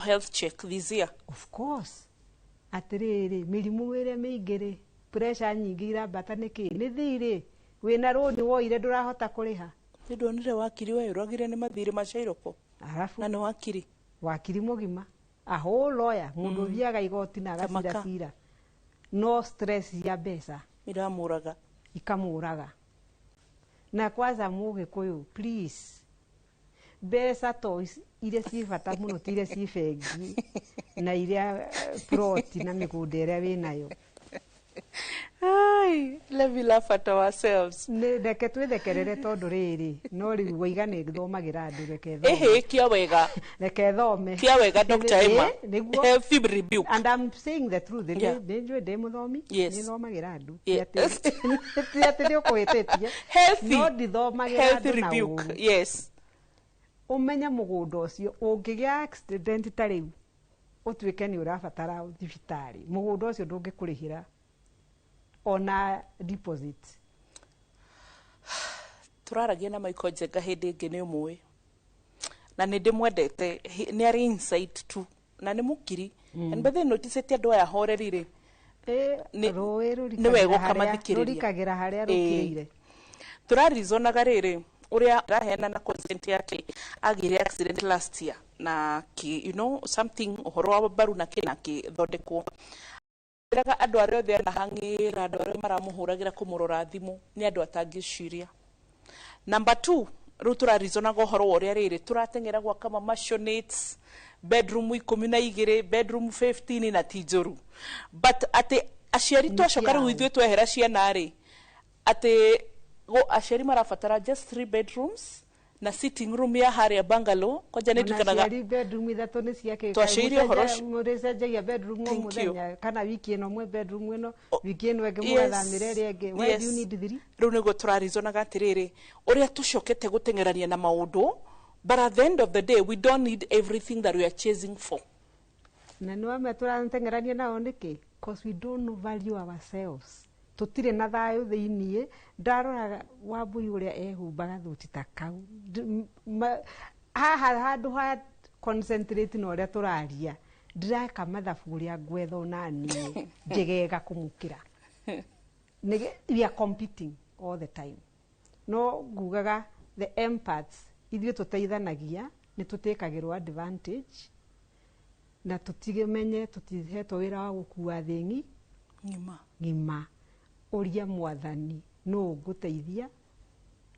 Health check this year. Of course. Atĩrĩrĩ, mĩrimũ ĩrĩa mĩingĩ rĩ, pressure nyingĩ irambata nĩkĩ? Nĩ thirĩ wĩna rũni woire ndũrahota kũrĩha. Nĩ ndonire wakiri we ũragire nĩ mathirĩ ma Cairoko. Arabu Na nĩ wakiri. Wakiri mũgima, a whole lawyer, mũndũ ũthiaga igoti na agacira Tamaka. cira, no stress ya mbeca iramũraga. Ikamũraga. Na kwanza Mũgĩkũyũ, please, mbeca to iria ciĩ bata mũno ti iria ciĩ bengi na iria ploti na mĩgũnda ĩrĩa wĩnayo. Ai, let me laugh at ourselves. Nĩ reke twĩthekerere, tondũ rĩrĩ, no rĩu waiga nĩ thomagĩra andũ, reke thome. Ĩhĩ, kia wega. Reke thome. Kia wega, Dr. Emma. Nĩguo. Healthy rebuke. And I'm saying the truth. Nĩ njũĩ ndĩ mũthomi. Nĩ thomagĩra andũ. Ti atĩ nĩ ũkũhĩtĩtie. Healthy. No ndithomagĩra Healthy andũ na rebuke. ũũru. Ũmenye mũgũnda ũcio ũngĩgĩa accident ta rĩu, ũtuĩke nĩ ũrabatara thibitarĩ, mũgũnda ũcio ndũngĩkũrĩhĩra ona deposit. Tũraragia na Michael Njenga hĩndĩ ĩngĩ, nĩ ũmũĩ na nĩ ndĩmwendete. Nĩ arĩ insight tu na nĩ mũkiri, and by the way, notice andũ aya horeri rĩ, Rũĩ nĩ wega rũrikagĩra harĩa ũkamathikĩrĩria. Rũrikagĩra harĩa rũkĩrĩire. Tũrarizonaga rĩrĩ ũrĩa araheana na consent yake, agĩire accident last year na ki, something ũhoro wa mbaru na kĩ na kĩthondekwo. Ĩraga andũ arĩa othe anahang'ĩra, andũ arĩa maramũhũragĩra kũmũrora thimũ, nĩ andũ atangĩciria. Number two, rĩu tũrarizonaga ũhoro wa ũrĩa rĩrĩ tũrateng'era gwaka ma mansionates, bedroom 12, bedroom 15, na ti njũru, but atĩ aciari Nĩ twacoka rĩu ciao. Ithuĩ twehera ciana rĩ, atĩ aciari marabatara just three bedrooms na sitting room ya harĩa bungalow kwanja nĩ Ona ndirikanaga. aciari, bedroom ithatũ nĩ ciake. Twaciire ũhoro ũcio. Mũrĩcenjagia bedroom o Thank you. mũthenya, kana wiki ĩno mwe bedroom ĩno, wiki ĩno ĩngĩ mũgathamĩra ĩrĩa ĩngĩ. Why do you need three? Rĩu nĩguo tũrarizonaga atĩrĩrĩ, ũrĩa tũcokete gũteng'erania na maũndũ, but at the end of the day we don't need everything that we are chasing for. Na nĩ wame tũrateng'erania nao nĩkĩ? 'Cause we don't value ourselves. Tũtirĩ na thayũ thĩiniĩ. Ndaroraga Wambui ũrĩa ehumbaga thuti ta kau. Haha handũ ha concentrate na ũrĩa tũraria, ndĩreka mathabu ũrĩa ngwetha ona niĩ njegega kũmũkĩra. We are competing all the time. No ngugaga the empaths, ithuĩ tũteithanagia, nĩ tũtĩkagĩrwo advantage na tũtimenye tũtihetwo wĩra wa gũkua thĩ ng'ima. Ng'ima. Ũria Mwathani nũ ngũteithia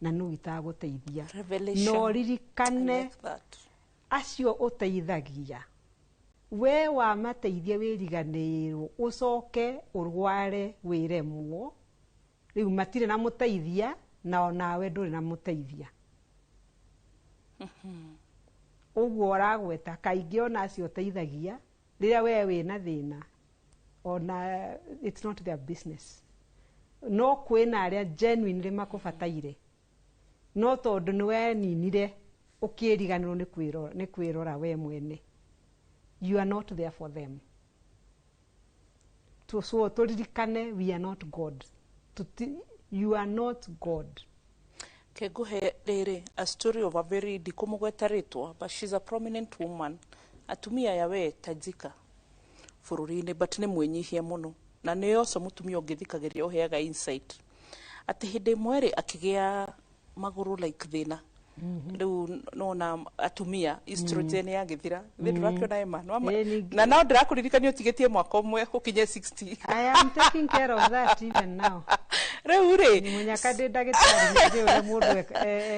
na nũ itagũteithia. Revelation. No ririkane, I like that. Acio ũteithagia, we wamateithia wĩriganĩrwo, ũcoke ũrware wĩremwo, rĩu matirĩ na mũteithia na onawe ndũrĩ na mũteithia. Ũguo ũragweta kaingĩ ona acio ũteithagia rĩrĩa we wĩna thĩna, ona it's not their business. No kwĩna arĩa genuinely makũbataire, no tondũ nĩ weninire ũkĩriganĩrwo nĩ kwĩrora we mwene, you are not there for them. So tũririkane, we are not God. You are not God. Kenguhe rĩrĩ a story of a very, ndikũmũgweta rĩtwa, but she's a prominent woman, atumia ya we tajika bũrũri-inĩ, but nĩ mwĩnyihia mũno na nĩ ũcio mũtumia ũngĩthikagĩrĩria ũheaga insight, atĩ hĩndĩ ĩmwe rĩ akĩgĩa magũrũ like thĩna. Rĩu nona atumia estrogen yagĩthira thĩ, ndũrakĩona ema. Ĩ, Na no ndĩrakũririkania ũtigĩtie mwaka ũmwe ũkinye 60. I am taking care of that even now. Rĩu rĩ, mũnyaka ndĩ ndagĩtarĩ, nĩ ũrĩa mũndũ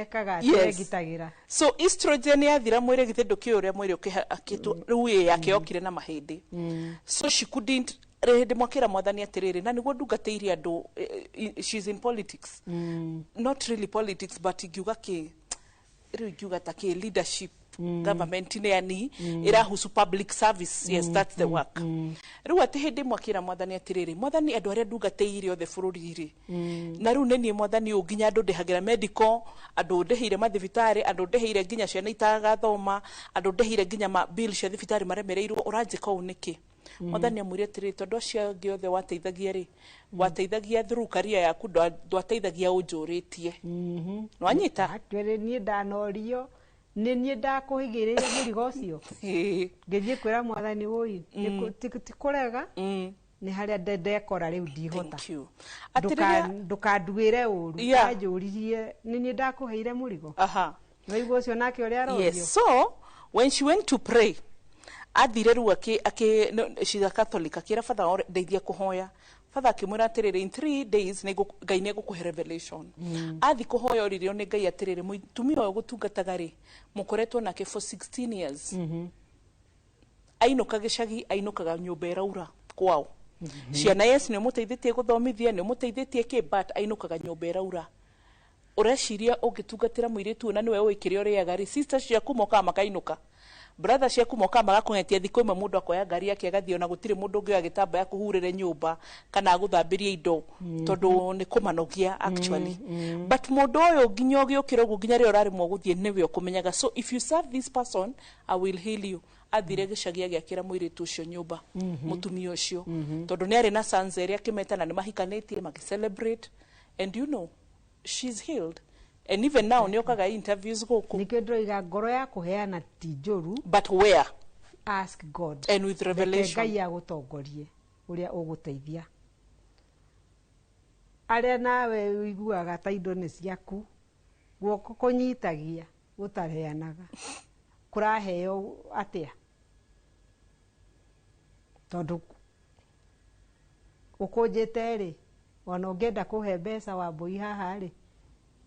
ekaga atĩ egitagĩra. So estrogen yathira mwĩrĩ, githĩ ndũkĩũĩ ũrĩa mwĩrĩ ũkĩtwo rĩu ĩ yake yokire na mahĩndĩ, so she couldn't. Hĩndĩ mwakĩra Mwathani atĩrĩrĩ, na nĩguo ndungatĩire andũ, she's in politics, not really politics, but ingiuga kĩ rĩu, ingiuga ta kĩ leadership government-inĩ, yani ĩrahusu public service. Yes, that's the work. Rĩu atĩ hĩndĩ ĩmwe akĩra Mwathani atĩrĩrĩ, Mwathani, andũ arĩa ndungatĩire othe bũrũri-rĩ, na rĩu nĩ niĩ Mwathani ũyũ nginya andũ ndĩhagĩra medical, andũ ndĩhĩire mathibitarĩ, andũ ndĩhĩire nginya ciana itagathoma, andũ ndĩhĩire nginya ma bill cia thibitarĩ maremereirwo, ũranjĩka ũũ nĩkĩ? Mwathani amwĩre atĩrĩrĩ, tondũ acio angĩ othe wateithagia rĩ, wateithagia through career yaku, ndwateithagia ũnjũrĩtie. Nwanyita? Actually niĩ ndanorio Nĩ niĩ ndakũigĩrĩire mũrigo ũcio. Ĩĩ. Ngĩthiĩ kwĩra mwathani, ũi ti kũrega, nĩ harĩa ndekora rĩu ndihota. Thank you. Atĩ rĩrĩa Ndũkanduĩre ũru. Anjũririe, nĩ niĩ ndakũheire mũrigo. Waigua ũcio nake ũrĩa arorio. Yes, so when she went to pray, athire rĩu akĩ akĩ no, she's a Catholic, akĩra father ore ndeithia kũhoya. Father akĩmwĩra atĩrĩrĩ, in 3 days Ngai nĩ egũkũhe revelation. Athi kũhoya, oririo nĩ Ngai atĩrĩrĩ, mũtumia ũyũ gũtungataga rĩ, mũkoretwo nake for 16 years, ainũka gĩcagi ainũkaga nyũmba ĩraura kwao. Ciana, yes, nĩ ũmũteithĩtie gũthomithia, nĩ ũmũteithĩtie kĩ, but ainũkaga nyũmba ĩraura. Ũreciria ũngĩtungatĩra mũirĩtu ũyũ na nĩwe ũĩ kĩrĩa ũrĩaga rĩ, sister ciaku mokaga makainũka, brother ciaku mokaga magakũng'etia, thikũ ĩmwe mũndũ akoya ngari yake agathiĩ, ona gũtirĩ mũndũ ũngĩoya gĩtambaya kũhurĩre nyũmba kana agũthambĩrie indo, tondũ nĩ kũmanogia actually. But mũndũ ũyũ nginya ũgĩũkĩra ũguo, nginya rĩrĩa ũraremwo gũthiĩ, nĩwe ũkũmenyaga. So if you serve this person, I will heal you. Athire gĩcagi agĩakĩra mũirĩtu ũcio nyũmba, mũtumia ũcio, tondũ nĩ arĩ na sons erĩ, akĩmeta na nĩ mahikanĩtie, magĩ celebrate, and you know she's healed, and even now nĩ okaga interviews gũkũ. Nĩkĩo ndĩroiga ngoro ya kũheana ti njũru. But where? Ask God. And with Reke revelation. Ngai agũtongorie ũrĩa ũgũteithia arĩa nawe ũiguaga ta indo nĩ ciaku. Guoko kũnyitagia gũtaheanaga kũraheo atĩa? Tondũ ũkũnjĩte rĩ, ona ũngĩenda kũhe mbeca wa mbũi haha rĩ,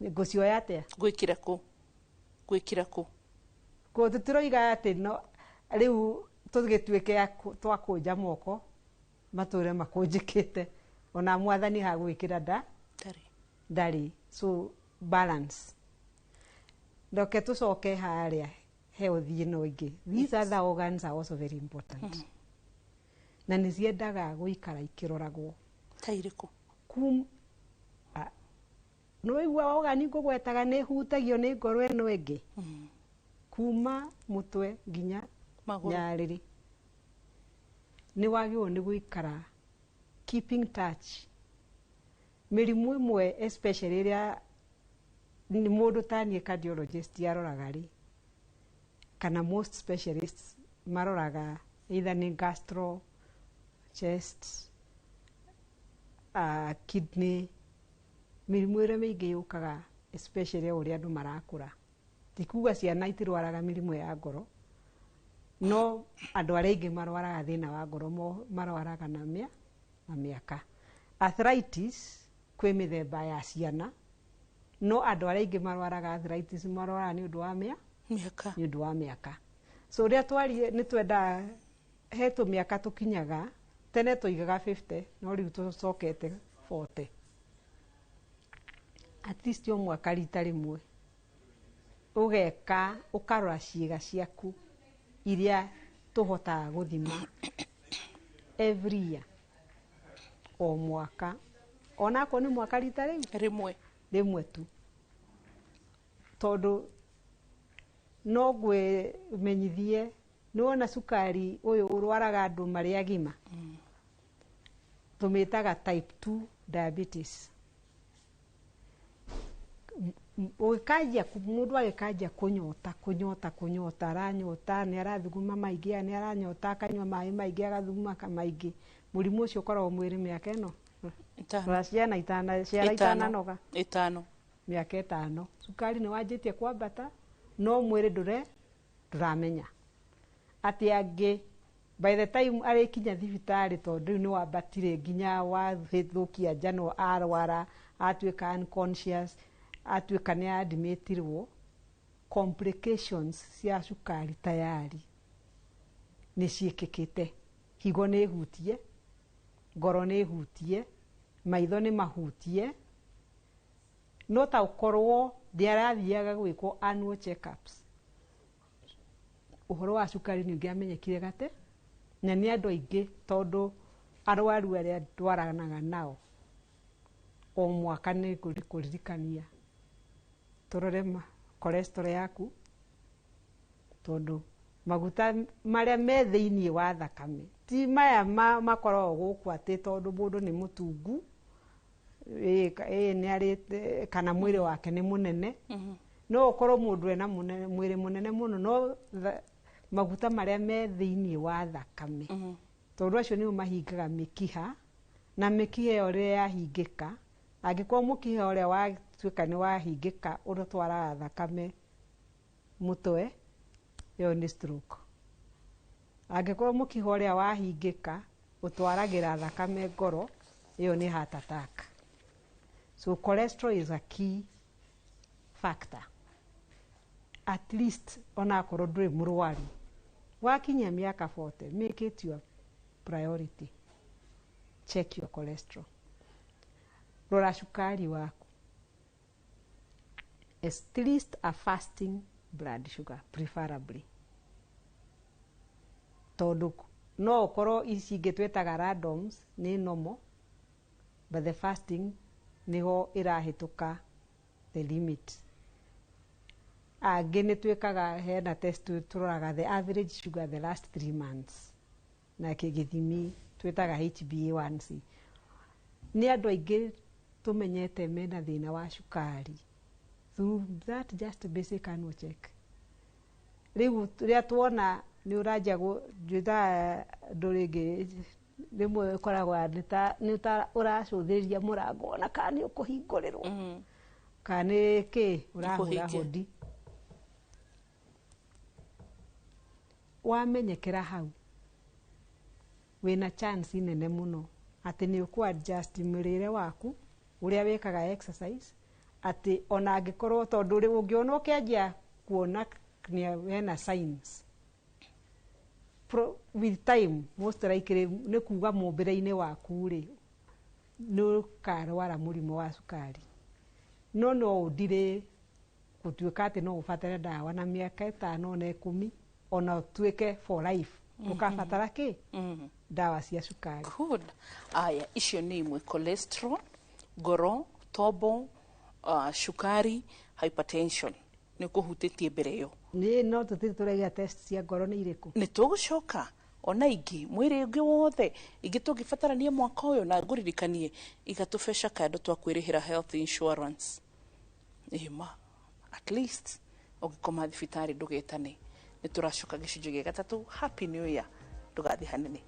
ngũcioya atĩa? Gwĩkĩra kũ, gwĩkĩra kũ? Kũ tũtiroiga atĩ no rĩu tũgĩtuĩke twakũnja moko matũre makũnjĩkĩte, ona mwathani hagwĩkĩra nda. Ndarĩ. Ndarĩ. So balance. Ndoke tũcoke harĩa health ĩno ĩngĩ. These other organs are also very important, na nĩ ciendaga gũikara ikĩroragwo. Ta irĩkũ? Kum nĩwaigua organ ngũgwetaga nĩ hutagio nĩ ngoro ĩno ĩngĩ, kuma mũtwe nginya magũrũ. Nyarĩrĩ nĩ wagĩrĩirwo nĩ gũikara keeping touch. Mĩrimũ ĩmwe, especially ĩrĩa nĩ mũndũ ta niĩ cardiologist aroraga rĩ, kana most specialists maroraga, either nĩ gastro, chest, kidney, mĩrimũ ĩrĩa mĩingĩ yũkaga, especially o ũrĩa andũ marakũra. Ti kuga ciana itirwaraga mĩrimũ ya ngoro, no andũ arĩa aingĩ marwaraga thĩna wa ngoro marwaraga na mĩaka. Arthritis kwĩ mĩthemba ya ciana, no andũ arĩa aingĩ marwaraga arthritis marwaraga nĩ ũndũ wa mĩaka. Nĩ ũndũ wa mĩaka. So ũrĩa twarie, nĩ twendaga he tũmĩaka tũkinyaga. Tene tũigaga 50, no rĩu tũcokete 40. At least o mwaka rita rĩmwe ũgeka, ũkarora ciĩga ciaku iria tũhotaga gũthima every year, o mwaka, onakorwo nĩ mwaka rita rĩu rĩmwe. Rĩmwe tu, tondũ no ngwĩmenyithie, nĩ wona cukari ũyũ ũrwaraga andũ marĩ agima, tũmĩtaga type 2 diabetes. Ũgĩkanjia mũndũ agĩkanjia kũnyota, kũnyota, kũnyota, aranyota, nĩ arathuguma maingĩ, nĩ aranyota, akanyua maĩ maingĩ, agathuguma maingĩ, mũrimũ ũcio ũkoragwo mwĩrĩ mĩaka ĩno. Ĩtano. Rora ciana itana, ciana Ĩtano. itananoga. 5. Mĩaka 5 cukari nĩ wanjĩtie kwambata, no mwĩrĩ ndũramenya atĩ angĩ by the time arĩkinya thibitarĩ, tondũ rĩu nĩ wambatire nginya wathũkia njano, arwara, atuĩka unconscious, atuĩka nĩ admitirwo, complications cia cukari tayari nĩ ciĩkĩkĩte. Higo nĩ hutie, ngoro nĩ hutie, maitho nĩ mahutie. No ta ũkorwo ndiarathiaga gwĩkwo annual checkups, ũhoro wa cukari nĩ ũngĩamenyekire gate. Na nĩ andũ aingĩ, tondũ arwaru arĩa ndwaranaga nao o mwaka nĩ kũririkania tũrore cholesterol yaku, tondũ maguta marĩa me thĩiniĩ wa thakame ti maya makoragwo gũkũ atĩ tondũ mũndũ nĩ mũtungu, ĩ nĩ arĩte kana mwĩrĩ wake nĩ mũnene. No ũkorwo mũndũ ena mwĩrĩ mũnene mũno no maguta marĩa me thĩinĩ wa thakame tondũ acio nĩo mahingaga mĩkiha na mĩkiha ĩyo rĩrĩa yahingĩka angĩkorwo mũkiha ũrĩa watuĩka nĩ wahingĩka ũrĩa thakame mũtwe ĩyo nĩ stroke. Angĩkorwo mũkiha ũrĩa wahingĩka ũtwaragĩra thakame ngoro ĩyo nĩ heart attack. So cholesterol is a key factor. At least onakorwo ndũrĩ mũrwaru wakinyia mĩaka 40 make it your priority. Check your cholesterol. Rora cukari waku. At least a fasting blood sugar preferably. Tondu no ukorwo ici ingĩ twĩtaga randoms nĩ normal but the fasting niho ĩrahĩtũka the limit. Angĩ nĩ twĩkaga hena test tũroraga the average sugar the last 3 months na gĩthimi twĩtaga HbA1c. Nĩ andũ aingĩ tũmenyete mena thĩna wa cukari through that just basic annual check. Rĩu rĩrĩa tuona nĩ ũranjia njĩtaga andũ rĩngĩ rĩmwe ũkoragwo nĩ ta ũracũthĩrĩria mũrango ona kana nĩ ũkũhingũrĩrwo kana nĩ kĩ ũrahũra hodi. Wamenyekera hau wĩna chance nene mũno atĩ nĩ ũkũ adjust mũrĩre waku ũrĩa wĩkaga exercise atĩ ona angĩkorwo tondũ ũngĩona ũkĩanjia kuona hena signs with time most likely nĩ kuga mũmbĩre-inĩ waku rĩ nĩ ũkarwara mũrimũ wa cukari no no ũndire gũtuĩka atĩ no ũbatare ndawa na mĩaka 5 na 10 ona ũtuĩke for life ũkabatara kĩ ndawa cia cukari. Good. Aya icio nĩ imwe: cholesterol, ngoro, tombo, cukari, hypertension nĩ kũhutĩtie mbere ĩyo. Nĩ no tũtirĩ tũraiga test cia ngoro nĩ irĩkũ. Nĩ tũgũcoka ona ingĩ mwĩrĩ ũngĩ wothe ingĩ tũngĩbatarania mwaka ũyũ na ngũririkanie igatũbeca kando twa kwĩrĩhĩra health insurance. Ĩma at least ũngĩkoma thibitarĩ ndũgetane. Nĩ tũracoka gĩcunjĩ gĩa gatatũ. Happy New Year, ndũgathiĩ hanene.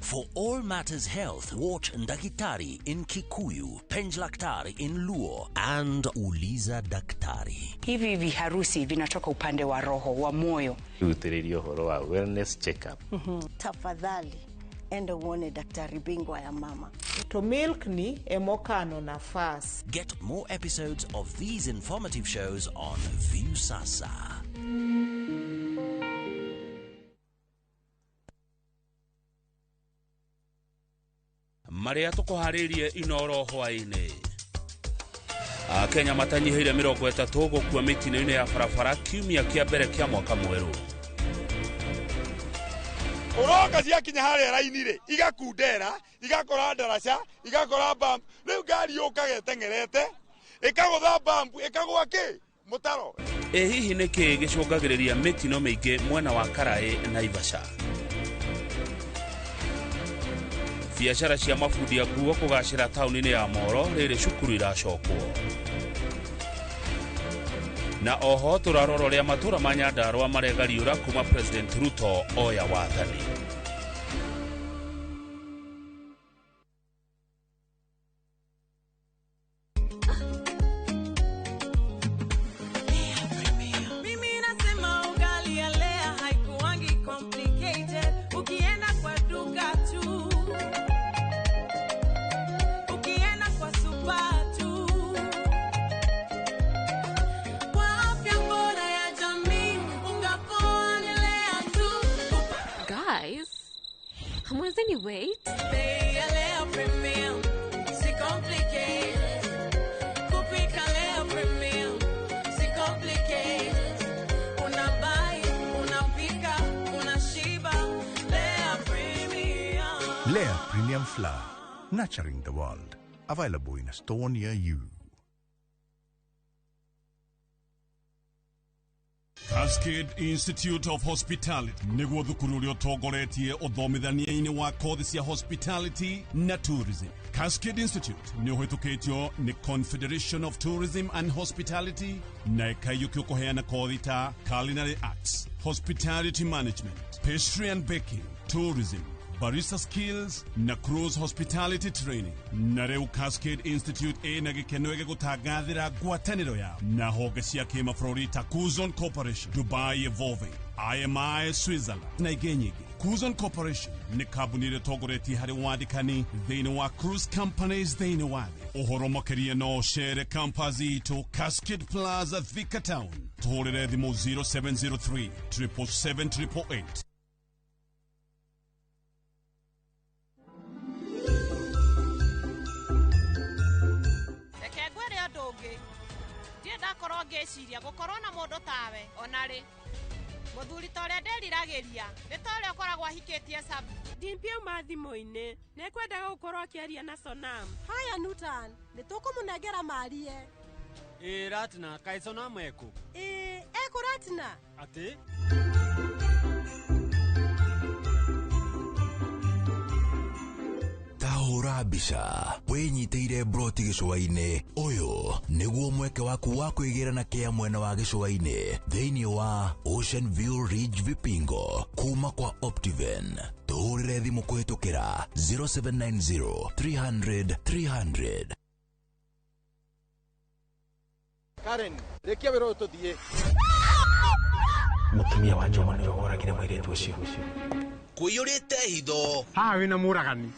For all matters health, watch Ndakitari in Kikuyu, Penjlaktari in Luo, and Uliza Daktari. Hivi viharusi vinatoka upande wa roho, wa moyo. Rutĩrĩria ũhoro wa wellness check-up. Tafadhali enda uone daktari bingwa ya mama. To milk ni emokano nafas. Get more episodes of these informative shows on Viusasa. Maria tukuharirie Inoro hwaini. Akenya matanyihĩire 30 gũkua mĩtino-inĩ ya barabara kiumia kĩa mbere kĩa mwaka mwerũ. Uroka ciakinya harĩa raini rĩ igakundera igakora ndaraca igakora bump rĩu ngari yũkaga ĩteng'erete ĩkagũtha bump ĩkagũa kĩ mũtaro. Ĩ hihi nĩkĩ gĩcũngagĩrĩria mĩtino mĩingĩ mwena wa Karaĩ Naivasha? Biacara cia mabundi a nguo kũgacĩra taũni-inĩ ya Moro rĩrĩ cukuru iracokwo. Na oho tũrarora ũrĩa matũra ma Nyandarũa maregariũra kuma President Ruto oya wathani. Mimi nasema ugali ya Lea haikuangi complicated. Ukienda kwa duka tu, ukienda kwa super tu, kwa afya bora ya jamii, unga poa ni Lea tu. Guys, Premium Flour, nurturing the world. Available in a store near you. Cascade Institute of Hospitality nĩguo thukuru ũrĩa ũtongoretie ũthomithania-inĩ wa kothi cia hospitality na tourism. Cascade Institute nĩ ũhĩtũkĩtio nĩ Confederation of Tourism and Hospitality na ĩkaiyũkio kũheana kothi ta culinary arts, hospitality management, pastry and baking, tourism, barista skills na cruise hospitality training. Na rĩu Cascade Institute ĩna gĩkeno gĩgũtangathĩra ngwatanĩro yao na honge cia kĩmabũrũri ta Kuzon Corporation, Dubai Evolving, IMI Switzerland na ingĩ nyingĩ. Kuzon Corporation nĩ kambuni ĩrĩa ĩtongoretie harĩ wandĩkani thĩinĩ wa cruise companies thĩinĩ wa thĩ. Ũhoro makĩria no ũcere campus itũ Cascade Plaza, Thika Town. Tũhũrĩre thimũ 0703 777 888. Reke ngwĩre ũndũ ũngĩ, ndirĩ ndakorwo ngĩciria gũkorwo na mũndũ tawe ona rĩ. Mũthuri ta ũrĩa ndĩriragĩria nĩ ta ũrĩa ũkoragwo ahikĩtie Sabu. Dimpi auma thimũ-inĩ, nĩekwendaga gũkorwo akĩaria na Sonam. Haya Nutan, nĩ tũkũmũnengera marie. Ĩ Ratna, kaĩ Sonam ekũ? Ĩ ekũ Ratna? Atĩ? Tahũra mbica wĩnyitĩire broti gĩcũa-inĩ. Ũyũ nĩguo mweke waku wa kwĩgĩra na kĩa mwena wa gĩcũa-inĩ thĩinĩ wa Ocean View Ridge Vipingo kuma kwa Optiven. Tũhũrĩre thimũ kũhĩtũkĩra 0790 300 300. Karen, rĩkia wĩra ũyũ tũthiĩ. Mũtumia wa Juma nĩwe woragire mũirĩtu ũcio. Kũiyũrĩte hitho. Haha wĩna mũragani.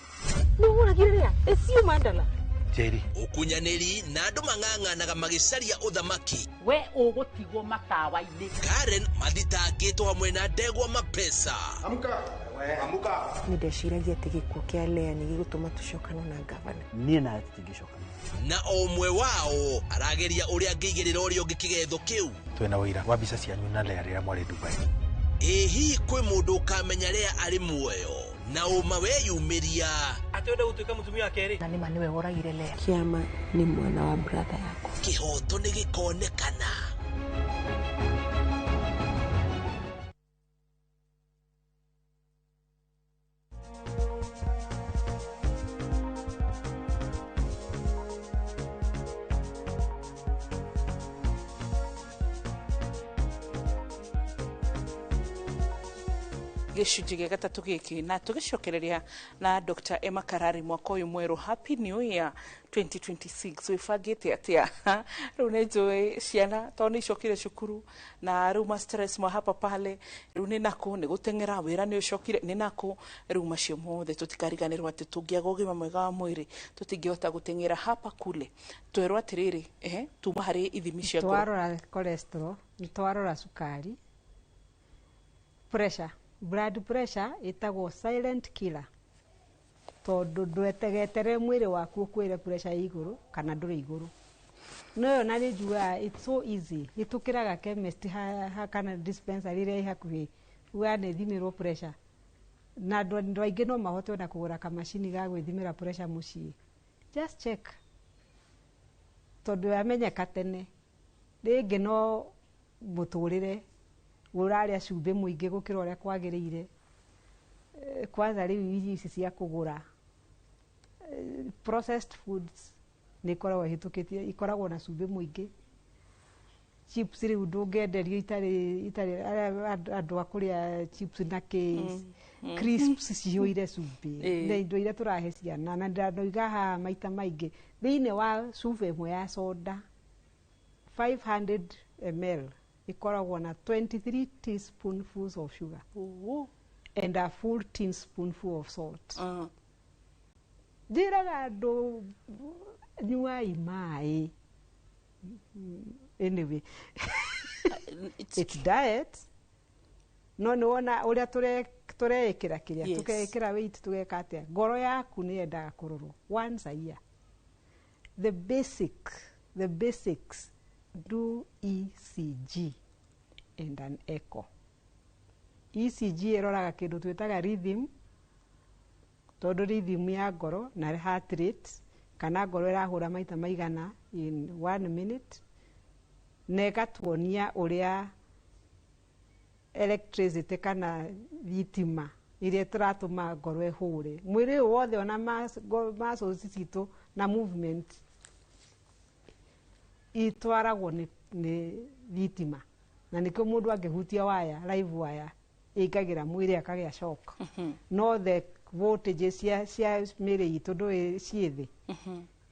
Nĩ ũragire rĩa? Ĩcio mandala. Njeri. Ũkunyanĩri na andũ mang'ang'anaga magĩcaria ũthamaki. We ũgũtigwo matawa-inĩ. Karen mathitangĩtwo hamwe na ndegwa mapesa. Amka. Amka. Nĩ ndeciragia atĩ gĩkuũ kĩa Lea nĩ gĩgũtũma tũcokane na ngavana. Niĩ nawe tũtingĩcokana. Na o ũmwe wao arageria ũrĩa angĩigĩrĩra ũrĩa ũngĩ kĩgetho kĩu. Twĩna ũira wa mbica cianyu na Lea rĩrĩa mwarĩ Dubai. Ĩ hihi kwĩ mũndũ ũkamenya Lea arĩ muoyo na ũma weyumĩria? Atĩ ũrenda gũtuĩka mũtumia wa kerĩ? Na nĩma nĩwe woragire Lea. Kĩama nĩ mwana wa brother yakwa. Kĩhoto nĩ gĩkonekana. Gĩcunjĩ gĩa gatatũ gĩkĩ na tũgĩcokereria na Dr. Emma Karari mwaka ũyũ mwerũ. Happy New Year 2026. Wĩbangĩte atĩa? Rĩu nĩ njũĩ ciana tondũ nĩ icokire cukuru na rĩu ma stress ma hapa pale, rĩu nĩ nakũ nĩ gũteng'era wĩra nĩ ũcokire nĩ nakũ, rĩu macio mothe tũtikariganĩrwo atĩ tũngĩaga ũgima mwega wa mwĩrĩ tũtingĩhota gũteng'era hapa kule. Twerwo atĩrĩrĩ, ehe, tuma harĩ ithimi cia ngoro. Twarora cholesterol, nĩ twarora cukari, pressure, blood pressure ĩtagwo silent killer tondũ ndwetegetere mwĩrĩ waku ũkwĩre pressure ĩ igũrũ kana ndũrĩ igũrũ. No yo na nĩ njugaga it's so easy, ĩtũkĩraga chemist ha kana dispensary ĩrĩa ĩ hakuhĩ ugaga nĩ thimĩrwo pressure, na andũ aingĩ no mahote ona kũgũra kamacini ga gwĩthimĩra pressure mũciĩ. Just check, tondũ yamenyeka tene rĩngĩ no mũtũrĩre ũrarĩa cumbĩ mũingĩ gũkĩra ũrĩa kwagĩrĩire. Kwanza rĩu irio ici cia kũgũra processed foods nĩ ikoragwo ihĩtũkĩtie, ikoragwo na cumbĩ mũingĩ. Chips rĩu ndũngĩenderio itarĩ andũ a kũrĩa chips na kĩ crisps cihũire cumbĩ na indo iria tũrahe ciana. Na ndandoiga haha maita maingĩ, thĩinĩ wa cuba ĩmwe ya soda 500 ml ikoragwo na 23 teaspoonfuls of sugar and a full teaspoonful of salt. Njĩraga andũ nyuai maĩ. Anyway, it's diet. No nĩ wona ũrĩa tũreĩkĩra kĩrĩa tũkeĩkĩra weight tũgeka atĩa, ngoro yaku nĩ yendaga kũrorwo once a year. The basics, do ECG and an echo. ECG ĩroraga kĩndũ twĩtaga rhythm Tondũ rhythm ya ngoro na heart rate, kana ngoro ĩrahũra maita maigana in 1 minute, na ĩgatuonia ũrĩa electricity kana thitima iria tũratũma ngoro ĩhũre mwĩrĩ ũyũ wothe, ona muscles citũ na movement itwaragwo nĩ thitima. Na nĩkĩo mũndũ angĩhutia waya, live wire, ĩingagĩra mwĩrĩ akagĩa shock. No the voltage cia mĩrĩ itũ ndũĩ ciĩ thĩ.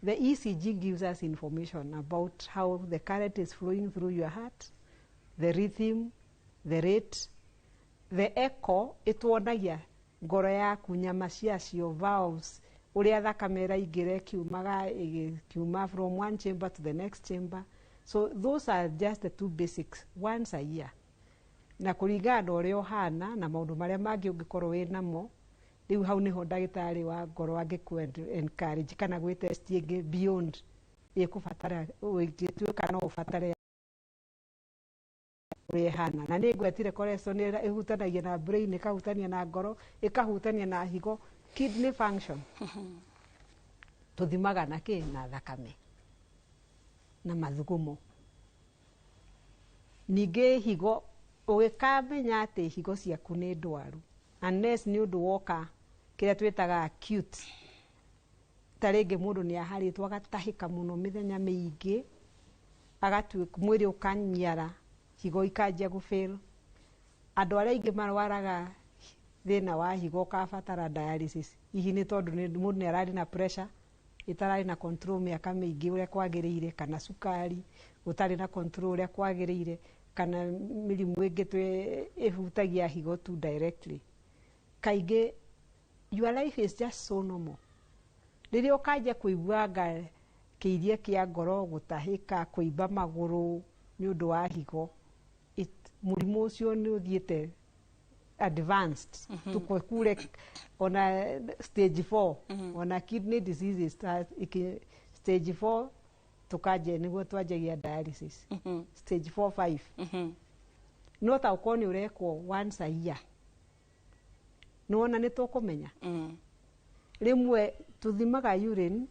The ECG gives us information about how the current is flowing through your heart, the rhythm, the rate. The echo ĩtuonagia ngoro yaku, nyama ciacio, valves, ũrĩa thakame ĩraingĩra ĩkiumaga, ĩkiuma from one chamber to the next chamber. So those are just the two basics, once a year. Na kũringana na ũrĩa ũhana na maũndũ marĩa mangĩ ũngĩkorwo wĩ namo, rĩu hau nĩho ndagĩtarĩ wa ngoro angĩkũ encourage kana gwĩ test ĩngĩ beyond ĩkũbatara, ĩngĩtuĩka no ũbatare ũrĩa ĩhana. Na nĩ ngwetire cholesterol nĩ ĩhutanagia na brain, ĩkahutania na ngoro, ĩkahutania na higo, kidney function. Tũthimaga na kĩ? Na thakame na mathugumo. Ningĩ higo, ũgĩkamenya atĩ higo ciaku nĩ ndwaru, unless nĩ ũndũ woka kĩrĩa twĩtaga acute, ta rĩngĩ mũndũ nĩ aharĩtwo agatahĩka mũno mĩthenya mĩingĩ, agatuĩka mwĩrĩ ũkanyiara, higo ikanjia gũfail. Andũ arĩa aingĩ marwaraga thĩna wa higo ũkabatara dialysis, hihi nĩ tondũ mũndũ nĩ ararĩ na pressure ĩtararĩ na control mĩaka mĩingĩ ũrĩa kwagĩrĩire, kana cukari ũtarĩ na control ũrĩa kwagĩrĩire, kana mĩrimũ ĩngĩ ĩhutagia higo tu directly. Kaingĩ your life is just so normal, rĩrĩa ũkanjia kũigua anga kĩirie kĩa ngoro gũtahĩka, kũimba magũrũ nĩ ũndũ wa higo, mũrimũ ũcio nĩ ũthiĩte advanced. Tuko kule ona stage 4. Ona kidney diseases stage 4 tukanjia, nĩguo twanjagia dialysis, stage 4, 5. No ta ũkorwo nĩ ũrekwo once a year, nĩwona nĩ tũkũmenya. Rĩmwe tũthimaga urine,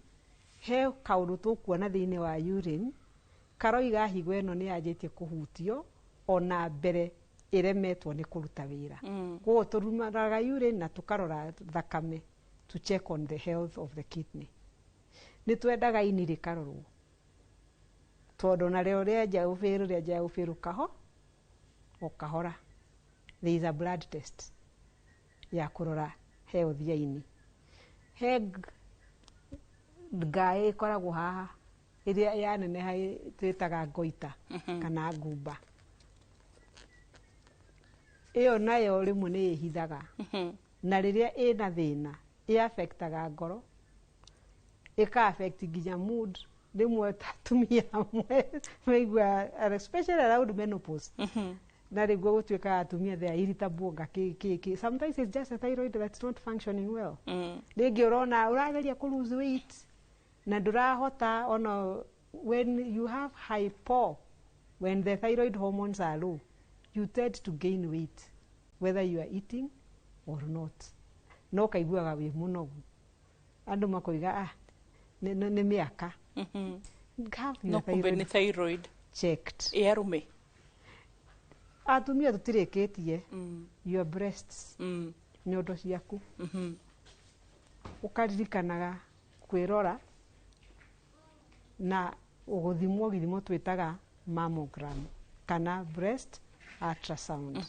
he kaũndũ tũkuona thĩinĩ wa urine karoiga higo ĩno nĩ yanjĩtie kũhutio ona mbere ĩremetwo nĩ kũruta wĩra. Koguo tũrumaga urine na tũkarora thakame to check on the health of the kidney. Nĩ twendaga ini rĩkarorwo, tondũ narĩo rĩanjia gũbĩrũ, rĩanjia gũbĩrũ kaho o kahora. There is a blood test ya kũrora health ya ini. He ngaĩ ĩkoragwo haha ĩrĩa yaneneha twĩtaga goiter kana ngumba. Ĩyo nayo rĩmwe nĩ ĩhithaga, na rĩrĩa ĩna thĩna ĩ-affectaga ngoro, ĩka affect nginya mood. Rĩmwe ta atumia amwe maigua, especially around menopause, na rĩguo gũtuĩkaga atumia they are irritable nga kĩ kĩ kĩ. Sometimes it's just a thyroid that's not functioning well. Rĩngĩ ũrona ũrageria kũ lose weight na ndũrahota. Ona when you have hypo, when the thyroid hormones are low, you tend to gain weight whether you are eating or not. No kaiguaga wĩ mũnogu, andũ makoiga, "Ah, nĩ mĩaka." Have No your kumbe nĩ thyroid thyroid checked. Ĩ arũme? Atumia tũtirĩkĩtie. Your breasts, nyondo ciaku, ũkaririkanaga kwĩrora na gũthimwo gĩthimo twĩtaga mammogram kana breast ultrasound,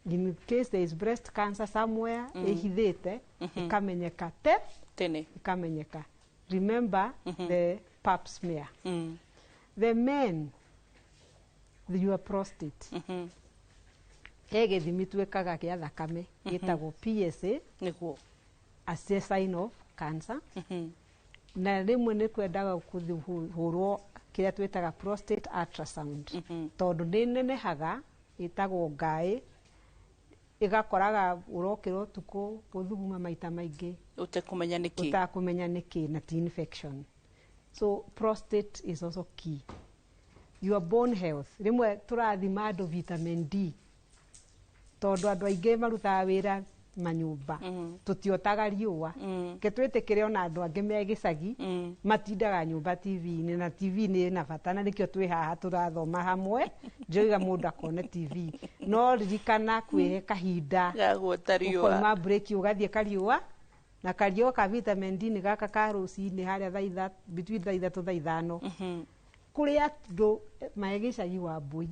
in case there is breast cancer somewhere ĩhithĩte, ĩkamenyeka te tene. Ĩkamenyeka. Remember the pap smear. The men, your prostate, he gĩthimi twĩkaga gĩa thakame gĩtagwo PSA nĩguo as a sign of cancer. Na rĩmwe nĩ kwendaga kũhũrwo kĩrĩa twĩtaga prostate ultrasound, tondũ nĩ nenehaga, ĩtagwo ngaĩ, ĩgakoraga ũrokĩra ũtukũ gũthuguma maita maingĩ ũtekũmenya nĩkĩ. Ũtakũmenya nĩkĩ, na ti infection. So prostate is also key. Your bone health, rĩmwe tũrathima andũ vitamin D, tondũ andũ aingĩ marutaga wĩra manyũmba tũtiotaga riũa. Ke twĩtĩkĩre ona andũ angĩ me gĩcagi matindaga nyũmba TV-inĩ, na TV nĩ ĩna bata, na nĩkĩo twĩ haha tũrathoma hamwe. Njũiga mũndũ akone TV, no ririkana kwĩhe kahinda Ga guota riũa. Ũkoima break ũgathiĩ kariũa, na kariũa ka vitamin D nĩ gaka ka rũcinĩ harĩa thaa between thaa 3 thaa 5. Kũrĩ andũ me gĩcagi wa mbũi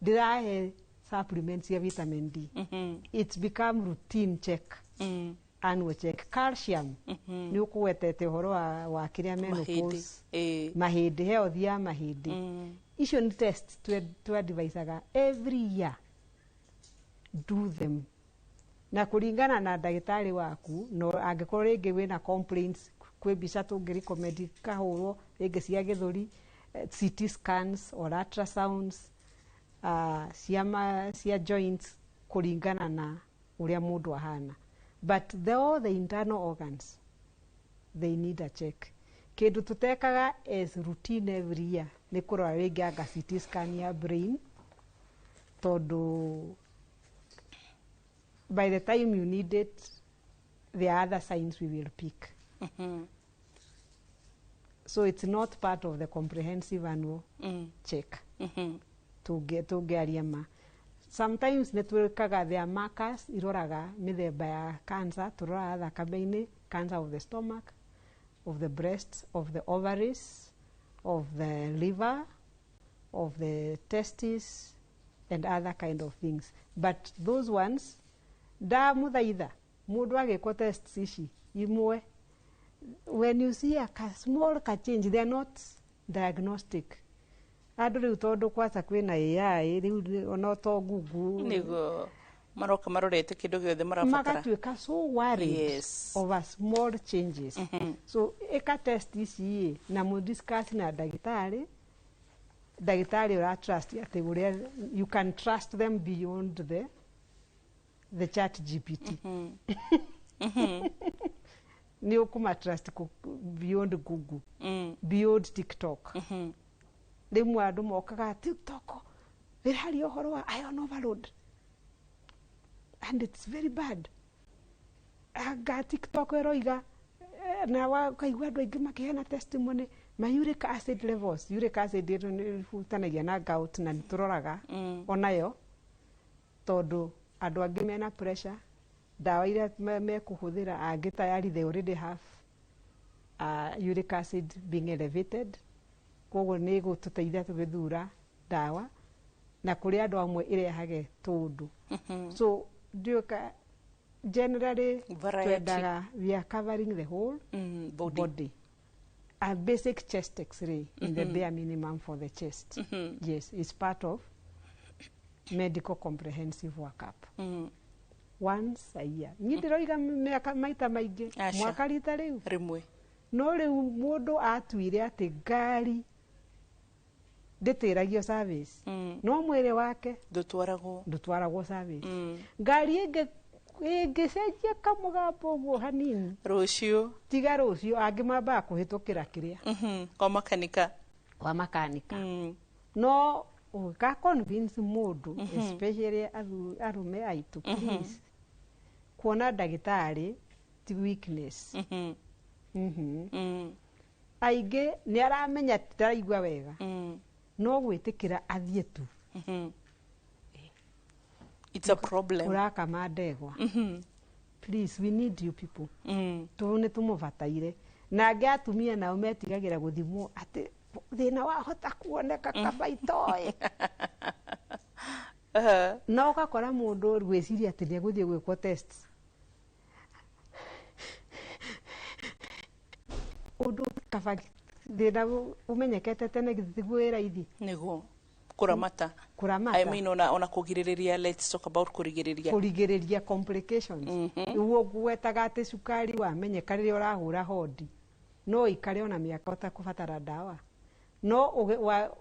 ndĩrahe supplements cia vitamin D. It's become routine check, annual check. Calcium nĩ ũkũgwetete ũhoro wa kĩrĩa menopause, mahĩndĩ, health ya mahĩndĩ. Icio nĩ test twadvisaga every year, do them na kũringana na ndagĩtarĩ waku. No angĩkorwo rĩngĩ wĩna complaints, kwĩ mbica tũngĩ recommend kahũrwo rĩngĩ cia gĩthũri, CT scans or ultrasounds, cia joints, kũringana na ũrĩa mũndũ ahana. But all the internal organs, they need a check. Kĩndũ tũtekaga as routine every year nĩ kũrora rĩngĩ anga CT scan ya brain, tondũ by the time you need it, there are other signs we will pick. So it's not part of the comprehensive annual check. Tũngĩaria ma, sometimes nĩ twĩkaga, there are markers iroraga mĩthemba ya cancer tũroraga thakame-inĩ: cancer of the stomach, of the breast, of the ovaries, of the liver, of the testes and other kind of things. But those ones, ndamũthaitha mũndũ agĩkwo tests ici imwe, when you see a small ka change, they are not diagnostic. Andũ rĩu tondũ kwaca kwĩna AI rĩu, ona to Google, Nĩguo maroka marorete kĩndũ gĩothe marabatara. Magatuĩka so worried over small changes. So ĩka test ici ĩ na mũdiscuss na ndagĩtarĩ, ndagĩtarĩ ũra trust, atĩ ũrĩa you can trust them beyond the Chat GPT. Nĩ ũkũma trust beyond Google, beyond TikTok. Rĩmwe andũ mokaga TikTok ĩraria ũhoro wa iron overload and it's very bad. Anga TikTok ĩroiga na ũkaigua andũ aingĩ makĩheana testimony ma uric acid levels. Uric acid ĩno nĩ ĩhutanagia na gout, na nĩ tũroraga onayo tondũ andũ angĩ mena pressure, ndawa iria mekũhũthĩra, angĩ tayari they already have uric acid being elevated, koguo nĩ ĩgũtũteithia tũgĩthura ndawa, na kũrĩ andũ amwe ĩrehage tũndũ. So ndiũka generally Variety. Twendaga we are covering the whole body. Body. A basic chest x-ray in the bare minimum for the chest, yes, is part of medical comprehensive workup once a year. Niĩ ndĩroiga mĩaka maita maingĩ, Aca. mwaka rita rĩu rĩmwe. No rĩu mũndũ atuire atĩ ngari ndĩtĩragio service, no mwĩrĩ wake ndũtwaragwo. Ndũtwaragwo service. Ngari ĩngĩcenjia kamũgambo ũguo hanini, rũciũ, tiga rũciũ, angĩ mambaga kũhĩtũkĩra kĩrĩa kwa makanika. Kwa makanika. No ũgĩka convince mũndũ, especially arũme aitũ, please, kuona ndagĩtarĩ ti weakness. Aingĩ nĩ aramenya ndaraigua wega, no gwĩtĩkĩra athiĩ tu. It's a problem. Ũrakama ndegwa. Please, we need you people. Tu nĩ tũmũbataire. Na angĩ atumia nao metigagĩra gũthimwo atĩ thĩna wahota kuoneka kaba itoĩ, na ũgakora mũndũ gwĩciria atĩ nĩ egũthiĩ gwĩkwo test, ũndũ kaba thĩna ũmenyekete tene, githĩ tiguo wĩ raithi? Nĩguo kũramata. Kũramata. I mean, ona kũgirĩrĩria, let's talk about kũrigĩrĩria. Kũrigĩrĩria complications. Ũguo ngwetaga atĩ cukari wamenyeka rĩrĩa ũrahũra hondi, no ikare ona mĩaka ũtakũbatara ndawa, no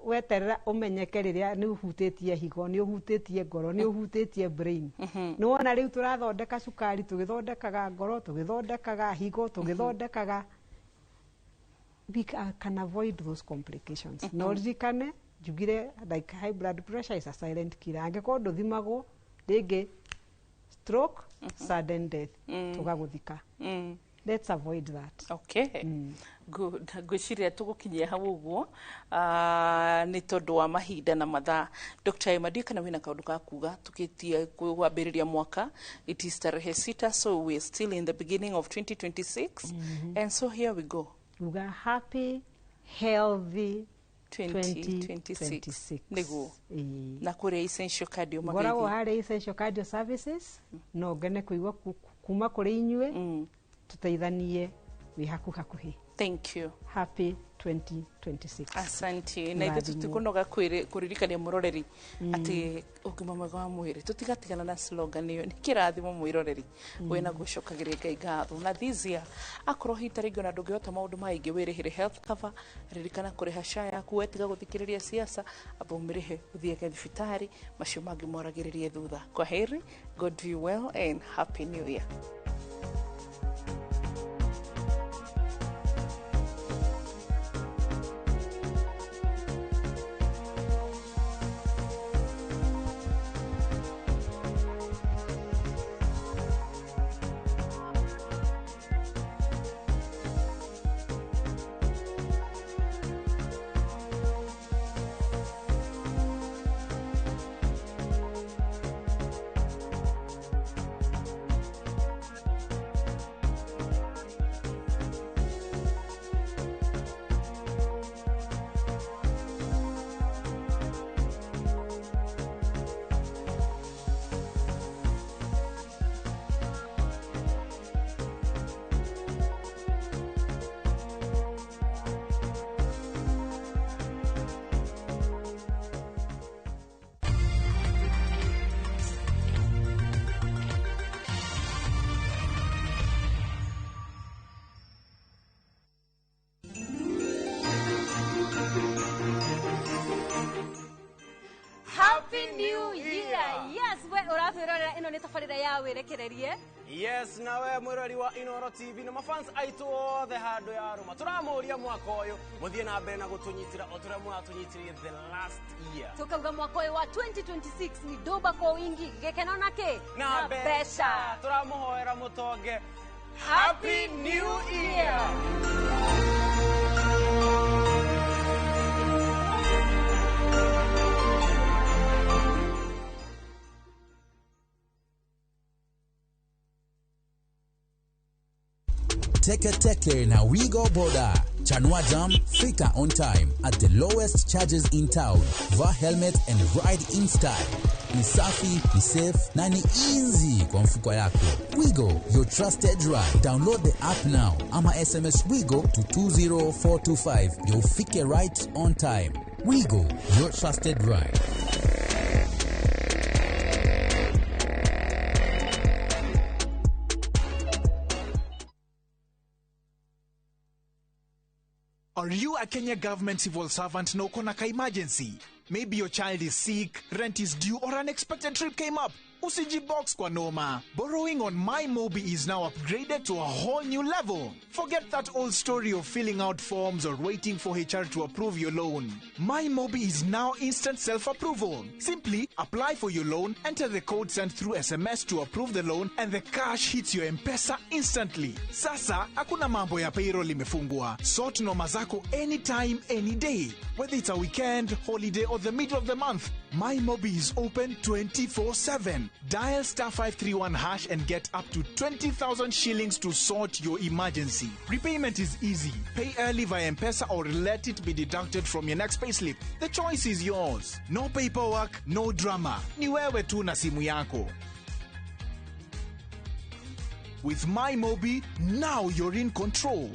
weterera ũmenyeke rĩrĩa nĩ ũhutĩtie higo, nĩ ũhutĩtie ngoro, nĩ ũhutĩtie brain. Nĩ wona rĩu tũrathondeka cukari, tũgĩthondekaga ngoro, tũgĩthondekaga higo, tũgĩthondekaga. We can avoid those complications. No ririkane njugire, like high blood pressure is a silent killer. Angĩkorwo ndũthimagwo rĩngĩ, Stroke, sudden death, tũgagũthika. Let's avoid that. Okay, good. Ngwĩciria tũgũkinyia hau ũguo nĩ tondũ wa mahinda na mathaa. Dr. Emma, ndiũĩ kana wĩna kaũndũ ga kuga tũkĩtie kwambĩrĩria mwaka. It is tarehe 6, so we are still in the beginning of 2026, and so here we go. Uga happy, healthy 2026 nĩguo. Ĩĩ. Na kũrĩa Essential Cardio Ngoragwo magĩthiĩ. harĩa Essential Cardio Services. No ngene kũigua kuma kũrĩ inyuĩ, tũteithanie wĩ haku hakuhĩ. Thank you. Happy 2026. Asante. Na ithuĩ Mũrathimwo. tũtikũnoga kũririkania mũroreri atĩ ũgima mwega wa mwĩrĩ, tũtigatigana na slogan ĩyo, nĩ kĩrathimo mwĩroreri wĩna gũcokagĩria Ngai ngatho. Na this year, akorwo hihi ta rĩngĩ ona ndũngĩhota maũndũ maingĩ, wĩrĩhĩre health cover. Ririkana kũrĩha SHA yaku, wetiga gũthikĩrĩria siasa, amba ũmĩrĩhe, ũthiage thibitarĩ, macio mangĩ moragĩrĩrie thutha. Kwa heri, God be well and happy new year. Happy New Year! Yes, we ũratwĩrorera, ĩno nĩ tabarĩra ya wĩrekererie. Yes, nawe mwĩrori wa Inoro TV na mafans aitũ othe handũ ya rũma, tũramũria mwaka ũyũ mũthiĩ na mbere na gũtũnyitĩra o tũrĩa mũratũnyitĩrĩire the last year. Tukauga mwaka ũyũ wa 2026 ni doba kwa wingi, gĩkeno na kĩ na mbeca. Tũramũhoera mũtonge. Happy New Year! Teke Teke na Wigo Boda. Chanua Jam, fika on time at the lowest charges in town. Vaa helmet and ride in style. Ni safi, ni safe na ni easy kwa mfuko yako. Wigo, your trusted ride. Download the app now ama SMS Wigo to 20425 ndio ufike right on time. Wigo, your trusted ride. Are you a Kenya government civil servant na uko na ka emergency? Maybe your child is sick, rent is due, or an unexpected trip came up. Usijibox kwa noma. Borrowing on MyMobi is now upgraded to a whole new level. Forget that old story of filling out forms or waiting for HR to approve your loan. MyMobi is now instant self-approval. Simply apply for your loan, enter the code sent through SMS to approve the loan, and the cash hits your M-Pesa instantly. Sasa, hakuna mambo ya payroll imefungwa. Sort noma zako anytime, any day. Whether it's a weekend, holiday, or the middle of the month, MyMobi is open 24/7. Dial star 531 hash and get up to 20,000 shillings to sort your emergency. Repayment is easy. Pay early via M-Pesa or let it be deducted from your next payslip. The choice is yours. No paperwork, no drama. Ni wewe tu na simu yako. With MyMobi, now you're in control.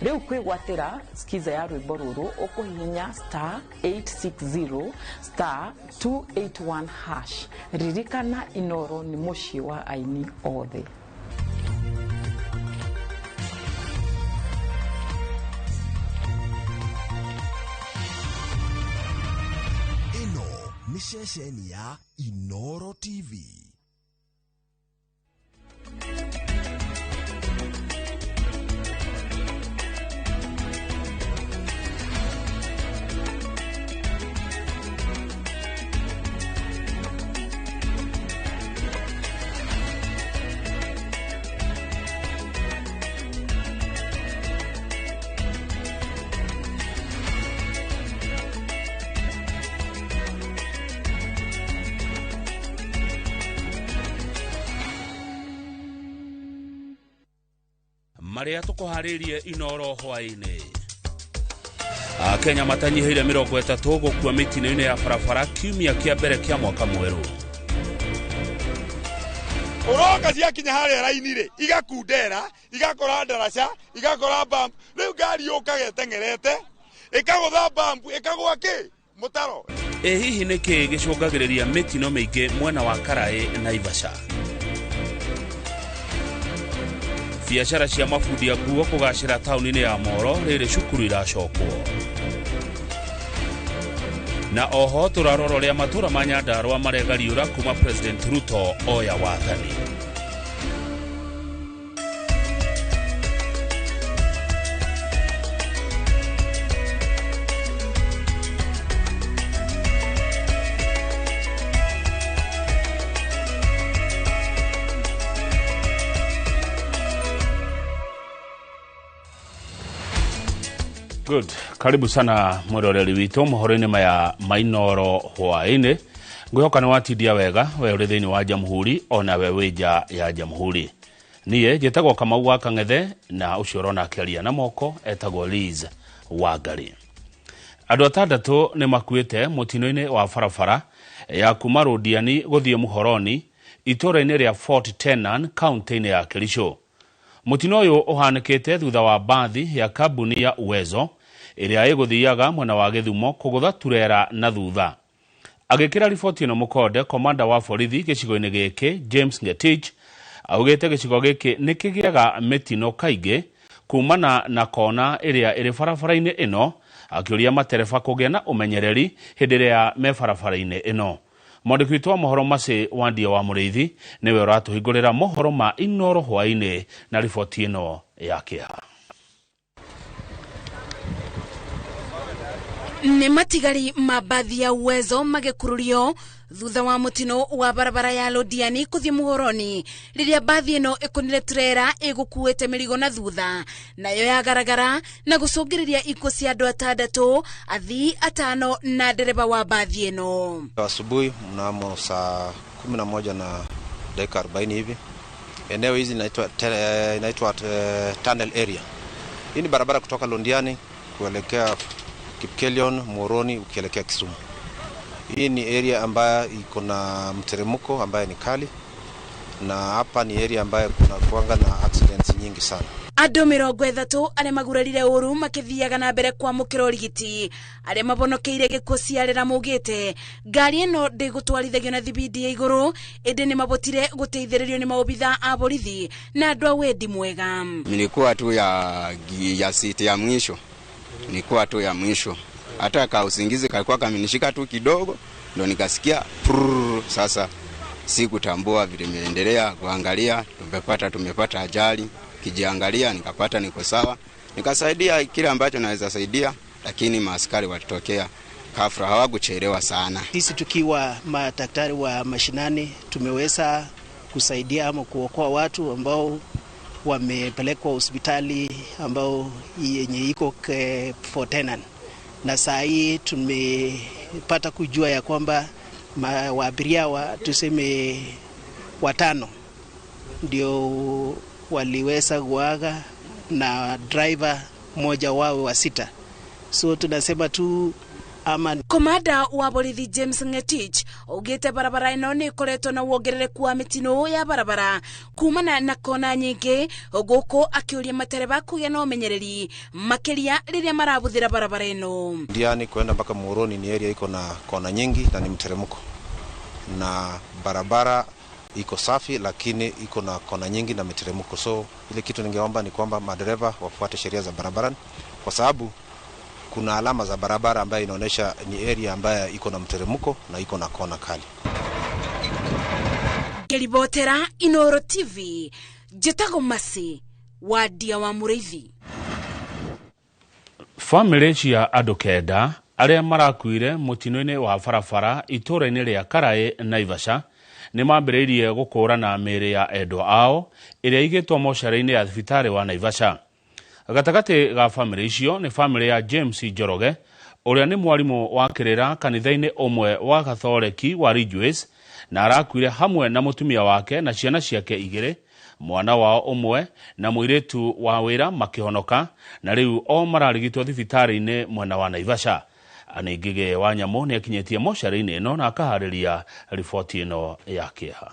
Rĩu kwĩgwatĩra skiza ya rwĩmbo rũrũ, ũkũhihinya star 860 star 281 hash. Ririkana, Inoro nĩ mũciĩ wa aini othe. Ĩno nĩ ceceni ya Inoro TV. Marĩa tũkũharĩirie Inoro hwaĩ-inĩ. Akenya matanyihĩire 30 gũkua mĩtino-inĩ ya barabara kiumia kĩa mbere kĩa mwaka mwerũ. Uroka ciakinya harĩa raini rĩ, igakundera, igakora ndaraca, igakora bump. Rĩu ngari yũkaga ĩteng'erete, ĩkagũtha bump, ĩkagũa kĩ? Mũtaro. Ĩ hihi nĩ kĩĩ gĩcũngagĩrĩria mĩtino mĩingĩ mwena wa Karaĩ Naivasha? Biacara cia mabundi a nguo kũgacĩra taũni-inĩ ya Moro rĩrĩ cukuru iracokwo. Na oho tũrarora ũrĩa matũra ma Nyandarua maregariũra kuma President Ruto oya wathani. Good. Karibu sana mwiroreri witũ mohoro-inĩ maya ma Inoro hwaĩ-inĩ. Ngwĩhoka nĩ watindia wega we ũrĩ thĩinĩ wa Jamhuri ona we wĩ nja ya Jamhuri. Niĩ njĩtagwo Kamau wa Kang'ethe na ũcio ũrona akĩaria na moko etagwo Liz Wangari. Andũ atandatũ nĩ makuĩte mũtino-inĩ wa barabara ya kuma Rũndiani gũthiĩ Muhoroni itũũra-inĩ rĩa Fort Tenan kaunti-inĩ ya Kericho. Mũtino ũyũ ũhanĩkĩte thutha wa mbathi ya kambuni ya Uwezo ĩrĩa ĩgũthiaga mwena wa Gĩthumo kũgũtha turera na thutha. Agĩkĩra riboti ĩno mũkonde, komanda wa borithi gĩcigo-inĩ gĩkĩ James Ngetich augĩte gĩcigo gĩkĩ nĩ kĩgĩaga mĩtino kaingĩ kumana na kona ĩrĩa ĩrĩ barabara-inĩ ĩno, akĩũria matereba kũgĩa na ũmenyereri hĩndĩ ĩrĩa me barabara-inĩ ĩno. Mwandĩki witũ wa mohoro Macĩ Wandia wa Mũrĩithi nĩwe ũratũhingũrĩra mohoro ma Inoro hwaĩ-inĩ na riboti ĩno ya kĩeha. Nĩ matigari ma mbathi ya Uwezo magĩkururio thutha wa mũtino wa barabara ya Londiani kũthiĩ Muhoroni rĩrĩa mbathi ĩno ĩkũnire turera ĩgũkuĩte mĩrigo na thutha nayo yagaragara na gũcũngĩrĩria ikuũ cia andũ atandatũ, athii atano na ndereba wa mbathi ĩno. Asubuhi mnamo saa 11 na dakika 40 hivi, eneo hizi inaitwa tunnel area. Hii ni barabara kutoka Londiani kuelekea Kipkelion, Muhoroni ukielekea Kisumu. Hii ni area ambayo iko na mteremko ambayo ni kali, na hapa ni area ambayo kuna kuanga na accidents nyingi sana. Andũ 30 arĩa magurarire ũru makĩthiaga na mbere kwamũkĩra ũrigiti, arĩa mabonokeire gĩkuũ ciarĩra maugĩte ngari ĩno ndĩgũtwarithagio na thibindi ya igũrũ, ĩndĩ nĩ mabotire gũteithĩrĩrio nĩ maobitha a borithi na andũ a wendi mwega. Nilikuwa tu ya siti ya mwisho, nilikuwa tu ya mwisho, hata ka usingizi kalikuwa kamenishika tu kidogo, ndo nikasikia prrr. Sasa sikutambua vile nimeendelea kuangalia, tumepata ajali. Kijiangalia nikapata niko sawa, nikasaidia kile ambacho naweza saidia, lakini maaskari walitokea kafra, hawakuchelewa sana. Sisi tukiwa madaktari wa mashinani tumeweza kusaidia ama kuokoa watu ambao wamepelekwa hospitali ambao yenye iko Fort Tenan, na saa hii tumepata kujua ya kwamba waabiria wa tuseme 5 ndio waliweza kuaga na driver mmoja wao wa 6. So tunasema tu ama. Komanda wa borithi James Ngetich augĩte barabara ĩno nĩ ĩkoretwo na wongerereku wa mĩtino ya barabara kumana na kona nyingĩ, gũkũ akĩũria matereba kũgĩa na ũmenyereri makĩria rĩrĩa marabũthĩra barabara ĩno. Ndiani kwenda mpaka Muhoroni ni area iko na kona nyingi na ni mteremko, na barabara iko safi lakini iko na kona nyingi na miteremko. So ile kitu ningeomba ni kwamba madereva wafuate sheria za barabarani, kwa sababu kuna alama za barabara ambayo inaonyesha ni area ambayo iko na mteremko na iko na kona kali. Ngeribotera Inoro TV, njĩtagwo Macĩ Wandia wa Mũrĩithi. Famĩlĩ cia andũ 9 arĩa marakuire mũtino-inĩ wa barabara itũũra-inĩ rĩa Karaĩ Naivasha nĩ mambĩrĩirie gũkũrana mĩĩrĩ ya endwa ao ĩrĩa ĩigĩtwo mocarĩ-inĩ ya thibitarĩ wa Naivasha. Gatagatĩ ga famĩlĩ icio nĩ famĩlĩ ya James Njoroge ũrĩa nĩ mwarimũ wa kĩrĩra kanitha-inĩ ũmwe wa Katholeki wa Ridgeways na arakuire hamwe na mũtumia wake na ciana ciake 2 Mwana wao ũmwe na mũirĩtu wa wĩra makĩhonoka na rĩu o mararigitwo thibitarĩ-inĩ mwena wa Naivasha. Anne Ngige wa Nyamũ nĩ akinyĩtie mocarĩ-inĩ ĩno na akaharĩria riboti ĩno ya kĩeha.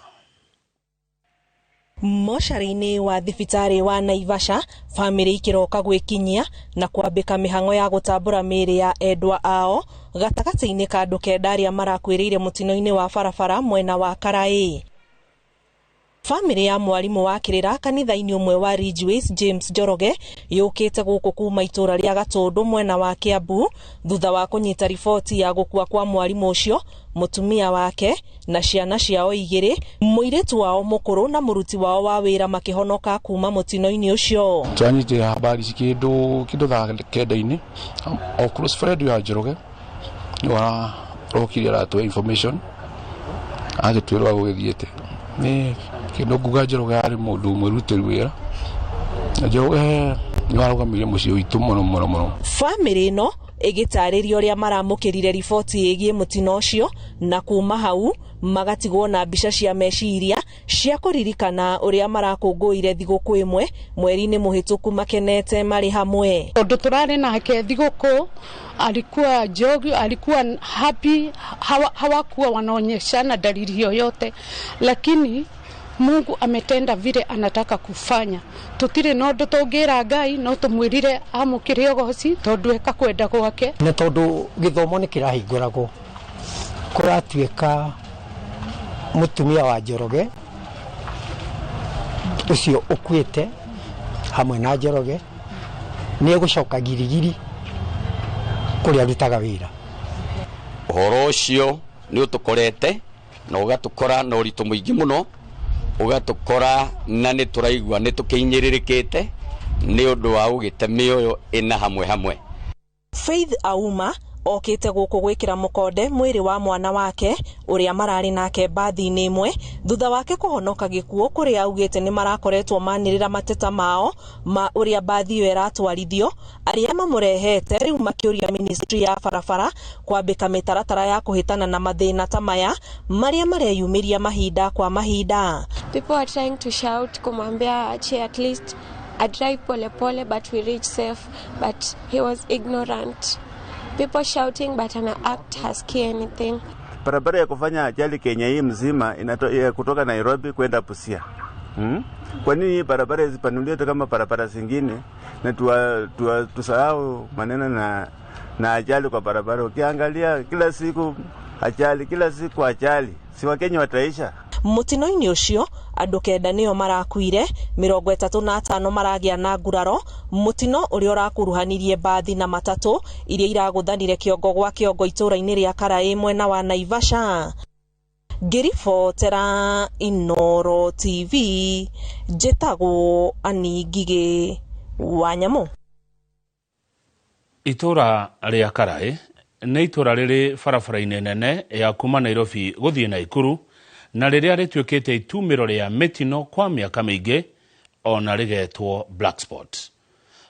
Mocarĩ-inĩ wa thibitarĩ wa Naivasha, bamĩrĩ ikĩroka gwĩkinyia na kwambĩka mĩhang'o ya gũtambũra mĩĩrĩ ya endwa ao gatagatĩ-inĩ ka andũ kenda arĩa marakuĩrĩire mũtino-inĩ wa barabara mwena wa Karaĩ. Bamĩrĩ ya mwarimũ wa kĩrĩra kanitha-inĩ ũmwe wa Ridgeways James Njoroge yũkĩte gũkũ kuma itũra rĩa Gatũndũ mwena wa Kiambu thutha wa kũnyita riboti ya gũkua kwa mwarimũ ũcio, mũtumia wake na ciana ciao igĩrĩ, mũirĩtu wao mũkũrũ na mũruti wao wa wĩra makĩhonoka kuma mũtino-inĩ ũcio. Twanyitire habari kĩndũ thaa kenda-inĩ, o close friend ya Njoroge nĩwe arokire aratũhe information agĩtwĩra gũgĩthiĩte. Nĩ kĩndũ nguga Njoroge arĩ mũndũ mwĩrutĩri wĩra. Njoroge nĩ warũgamĩrĩire mũciĩ witũ mũno mũno mũno. Bamĩrĩ ĩno ĩgĩtarĩria ũrĩa maramũkĩrire riboti ĩgiĩ mũtino ũcio na kuma hau magatigwo na mbica cia meciria cia kũririkana ũrĩa marakũngũĩire thigũkũ ĩmwe mweri-inĩ mũhĩtũku makenete marĩ hamwe. Tondũ tũrarĩ nake thigũkũ, alikuwa jogi, alikuwa happy, hawakuwa wanaonyeshana dalili yoyote, lakini Mungu ametenda vile anataka kufanya. Tutire no ndu tungira Ngai no tumwirire amukire ugoci tondu eka kwenda gwake. Na tondu githomo ni kirahinguragwo kuratuika mutumia wa Njoroge ucio ukuite hamwe na Njoroge ni egucoka girigiri kuria arutaga wira. Uhoro ucio ni utukorete na ugatukora na uritu muingi muno, ugatukora na ni turaigua ni tukiinyirĩrĩkĩte ni undu wa ugite mĩoyo ĩna hamwe hamwe. Faith Auma okĩte gũkũ gwĩkĩra mũkonde mwĩrĩ wa mwana wake ũrĩa mararĩ nake mbathi-inĩ ĩmwe thutha wake kũhonoka gĩkuũ kũrĩa augĩte nĩ marakoretwo manĩrĩra mateta mao ma ũrĩa mbathi ĩyo ĩratwarithio, arĩa mamũrehete rĩu makĩũria ministry ya barabara kwambĩka mĩtaratara ya kũhĩtana na mathĩna ta maya marĩa mareyumĩria mahinda kwa mahinda. People are trying to shout kumwambia ache at least I drive pole pole but we reach safe, but he was ignorant. People shouting but an act has key anything. Barabara ya kufanya ajali Kenya hii mzima kutoka Nairobi kwenda Busia. Kwa nini barabara zipanuliwe kama barabara zingine na tusahau maneno na ajali kwa barabara? Ukiangalia kila siku ajali, kila siku ajali. Si Wakenya wataisha. Mũtino-inĩ ũcio andũ kenda nĩo marakuire, 35 maragĩa na nguraro, mũtino ũrĩa ũrakuruhanirie mbathi na matatũ iria iragũthanire kĩongo gwa kĩongo itũra-inĩ rĩa Karaĩ mwena wa Naivasha. Ngĩribotera Inooro TV, njĩtagwo Anne Ngigĩ wa Nyamũ. Itũra rĩa Karaĩ nĩ itũra rĩrĩ barabara-inĩ nene ya kuma Nairobi gũthiĩ Naikuru na rĩrĩa rĩtuĩkĩte itumĩro rĩa mĩtino kwa mĩaka mĩingĩ ona rĩgetwo black spot.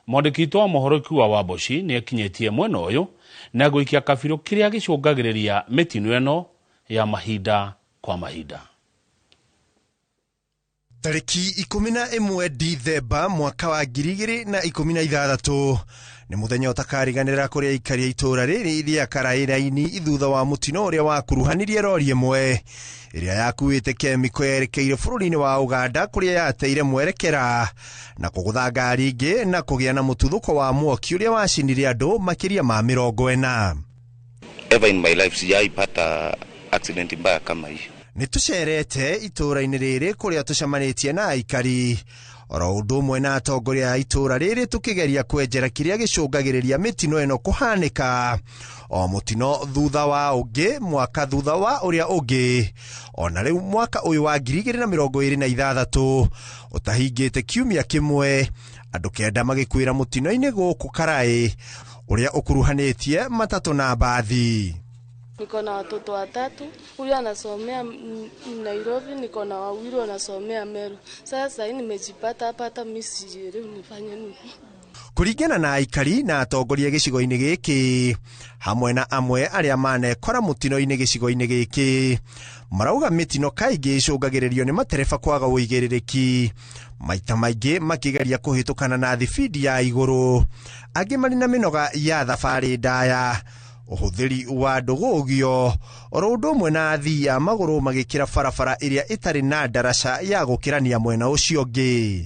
Mwandĩki witũ wa mohoro Kiua wa Mboci nĩ akinyĩtie mwena ũyũ na gũikia kabirũ kĩrĩa gĩcũngagĩrĩria mĩtino ĩno ya mahinda kwa mahinda. Tarĩki 11 Dithemba mwaka wa 2016 nĩ mũthenya ũtakariganĩra kũrĩ aikari a itũra rĩrĩ rĩa Karaĩ raini thutha wa mũtino ũrĩa wakuruhanirie rori ĩmwe ĩrĩa yakuĩte kemiko yerekeire bũrũri-inĩ wa Uganda kũrĩa yateire mwerekera na kũgũtha ngari ingĩ na kũgĩa na mũtuthũko wa mwaki ũrĩa wacinire andũ makĩria ma 40. Ever in my life sijaipata accident mbaya kama hiyo. Nĩ tũcerete itũra-inĩ rĩrĩ kũrĩa tũcemanĩtie na aikari oro ũndũ ũmwe na atongoria a itũra rĩrĩ tũkĩgeria kwenjera kĩrĩa gĩcũngagĩrĩria mĩtino ĩno kũhanĩka o mũtino thutha wa ũngĩ mwaka thutha wa ũrĩa ũngĩ ona rĩu mwaka ũyũ wa 2026 ũtahingĩte kiumia kĩmwe andũ kenda magĩkuĩra mũtino-inĩ gũkũ Karaĩ ũrĩa ũkuruhanĩtie matatũ na mbathi. Niko na watoto watatu, huyu anasomea Nairobi, niko na wawili wanasomea Meru. Sasa hii nimejipata hapa, hata mimi sijielewi nifanye nini. Kũringana na aikari na atongoria gĩcigo-inĩ gĩkĩ hamwe na amwe arĩa manekora mũtino-inĩ gĩcigo-inĩ gĩkĩ, marauga mĩtino kaingĩ ĩcũngagĩrĩrio nĩ matereba kwaga ũigĩrĩrĩki, maita maingĩ makĩgeria kũhĩtũkana na thibindi ya igũrũ, angĩ marĩ na mĩnoga ya thabarĩ ndaya, ũhũthĩri wa ndũgũgio oro ũndũ ũmwe na athii a magũrũ magĩkĩra barabara ĩrĩa ĩtarĩ na ndaraca ya gũkĩrania mwena ũcio ũngĩ.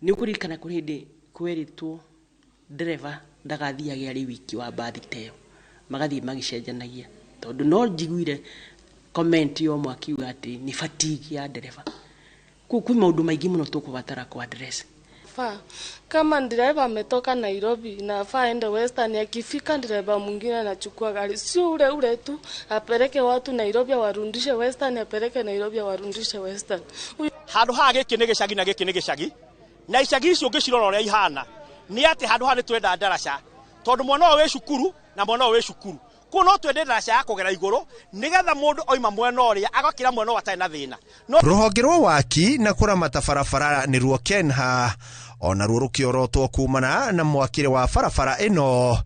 Nĩ ũkũririkana kũrĩ hĩndĩ kwerĩtwo ndereba ndagathiage arĩ wiki wa mbathi ta ĩyo, magathiĩ magĩcenjanagia, tondũ no njiguire comment ya ũmwe akiuga atĩ nĩ fatigue ya ndereba. Kwĩ maũndũ maingĩ mũno tũkũbatara kũ address. Fa kama dereva ametoka Nairobi na afaa aende Western, akifika dereva mwingine anachukua gari, sio ule ule tu apeleke watu Nairobi awarudishe Western, apeleke Nairobi awarudishe Western. Handũ haha gĩkĩ nĩ gĩcagi na gĩkĩ nĩ gĩcagi, na icagi icio ũngĩcirora ũrĩa ihana nĩ atĩ handũ haha nĩ twenda ndaraca, tondũ mwana ũyũ wĩ cukuru na mwana ũyũ wĩ cukuru, koguo no twende ndaraca ya kũgera igũrũ nĩgetha mũndũ oima mwena ũrĩa agakĩra mwena ũyũ atarĩ na thĩna. Rũhonge rwa waki na kũramata barabara nĩ ruo KENHA ona ruo rũkĩorotwo kumana na mwakĩre wa barabara ĩno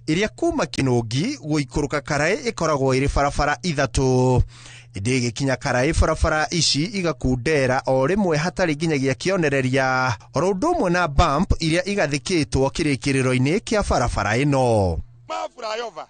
ĩrĩa kuma Kĩnũngi gũikũrũka Karaĩ ĩkoragwo ĩrĩ barabara ithatũ, ĩndĩ ĩgĩkinya Karaĩ barabara ici igakundera o rĩmwe hatarĩ nginyagia kĩonereria, oro ũndũ ũmwe na bump iria igathĩkĩtwo kĩrĩkĩrĩro-inĩ kĩa barabara ĩno. Ma flyover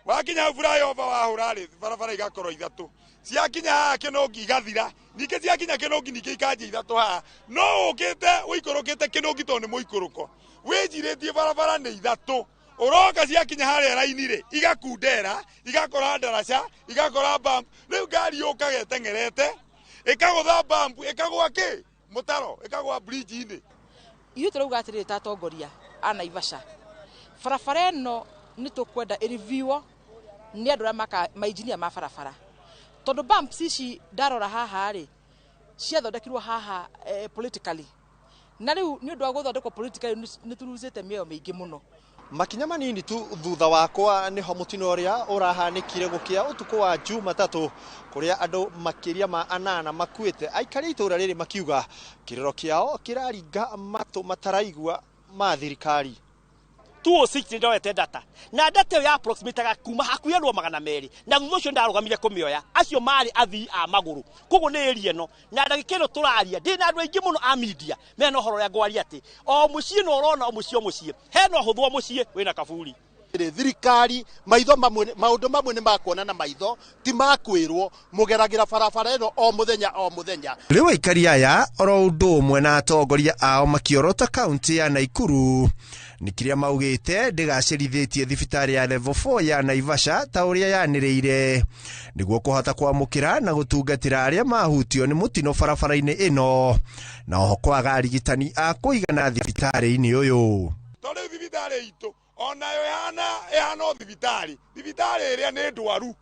wakinya flyover wahũra rĩ, barabara igakorwo ithatũ, ciakinya haha Kĩnũngi igathira, ningĩ ciakinya Kĩnũngi ningĩ ikanjia ithatũ haha, no ũkĩte ũikũrũkĩte Kĩnũngi tondũ nĩ mũikũrũko, wĩnjirĩtie barabara nĩ ithatũ, ũroka ciakinya harĩa raini rĩ igakundera, igakora ndaraca, igakora bump, rĩu ngari yũkaga ĩteng'erete ĩkagũtha bump, ĩkagũa kĩ mũtaro, ĩkagũa bridge-inĩ. Ithuĩ tũrauga atĩrĩrĩ ta atongoria a Naivasha, barabara ĩno nĩ tũkwenda ĩriviwo nĩ andũ arĩa mainjinia ma barabara, tondũ bumps ici ndarora haha rĩ ciathondekirwo haha politically, na rĩu nĩ ũndũ wa gũthondekwo politically nĩ tũrucĩte mĩoyo mĩingĩ mũno. Makinya manini tu thutha wakwa niho mutino uria urahanikire gukia utuku wa Jumatatu kuria andu makiria ma anana makuite. Aikari itura riri makiuga kiriro kiao kiraringa matu mataraigua ma thirikari. 206 ndoete data na data ya approximate kuma hakuhĩ andũ 200 na thutha ũcio ndarũgamire kũmĩoya. Acio marĩ athii a magũrũ, koguo nĩ area ĩno na ndagĩka ĩno tũraria ndĩ na andũ aingĩ mũno a media mena ũhoro ũrĩa ngwaria atĩ o mũciĩ no ũrona o mũciĩ o mũciĩ hena ũhũthũ o mũciĩ wĩna kaburi. Thirikari maitho mamwe maũndũ mamwe nĩ makuona na maitho ti makwĩrwo, mũgeragĩra barabara ĩno o mũthenya o mũthenya. Rĩu aikari aya oro ũndũ ũmwe na atongoria ao makĩorota kaunti ya Naikuru nĩ kĩrĩa maugĩte ndĩgacĩrithĩtie thibitarĩ ya level 4 ya Naivasha ta ũrĩa yanĩrĩire nĩguo kũhota kwamũkĩra na gũtungatĩra arĩa mahutio nĩ mũtino barabara-inĩ ĩno, na oho kwaga arigitani a kũigana thibitarĩ-inĩ ũyũ. Tondũ thibitarĩ itũ onayo ĩhana o thibitarĩ, thibitarĩ ĩrĩa nĩ ndwaru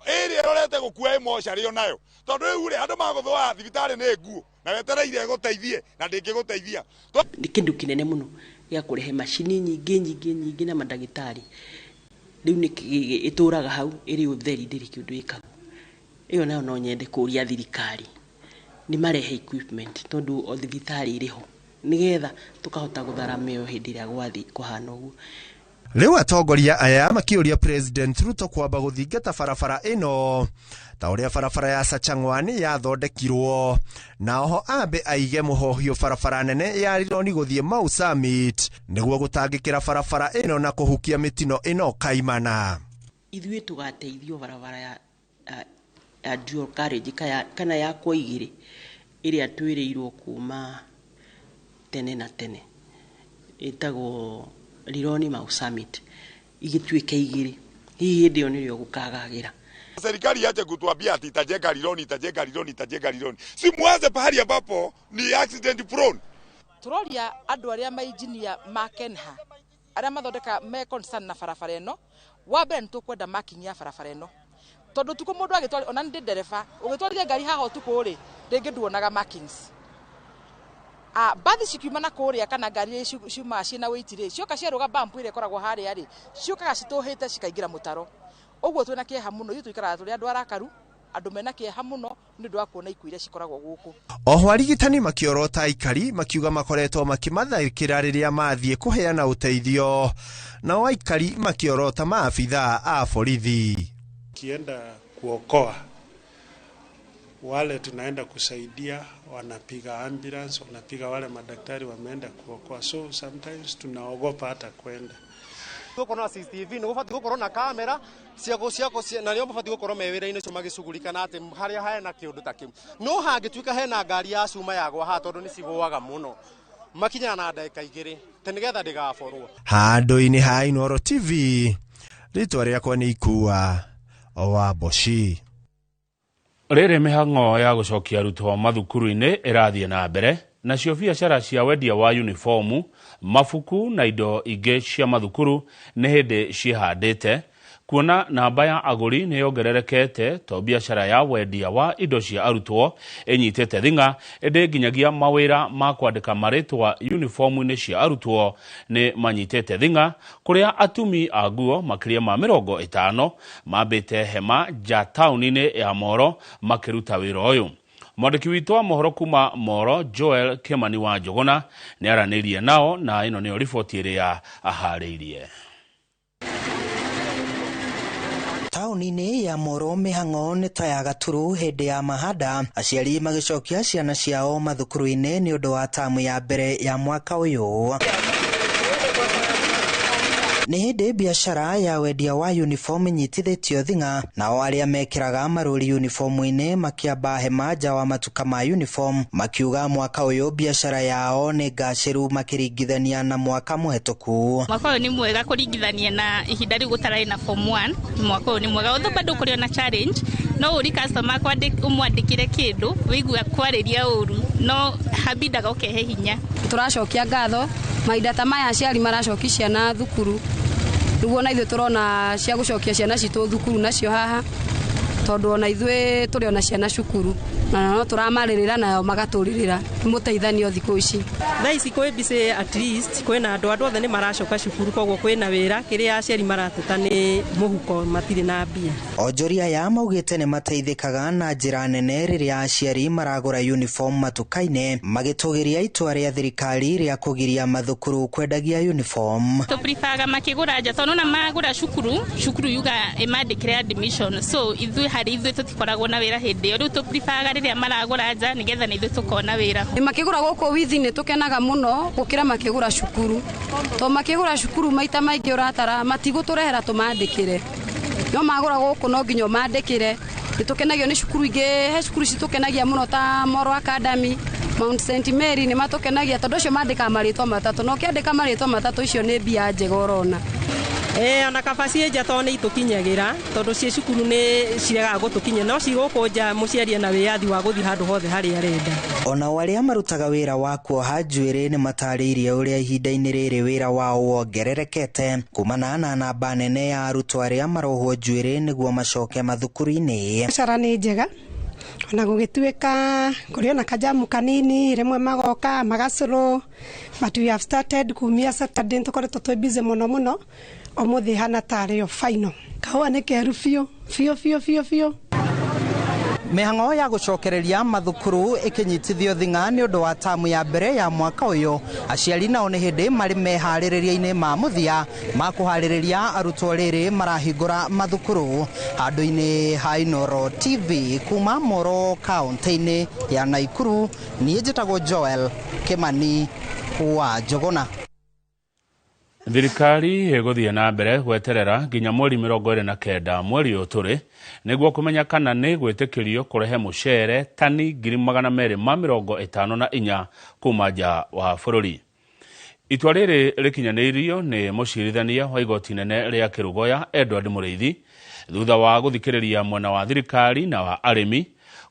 ĩrĩa ĩrorete gũkua ĩmocarĩ onayo, tondũ rĩu rĩ andũ magũthũa thibitarĩ nĩ nguo na wetereire ĩgũteithie na ndĩngĩgũteithia. Nĩ kĩndũ kĩnene mũno gĩa kũrehe macini nyingĩ nyingĩ nyingĩ na mandagĩtarĩ. Rĩu nĩ ĩtũraga hau ĩrĩ ũtheri ndĩrĩ kĩndũ ĩkagwo. Ĩyo nayo no nyende kũria thirikari nĩ marehe equipment tondũ o thibitarĩ ĩrĩ ho nĩgetha tũkahota gũthara mĩoyo hĩndĩ ĩrĩa gwathiĩ kũhana ũguo. Rĩu atongoria aya makĩũria President Ruto kwamba gũthingata barabara ĩno ta ũrĩa barabara ya Sachang'wani yathondekirwo, na oho ambe aige mũhohio barabara nene ya Rironi gũthiĩ Mau Summit nĩguo gũtangĩkĩra barabara ĩno na kũhukia mĩtino ĩno kaimana. Ithuĩ tũgateithio barabara ya dual carriage kana ya kwa igĩrĩ ĩrĩa twĩrĩirwo kuma tene na tene ĩtagwo Rironi Mau Summit igĩtuĩke igĩrĩ, hihi hĩndĩ ĩyo nĩrĩo gũkagagĩra. Serikali iache kutuambia ati itajenga Rironi, itajenga Rironi, itajenga Rironi. Si muanze pahali ambapo ni accident prone. Turoria andũ arĩa mainjinia ma KENHA arĩa mathondeka me concern na barabara ĩno, wa mbere nĩ tũkwenda marking ya barabara ĩno, tondũ ũtukũ mũndũ agĩtwara, ona nĩ ndereba ũgĩtwarithia ngari haha ũtukũ rĩ rĩngĩ nduonaga markings. Mbathi cikiuma na kũrĩa kana ngari ciumaga ciĩna wĩiti rĩ cioka ciarũga bump ĩrĩa ĩkoragwo harĩa rĩ ciũkaga citũhĩte cikaingĩra mũtaro. Ũguo twĩna kĩeha mũno, ithuĩ tũikaraga tũrĩ andũ arakaru. Andũ mena kĩeha mũno nĩ ũndũ wa kuona ikuũ iria cikoragwo gũkũ. Oho arigitani makĩorota aikari makiuga makoretwo makĩmatharĩkĩra rĩrĩa mathiĩ kũheana ũteithio, nao aikari makĩorota maabithaa a borithi. Kienda kuokoa wale tunaenda kusaidia, wanapiga ambulance, wanapiga wale madaktari wameenda kuokoa, so sometimes tunaogopa hata kwenda. Gukorwo na CCTV nĩ gũbatiĩ gũkorwo na kamera cia na nĩo mabatiĩ gũkorwo me wĩra-inĩ ũcio magĩcugurika na atĩ harĩa hena kĩũndũ ta kĩu. No hangĩtuĩka hena ngari ya cuma yagwa haha tondũ nĩ cigũaga mũno, makinyaga na ndagĩka 2 tĩ nĩgetha ndĩgaborwo. Handũ-inĩ ha Inooro TV, rĩtwa rĩakwa nĩ Ikua wa Mboci. Rĩrĩ mĩhang'o ya gũcokia arutwo mathukuru-inĩ ĩrathiĩ na mbere, nacio biacara cia wendia wa uniformu, mabuku na indo ingĩ cia mathukuru nĩ hĩndĩ ciĩhandĩte, kuona namba ya agũri nĩ yongererekete to biacara ya wendia wa indo cia arutwo ĩnyitĩte thing'a, ĩndĩ nginyagia mawĩra ma kwandĩka marĩtwa uniformu-inĩ cia arutwo nĩ manyitĩte thing'a, kũrĩa atumi a nguo makĩria ma 50 mambĩte hema nja taũni-inĩ ya Moro makĩruta wĩra ũyũ. Mwandĩki witũ wa mohoro kuma Moro Joel Kimani wa Njũgũna nĩ aranĩirie nao na ĩno nĩyo riboti ĩrĩa aharĩirie. Taũni-inĩ ya Moro mĩhang'o nĩ ta ya gaturu hĩndĩ ya mahanda, aciari magĩcokia ciana ciao mathukuru-inĩ nĩ ũndũ wa tamu ya mbere ya mwaka ũyũ. Nĩ hĩndĩ biacara ya wendia wa uniform inyitithĩtio thing'a, nao arĩa mekĩraga marũri uniform-inĩ makĩamba hema nja wa matuka ma uniform makiuga mwaka ũyũ biacara yao nĩ ngacĩru makĩringithania na mwaka mũhetũku. Mwaka ũyũ nĩ mwega kũringithania na ihinda rĩu gũtararĩ na form 1. Mwaka ũyũ nĩ mwega although bado kũrĩ ona challenge, no ũri customer ũmwandĩkĩre kĩndũ wĩigua kwarĩria ũru no habindaga ũkehe hinya. Tũracokia ngatho mahinda ta maya aciari maracokia ciana thukuru, nĩguo na ithuĩ tũrona cia gũcokia ciana citũ thukuru nacio haha, tondũ ona ithuĩ tũrĩ ona ciana cukuru na no tũramarĩrĩra nao magatũrĩrĩra, nĩ mũteithanio thikũ ici. Thaa ici kwĩ busy, at least kwĩna andũ othe nĩ maracoka cukuru, koguo kwĩna wĩra, kĩrĩa aciari marateta nĩ mũhuko, matirĩ na mbia. Onjoria aya maugĩte nĩ mateithĩkaga na njĩra nene rĩrĩa aciari maragũra uniform matuka-inĩ, magĩtũgĩria itua rĩa thirikari rĩa kũgiria mathukuru kwendagia uniform. Tũprifaga makĩgũra nja tondũ ona magũra cukuru, cukuru yuga ĩmandĩkĩre admission, so ithuĩ harĩ ithuĩ tũtikoragwo na wĩra hĩndĩ ĩyo, rĩu tũprifaga rĩrĩa maragũra nja nĩgetha na ithuĩ tũkona wĩra. Makĩgũra gũkũ withi nĩ tũkenaga mũno gũkĩra makĩgũra cukuru, tondũ makĩgũra cukuru maita maingĩ ũratara matigũtũrehera tũmandĩkĩre, no magũra gũkũ no nginya ũmandĩkĩre. Nĩ tũkenagio nĩ cukuru ingĩ, he cukuru citũkenagia mũno ta Moro Academy, Mount St Mary nĩ matũkenagia tondũ ũcio mandĩkaga marĩtwa matatũ, na ũkĩandĩka marĩtwa matatũ icio nĩ mbia njega ũrona. Ona kaba ciĩ nja tondũ nĩ itũkinyagĩra, tondũ ciĩ cukuru nĩ ciregaga gũtũkinyia, no ci gũkũ nja mũciari ena wĩyathi wa gũthiĩ handũ hothe harĩa arenda. Onao arĩa marutaga wĩra wa kuoha njuĩrĩ nĩ matarĩirie ũrĩa ihinda-inĩ rĩrĩ wĩra wao wongererekete kumana na namba nene ya arutwo arĩa marohwo njuĩrĩ nĩguo macoke mathukuru-inĩ. Biacara nĩ njega ona gũgĩtuĩka kũrĩ ona kajamu kanini, rĩmwe magoka magacũrũ, but we have started kumia Saturday tũkoretwo twĩ busy mũno mũno, ũmũthĩ hana tarĩ o final. Kahũa nĩ keru biũ biũ biũ biũ biũ. Mĩhang'o ya gũcokereria mathukuru ĩkĩnyitithio thing'a nĩ ũndũ wa tamu ya mbere ya mwaka ũyũ, aciari nao nĩ hĩndĩ marĩ meharĩrĩria-inĩ ma mũthia ma kũharĩrĩria arutwo rĩrĩ marahingũra mathukuru. Handũ-inĩ ha Inooro TV kuma Moro kaũntĩ-inĩ ya Naikuru, niĩ njĩtagwo Joel Kimani wa Njũgũna. Thirikari ĩgũthiĩ na mbere gweterera nginya mweri 29 mweri ũyũ tũrĩ nĩguo kũmenya kana nĩ gwĩtĩkĩrio kũrehe mũcere tani 254 kuma nja wa bũrũri. Itua rĩrĩ rĩkinyanĩirio nĩ mũcirithania wa igoti nene rĩa Kĩrũgoya Edward Mũrĩithi thutha wa gũthikĩrĩria mwena wa thirikari na wa arĩmi,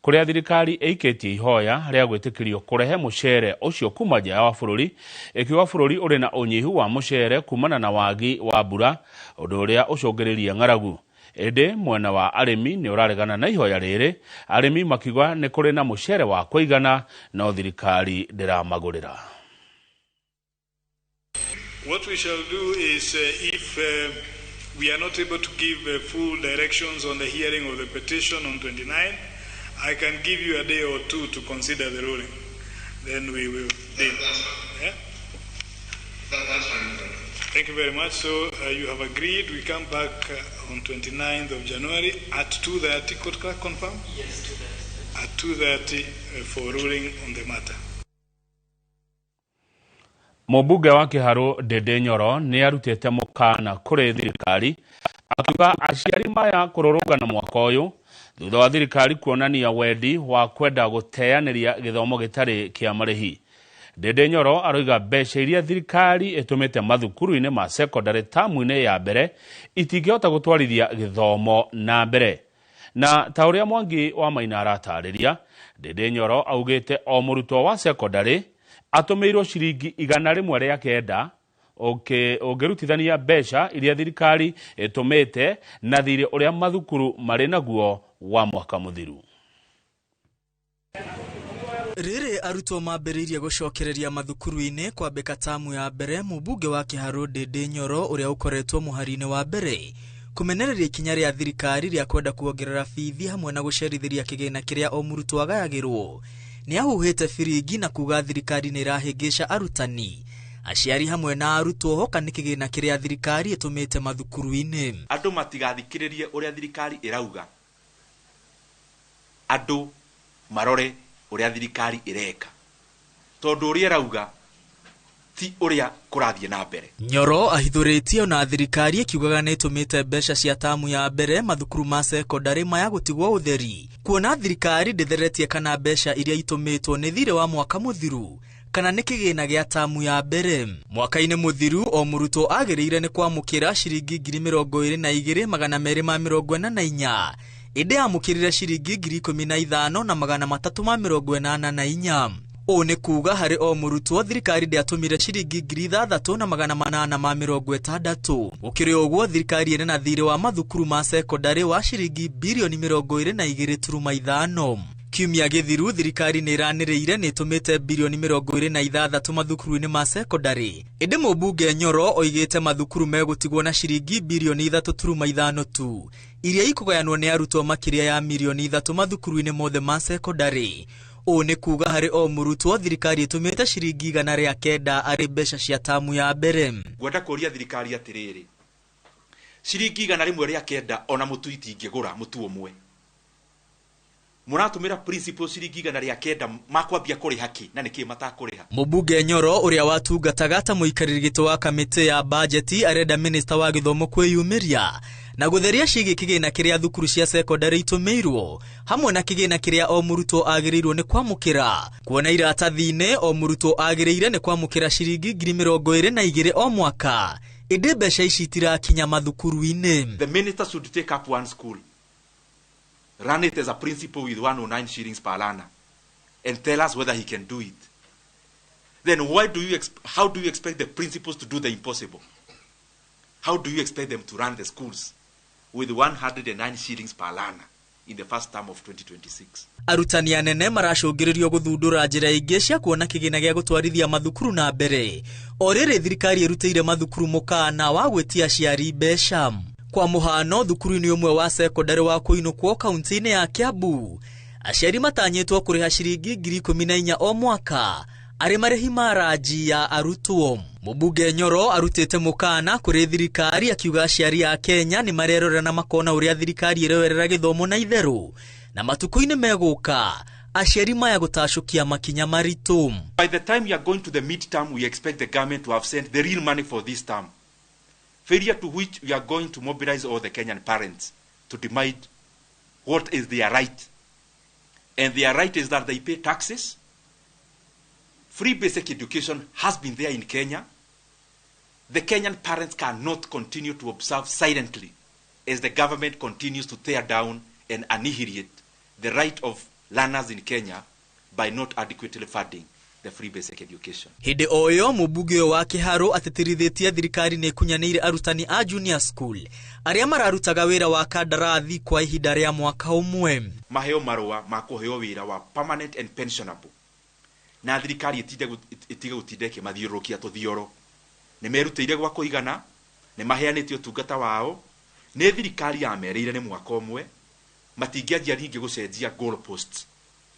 kũrĩa thirikari ĩikĩtie ihoya rĩa gwĩtĩkĩrio kũrehe mũcere ũcio kuma nja wa bũrũri, ĩkiuga bũrũri ũrĩ na ũnyihu wa mũcere kumana na wagi wa mbura, ũndũ ũrĩa ũcũngĩrĩirie ng'aragu. Ĩndĩ mwena wa arĩmi nĩ ũraregana na ihoya rĩrĩ, arĩmi makiuga nĩ kũrĩ na mũcere wa kũigana no thirikari ndĩramagũrĩra. What we shall do is if We are not able to give full directions on the hearing of the petition on 29. I can give you a day or two to consider the ruling. Then we will deal. Yeah? That's fine. Thank you very much. So you have agreed. We come back on 29th of January at 2:30. Court clerk confirm? Yes, 2:30. At 2:30 for ruling on the matter. Mũmbunge wa Kĩharũ Ndindi Nyoro nĩ arutĩte mũkana kũrĩ thirikari akiuga aciari maya kũrũrũngana mwaka ũyũ thutha wa thirikari kuonania wendi wa kwenda gũteanĩria gĩthomo gĩtarĩ kĩa marĩhi. Ndindi Nyoro aroiga mbeca iria thirikari ĩtũmĩte mathukuru-inĩ ma sekondarĩ tamu-inĩ ya mbere itingĩhota gũtwarithia gĩthomo na mbere. Na ta ũrĩa Mwangi wa Maina aratarĩria, Ndindi Nyoro augĩte o mũrutwo wa sekondarĩ atũmĩirwo ciringi 109 ũngĩrutithania mbeca iria thirikari ĩtũmĩte na thirĩ ũrĩa mathukuru marĩ naguo wa mwaka mũthiru. Rĩrĩ arutwo mambĩrĩirie gũcokereria mathukuru-inĩ kwambĩka tamu ya mbere, mũmbunge wa Kĩharũ Ndindi Nyoro ũrĩa ũkoretwo mũhari-inĩ wa mbere kũmenereria ikinya rĩa thirikari rĩa kwenda kuongerera bithi hamwe na gũcerithĩria kĩgĩna kĩrĩa o mũrutwo agayagĩrwo nĩ ahuhĩte biringi na kuga thirikari nĩ ĩrahĩngĩca arutani, aciari hamwe na arutwo hoka nĩ kĩgĩna kĩrĩa thirikari ĩtũmĩte mathukuru-inĩ. Andũ matigathikĩrĩrie ũrĩa thirikari ĩrauga, andũ marore ũrĩa thirikari ĩreka, tondũ ũrĩa ĩrauga ti ũrĩa kũrathiĩ na mbere. Nyoro ahithũrĩtie ona thirikari ĩkiugaga nĩ ĩtũmĩte mbeca cia tamu ya mbere mathukuru ma sekondarĩ maya gũtigwo ũtheri, kuona thirikari ndĩtheretie kana mbeca iria itũmĩtwo nĩ thirĩ wa mwaka mũthiru kana nĩ kĩgĩna gĩa tamu ya mbere. Mwaka-inĩ mũthiru o mũrutwo agĩrĩire nĩ kwamũkĩra ciringi 22,244 ĩndĩ amũkĩrire ciringi 15,384. Ũũ nĩ kuga harĩ o mũrutwo thirikari ndĩatũmire ciringi 6,860. Gũkĩrĩ ũguo thirikari ĩrĩ na thirĩ wa mathukuru ma sekondarĩ wa ciringi birioni 22.5. Kiumia gĩthiru thirikari nĩ ĩranĩrĩire nĩ ĩtũmĩte birioni 26 mathukuru-inĩ ma sekondarĩ, ĩndĩ mũmbunge Nyoro oigĩte mathukuru megũtigwo na ciringi birioni 3.5 tu iria ikũgayanwo nĩ arutwo makĩria ya mirioni 3 mathukuru-inĩ mothe ma sekondarĩ. Ũũ nĩ kuga harĩ o mũrutwo thirikari ĩtũmĩte ciringi 109 arĩ mbeca cia tamu ya mbere. Ngwenda kũria thirikari atĩrĩrĩ, ciringi 109 ona mũtu itingĩgũra mũtu ũmwe. Mũratũmĩra principal ciringi 109 makwambia kũrĩha kĩ na nĩkĩ matakũrĩha? Mũmbunge Nyoro ũrĩa watungataga ta mũikarĩri gĩtĩ wa kamĩtĩ ya bajeti arenda minista wa gĩthomo kwĩyumĩria na gũtheria ciĩgiĩ kĩgĩna kĩrĩa thukuru cia sekondarĩ itũmĩirwo hamwe na kĩgĩna kĩrĩa o mũrutwo agĩrĩirwo nĩ kwamũkĩra, kuona iratathi-inĩ o mũrutwo agĩrĩire nĩ kwamũkĩra ciringi 22,000 o mwaka, ĩndĩ mbeca ici itirakinya mathukuru-inĩ. The minister should take up one school, run it as a principal with 109 shillings per learner, and tell us whether he can do it. Then why do you how do you expect the principals to do the impossible? How do you expect them to run the schools with 109 shillings per learner in the first term of 2026? Arutani anene maracũngĩrĩrio gũthundũra njĩra ingĩ cia kuona kĩgĩna gĩa gũtwarithia mathukuru na mbere. O rĩrĩ thirikari ĩrutĩire mathukuru mũkana wa gwĩtia aciari mbeca. Kwa mũhano thukuru-inĩ ũmwe wa sekondarĩ wa Kũinũkwo kaunti-inĩ ya Kiambu, aciari matanyĩtwo kũrĩha ciringi 14,000 o mwaka arĩ marĩhi ma ranji ya arutwo. Mũmbunge Nyoro arutĩte mũkana kũrĩ thirikari akiuga aciari a Kenya nĩ marerorera na makona ũrĩa thirikari ĩroerera gĩthomo na itherũ, na matukũ-inĩ megũka aciari maya gũtacũkia makinya maritũ. By the time we are going to the midterm, we expect the government to have sent the real money for this term, failure to which we are going to mobilize all the Kenyan parents to demand what is their right. And their right is that they pay taxes. Free basic education has been there in Kenya. The Kenyan parents cannot continue to observe silently as the government continues to tear down and annihilate the right of learners in Kenya by not adequately funding the free basic education. Hĩndĩ o ĩyo mũmbunge ũyũ wa Kĩharũ atĩtĩrithĩtie thirikari nĩ ĩkunyanĩire arutani a junior school arĩa mararutaga wĩra wa kandarathi kwa ihinda rĩa mwaka ũmwe. Maheo marũa ma kũheo wĩra wa permanent and pensionable, na thirikari ĩtige gũtinda ĩkĩmathiũrũrũkia tũthioro. Nĩ merutĩire gwa kũigana, nĩ maheanĩte ũtungata wao, Nĩ thirikari yamerĩire nĩ mwaka ũmwe matingĩanjia rĩngĩ gũcenjia goal posts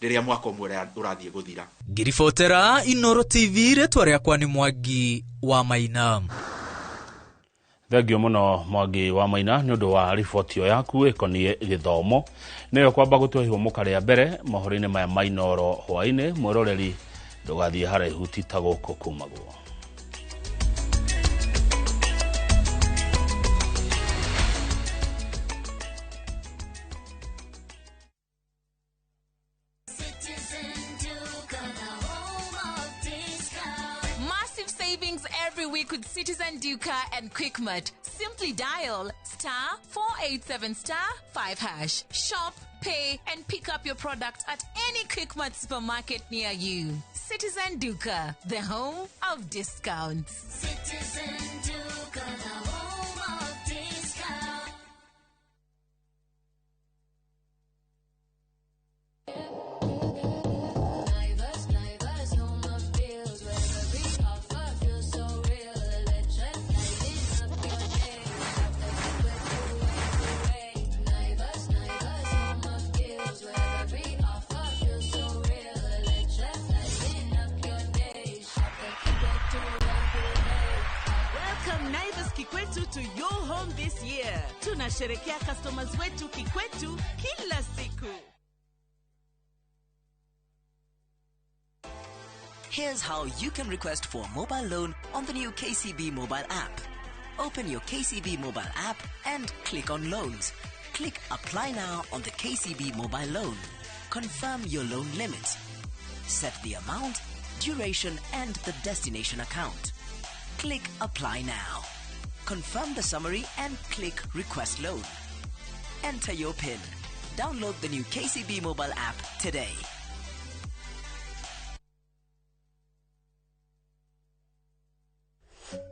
rĩrĩa mwaka ũmwe ũrathiĩ gũthira. Ngiribotera Inoro TV, rĩtwa rĩakwa nĩ Mwangi wa Maina. Thengio mũno Mwangi wa Maina nĩ ũndũ wa riboti ĩyo yaku ĩkoniĩ gĩthomo. Nĩyo kwamba gũtũhe ihũmũka rĩa mbere mohoro-inĩ maya ma Inoro hwaĩ-inĩ. Mwĩroreri ndũgathiĩ haraihu ti ta gũkũ kumagwo. Massive savings every week with Citizen Duka and Quickmart. Simply dial *487*5#. Shop, pay, and pick up your product at any Quickmart supermarket near you. Citizen Duka, the home of discounts. Citizen Duka, the home of discounts. Naivas, home of deals, where every offer feels so real. Electric, lighting up your day. Shop the way. Naivas, home of deals, where every offer feels so real. Electric, lighting up your day. Shop the way. Welcome Naivas Kikwetu to your home this year. Tunasherekea customers wetu Kikwetu kila siku. Here's how you can request for a mobile loan on the new KCB mobile app. Open your KCB mobile app and click on Loans. Click Apply Now on the KCB mobile loan. Confirm your loan limit. Set the amount, duration, and the destination account. Click Apply Now. Confirm the summary and click Request Loan. Enter your PIN. Download the new KCB mobile app today.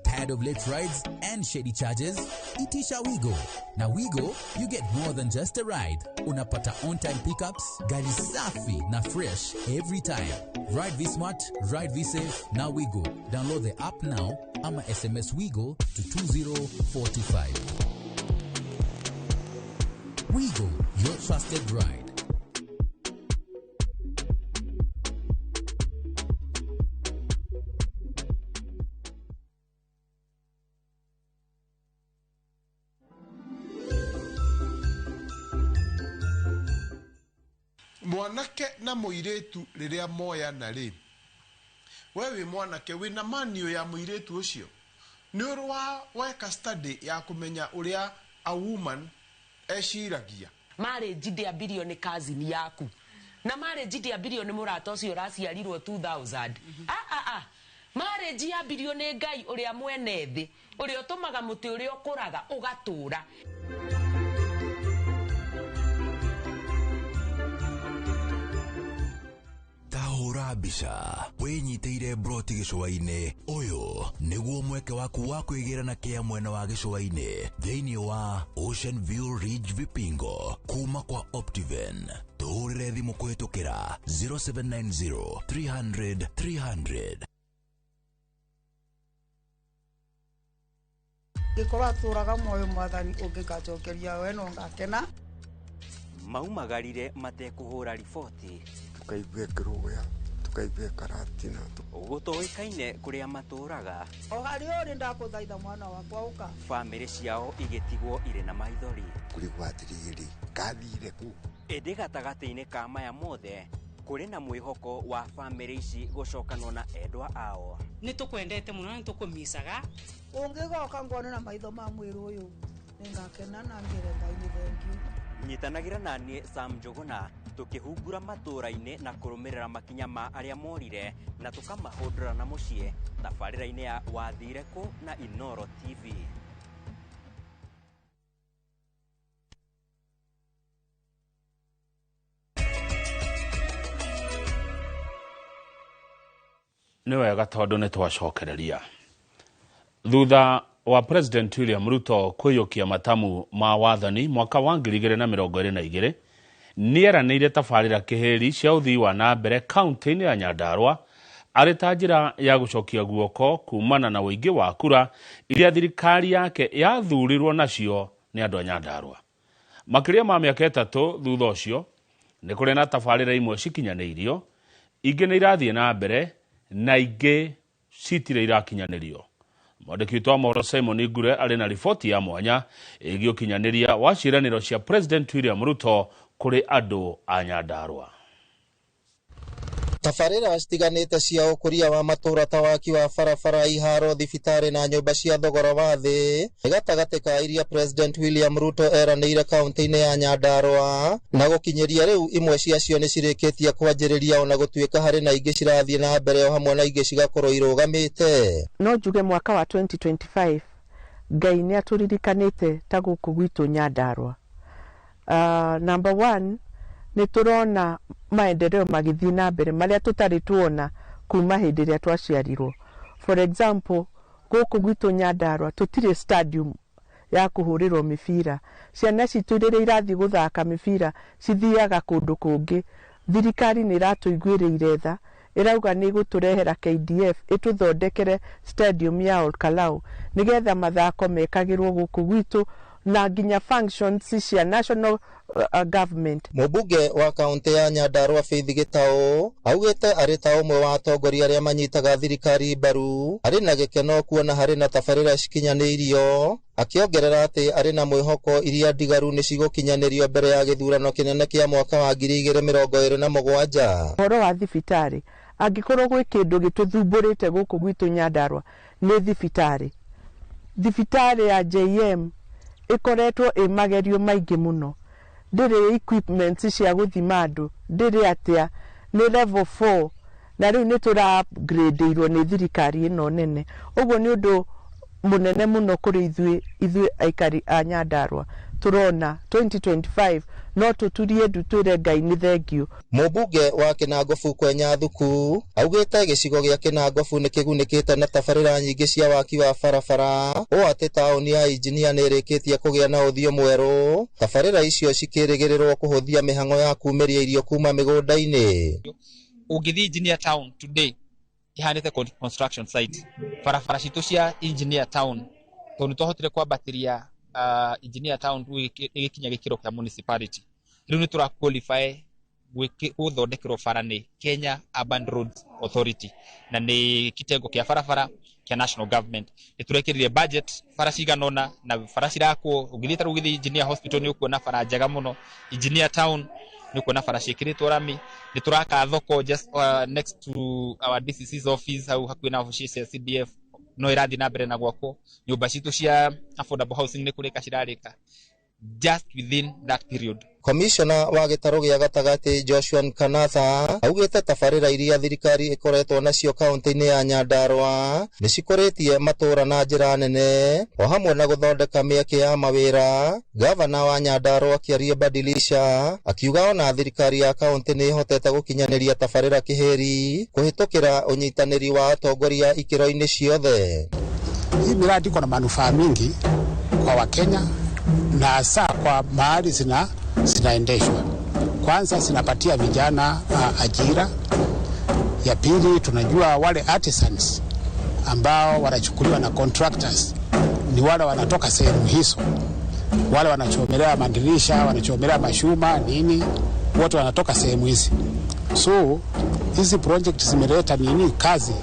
Tired of late rides and shady charges? Itisha Wigo. Now Wigo, you get more than just a ride. Unapata on-time pickups, gari safi na fresh every time. Ride V Smart, ride V Safe, now Wigo. Download the app now ama SMS Wigo to 20425. Wigo, your trusted ride. Mwanake na mũirĩtu rĩrĩa moyana rĩ, we wĩ mwanake wĩna manio ya mũirĩtu ũcio, nĩ ũrĩ wa weka study ya kũmenya ũrĩa a woman eciragia. Marriage ndĩambirio nĩ cousin yaku na marriage ndĩambirio nĩ mũrata ũcio ũraciarirwo 2000. Marriage yambirio nĩ Ngai ũrĩa mwene thĩ, ũrĩa ũtũmaga mũtĩ ũrĩa ũkũraga ũgatũra. Tahũra mbica wĩnyitĩire broti gĩcũa-inĩ. Ũyũ nĩguo mweke waku wa kwĩgĩra na kĩa mwena wa gĩcũa-inĩ thĩinĩ wa Ocean View Ridge Vipingo kuma kwa Optiven. Tũhũrĩre thimũ kũhĩtũkĩra 0790 300 300. Ngĩkorwo atũraga muoyo mwathani ũngĩkanjokeria we no ngakena. Maumagarire matekũhũra riboti, tukaigua kĩrũya, tukaigua karatina, gũtoĩkaine kũrĩa matũraga. O harĩa ũrĩ ndakũthaitha mwana wakwa ũka. Bamĩrĩ ciao igĩtigwo irĩ na maithori. Kũrigwo atĩrĩrĩ, kathire kũ? Ĩndĩ gatagatĩ-inĩ ka maya mothe kũrĩ na mwĩhoko wa bamĩrĩ ici gũcokanwo na endwa ao. Nĩ tũkwendete mũno na nĩ tũkũmicaga. Ũngĩgoka ngone na maitho ma mwĩrĩ ũyũ nĩngakena na ngĩre Ngai nĩ thengiũ. Nyitanagĩra na niĩ Sam Njũgũna tũkĩhungura matũũra-inĩ na kũrũmĩrĩra makinya ma arĩa morire na tũkamahũndũra na mũciĩ tabarĩra-inĩ ya Wathire Kũ na Inoro TV. Nĩ wega tondũ nĩ twacokereria. Thutha wa President William Ruto kwĩyũkia matamu ma wathani mwaka wa 2022 nĩeranĩire tabarĩra kĩhĩri cia ũthii wa na mbere kaunti-inĩ ya Nyandarua arĩ ta njĩra ya gũcokia guoko kumana na ũingĩ wa kura iria thirikari yake yathurirwo nacio Nĩ andũ a Nyandarua. Makĩria ma mĩaka 3 thutha ũcio, nĩ kũrĩ na tabarĩra imwe cikinyanĩirio, ingĩ nĩ irathiĩ na mbere na ingĩ citirĩ irakinyanĩrio. Mwandĩki witũ wa mohoro Simon Ngure arĩ na riboti ya mwanya ĩgiĩ ũkinyanĩria wa ciĩranĩro cia President William Ruto kũrĩ andũ a Nyandarua. Tabarĩra citiganĩte cia ũkũria wa matũũra ta waki wa barabara, iharo, thibitarĩ na nyũmba cia thogora wa thĩ nĩ gatagatĩ ka iria President William Ruto eranĩire kaunti-inĩ ya Nyandarua, na gũkinyĩria rĩu imwe ciacio nĩ cirĩkĩtie kwanjĩrĩria ona gũtuĩka harĩ na ingĩ cirathiĩ na mbere o hamwe na ingĩ cigakorwo irũgamĩte. No njuge mwaka wa 2025 Ngai nĩ atũririkanĩte ta gũkũ gwitũ Nyandarua. Number one, nĩ tũrona maendeleo magĩthiĩ na mbere marĩa tũtarĩ tuona kuma hĩndĩ ĩrĩa twaciarirwo. For example, gũkũ gwitũ Nyandarua tũtirĩ stadium ya kũhũrĩrwo mĩbira. Ciana citũ rĩrĩa irathiĩ gũthaka mĩbira cithiaga kũndũ kũngĩ. Thirikari nĩ ĩratũiguĩrĩire tha, ĩrauga nĩ ĩgũtũrehera KDF ĩtũthondekere stadium ya Olkalau nĩgetha mathako mekagĩrwo gũkũ gwitũ na nginya functions cia national government. Mũmbunge wa kaunti ya Nyandarua Faith Gĩtaũ augĩte arĩ ta ũmwe wa atongoria arĩa manyitaga thirikari mbaru, arĩ na gĩkeno kuona harĩ na tabarĩra cikinyanĩirio, akĩongerera atĩ arĩ na mwĩhoko iria ndigaru nĩ cigũkinyanĩrio mbere ya gĩthurano kĩnene kĩa mwaka wa 2027. Ũhoro wa thibitarĩ, angĩkorwo gwĩ kĩndũ gĩtũthumbũrĩte gũkũ gwitũ Nyandarua nĩ thibitarĩ. Thibitarĩ ya JM ĩkoretwo ĩ magerio maingĩ mũno, ndĩrĩ equipment cia gũthima andũ, ndĩrĩ atĩa, nĩ level 4 na rĩu nĩ tũra upgrade-irwo nĩ thirikari ĩno nene. Ũguo nĩ ũndũ mũnene mũno kũrĩ ithuĩ aikari a Nyandarua. Tũrona 2025 no tũturie ndu twĩre Ngai nĩ thengiũ. Mũmbunge wa Kĩnangobu Kwenya Thuku augĩte gĩcigo gĩa Kĩnangobu nĩ kĩgunĩkĩte na tabarĩra nyingĩ cia waki wa barabara, ũũ atĩ taũni ya Injinia nĩ ĩrĩkĩtie kũgĩa na ũthiũ mwerũ. Tabarĩra icio cikĩrĩgĩrĩrwo kũhũthia mĩhang'o ya kumĩria irio kuma mĩgũnda-inĩ. Ũngĩthiĩ Engineer Town today ihanĩte construction site, barabara citũ cia Engineer Town tondũ nĩ twahotire kwambatĩria Engineer Town ĩgĩkinya gĩkĩro kĩa municipality, rĩu nĩ tũra qualify gũthondekerwo bara nĩ Kenya Urban Roads Authority na nĩ kitengo kĩa barabara kĩa national government. Nĩ tũrekĩrire budget bara cigana ũna na bara cirakwo. Ũngĩthiĩ ta rĩu ũgĩthiĩ Engineer Hospital nĩ ũkuona bara njega mũno, Engineer Town nĩ ũkuona bara ciĩkĩrĩtwo rami. Nĩ tũraka thoko just next to our DCC's office, hau hakuhĩ na obici cia CDF no ĩrathiĩ na mbere na gwakwo. Nyũmba citũ cia affordable housing nĩ kũrĩka cirarĩka just within that period. Komishona wa gĩtarũ gĩa gatagatĩ Joshua Nkanatha augĩte tabarĩra iria thirikari ĩkoretwo nacio kaunti-inĩ ya Nyandarua nĩ cikũrĩtie matũũra na njĩra nene o hamwe na gũthondeka mĩeke ya mawĩra. Gavana wa Nyandarua Kĩarie Badilisha akiuga ona thirikari ya kaunti nĩ ĩhotete gũkinyanĩria tabarĩra kĩhĩri kũhĩtũkĩra ũnyitanĩri wa atongoria ikĩro-inĩ ciothe. Hii miradi iko na manufaa mingi kwa Wakenya na hasa kwa mahali zinaendeshwa. Kwanza zinapatia vijana ajira. Ya pili, tunajua wale artisans ambao wanachukuliwa na contractors ni wale wanatoka sehemu hizo, wale wanachomelea madirisha, wanachomelea mashuma nini, wote wanatoka sehemu hizi. So hizi project zimeleta nini kazi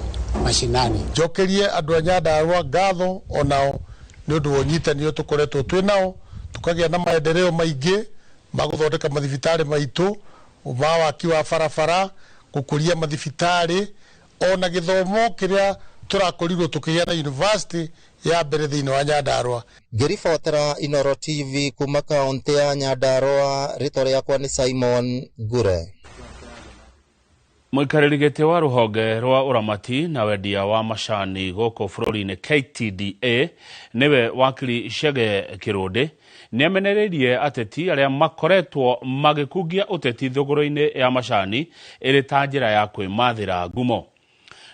mashinani. Njokerie andũ a Nyandarua ngatho onao nĩ ũndũ wa ũnyitanĩri tũkoretwo twĩ nao, tukagĩa na maendeleo maingĩ ma gũthondeka mathibitarĩ maitũ, ma waki wa barabara, gũkũria mathibitarĩ, ona gĩthomo kĩrĩa tũrakorirwo tũkĩgĩa na university ya mbere thĩinĩ wa Nyandarua. Ngĩribotera Inooro TV kuma kaunti ya Nyandarua, rĩtwa rĩakwa nĩ Simon Ngure. Mũikarĩri gĩtĩ wa rũhonge rwa ũramati na wendia wa macani gũkũ bũrũri-inĩ KTDA nĩwe wakiri Chege Kĩrũndĩ nĩamenereirie ateti arĩa makoretwo magĩkungia ũteti thogoro-inĩ ya macani ĩrĩ ta njĩra ya kwĩmathĩra ngumo.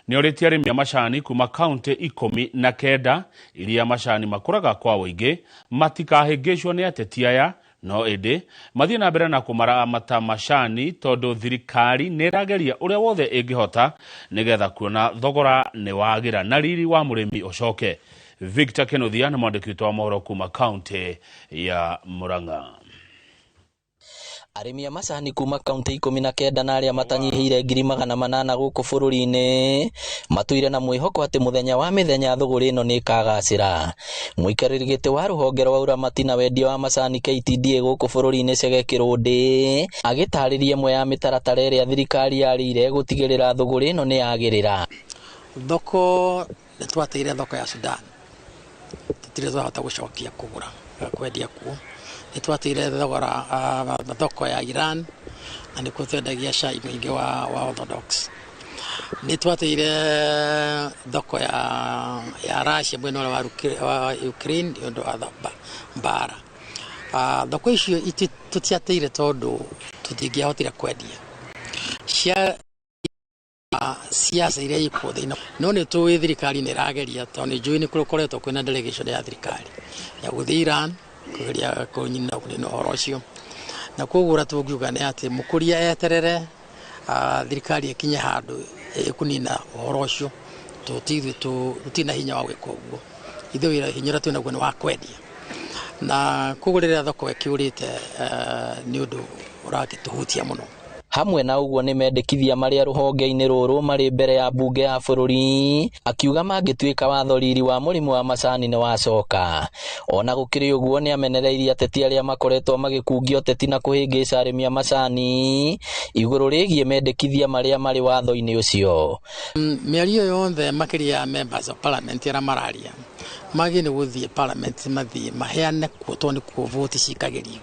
Nĩorĩtie arĩmi a macani kuma kaunti 19 iria macani makũraga kwa ũingĩ matikahĩngĩcwo nĩ ateti aya, no ĩndĩ mathiĩ na mbere na kũmaramata macani tondũ thirikari nĩ ĩrageria ũrĩa wothe ĩngĩhota nĩgetha kuona thogora nĩ wagĩra na riri wa mũrĩmi ũcoke. Victor Kinuthia nĩ mwandĩki witũ wa mohoro kuma kaunti ya Murang'a. Arĩmi a macani kuma kaunti 19 na arĩa matanyihĩire 800,000 gũkũ bũrũri-inĩ matũire na mwĩhoko atĩ mũthenya wa mĩthenya thũgũrĩ ĩno nĩ ĩkagacĩra. Mũikarĩri gĩtĩ wa rũhonge rwa ũramati na wendia wa macani KTDA gũkũ bũrũri-inĩ Chege Kĩrũndĩ agĩtarĩria ĩmwe ya mĩtaratara ĩrĩa thirikari yarĩire gũtigĩrĩra thũgũrĩ ĩno nĩ yagĩrĩra. Thoko nĩ twateire thoko ya Sudan, tũtirĩ twahota gũcokia kũgũra kwendia kuo. Nĩ twateire thogora thoko ya Iran na nĩkuo twendagia cai mũingĩ wa Orthodox. Nĩ twateire thoko ya Russia mwena ũrĩa wa Ukraine nĩ ũndũ wa mbara. Thoko icio tũtiateire tondũ tũtingĩahotire kwendia cia siasa iria ikuo thĩinĩ. No nĩ tũĩ thirikari nĩ ĩrageria tondũ nĩ njũĩ nĩ kũkoretwo kwĩna delegation ya thirikari ya gũthiĩ Iran kũgeria kũnyina kũnina ũhoro ũcio, na koguo ũrĩa tũngiuga nĩ atĩ mũkũria eterere thirikari ĩkinye handũ ĩkũnina ũhoro ũcio. Tũtirĩ na hinya wa gwĩka ũguo, ithuĩ wĩra hinya ũrĩa twĩnaguo nĩ wa kwendia, na koguo rĩrĩa thoko ĩkĩũrĩte nĩ ũndũ ũragĩtũhutia mũno. Hamwe na ũguo nĩ mendekithia marĩa rũhonge-inĩ rũrũ marĩ mbere ya mbunge ya bũrũri akiuga mangĩtuĩka watho riri wa mũrimũ wa macani nĩ wacoka. Ona gũkĩrĩ ũguo nĩ amenereirie ateti arĩa makoretwo magĩkungia ũteti na kũhĩngĩca arĩmi a macani igũrũ rĩgiĩ mendekithia marĩa marĩ watho-inĩ ũcio. Mĩario yothe makĩria ya members of parliament arĩa mararia magĩ nĩ gũthiĩ parliament mathiĩ maheane kuo tondũ nĩkuo voti cikagĩrio,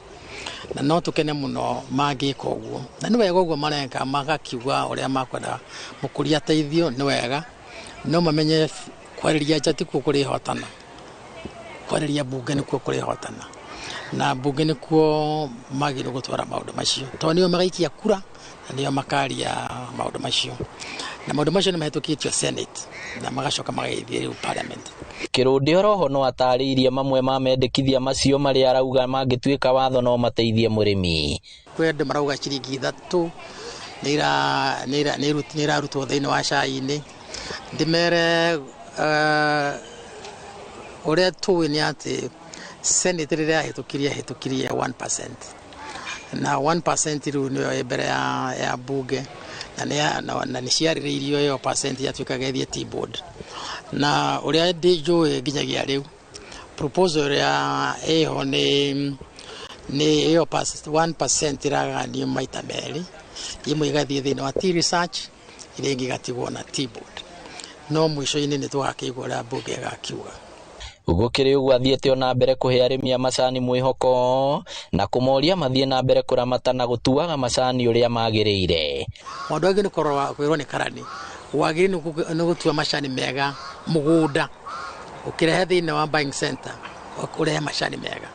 na no tũkene mũno mangĩka ũguo, na nĩ wega ũguo mareka magakiuga ũrĩa makwenda mũkũria ateithio nĩ wega, no mamenye kwarĩria nja tikuo kũrĩhotana, kwarĩria mbunge nĩkuo kũrĩhotana, na mbunge nĩkuo magĩrĩirwo gũtwara maũndũ macio tondũ nĩo magaikia kura na nĩo makaria maũndũ macio, na maũndũ macio nĩ mahĩtũkĩtio Senate na magacoka magagĩthiĩ rĩu parliament. Kĩrũndĩ oroho no atarĩirie mamwe ma mendekithia macio marĩa arauga mangĩtuĩka watho no mateithie mũrĩmi. Kwĩ andũ marauga ciringi 3 nĩ irarutwo thĩinĩ wa cai-inĩ. Ndĩmere ũrĩa tũĩ nĩ atĩ Senate rĩrĩa yahĩtũkirie 1%, na 1% rĩu nĩyo ĩ mbere ya mbunge na nĩ ciarĩrĩirio ĩyo percent yatuĩkaga ĩthiĩ Tea Board, na ũrĩa njũĩ nginyagia rĩu proposal ĩrĩa ĩho nĩ ĩyo 1% ĩraganio maita merĩ, ĩmwe ĩgathiĩ thĩinĩ wa Tea Research, ĩrĩa ĩngĩ ĩgatigwo na Tea Board, no mũico-inĩ nĩ tũgakĩigua ũrĩa mbunge ĩgakiuga. Gũkĩrĩ ũguo athiĩte ona mbere kũhe arĩmi a macani mwĩhoko na kũmoria mathiĩ na mbere kũramata na gũtuaga macani ũrĩa magĩrĩire. Maũndũ angĩ nĩ kũrora kwĩrwo nĩ karani wagĩrĩire nĩ gũtua macani mega mũgũnda, ũkĩrehe thĩinĩ wa buying center ũrehe macani mega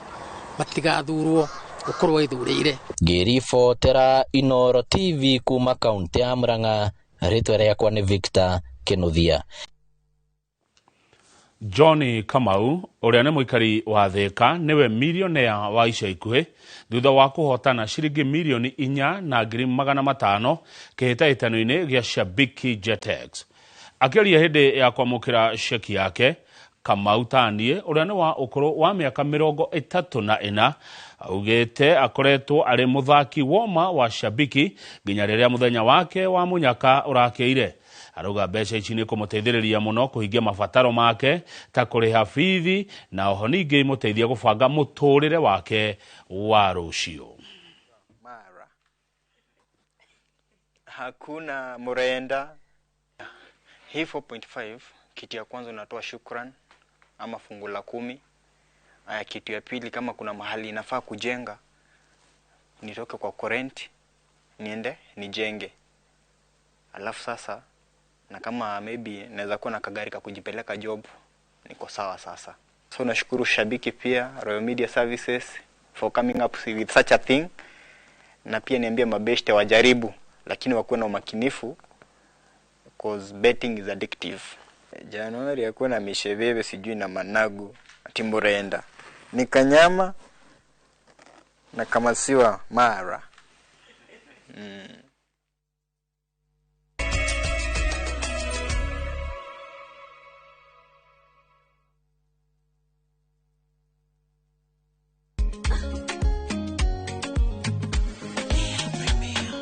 matigathurwo ũkorwo ithurĩire. Ngĩribotera Inooro TV kuma kaunti ya Murang'a, rĩtwa rĩakwa nĩ Victor Kinuthia. Johnny Kamau ũrĩa nĩ mũikari wa Thika nĩwe milionea wa ica ikuhĩ thutha wa kũhotana ciringi milioni 4,500,000 kĩhĩtahĩtano-inĩ gĩa Shabiki Jetex. Akĩaria hĩndĩ ya kwamũkĩra ceki yake, Kamau Tanie ũrĩa nĩ wa ũkũrũ wa mĩaka 34 augĩte akoretwo arĩ mũthaki woma wa Shabiki nginya rĩrĩa mũthenya wake wa mũnyaka ũrakĩire. Arauga mbeca ici nĩ kũmũteithĩrĩria mũno kũhingia mabataro make ta kũrĩha bithi na oho ningĩ imũteithia gũbanga mũtũrĩre wake wa rũciũ. Mara hakuna murenda. Hii 4.5 kitu ya kwanza unatoa shukran ama fungu la 10. Aya, kitu ya pili kama kuna mahali inafaa kujenga nitoke kwa current niende nijenge. Alafu sasa na kama maybe naweza kuwa na kagari ka kujipeleka job niko sawa sasa. So nashukuru Shabiki pia Royal Media Services for coming up with such a thing, na pia niambie mabeshte wajaribu lakini wakuwe na umakinifu because betting is addictive. Januari yakuwa na mishebebe sijui na managu timburenda ni kanyama na kamasiwa mara.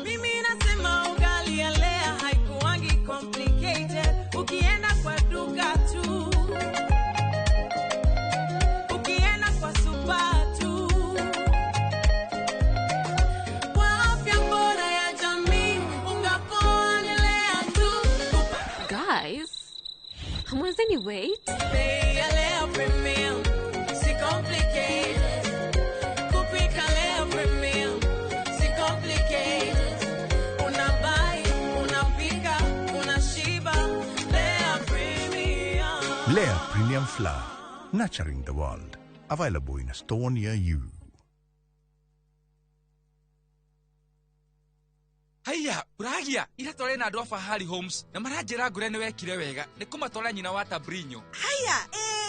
Mimi nasema ugali ya Lea haikuangi complicated. Ukienda kwa duka tu, ukienda kwa super tu, kwa afya bora ya jamii, unga poa ni Lea tu. Guys, hamwezeni wait? Bei ya Lea Premium, si complicated. Kupika Lea Premium, si complicated. Unabuy, unapika, unashiba. Lea Premium. Lea Premium Flour, nurturing the world. Available in a store near you. Haiya, uragia ira tware na andu a Fahari Homes na maranjira ngure ni wekire wega ni kumatwara nyina wa Tabrinyo. Haya,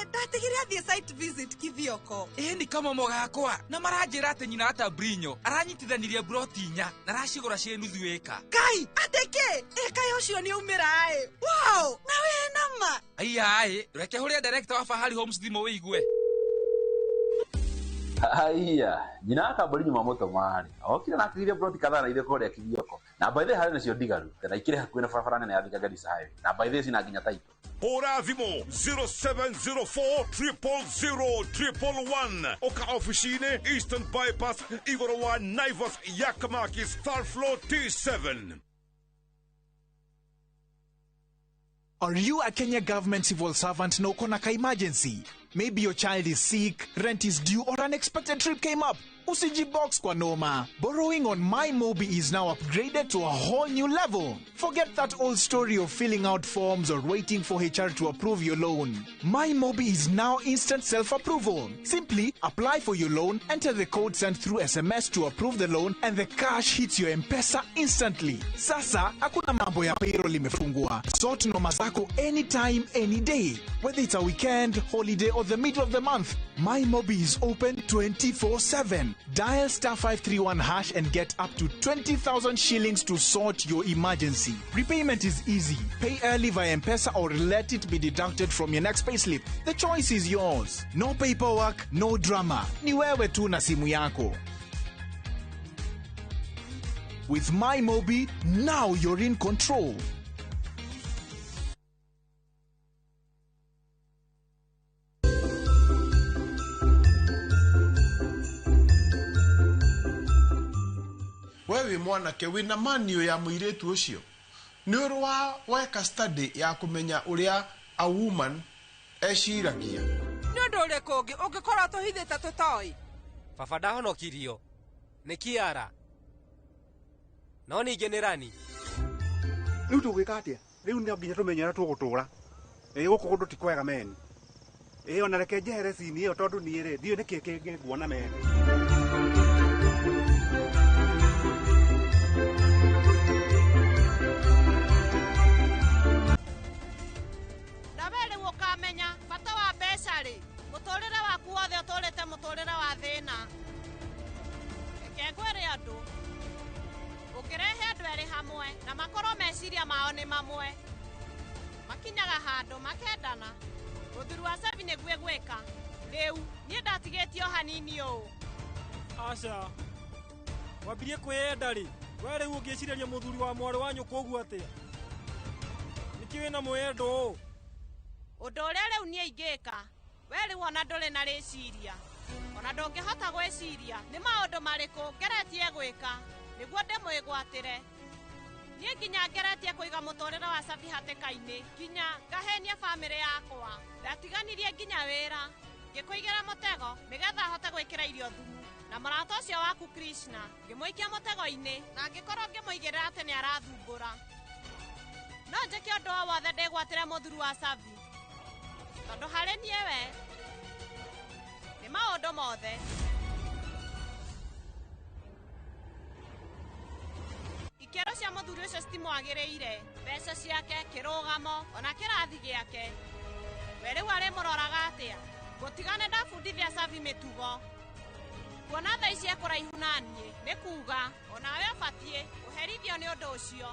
ndatigire athie site visit Kithioko. Ni kamomo gakwa na maranjira ati nyina wa Tabrinyo aranyitithanirie broti inya na aracigura ciĩ nuthu ĩka. Kai, ateke, kai ucio ni aumira ĩ. Wow, na we nama. Haiya ĩ, reke huria director wa Fahari Homes thimũ wĩigue. Haiya, nyina wa Kaburi nyuma mũtũmarĩ okire na akĩgiria broti kadhaa na ithuĩ kũrĩa Kithioko na by the way harĩ nacio ndigaru na ikĩrĩ hakuhĩ na barabara nene ya Thika Garissa Highway na by the way cina nginya taito. Hũra thimũ 0704 000 111 oka ofici-inĩ Eastern Bypass igũrũ wa Naivas Yakamakis third floor T7. Are you a Kenya government civil servant na uko na ka emergency? Maybe your child is sick, rent is due, or an unexpected trip came up. Usijibox kwa noma. Borrowing on MyMobi is now upgraded to a whole new level. Forget that old story of filling out forms or waiting for HR to approve your loan. MyMobi is now instant self-approval. Simply apply for your loan, enter the code sent through SMS to approve the loan, and the cash hits your M-Pesa instantly. Sasa, hakuna mambo ya payroll imefungwa. Sort noma zako anytime, any day. Whether it's a weekend, holiday, or the middle of the month, MyMobi is open 24/7. Dial star 531 hash and get up to 20,000 shillings to sort your emergency. Repayment is easy. Pay early via M-Pesa or let it be deducted from your next payslip. The choice is yours. No paperwork, no drama. Ni wewe tu na simu yako. With MyMobi, now you're in control. We wĩ mwanake wĩna maniũ ya mũirĩtu ũcio nĩ ũrĩ wa weka study ya kũmenya ũrĩa a woman eciragia. Nĩ ũndũ ũrĩkũ ũngĩ ũngĩkorwo tũhithĩte tũtoĩ? Baba ndahonokirio nĩ Kiara no ningĩ nĩ Rani. Rĩu tũgwĩka atĩa? Rĩu no nginya tũmenye ũrĩa tũgũtũra. Ĩ gũkũ kũndũ ti kwega meni. Ĩ ona reke njehere cini ĩyo tondũ niĩ rĩ ndiũĩ nĩkĩ kĩngĩ nguona meni. Ukamenya bata wa mbeca rĩ mũtũrĩre waku wothe ũtũrĩte mũtũrĩre wa thĩna. Reke ngwĩre andũ, ũngĩrehe andũ erĩ hamwe na makorwo meciria mao nĩ mamwe, makinyaga handũ makendana. Mũthuri wa Savi nĩguo gwĩka rĩu niĩ ndatigĩtio hanini ũũ. Aca, wambirie kwĩyenda rĩ? We rĩu ũngĩcirĩria mũthuri wa mwarĩ wa nyũkwa ũguo atĩa? Nĩkĩ wĩna mwĩyendo ũũ? Ũndũ ũrĩa rĩu niĩ ingĩka, we rĩu ona ndũrĩ na rĩciria, ona ndũngĩhota gwĩciria nĩ maũndũ marĩkũ ngeretie gwĩka nĩguo ndĩmwĩgwatĩre. Niĩ nginya ngeretie kũiga mũtũrĩre wa Savi hatĩka-inĩ, nginya ngahenia bamĩrĩ yakwa. Ndatiganirie nginya wĩra, ngĩkũigĩra mũtego nĩgetha hote gwĩkĩra irio thumu. Na mũrata ũcio waku Krishna ngĩmũikia mũtego-inĩ na ngĩkorwo ngĩmũigĩrĩra atĩ nĩ arathumbũra. No njĩke ũndũ o wothe ndĩgwatĩre mũthuri wa Savi, tondũ harĩ niĩ we nĩ maũndũ mothe. Ikĩro cia mũthuri ũcio citimwagĩrĩire, mbeca ciake, kĩrũgamo, ona kĩrathi gĩake. We rĩu arĩmũroraga atĩa? Ngũtigane ndabundithia Savi mĩtugo. Kuona thaa ici ekũraihu na niĩ nĩ kuuga onawe ũbatiĩ kũherithio nĩ ũndũ ũcio.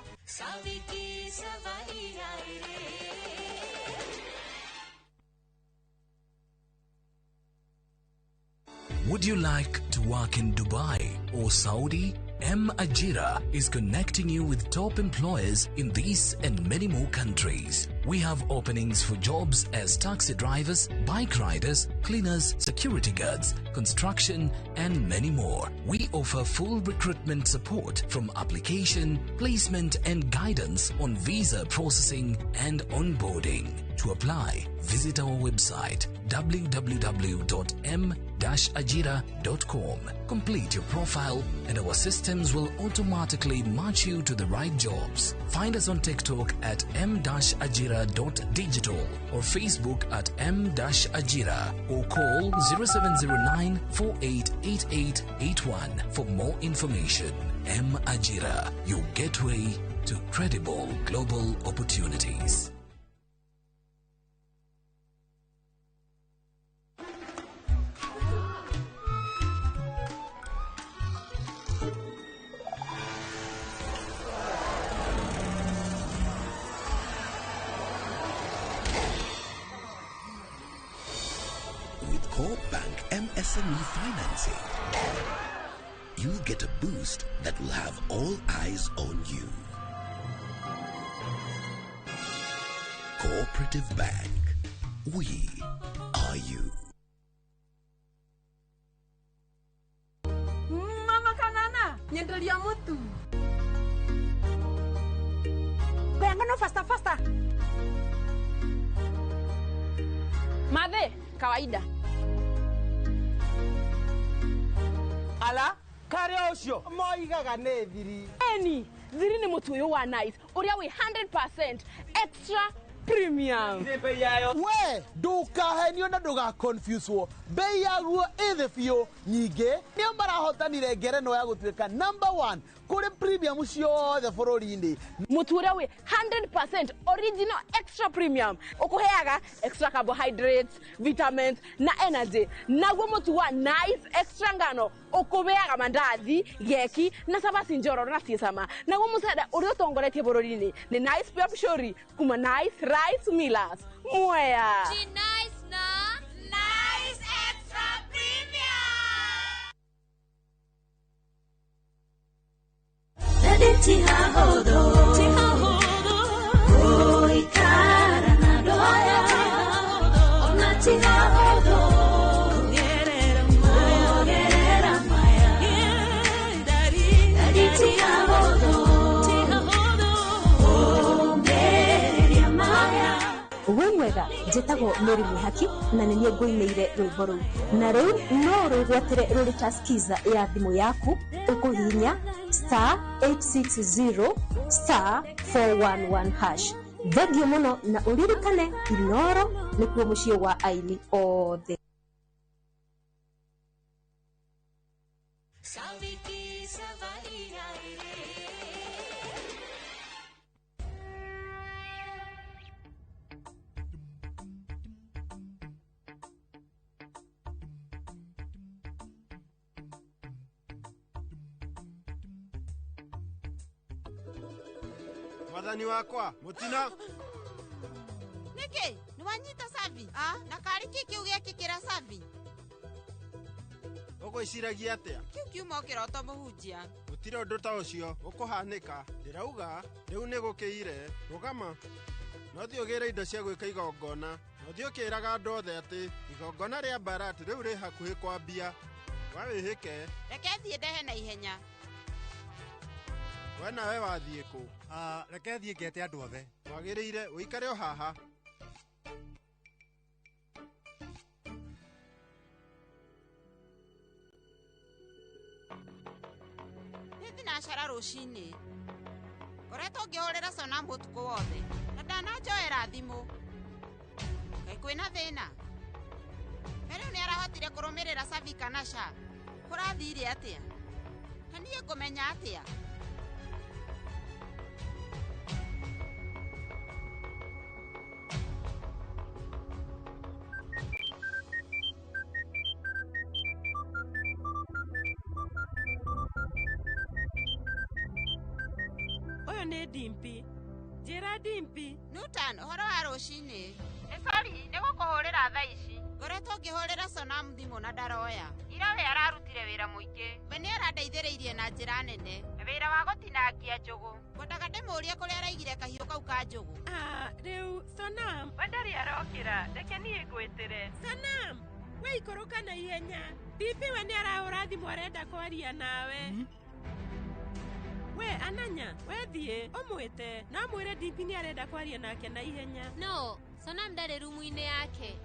Would you like to work in Dubai or Saudi? M Ajira is connecting you with top employers in these and many more countries. We have openings for jobs as taxi drivers, bike riders, cleaners, security guards, construction, and many more. We offer full recruitment support from application, placement, and guidance on visa processing and onboarding. To apply, visit our website www.m-ajira.com. Complete your profile and our systems will automatically match you to the right jobs. Find us on TikTok at m-ajira.digital or Facebook at m-ajira or call 0709 488881 for more information. M Ajira, your gateway to credible global opportunities. With Corp Bank MSME financing, you'll get a boost that will have all eyes on you. Cooperative Bank. We are you. Mama kanana, nyenderia mutu. Kayangano faster faster. Madhe, kawaida. Ala, kare ucio moigaga nĩ thiri. Eni, thiri nĩ mũtu ũyũ wa nice, ũrĩa wĩ 100% extra premium. We ndukahenio na ndugaconfuswo, bei yaguo ĩ thĩ biũ. Nyingĩ nĩo marahotanire ngerenwa ya gũtuĩka number 1 kũrĩ premium ciothe bũrũri-inĩ. Mũtu ũrĩa wĩ 100% original extra premium ũkũheaga extra carbohydrates, vitamins na energy. Naguo mũtu wa nice extra ngano ũkũheaga mandathi, geki na cabaci njororo na ciĩ cama. Naguo mũcere ũrĩa ũtongoretie bũrũri-inĩ nĩ Nice Pure Pishori kuma Nice Rice Millers. Mwea. Nice na Nice Extra Premium. Wĩ mwega, njĩtagwo Mary Mwĩhaki na nĩ niĩ ngũinĩire rwĩmbo rũu, na rĩu no rwĩgwatĩre rũrĩ ta skiza ya thimũ yaku ũkũhihinya star 860 star 411 hash. Thengiũ mũno na ũririkane Inoro nĩkuo mũciĩ wa aini othe. Mwathani wakwa mutina Niki ni wanyita savi na kari ki kiu giekikira savi Ũgwĩciragia atĩa? Kiu kiuma ũkĩrota mũhunjia. Gũtirĩ ũndũ ta ũcio ũkũhanĩka. Ndĩrauga rĩu nĩ gũkĩire. Rũgama. No thiĩ ũgĩre indo cia gwĩka igongona. No thiĩ ũkĩraga andũ othe atĩ igongona rĩa Barat rĩu rĩ hakuhĩ kwambia. Wawĩhĩke. Reke thiĩ ndehe na ihenya. We nawe wathiĩ kũ? Reke thiĩ ngete andũ othe. Wagĩrĩire ũikare o haha. Nĩ thinacara rũcinĩ. Ngoretwo ngĩhũrĩra Sonam ũtukũ wothe na ndananjoera thimũ. Kaĩ kwĩna thĩna? We rĩu nĩarahotire kũrũmĩrĩra Savi kana ca? Kũrathire atĩa? Na niĩ ngũmenya atĩa? Ũyũ nĩ Dimpi. Njĩra Dimpi. Newton, ũhoro wa rũcinĩ. Nĩ sorry, nĩ gũkũhũrĩra thaa ici. Ngoretwo ngĩhũrĩra Sonam thimũ na ndaroya. Ira Ira we ararutire wĩra mũingĩ. We nĩ arandeithĩrĩirie na njĩra nene. Wĩra wa gũtinangia njũgũ. Ngwendaga ndĩmũrie kũrĩa araigire kahiũ kau ka njũgũ. Ah, rĩu Sonam, we ndarĩ arokĩra, reke niĩ ngwĩtĩre. Sonam, we ikũrũka na ihenya. Dimpi we nĩ arahũra thimũ arenda kwaria nawe. We Ananya, we thiĩ ũmwĩte na mwĩre Dimpi nĩ arenda kwaria nake na ihenya. No, Sonam ndarĩ rumu-inĩ yake.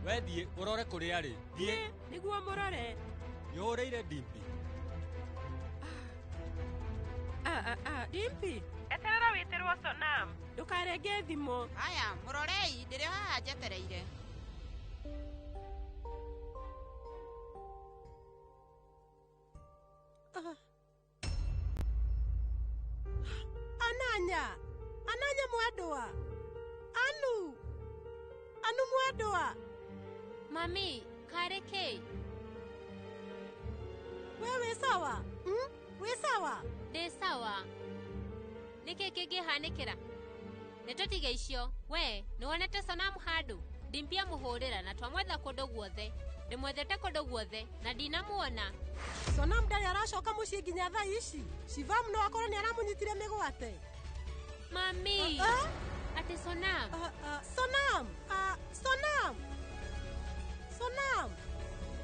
We thiĩ ũrore kũrĩa arĩ. Thiĩ nĩguo mũrore. Nĩũhũrĩire Dimpi? Dimpi, eterera wĩtĩrwo Sonam. Ndũkarenge thimũ. Haya, mũrorei, ndĩrĩ haha njetereire. Ananya, Ananya mwendwa. Anu, Anu mwendwa. Mami, karĩ kĩ? We wĩ sawa? Wĩ sawa? Ndĩ sawa. Nĩkĩ kĩngĩhanĩkĩra? Nĩtũtige icio. We, nĩwonete Sonam handũ? Dimpi amũhũrĩra na twamwetha kũndũ guothe. Ndĩmwethete kũndũ guothe na ndinamuona. Sonam ndarĩ aracoka mũciĩ nginya thaa ici. Shivam no akorwo nĩ aramũnyitire mĩgwate. Mami, atĩ Sonam? Sonam, Sonam. Sonam.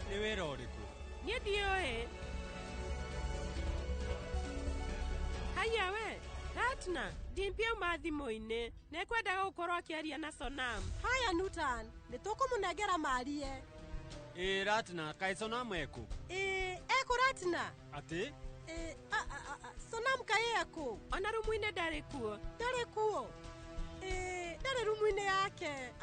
Nĩ wĩra ũrĩkũ? Niĩ ndiũĩ. Haiya we, Ratna, Dimpi auma thimũ-inĩ. Nĩekwendaga gũkorwo akĩaria na Sonam. Haya Nutan, nĩtũkũmũnengera marie. Ĩ Ratna, kaĩ Sonam ekũ? Ĩ, ekũ Ratna? Atĩ? Ĩ, Sonam kaĩ ekũ? Ona rumu-inĩ ndarĩ kuo. Ndarĩ kuo? Ĩ, ndarĩ rumu-inĩ yake.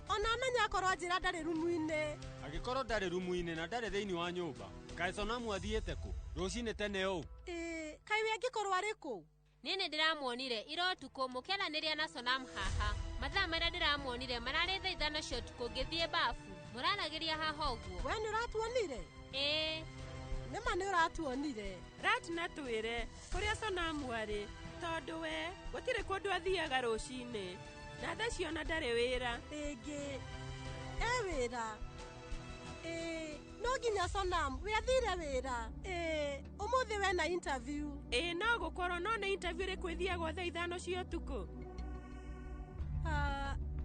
Ona Ananya akorwo anjĩra ndarĩ rumu-inĩ. Angĩkorwo ndarĩ rumu-inĩ na ndarĩ thĩinĩ wa nyũmba, kaĩ Sonam athiĩte kũ? Rũcinĩ tene ũũ? Ĩ, kaĩ we angĩkorwo arĩ kũ? Niĩ nĩndĩramuonire ira ũtukũ mũkĩaranĩria na Sonam haha. Mathaa marĩa ndĩramuonire mararĩ thaa 5 cia ũtukũ ngĩthiĩ bafu. Mũraragĩria haha ũguo. We nĩũratuonire? Ĩĩ. Nĩma nĩũratuonire. Ratna twĩre kũrĩa Sonam arĩ, tondũ we gũtirĩ kũndũ athiaga rũcinĩ. Na thaa ici ona ndarĩ wĩra. Rĩngĩ e wĩra. Ĩĩ, no nginya Sonam we athire wĩra. Ĩĩ, ũmũthĩ wena interview. Ĩĩ, no gũkorwo no nĩ interview ĩrĩkũ ĩthiagwo thaa 5 cia ũtukũ?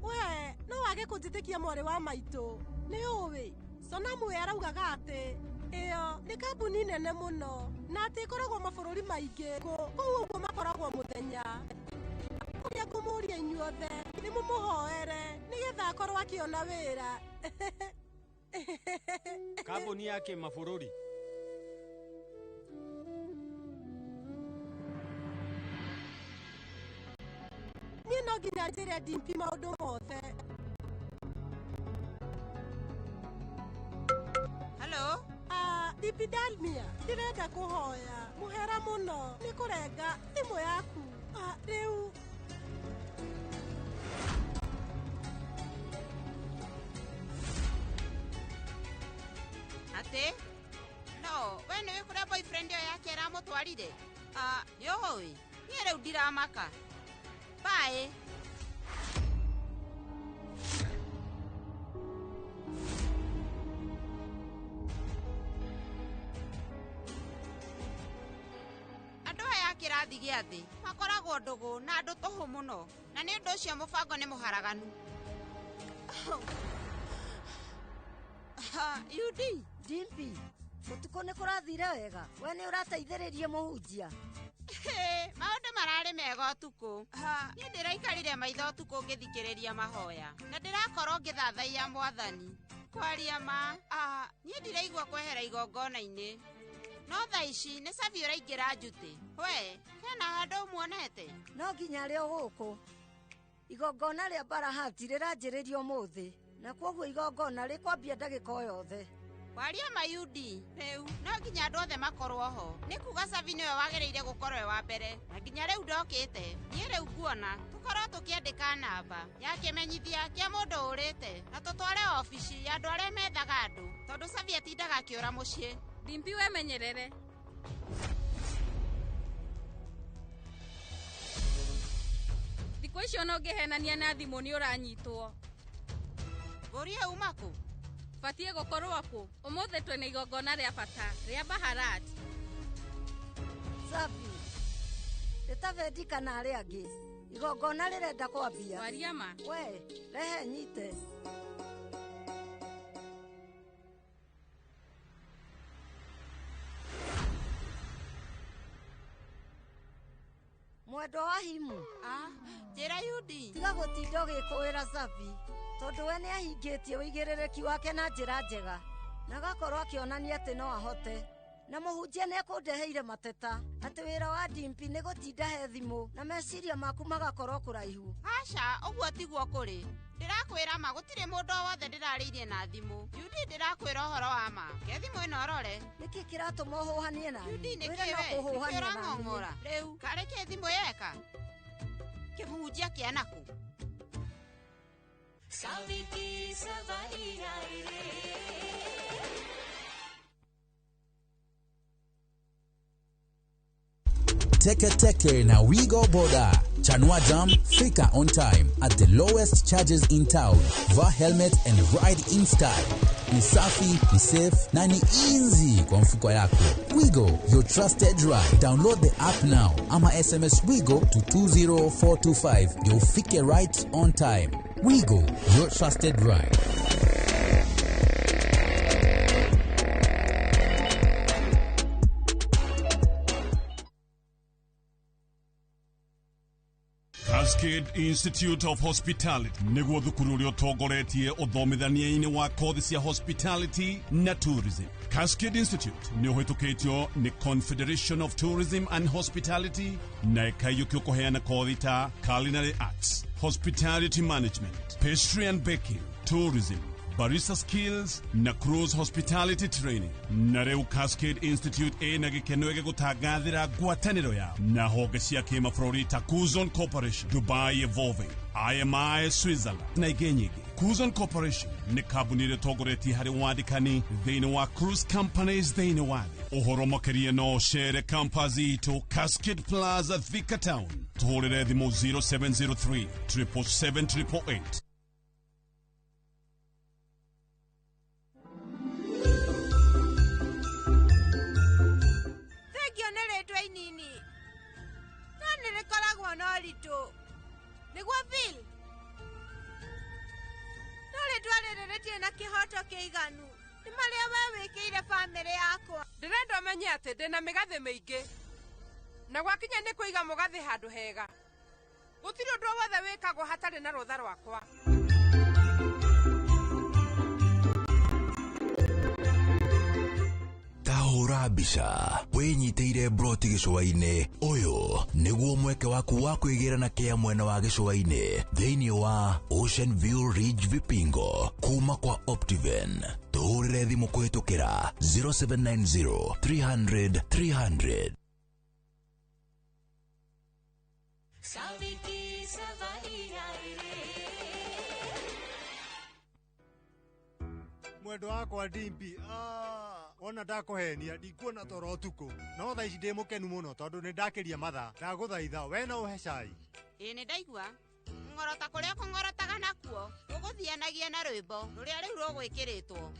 We no wage kũnjĩtĩkia mwarĩ wa maitũ. Nĩ ũĩ Sonam we araugaga atĩ ĩyo nĩ kambuni nene mũno na atĩ ĩkoragwo mabũrũri maingĩ. Kũu ũguo makoragwo mũthenya. Ũrĩa ngũmũria inyuothe nĩ mũmũhoere nĩgetha akorwo akĩona wĩra. Kambuni ya kĩmabũrũri. Niĩ no nginya njĩre Dimpi maũndũ mothe. Hello? Dimpi Dalmia, ndĩrenda kũhoya mũhera mũno nĩ kũrenga thimũ yaku. Rĩu Atĩ? No, we nĩũĩ kũrĩa boyfriend ĩyo yake ĩramũtwarire? Nĩũĩ? Niĩ rĩu ndiramaka. Bye. Andũ aya a kĩrathi gĩa thĩ makoragwo ndũgũ na andũ tũhũ mũno, na nĩ ũndũ ũcio mũbango nĩ mũharaganu. Yudi. Dimpi, ũtukũ nĩ kũrathire wega. We nĩ ũrateithĩrĩrie mũhunjia. Maũndũ mararĩ mega ũtukũ. Niĩ ndĩraikarire maitho ũtukũ ngĩthikĩrĩria mahoya na ndĩrakorwo ngĩthathaiya mwathani. Kwaria ma, niĩ ndiraigua kwehera igongona-inĩ. No thaa ici nĩ Savi ũraingĩra njutĩ. We, hena handũ ũmuonete? No nginya arĩ o gũkũ. Igongona rĩa Barahati rĩranjĩrĩrio ũmũthĩ na kwoguo igongona rĩkwambia ndagĩka o yothe. Kwaria Mayudi, rĩu no nginya andũ othe makorwo ho. Nĩ kuga Savi nĩwe wagĩrĩire gũkorwo e wa mbere, na nginya rĩu ndokĩte. Niĩ rĩu nguona tũkorwo tũkĩandĩka namba ya kĩmenyithia kĩa mũndũ ũrĩte na tũtware obici ya andũ arĩa methaga andũ, tondũ Savi atindaga akĩũra mũciĩ. Dimpi wemenyerere. Thikũ icio ona ũngĩhenania na thimũ nĩ ũranyitwo. Ngũrie uma kũ? Batiĩ gũkorwo kũ? Ũmũthĩ twĩna igongona rĩa bata rĩa Baharat. Safi. Ĩta bendi kana arĩa angĩ. Igongona rĩrenda kwambia. Waria ma. We, rehe nyite. Mwendwa wa Himu. Njĩra Yudi. Tiga gũtinda ũgĩkũĩra Safi, tondũ we nĩahingĩtie ũigĩrĩrĩki wake na njĩra njega na agakorwo akĩonania atĩ no ahote. Na mũhunjia nĩekũndeheire mateta atĩ wĩra wa Dimpi nĩ gũtinda he thimũ na meciria maku magakorwo kũraihu. Aca, ũguo tiguo kũrĩ. Ndĩrakwĩra ma gũtirĩ mũndũ o wothe ndĩrarĩirie na thimũ. Yudi, ndĩrakwĩra ũhoro wa ma. Ke thimũ ĩno ũrore. Nĩkĩ kĩratũma ũhũhanie nani? Yudi, nĩkĩ Wĩra no we? Nĩkĩ kũhũhania nani? ũrang'ong'ora? Rĩu, karĩ kĩ thimũ yeka? Kĩmũhunjia kĩa nakũ? Saviki savari रे. Teke Teke na Wigo Boda. Chanua Jam, fika on time at the lowest charges in town. Vaa helmet and ride in style. Ni safi, ni safe na ni easy kwa mfuko yako. Wigo, your trusted ride. Download the app now ama SMS Wigo to 20425 ndio ufike right on time. Wigo, your trusted ride. Cascade Institute of Hospitality nĩguo thukuru ũrĩa ũtongoretie ũthomithania-inĩ wa kothi cia hospitality na tourism. Cascade Institute nĩ ũhĩtũkĩtio nĩ Confederation of Tourism and Hospitality na ĩkaiyũkio kũheana kothi ta culinary arts, hospitality management, pastry and baking, tourism, barista skills na cruise hospitality training. Na rĩu Cascade Institute ĩna gĩkeno gĩgũtangathĩra ngwatanĩro yao na honge cia kĩmabũrũri ta Kuzon Corporation, Dubai Evolving, IMI Switzerland na ingĩ nyingĩ. Kuzon Corporation nĩ kambuni ĩrĩa ĩtongoretie harĩ wandĩkani thĩinĩ wa cruise companies thĩinĩ wa thĩ. Ũhoro makĩria no ũcere campus itũ Cascade Plaza, Thika Town. Tũhũrĩre thimũ 0703 777 888. Thengio nĩ rĩtwa inini no nĩ rĩkoragwo na ũritũ nĩguo Bill. No rĩtwa rĩrĩ rĩtirĩ na kĩhoto kĩiganu nĩ marĩa we wĩkĩire bamĩrĩ yakwa. Ndĩrenda ũmenye atĩ ndĩna mĩgathĩ mĩingĩ na gwakinya nĩ kũiga mũgathĩ handũ hega. Gũtirĩ ũndũ o wothe wĩkagwo hatarĩ na rũtha rwakwa. Tahũra mbica wĩnyitĩire broti gĩcũa-inĩ. Ũyũ nĩguo mweke waku wa kwĩgĩra na kĩa mwena wa gĩcũa-inĩ thĩinĩ wa Ocean View Ridge Vipingo kuma kwa Optiven. Tũhũrĩre thimũ kũhĩtũkĩra 0790 300 300. Saviki savari रे. Mwendwa wakwa Dimpi, wona ndakũhenia ndikuona toro ũtukũ no thaa ici ndĩ mũkenu mũno tondũ nĩ ndakĩria mathaa. Ndagũthaitha we no ũhe cai. Ĩĩ nĩ ndaigua. Kũng'orota kũrĩa kũng'orotaga nakuo gũgũthianagia na rwĩmbo rũrĩa rĩu rũgwĩkĩrĩtwo.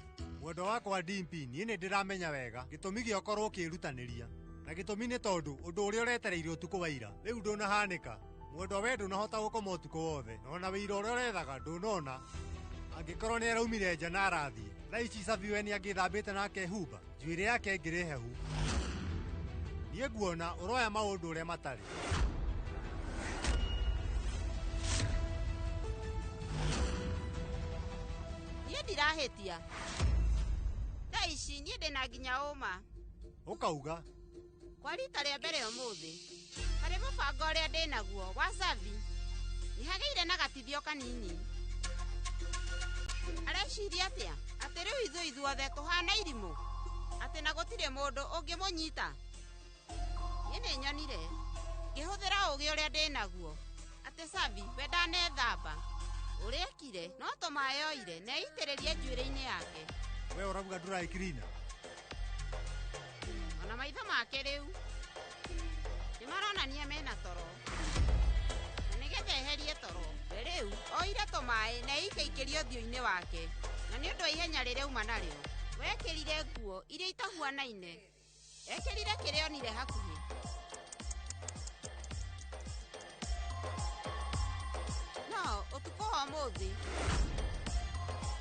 Mwendwa wakwa Dimpi, niĩ nĩ ndĩramenya wega gĩtũmi gĩa ũkorwo ũkĩĩrutanĩria na gĩtũmi nĩ tondũ ũndũ ũrĩa ũretereire ũtukũ wa ira rĩu ndũnahanĩka. Mwendwa we ndũnahota gũkoma ũtukũ wothe na ona wĩira ũrĩa ũrethaga ndũnona. Angĩkorwo nĩ araumire nja na arathiĩ thaa ici Savi we nĩ angĩthambĩte na akehumba njuĩrĩ yake ĩngĩrĩ hehu. Niĩ nguona ũroya maũndũ ũrĩa matarĩ. Niĩ ndirahĩtia thaa ici, niĩ ndĩna nginya ũma. Ũkauga kwa rita rĩa mbere ũmũthĩ harĩ mũbango ũrĩa ndĩnaguo wa Savi nĩ hagĩire na gatithio kanini. Areciria atĩa atĩ rĩu ithuĩ ithuothe tũhana irimũ atĩ na gũtirĩ mũndũ ũngĩmũnyita? Niĩ nĩ nyonire ngĩhũthĩra ũũgĩ ũrĩa ndĩnaguo atĩ Savi we ndanethamba ũrĩa ekire no tũmaĩ oire na eitĩrĩrie njuĩrĩ-inĩ yake. We ũrauga dry cleaner? Ona maitho make rĩu nĩ maronania mena toro na nĩgetha eherie toro we rĩu oire tũmaĩ na eikaikĩrie ũthiũ-inĩ wake. Na nĩ ũndũ wa ihenya rĩrĩa uma narĩo wekĩrire nguo iria itahuanaine. Ekĩrire kĩrĩa onire hakuhĩ. No ũtukũ wa ũmũthĩ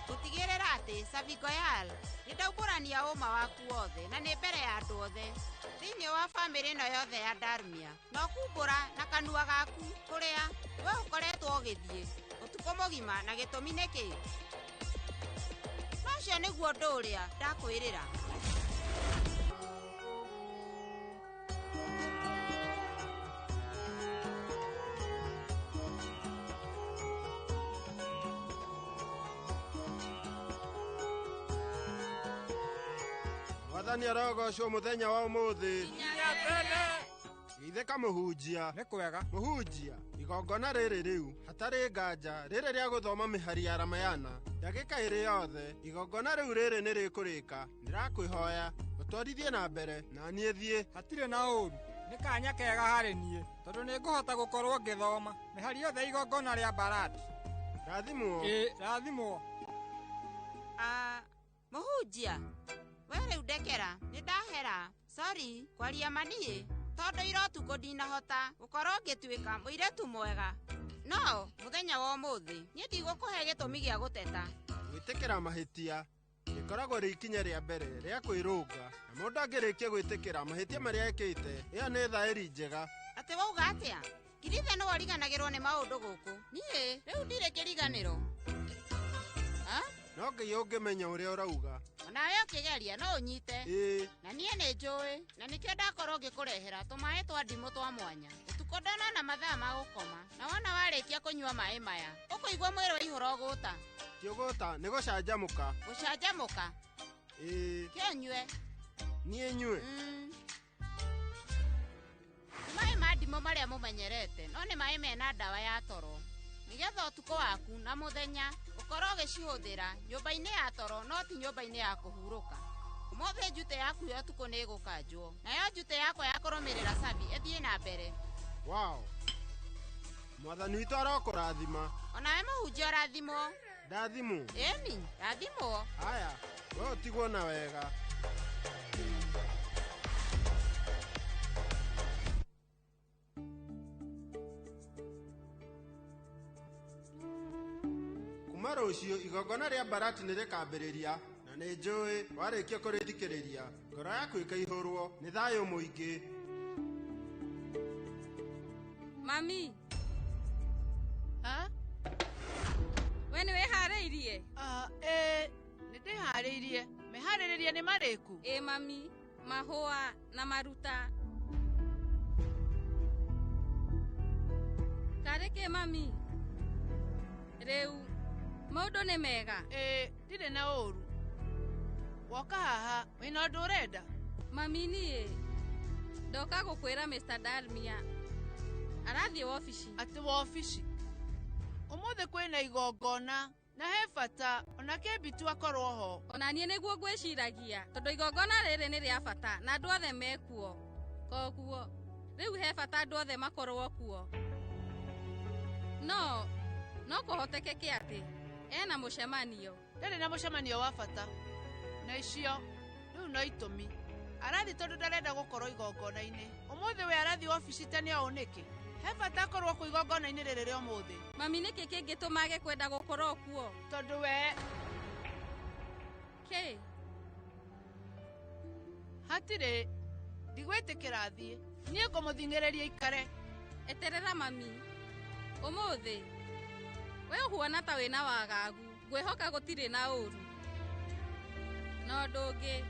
gũtigĩrĩra atĩ Savigoyal nĩ ndaumbũrania ũma waku wothe na nĩ mbere ya andũ othe thĩinĩ wa bamĩrĩ ĩno yothe ya Darmia na ũkumbũra na kanua gaku kũrĩa we ũkoretwo ũgĩthiĩ ũtukũ mũgima na gĩtũmi nĩ kĩ? No ũcio nĩguo ũndũ ũrĩa ndakwĩrĩra. Mwathani arogocwo mũthenya wa ũmũthĩ. Geithĩka mũhunjia. Nĩ kwega. Mũhunjia, igongona rĩrĩ rĩu hatarĩ nganja rĩrĩ rĩa gũthoma mĩhari ya Ramayana ndagĩka ĩrĩ yothe igongona rĩu rĩrĩ nĩ rĩkũrĩka. Ndĩrakwĩhoya ũtwarithie na mbere na niĩ thiĩ. Hatirĩ na ũru. Nĩ kanya kega harĩ niĩ tondũ nĩ ngũhota gũkorwo ngĩthoma mĩhari yothe igongona rĩa Barati. Rathimwo. Ĩĩ, rathimwo. Mũhunjia, we rĩu ndekera nĩ ndahera. Sorry kwaria maniĩ tondũ ira ũtukũ ndinahota gũkorwo ngĩtuĩka mũirĩtu mwega. No mũthenya wa ũmũthĩ niĩ ndigũkũhe gĩtũmi gĩa gũteta. Gwĩtĩkĩra mahĩtia rĩkoragwo rĩ ikinya rĩa mbere rĩa kwĩrũnga na mũndũ angĩrĩkia gwĩtĩkĩra mahĩtia marĩa ekĩte ĩyo nĩ thaĩri njega. Atĩ wauga atĩa? Kirithe nĩwe ũriganagĩrwo nĩ maũndũ gũkũ. Niĩ rĩu ndirĩ kĩriganĩro. No Ngai ũngĩmenya ũrĩa ũrauga. Onawe ũkĩgeria no ũnyite. Ĩĩ. Na niĩ nĩ njũĩ na nĩkĩo ndakorwo ngĩkũrehera tũmaĩ twa ndimũ twa mwanya. Ũtukũ ndonona mathaa ma gũkoma na wona warĩkia kũnyua maĩ maya ũkũigua mwĩrĩ waihũra ũgũta. Ti ũgũta nĩ gũcanjamũka. Gũcanjamũka? Ĩĩ. Kĩo nyue. Niĩ nyue? Ti maĩ ma ndimũ marĩa mũmenyerete no nĩ maĩ mena ndawa ya toro nĩgetha ũtukũ waku na mũthenya ũkorwo ũgĩcihũthĩra nyũmba-inĩ ya toro no ti nyũmba-inĩ ya kũhurũka. Ũmũthĩ njute yaku ya ũtukũ nĩ ĩgũkanjwo nayo njute yakwa ya kũrũmĩrĩra Sabi ĩthiĩ na mbere. Wow. Mwathani witũ arokũrathima. Onawe mũhunjia ũrathimwo. Ndathimwo? Ĩni, ndathimwo. Haya, we ũtigwo na wega. Kuma rũciũ igongona rĩa Barati nĩ rĩkambĩrĩria na nĩ njũĩ warĩkia kũrĩthikĩrĩria ngoro yaku ĩkaihũrwo nĩ thayũ mũingĩ. Mami. Ha? We nĩ wĩharĩirie? Ĩĩ, nĩ ndĩharĩirie. Meharĩrĩria nĩ marĩkũ? Ĩĩ mami, mahũa na maruta. Karĩ kĩ mami? Rĩu maũndũ nĩ mega? Ĩĩ, ndirĩ na ũru. Woka haha wĩna ũndũ ũrenda? Mami niĩ ndoka gũkwĩra Mr. Darmia arathiĩ wobici. Atĩ wobici? Ũmũthĩ kwĩna igongona na he bata ona Kĩmbitu akorwo ho. Ona niĩ nĩguo ngwĩciragia tondũ igongona rĩrĩ nĩ rĩa bata na andũ othe mekuo. Koguo rĩu he bata andũ othe makorwo kuo. No no kũhotekeke atĩ ena mũcemanio. Ndarĩ na mũcemanio wa bata. Na icio rĩu no itũmi. Arathi tondũ ndarenda gũkorwo igongona-inĩ. Ũmũthĩ we arathi wobici tene ũũ nĩkĩ? He bata akorwo kũ igongona-inĩ rĩrĩ rĩa ũmũthĩ. Mami nĩkĩ kĩngĩtũma age kwenda gũkorwo kuo? Tondũ we kĩ? Hatirĩ ndigwĩtĩkĩra athiĩ. Niĩ ngũmũthing'ĩrĩria ikare. Eterera mami. Ũmũthĩ we ũhuana ta wĩna wagagu. Ngwĩhoka gũtirĩ na ũru. Na ũndũ ũngĩ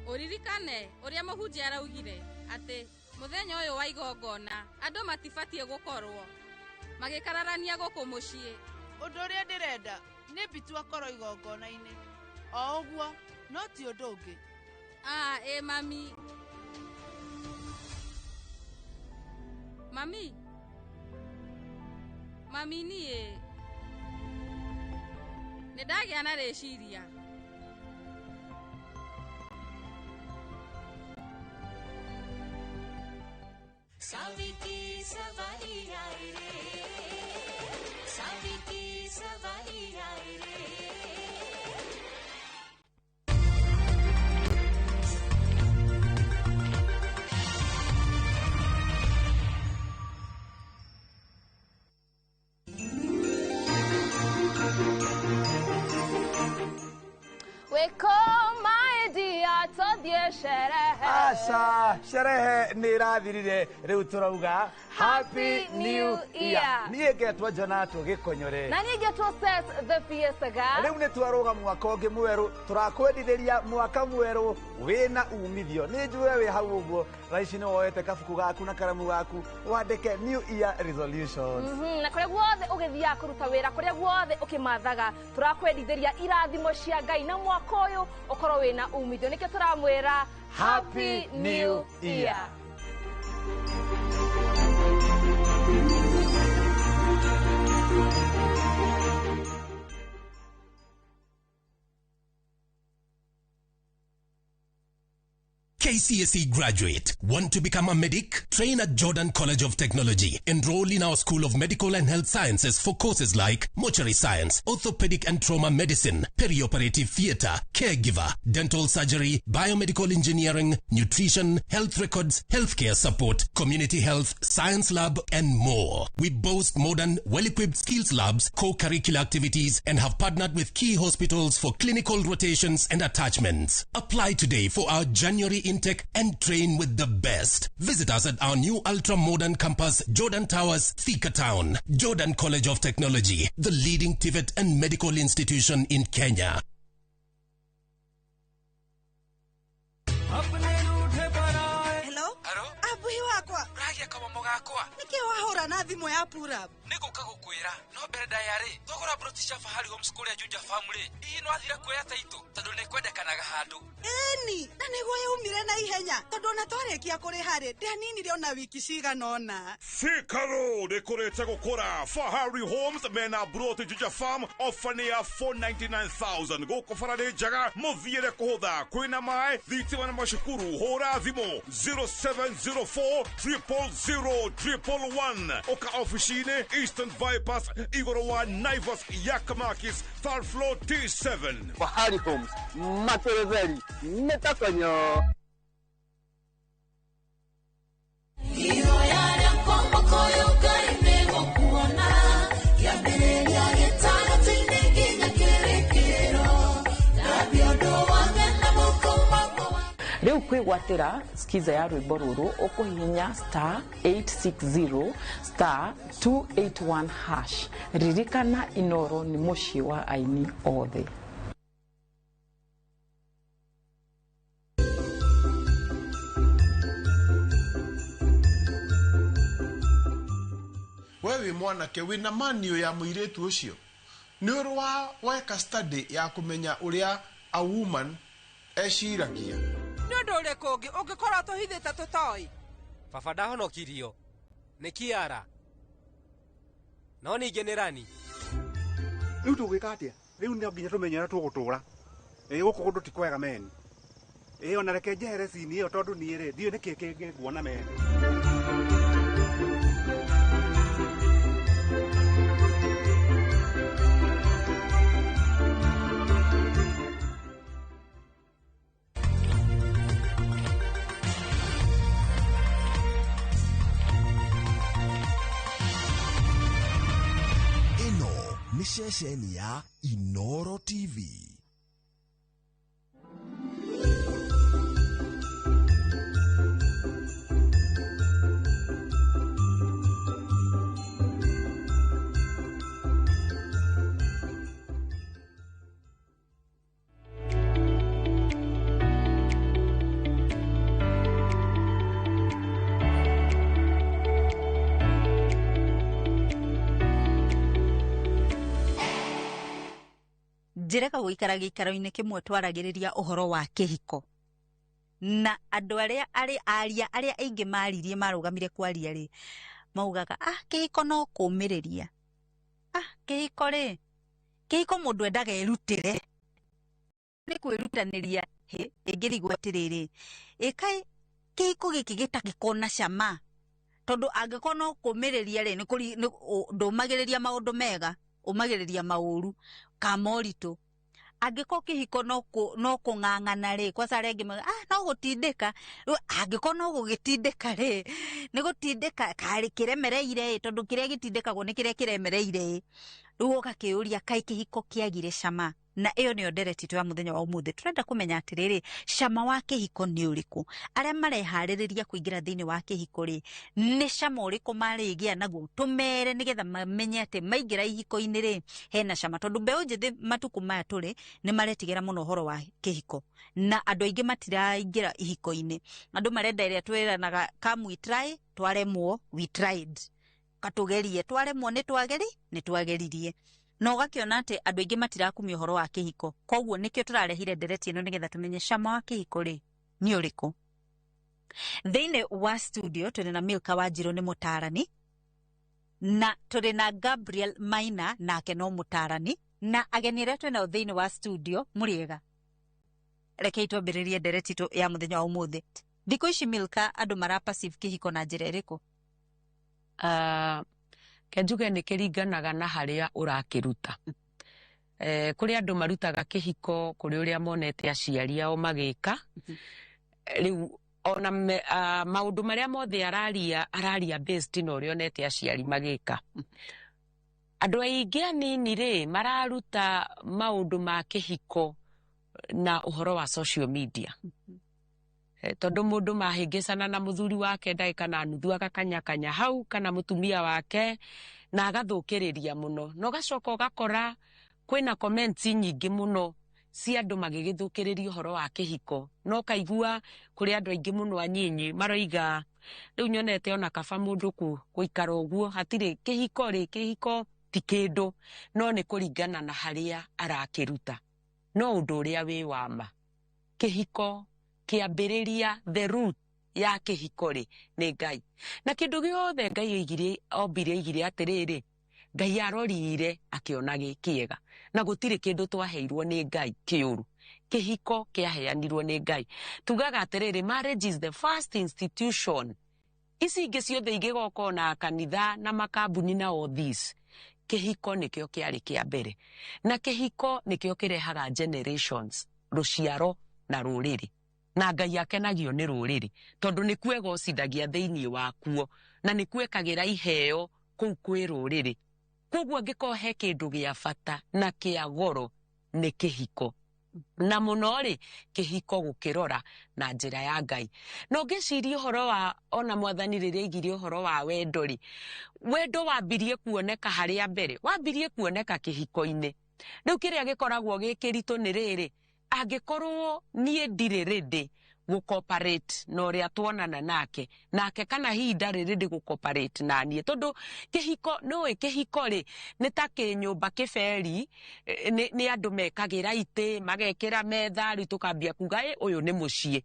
ũririkane ũrĩa mũhunjia araugire atĩ mũthenya ũyũ wa igongona andũ matibatiĩ gũkorwo magĩkararania gũkũ mũciĩ. Ũndũ ũrĩa ndĩrenda nĩ Mbitu akorwo igongona-inĩ. O ũguo no ti ũndũ ũngĩ. Ĩ mami. Mami. Mami niĩ nĩ ndagĩa na rĩciria. Savi ki सवारी आई रे, सावी की सवारी आई रे। nĩ sherehe. Aca, sherehe nĩ ĩrathirire, rĩu tũrauga Happy New Year. Niĩ ngetwo Jonato Gĩkonyore. Na niĩ ngetwo Ses the Fiesta. Rĩu nĩ twarũga mwaka ũngĩ mwerũ, tũrakwendithĩria mwaka mwerũ wĩna umithio. Nĩ njũe wĩ hau ũguo thaa ici nĩ woete kabuku gaku na karamu gaku wandĩke New Year resolutions. Na kũrĩa guothe ũgĩthiaga kũruta wĩra, kũrĩa guothe ũkĩmathaga, tũrakwendithĩria irathimo cia Ngai na mwaka ũyũ ũkorwo wĩna umithio. Nĩkĩo tũramwĩra Happy New Year. KCSE graduate. Want to become a medic? Train at Jordan College of Technology. Enroll in our School of Medical and Health Sciences for courses like mortuary science, orthopedic and trauma medicine, perioperative theater, caregiver, dental surgery, biomedical engineering, nutrition, health records, healthcare support, community health, science lab, and more. We boast modern, well-equipped skills labs, co-curricular activities, and have partnered with key hospitals for clinical rotations and attachments. Apply today for our January intake and train with the best. Visit us at our new ultra-modern campus, Jordan Towers, Thika Town. Jordan College of Technology, the leading TVET and medical institution in Kenya. Hello? Abuhi wakwa. Uragia kamomo gakwa. Nĩkĩ wahũra na thimũ ya purab? Nĩngũka gũkwĩra no mbere ndaya rĩ thogora broti cia Fahari Homes kũrĩa Juja Farm rĩ hihi no athira kuoya taitũ tondũ nĩkwendekanaga handũ. Ĩni, na nĩguo yaumire na ihenya tondũ ona twarĩkia kũrĩha rĩ ndianinire ona wiki cigana ũna. Thika Road ĩkũrĩte gũkũra. Fahari Homes mena broti Juja Farm ofa nĩ ya 499,000 gũkũ bara nĩ njega mũthiĩre kũhũtha kwĩna maĩ thitima na macukuru. Hũra thimũ 0704 000 111 ũka ofici-inĩ Eastern Bypass igũrũ wa Naivas Yakamakis third floor T7. Fahari Homes materetheri nĩtakonyo. Rĩu kwĩgwatĩra skiza ya rwĩmbo rũrũ ũkũhihinya star 860 star 281 hash. Ririkana Inoro nĩ mũciĩ wa aini othe. We wĩ mwanake wĩna manio ya mũirĩtu ũcio nĩ ũrĩ wa weka study ya kũmenya ũrĩa a woman eciragia. Nĩ ũndũ ũrĩkũ ũngĩ ũngĩkorwo tũhithĩte tũtoĩ? Baba ndahonokirio nĩ Kiara no ningĩ nĩ Rani. Rĩu tũgwĩka atĩa? Rĩu no nginya tũmenye ũrĩa tũgũtũra. Ĩĩ gũkũ kũndũ ti kwega meni. Ĩĩ ona reke njehere cini ĩyo tondũ niĩ rĩ ndiũĩ nĩkĩ kĩngĩ nguona meni. Ĩno nĩ ceceni ya Inoro TV. Njĩrega gũikara gĩikaro-inĩ kĩmwe twaragĩrĩria ũhoro wa kĩhiko na andũ arĩa arĩ aria arĩa aingĩ maririe marũgamire kwaria rĩ maugaga ah kĩhiko no kũmĩrĩria, ah kĩhiko rĩ kĩhiko mũndũ endaga erutĩre nĩ kwĩrutanĩria. Hĩ ĩngĩrigwo atĩrĩrĩ ĩkai kĩhiko gĩkĩ gĩtangĩkorwo na cama tondũ angĩkorwo no kũmĩrĩria rĩ ndũmagĩrĩria maũndũ mega ũmagĩrĩria maũru ka moritũ. Angĩkorwo kĩhiko no kũng'ang'ana rĩ kwanza arĩa angĩ mauga ah no gũtindĩka, rĩu angĩkorwo no gũgĩtindĩka rĩ nĩ gũtindĩka karĩ kĩremereire ĩ tondũ kĩrĩa gĩtindĩkagwo nĩ kĩrĩa kĩremereire ĩ. Rĩu ũgakĩũria kaĩ kĩhiko kĩagire cama? Na ĩyo nĩyo ndereti itũ ya mũthenya wa ũmũthĩ. Tũrenda kũmenya atĩrĩrĩ, cama wa kĩhiko nĩ ũrĩkũ? Arĩa mareharĩrĩria kũingĩra thĩinĩ wa kĩhiko rĩ, nĩ cama ũrĩkũ marĩgĩa naguo? Tũmere nĩgetha mamenye atĩ maingĩra ihiko-inĩ rĩ, hena cama. Tondũ mbeũ njĩthĩ matukũ maya tũrĩ nĩ maretigĩra mũno ũhoro wa kĩhiko, na andũ aingĩ matiraingĩra ihiko-inĩ. Andũ marenda ĩrĩa twĩranaga, come we try, twaremwo we tried, katũgerie, twaremwo nĩ twageri nĩ twageririe. Na ũgakĩona atĩ andũ aingĩ matirakumia ũhoro wa kĩhiko. Koguo nĩkĩo tũrarehire ndereti ĩno nĩgetha tũmenye cama wa kĩhiko rĩ nĩ ũrĩkũ. Thĩinĩ wa studio tũrĩ na Milka Wanjirũ, nĩ mũtaarani, na tũrĩ na Gabriel Maina, nake no mũtaarani, na ageni arĩa twĩ nao thĩinĩ wa studio. Mũrĩega? Rekei twambĩrĩrie ndereti itũ ya mũthenya wa ũmũthĩ. Thikũ ici, Milka, andũ mara perceive kĩhiko na njĩra ĩrĩkũ? Ke njuge nĩ kĩringanaga na harĩa ũrakĩruta. Kũrĩ andũ marutaga kĩhiko kũrĩ ũrĩa monete aciari ao magĩka. Rĩu ona maũndũ marĩa mothe araria, araria based na ũrĩa onete aciari magĩka. Andũ aingĩ anini rĩ mararuta maũndũ ma kĩhiko na ũhoro wa social media. Tondũ mũndũ mahĩngĩcana na mũthuri wake ndagĩka na nuthu agakanyakanya hau, kana mũtumia wake, na agathũkĩrĩria mũno, na ũgacoka ũgakora kwĩna comments nyingĩ mũno cia andũ magĩgĩthũkĩrĩria ũhoro wa kĩhiko, na ũkaigua kũrĩ andũ aingĩ mũno anyinyi maroiga rĩu nyonete ona kaba mũndũ gũikara ũguo hatirĩ kĩhiko rĩ, kĩhiko ti kĩndũ, no nĩ kũringana na harĩa arakĩruta. No ũndũ ũrĩa wĩ wa ma, kĩhiko kĩambĩrĩria, the root ya kĩhiko rĩ, nĩ Ngai. Na kĩndũ gĩothe Ngai oigire, ombire, oigire atĩrĩrĩ, Ngai arorire akĩona gĩ kĩega, na gũtirĩ kĩndũ twaheirwo nĩ Ngai kĩũru. Kĩhiko kĩaheanirwo nĩ Ngai. Tugaga atĩrĩrĩ, marriage is the first institution. Ici ingĩ ciothe ingĩgoka ona kanitha na makambuni na all this, kĩhiko nĩkĩo kĩarĩ kĩa mbere, na kĩhiko nĩkĩo kĩrehaga generations, rũciaro na rũrĩrĩ. Na Ngai akenagio nĩ rũrĩrĩ tondũ nĩkuo egocithagia thĩinĩ wakuo, na nĩkuo ekagĩra iheo kũu kwĩ rũrĩrĩ. Koguo angĩkorwo he kĩndũ gĩa bata na kĩa goro, nĩ kĩhiko, na mũno rĩ, kĩhiko gũkĩrora na njĩra ya Ngai. Na ũngĩciria ũhoro wa ona Mwathani rĩrĩa aigire ũhoro wa wendo rĩ, wendo wambirie kuoneka harĩa mbere, wambirie kuoneka kĩhiko-inĩ. Rĩu kĩrĩa gĩkoragwo gĩ kĩritũ nĩ rĩrĩ, angĩkorwo niĩ ndirĩ ready gũcooperate na ũrĩa tuonana nake nake, kana hihi ndarĩ ready gũcooperate na niĩ, tondũ kĩhiko, nĩũĩ kĩhiko rĩ, nĩ ta kĩnyũmba kĩberi, nĩ andũ mekagĩra itĩ, magekĩra metha, rĩu tũkambia kuga ĩ ũyũ nĩ mũciĩ.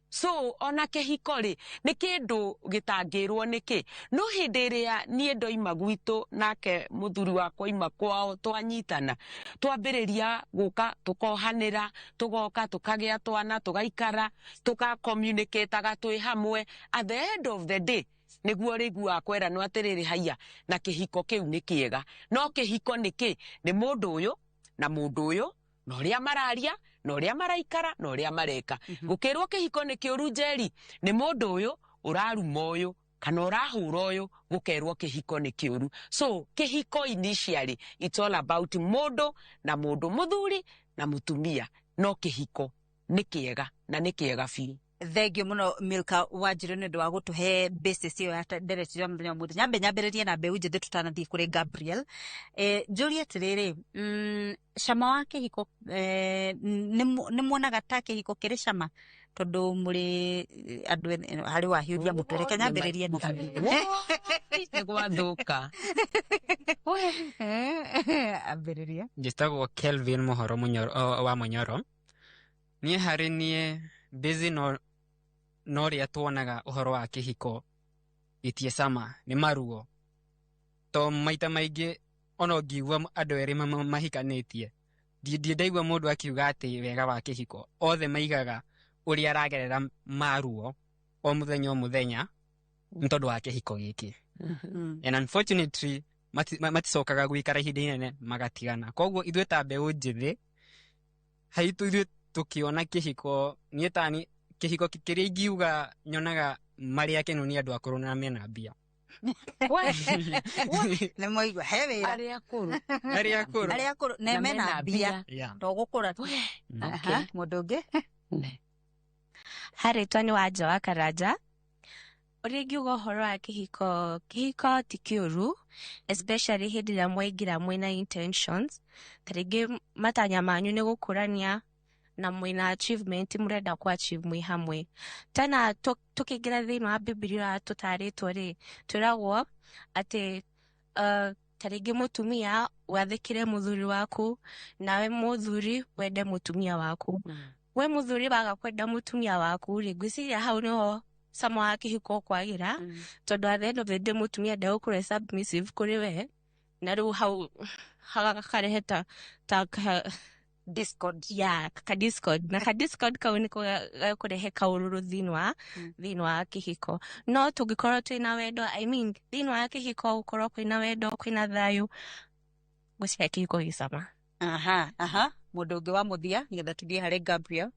So ona kĩhiko rĩ, nĩ kĩndũ gĩtangĩrwo nĩkĩ. No hĩndĩ ĩrĩa niĩ ndoima gwitũ nake mũthuri wakwa oima kwao, twanyitana, twambĩrĩria gũka, tũkohanĩra, tũgoka, tũkagĩa twana, tũgaikara, tũkacommunicataga twĩ hamwe, at the end of the day nĩguo rĩiguaga kweranwo atĩrĩrĩ, haiya, na kĩhiko kĩu nĩ kĩega. No kĩhiko nĩ kĩ? Nĩ mũndũ ũyũ na mũndũ ũyũ, na ũrĩa mararia, na ũrĩa maraikara, na ũrĩa mareka. Gũkĩrwo kĩhiko nĩ kĩũru, njeri, nĩ mũndũ ũyũ ũraruma ũyũ kana ũrahũra ũyũ, gũkerwo kĩhiko nĩ kĩũru. So kĩhiko initially, it's all about mũndũ na mũndũ, mũthuri na mũtumia. No kĩhiko nĩ kĩega, na nĩ kĩega biũ. Thengio mũno, Milka Wanjirũ, nĩ ũndũ wa gũtũhe basis ĩyo ya ndereti ya mũthenya wa ũmũthĩ. Nyambe nyambĩrĩrie na mbeũ njĩthĩ tũtanathiĩ kũrĩ Gabriel. Njũrie atĩrĩrĩ, cama wa kĩhiko, nĩ muonaga ta kĩhiko kĩrĩ cama, tondũ mũrĩ andũ harĩ wahiũria mũtwe? Reke nyambĩrĩrie na Nĩ gwathũka. Ambĩrĩria. Njĩtagwo Kelvin Mũhoro Mũnyoro, wa Mũnyoro. Niĩ harĩ niĩ busy, no rĩa tuonaga ũhoro wa kĩhiko gĩtie cama, nĩ maruo, to maita maingĩ ona ũngĩigua andũ erĩ mahikanĩtie, ndirĩ ndaigua mũndũ akiuga atĩ wega wa kĩhiko. Othe maigaga ũrĩa aragerera maruo o mũthenya o mũthenya nĩ tondũ wa kĩhiko gĩkĩ, and unfortunately maticokaga gũikara ihinda inene, magatigana. Koguo ithuĩ ta mbeũ njĩthĩ haitũ, ithuĩ tũkĩona kĩhiko, niĩ tani kĩhiko kĩrĩa ingiuga nyonaga marĩ akenu nĩ andũ akũrũ na mena mbia. Nĩ mwaigua he wĩra. Arĩa akũrũ. Arĩa akũrũ. Arĩa akũrũ na Na mena mena mbia. mbia. Yeah. To gũkũra tu. Aha, mũndũ ũngĩ. Harĩtwa nĩ Wanja wa Karanja. Ũrĩa ingiuga ũhoro wa kĩhiko, kĩhiko ti kĩũru, especially hĩndĩ ĩrĩa mwaingĩra mwĩna intentions. Ta rĩngĩ matanya manyu nĩ gũkũrania na mwĩna achievement mũrenda kũ achieve mwĩ hamwe. Tena tũkĩingĩra thĩinĩ wa Bibilia tũtarĩtwo rĩ, twĩragwo atĩ ta rĩngĩ mũtumia wathĩkĩre mũthuri waku, nawe mũthuri wende mũtumia waku. We mũthuri waga kwenda mũtumia waku rĩ, ngwĩciria hau nĩho cama wa kĩhiko ũkwagĩra, tondũ at the end of the day mũtumia ndegũkorwo e submissive kũrĩ we, na rĩu hau hakarehe ta discord. Yeah, ka discord, na ka discord kau nĩko gakũrehe kaũrũrũ thĩinĩ wa kĩhiko. No tũngĩkorwo twĩna wendo, I mean thĩinĩ wa kĩhiko gũkorwo kwĩna wendo, kwĩna thayũ, ngwĩciria kĩhiko gĩ cama. Aha, aha. Mũndũ ũngĩ wa mũthia nĩgetha tũthiĩ harĩ Gabriel.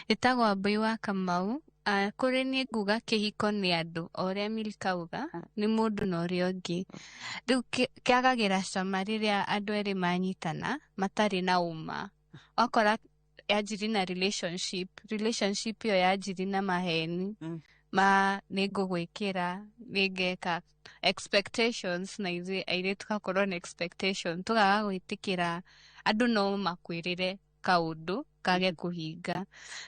Ĩtagwo Mbui wa Kamau. Kũrĩ niĩ nguga kĩhiko nĩ andũ, o ũrĩa Milka auga, nĩ mũndũ na ũrĩa ũngĩ. Rĩu kĩagagĩra cama rĩrĩa andũ erĩ manyitana matarĩ na ũma. Wakora yanjiri na relationship, relationship ĩyo yanjiri na maheni ma nĩ ngũgwĩkĩra, nĩ ngeka expectations, na ithuĩ airĩtu tũgakorwo na expectation, tũkaga gwĩtĩkĩra andũ no makwĩrĩre kaũndũ kage kũhinga.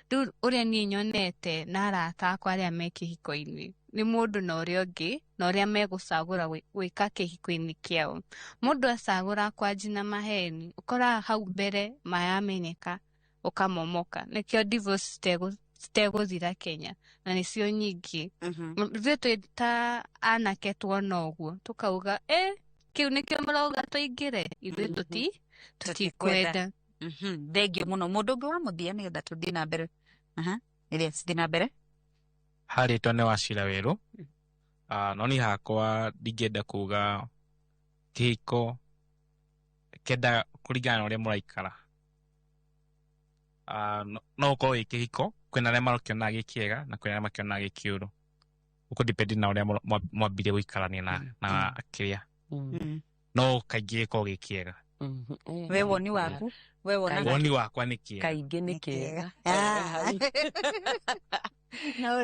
Rĩu ũrĩa niĩ nyonete na arata akwa arĩa me kĩhiko-inĩ, nĩ mũndũ na ũrĩa ũngĩ na ũrĩa megũcagũra gwĩka kĩhiko-inĩ kĩao. Mũndũ acagũra kwanji na maheni, ũkoraga hau mbere mayamenyeka, ũkamomoka. Nĩkĩo divorce citegũthira Kenya, na nĩcio nyingĩ. Ithuĩ twĩ ta anake tuona ũguo tũkauga, kĩu nĩkĩo mũrauga tũingĩre, ithuĩ tũtikwenda. Thengio mũno. Mũndũ ũngĩ wa mũthia nĩgetha tũthiĩ na mbere. Aha, Elias, thiĩ na mbere. Harĩtwa nĩ Wacira Werũ. No niĩ hakwa ndingĩenda kuga kĩhiko kĩendaga kũringana na ũrĩa mũraikara. No ũkorwo wĩ kĩhiko, kwĩna arĩa marakĩonaga gĩ kĩega na kwĩna arĩa makĩonaga gĩ kĩũru. Ũkũ depend na ũrĩa mwambire gũikarania na kĩrĩa. No kaingĩ gĩkoragwo gĩ kĩega. We woni waku? We wonaga Woni wakwa nĩ kĩega. Kaingĩ nĩ kĩega. Na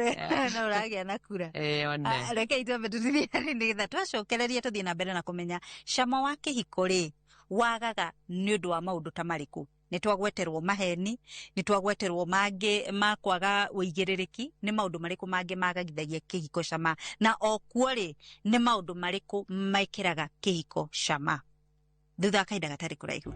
ũragĩa na kura. One. Rekei twambe tũthiĩ nĩgetha twacokereria tũthiĩ na mbere na kũmenya cama wa kĩhiko rĩ wagaga nĩ ũndũ wa maũndũ ta marĩkũ. Nĩ twagweterwo maheni, nĩ twagweterwo mangĩ ma kwaga ũigĩrĩrĩki, nĩ maũndũ marĩkũ mangĩ magagithagia kĩhiko cama, na o kuo rĩ nĩ maũndũ marĩkũ mekĩraga kĩhiko cama. Thutha wa kahinda gatarĩ kũraihu.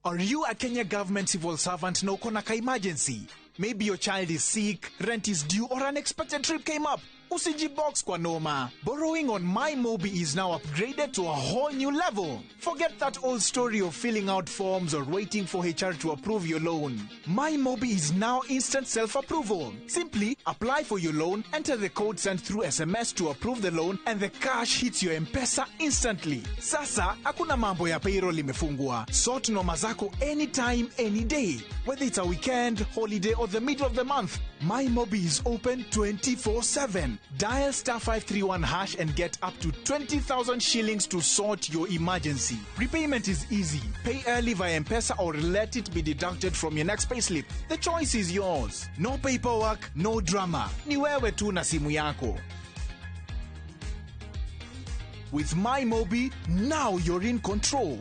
Are you a Kenya government civil servant na uko na ka emergency? Maybe your child is sick, rent is due, or an unexpected trip came up. Usijibox kwa noma. Borrowing on MyMobi is now upgraded to a whole new level. Forget that old story of filling out forms or waiting for HR to approve your loan. MyMobi is now instant self-approval. Simply apply for your loan, enter the code sent through SMS to approve the loan, and the cash hits your M-Pesa instantly. Sasa, hakuna mambo ya payroll imefungwa. Sort noma zako anytime, any day. Whether it's a weekend, holiday, or the middle of the month, MyMobi is open 24/7. Dial star 531 hash and get up to 20,000 shillings to sort your emergency. Repayment is easy. Pay early via M-Pesa or let it be deducted from your next payslip. The choice is yours. No paperwork, no drama. Ni wewe tu na simu yako. With MyMobi, now you're in control.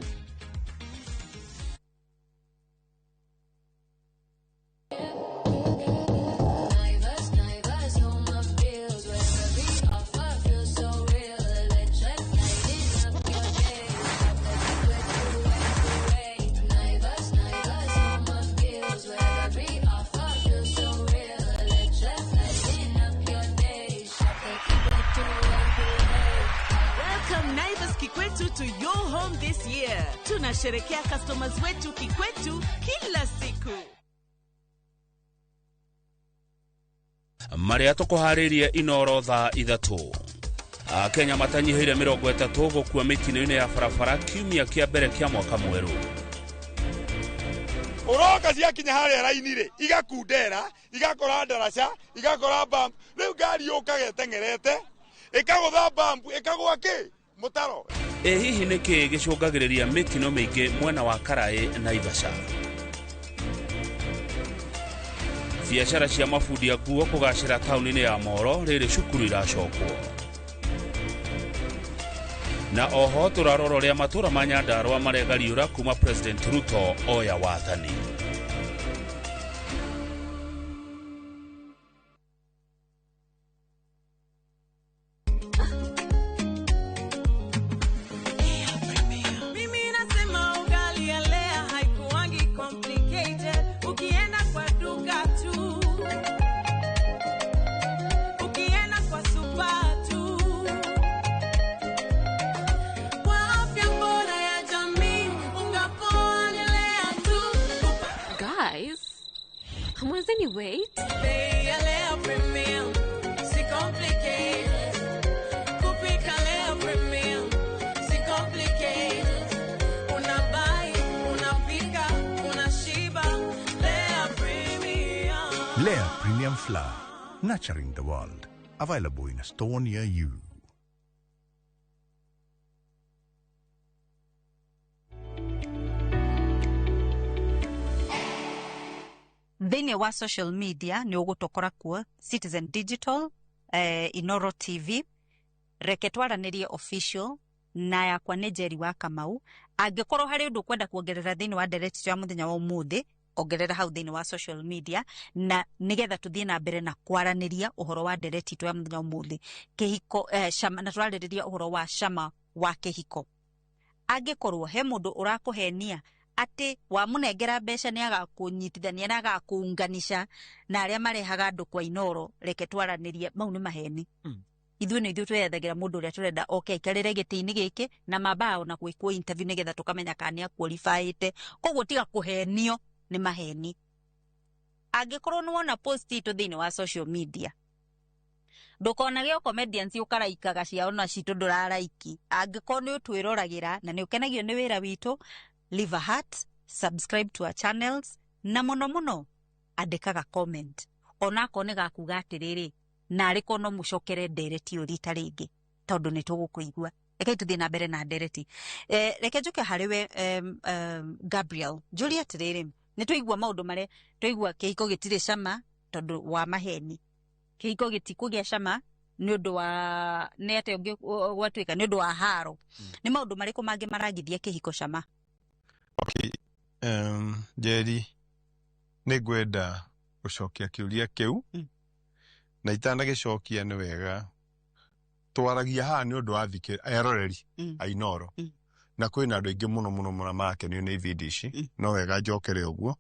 Welcome Naivas Kikwetu to your home this year. Tunasherekea customers wetu Kikwetu kila siku. Maria tũkũharĩrie Inoro thaa 3. Akenya matanyihĩire 30 gũkua mĩtino-inĩ ya barabara kiumia kĩa mbere kĩa mwaka mwerũ. Uroka ciakinya harĩa raini rĩ, igakundera, igakora ndaraca, igakora bump. Rĩu ngari yũkaga ĩteng'erete, ĩkagũtha bump, ĩkagũa kĩ? Mũtaro. Ĩ hihi nĩ kĩĩ gĩcũngagĩrĩria mĩtino mĩingĩ mwena wa Karaĩ Naivasha? Biacara cia mabundi a nguo kũgacĩra taũni-inĩ ya Moro rĩrĩ cukuru iracokwo. Na oho tũrarora ũrĩa matũra ma Nyandarua maregariũra kuma President Ruto oya wathani. Mimi nasema ugali ya Lea haikuangi complicated. Ukienda kwa duka tu, ukienda kwa super tu, kwa afya bora ya jamii, unga poa ni Lea tu. Guys, hamwezeni wait? Bei ya Lea Premium si complicated. Kupika Lea Premium si complicated. Unabuy, unapika, unashiba. Lea Premium. Lea Premium Flour, nurturing the world. Available in a store near you. Thĩinĩ wa social media nĩ ũgũtũkora kuo Citizen Digital, Inoro TV, Reke Twaranĩrie official, na yakwa nĩ Njeri wa Kamau. Angĩkorwo harĩ ũndũ ũkwenda kuongerera thĩinĩ wa ndereti ya mũthenya wa ũmũthĩ, ongerera hau thĩinĩ wa social media, na nĩgetha tũthiĩ na mbere na kwaranĩria ũhoro wa ndereti itũ ya mũthenya wa ũmũthĩ. Kĩhiko, cama, na tũrarĩrĩria ũhoro wa cama wa kĩhiko. Angĩkorwo he mũndũ ũrakũhenia atĩ wamũnengera mbeca nĩ agakũnyitithania na agakũunganisha na arĩa marehaga andũ kwa Inoro, reke twaranĩrie, mau nĩ maheni. Ithuĩ nĩ ithuĩ twĩyethagĩra mũndũ ũrĩa tũrenda oke aikarĩre gĩtĩ-inĩ gĩkĩ na mambao na gwĩkwo interview nĩgetha tũkamenya kana nĩ aqualifyĩte. Koguo tiga kũhenio nĩ maheni. Angĩkorwo nĩ wona post itũ thĩinĩ wa social media, ndũkonage o comedians ũkaraikaga ciao na citũ ndũraraiki. Angĩkorwo nĩ ũtwĩroragĩra na nĩ ũkenagio nĩ wĩra witũ, leave a heart, subscribe to our channels, na mũno mũno andĩkaga comment. Onakorwo nĩ gakuga atĩrĩrĩ, narĩ korwo no mũcokere ndereti ĩyo rita rĩngĩ, tondũ nĩ tũgũkũigua. Rekei tũthiĩ na mbere na ndereti. Reke njũke harĩ we, Gabriel. Njũrie atĩrĩrĩ, nĩ twaigua maũndũ marĩa twaigua, kĩhiko gĩtirĩ cama tondũ wa maheni, kĩhiko gĩtikũgĩa cama nĩ ũndũ wa nĩ atĩa ũngĩ gwatuĩka nĩ ũndũ wa haro. Nĩ maũndũ marĩkũ mangĩ maragithia kĩhiko cama? Okay. Njeri, nĩ ngwenda gũcokia kĩũria kĩu, na itanagĩcokia nĩ wega twaragia haha nĩ ũndũ wa eroreri a Inoro, na kwĩna andũ aingĩ mũno mũno mũno marakenio nĩ ibindi ici. No wega njokere ũguo,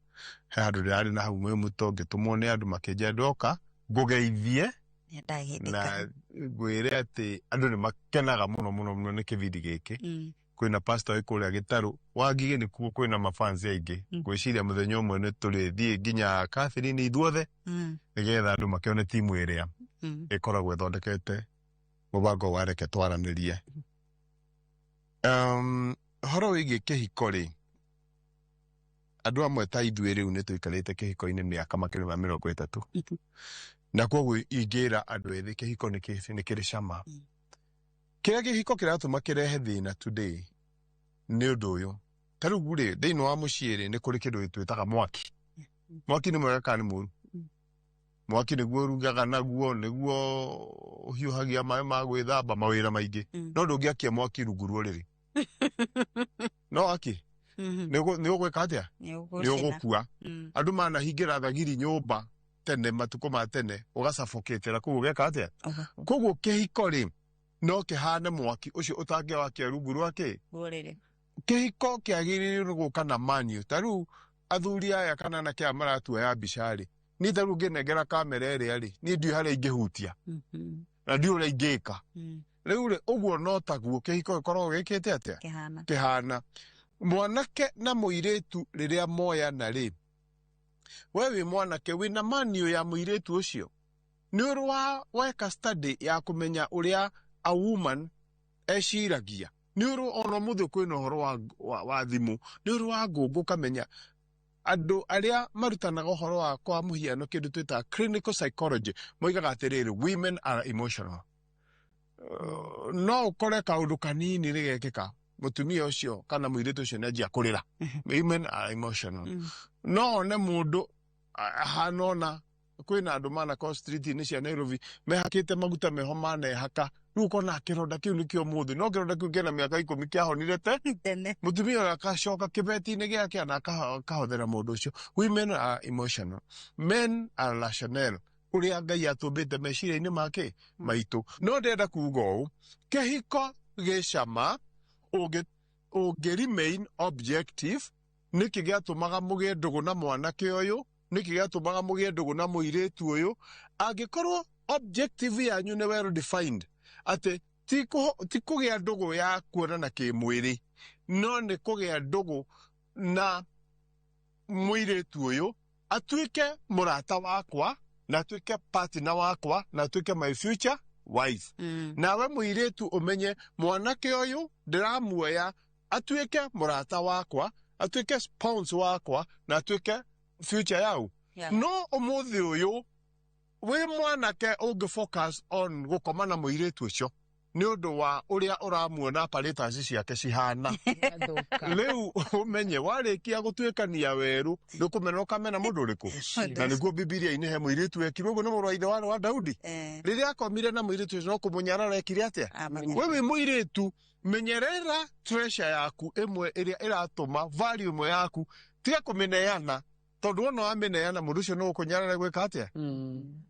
he handũ ndĩrarĩ na hau mwĩ mũto ngĩtũmwo nĩ andũ makĩnjĩra ndoka ngũgeithie na ngwĩre atĩ andũ nĩ makenaga mũno mũno mũno nĩ kĩbindi gĩkĩ. Kwĩna pastor wĩ kũrĩa Gĩtarũ wa Ngigĩ, nĩkuo kwĩna mafans aingĩ. Ngwĩciria mũthenya ũmwe nĩ tũrĩthiĩ nginya Catherine ithuothe, nĩgetha andũ makĩone timu ĩrĩa ĩkoragwo ĩthondekete mũbango wa Reke Twaranĩrie. Ũhoro wĩgiĩ kĩhiko rĩ, andũ amwe ta ithuĩ rĩu nĩ tũikarĩte kĩhiko-inĩ mĩaka makĩria ma 30, na koguo ingĩra andũ ethĩ kĩhiko nĩ kĩrĩ cama. Kĩrĩa kĩhiko kĩratũma kĩrehe thĩna today nĩ ũndũ ũyũ: ta rĩu rĩ, thĩinĩ wa mũciĩ rĩ, nĩ kũrĩ kĩndũ twĩtaga mwaki. Mwaki nĩ mwega kana nĩ mũũru? Mwaki nĩguo ũrugaga naguo, nĩguo ũhiũhagia maĩ ma gwĩthamba, mawĩra maingĩ. No ndũngĩakia mwaki rungu rwa ũrĩrĩ. No aki nĩ ũgwĩka atĩa? Nĩ ũgũkua. Andũ manahingĩra thagiri nyũmba tene, matukũ ma tene, ũgacabokĩtĩra kũu ũgeka atĩa? Koguo kĩhiko rĩ, no kĩhane mwaki ũcio ũtangĩwakia rungu rwa kĩ? Rũrĩrĩ. Kĩhiko kĩagĩrĩirwo nĩ gũka na manyu. Ta rĩu athuri aya kana anake aya maratuoya mbica rĩ, niĩ ta rĩu ngĩnengera kamera ĩrĩa rĩ, niĩ ndiũĩ harĩa ingĩhutia na ndiũĩ ũrĩa ingĩka. Rĩu rĩ, ũguo no taguo kĩhiko gĩkoragwo gĩkĩte atĩa? Kĩhana. Kĩhana. Mwanake na mũirĩtu rĩrĩa moyana rĩ, we wĩ mwanake wĩna maniũ ya mũirĩtu ũcio, nĩ ũrĩ wa weka study ya kũmenya ũrĩa a woman eciragia? Nĩ ũrĩ ona ũmũthĩ kwĩna ũhoro wa thimũ, nĩ ũrĩ wa ngũngũ ũkamenya Andũ arĩa marutanaga ũhoro wa kwa mũhiano kĩndũ twĩtaga clinical psychology moigaga atĩrĩrĩ, women are emotional. No ũkore kaũndũ kanini rĩgekĩka, mũtumia ũcio kana mũirĩtu ũcio nĩ anjia kũrĩra. Women are emotional. No one mũndũ ahana ona kwĩna andũ manakorwo street-inĩ cia Nairobi mehakĩte maguta meho manehaka, rĩu ũkona kĩronda kĩu nĩkĩo mũthĩ, no kĩronda kĩu kĩna mĩaka 10 kĩahonire te tene. Mũtumia ũyũ akacoka kĩbeti-inĩ gĩake na akahothera mũndũ ũcio. Women are emotional, men are rational. Ũrĩa Ngai atũmbĩte meciria-inĩ make maitũ. No ndĩrenda kuga ũũ, kĩhiko gĩcama ũngĩ remain objective. Nĩkĩ gĩatũmaga mũgĩe ndũgũ na mwanake ũyũ? Nĩkĩ gĩatũmaga mũgĩe ndũgũ na mũirĩtu ũyũ? Angĩkorwo objective yanyu nĩ well defined, atĩ ti kũgĩa ndũgũ ya kuonana kĩmwĩrĩ, no nĩ kũgĩa ndũgũ na mũirĩtu ũyũ atuĩke mũrata wakwa na atuĩke partner wakwa na atuĩke my future wife. Nawe mũirĩtu ũmenye mwanake ũyũ ndĩramuoya atuĩke mũrata wakwa, atuĩke spouse wakwa na atuĩke future yau. No ũmũthĩ ũyũ wĩ mwanake ũngĩ focus on gũkoma na mũirĩtu ũcio nĩ ũndũ wa ũrĩa ũramuona apparatus ciake cihana, rĩu ũmenye warĩkia gũtuĩkania werũ ndũkũmena ũkamena mũndũ ũrĩkũ. Na nĩguo Bibilia-inĩ he mũirĩtu wekirwo ũguo nĩ mũrũ wa ithe wa Daudi. Rĩrĩa akomire na mũirĩtu ũcio no kũmũnyarara ekire atĩa? We wĩ mũirĩtu, menyerera treasure yaku ĩmwe ĩrĩa ĩratũma value ĩmwe yaku, tiga kũmĩneana, tondũ wona wamĩneana mũndũ ũcio no ũkũnyarara gwĩka atĩa?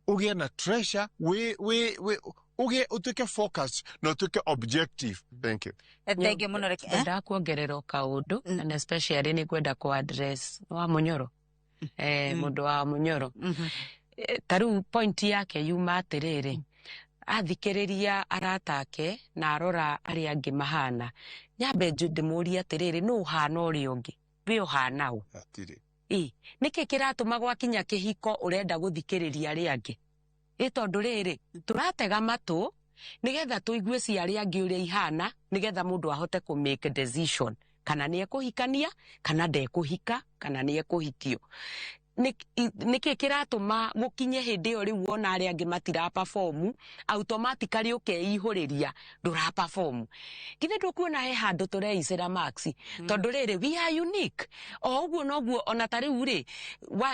Ũgĩe na treasure, ũgĩe ũtuĩke focus na ũtuĩke objective. Thank you. Thank you mũno. Reke Ngwendaga kuongerera o kaũndũ, and especially nĩ ngwenda kũ address wa Mũnyoro, mũndũ wa Mũnyoro. Ta rĩu point yake yuma atĩrĩrĩ, athikĩrĩria arata ake na arora arĩa angĩ mahana, nyambe ndĩmũrie atĩrĩrĩ, nũ ũhana ũrĩa ũngĩ? Wĩ ũhana ũ? Hatirĩ. Ĩ nĩkĩ kĩratũma gwakinya kĩhiko ũrenda gũthikĩrĩria arĩa angĩ? Ĩ tondũ rĩrĩ, tũratega matũ nĩgetha tũigue cia arĩa angĩ ũrĩa ihana, nĩgetha mũndũ ahote kũ make decision kana nĩ ekũhikania kana ndekũhika kana nĩ ekũhikio. Nĩkĩ kĩratũma gũkinye hĩndĩ ĩyo rĩu wona arĩa angĩ matira perform, automatically ũkeihũrĩria ndũra perform? Githĩ ndũkuona he handũ tũreicĩra marks? Tondũ rĩrĩ, we are unique. O ũguo noguo ona ta rĩu rĩ,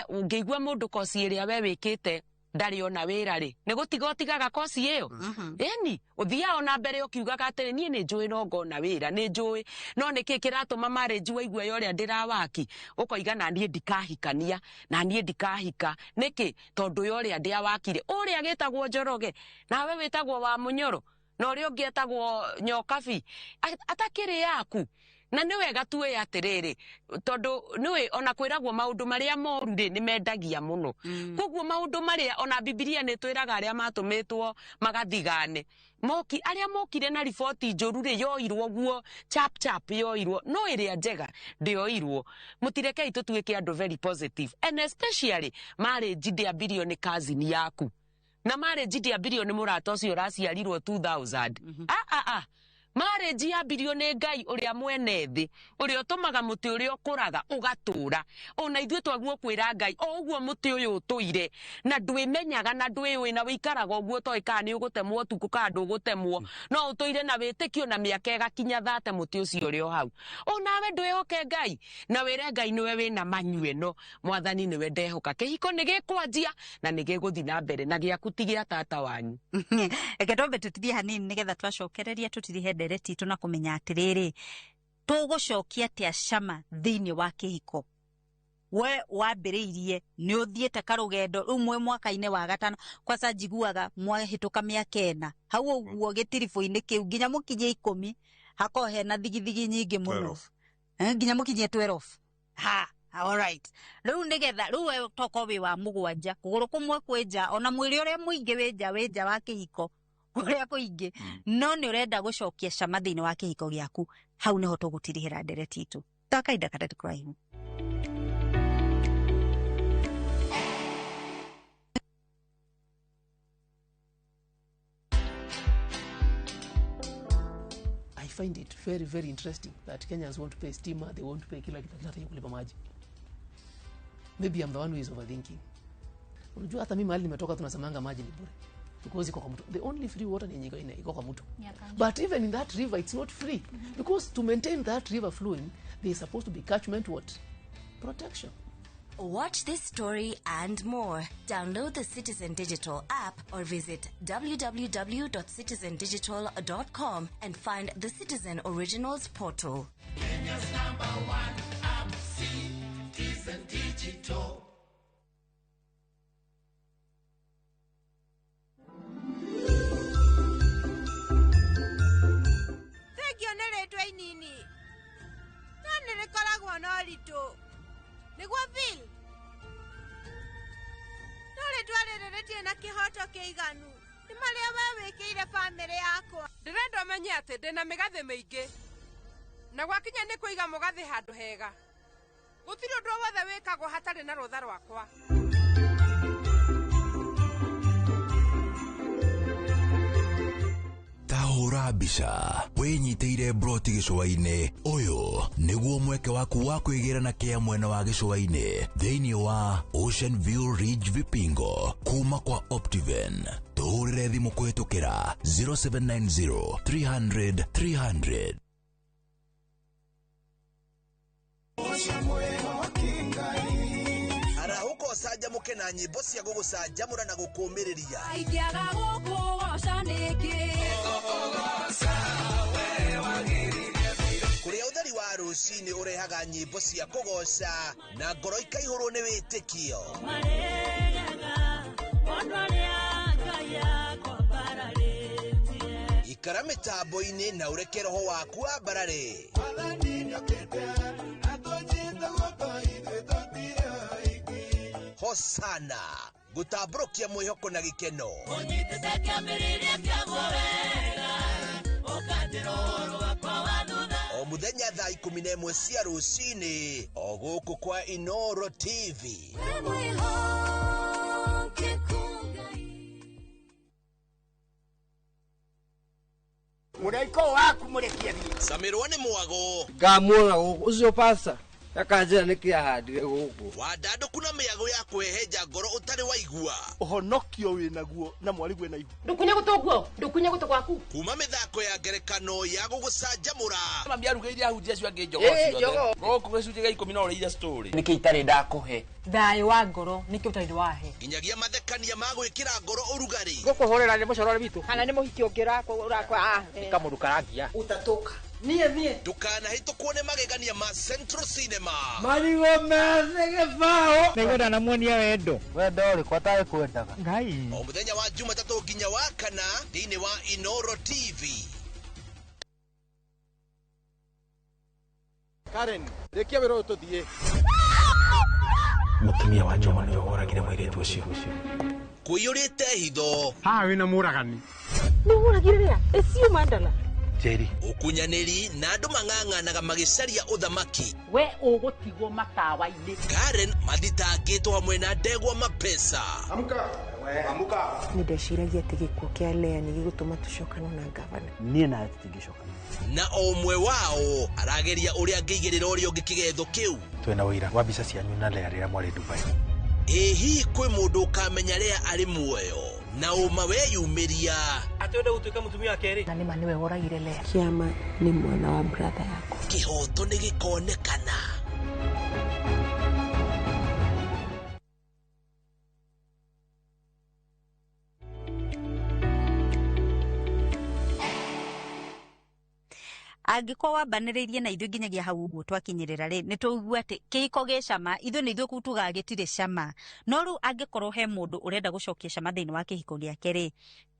ũngĩigua mũndũ koci ĩrĩa we wĩkĩte ndarĩ ona wĩra rĩ, nĩ gũtiga ũtigaga koci ĩyo? Ĩni ũthiaga ona mbere ũkiugaga atĩrĩ, niĩ nĩ njũĩ no ngona wĩra, nĩ njũĩ. No nĩkĩ kĩratũma marriage waigua ya ũrĩa ndĩrawaki ũkoiga na niĩ ndikahikania na niĩ ndikahika? Nĩkĩ? Tondũ ya ũrĩa ndĩawakire, ũrĩa gĩtagwo Njoroge, nawe wĩtagwo wa Mũnyoro, na ũrĩa ũngĩ etagwo Nyokabi atakĩrĩ yaku. Na nĩ wega tuĩ atĩrĩrĩ, tondũ nĩũĩ ona kwĩragwo maũndũ marĩa moru rĩ nĩ mendagia mũno. Koguo maũndũ marĩa ona Bibilia nĩ twĩraga arĩa matũmĩtwo magathigane moki, arĩa mokire na riboti njũru rĩ, yoirwo guo chap chap, yoirwo, no ĩrĩa njega ndĩoirwo. Mũtirekei tũtuĩke andũ very positive, and especially marriage ndĩambirio nĩ cousin yaku, na marriage ndĩambirio nĩ mũrata ũcio ũraciarirwo 2000. Ah, ah, ah. Marriage yambirio nĩ Ngai ũrĩa mwene thĩ, ũrĩa ũtũmaga mũtĩ ũrĩa ũkũraga ũgatũra. Ona ithuĩ twaguo kwĩra Ngai o ũguo mũtĩ ũyũ ũtũire na ndwĩmenyaga na ndwĩũĩ na wĩikaraga ũguo ũtoĩ kana nĩ ũgũtemwo ũtukũ kana ndũgũtemwo, no ũtũire na wĩtĩkio na mĩaka ĩgakinya 30, mũtĩ ũcio ũrĩ o hau. Onawe ndwĩhoke Ngai na wĩre Ngai nĩwe wĩna manyu ĩno, Mwathani nĩwe ndehoka. Kĩhiko nĩ gĩkwanjia na nĩ gĩgũthiĩ na mbere, na gĩaku ti gĩa tata wanyu. Reke twambe tũtithie hanini nĩgetha twacokereria tũtirihe ndereti itũ na kũmenya atĩrĩrĩ, tũgũcokia atĩa cama thĩinĩ wa kĩhiko. We wambĩrĩirie nĩ ũthiĩte karũgendo rĩu mwĩ mwaka-inĩ wa gatano, kwaca njiguaga mwahĩtũka mĩaka 4 hau ũguo gĩtiribũ-inĩ kĩu nginya mũkinye 10 hakorwo hena thigithigi nyingĩ mũno. 12. Nginya mũkinyie 12. Ha, alright. Rĩu nĩgetha rĩu we tokorwo wĩ wa 7, kũgũrũ kũmwe kwĩ nja, ona mwĩrĩ ũrĩa mũingĩ wĩ nja, wĩ nja wa kĩhiko kũrĩa kũingĩ, no nĩ ũrenda gũcokia cama thĩinĩ wa kĩhiko gĩaku, hau nĩho tũgũtirihĩra ndereti itũ ta kahinda katarĩ kũraihu. I find it very, very interesting that Kenyans want to pay stima, they want to pay kila kitu, lakini hataki kulipa maji. Maybe I'm the one who is overthinking. Unajua hata mimi mahali nimetoka tunasemanga maji ni bure. Because iko kwa mto. The only free water ni yenye iko kwa mto. But even in that river it's not free. Because to maintain that river flowing, there is supposed to be catchment what? Protection. Watch this story and more. Download the Citizen Digital app or visit www.citizendigital.com and find the Citizen Originals portal. Kenya's number one app, Citizen Digital. Thengio nĩ rĩtwa inini no nĩ rĩkoragwo na ũritũ nĩguo Bill no rĩtwa rĩrĩ rĩtirĩ na kĩhoto kĩiganu nĩ marĩa we wĩkĩire bamĩrĩ yakwa. Ndĩrenda ũmenye atĩ ndĩna mĩgathĩ mĩingĩ na gwakinya nĩ kũiga mũgathĩ handũ hega gũtirĩ ũndũ o wothe wĩkagwo hatarĩ na rũtha rwakwa. Tahũra mbica wĩnyitĩire broti gĩcũa-inĩ. Ũyũ nĩguo mweke waku wa kwĩgĩra na kĩa mwena wa gĩcũa-inĩ thĩinĩ wa Ocean View Ridge Vipingo kuma kwa Optiven. Tũhũrĩre thimũ kũhĩtũkĩra 0790 300 300. Arahũka ũcanjamũke na nyĩmbo cia gũgũcanjamũra na gũkũũmĩrĩria. Ingĩaga gũkũgoca nĩkĩ? Kũrĩa ũtheri wa rũcinĩ ũrehaga nyĩmbo cia kũgoca na ngoro ikaihũrwo nĩ wĩtĩkio. Ikara mĩtambo-inĩ na ũreke roho waku wambarare. Hosana gũtambũrũkia mwĩhoko na gĩkeno. O mũthenya thaa 11 cia rũcinĩ o gũkũ kwa Inoro TV. Mũraiko waku mũrekie thiĩ. Camirwo nĩ mwago. Ngamuona gũkũ ũcio pasta akanjĩra nĩkĩ ahandire gũkũ. Wandandũku na mĩago ya kũhehenja ngoro ũtarĩ waigua. Ũhonokio wĩnaguo na mwarigwe na ihu. Ndũkunye gũtũ guo, ndũkunye gũtũ gwaku. Kuma mĩthako ya ngerekano ya gũgũcanjamũra. Mami arugĩire ahunjia acio angĩ njogoo ciothe. Gũkũ gĩcunjĩ gĩa 10 no ũrĩire story. Nĩkĩ itarĩ ndakũhe? Thayũ wa ngoro nĩkĩ ũtarĩ wahe? Nginyagia mathekania ma gwĩkĩra ngoro ũrugarĩ. Gũkũhũrĩra nĩ mũcorore witũ. Kana nĩ mũhiki ũngĩ ũrakwa. Nĩ kamũndũ karangia. Ũtatũka. Niĩ niĩ. Ndũkanahĩtũkwo nĩ magegania ma Central Cinema. Marigũ methĩ gĩbaũ. Nĩngwenda namuonia wendo. Wendo ũrĩkũ atarĩ kwendaga? Ngai. O mũthenya wa Jumatatũ nginya wa kana thĩinĩ wa Inoro TV. Karen, rĩkia wĩra ũyũ tũthiĩ. Mũtumia wa Njoma nĩwe woragire mũirĩtu ũcio. Kũiyũrĩte hitho. Haha wĩna mũragani. Nĩ woragire rĩa? Ĩcio mandala. Njeri. Ũkunyanĩri na andũ mang'ang'anaga magĩcaria ũthamaki. We ũgũtigwo matawa-inĩ. Karen mathitangĩtwo hamwe na ndegwa mapesa. Amka. Amka. Nĩ ndeciragia atĩ gĩkuũ kĩa Lea nĩ gĩgũtũma tũcokane na ngavana. Niĩ nawe tũtingĩcokana. Na o ũmwe wao arageria ũrĩa angĩigĩrĩra ũrĩa ũngĩ kĩgetho kĩu. Twĩna ũira wa mbica cianyu na Lea rĩrĩa mwarĩ Dubai. Ĩ hihi kwĩ mũndũ ũkamenya Lea arĩ muoyo na ũma weyumĩria. Atĩ wenda gũtuĩka mũtumia wa kerĩ. Na nĩma nĩwe woragire Lea. Kĩama nĩ mwana wa brother yakwa. Kĩhoto nĩ gĩkonekana. Angĩkorwo wambanĩrĩirie na ithuĩ nginyagia hau ũguo twakinyĩrĩra rĩ, nĩ tũigua atĩ kĩhiko gĩ cama, ithuĩ nĩ ithuĩ tugaga gĩtirĩ cama. No rĩu angĩkorwo he mũndũ ũrenda gũcokia cama thĩinĩ wa kĩhiko gĩake rĩ,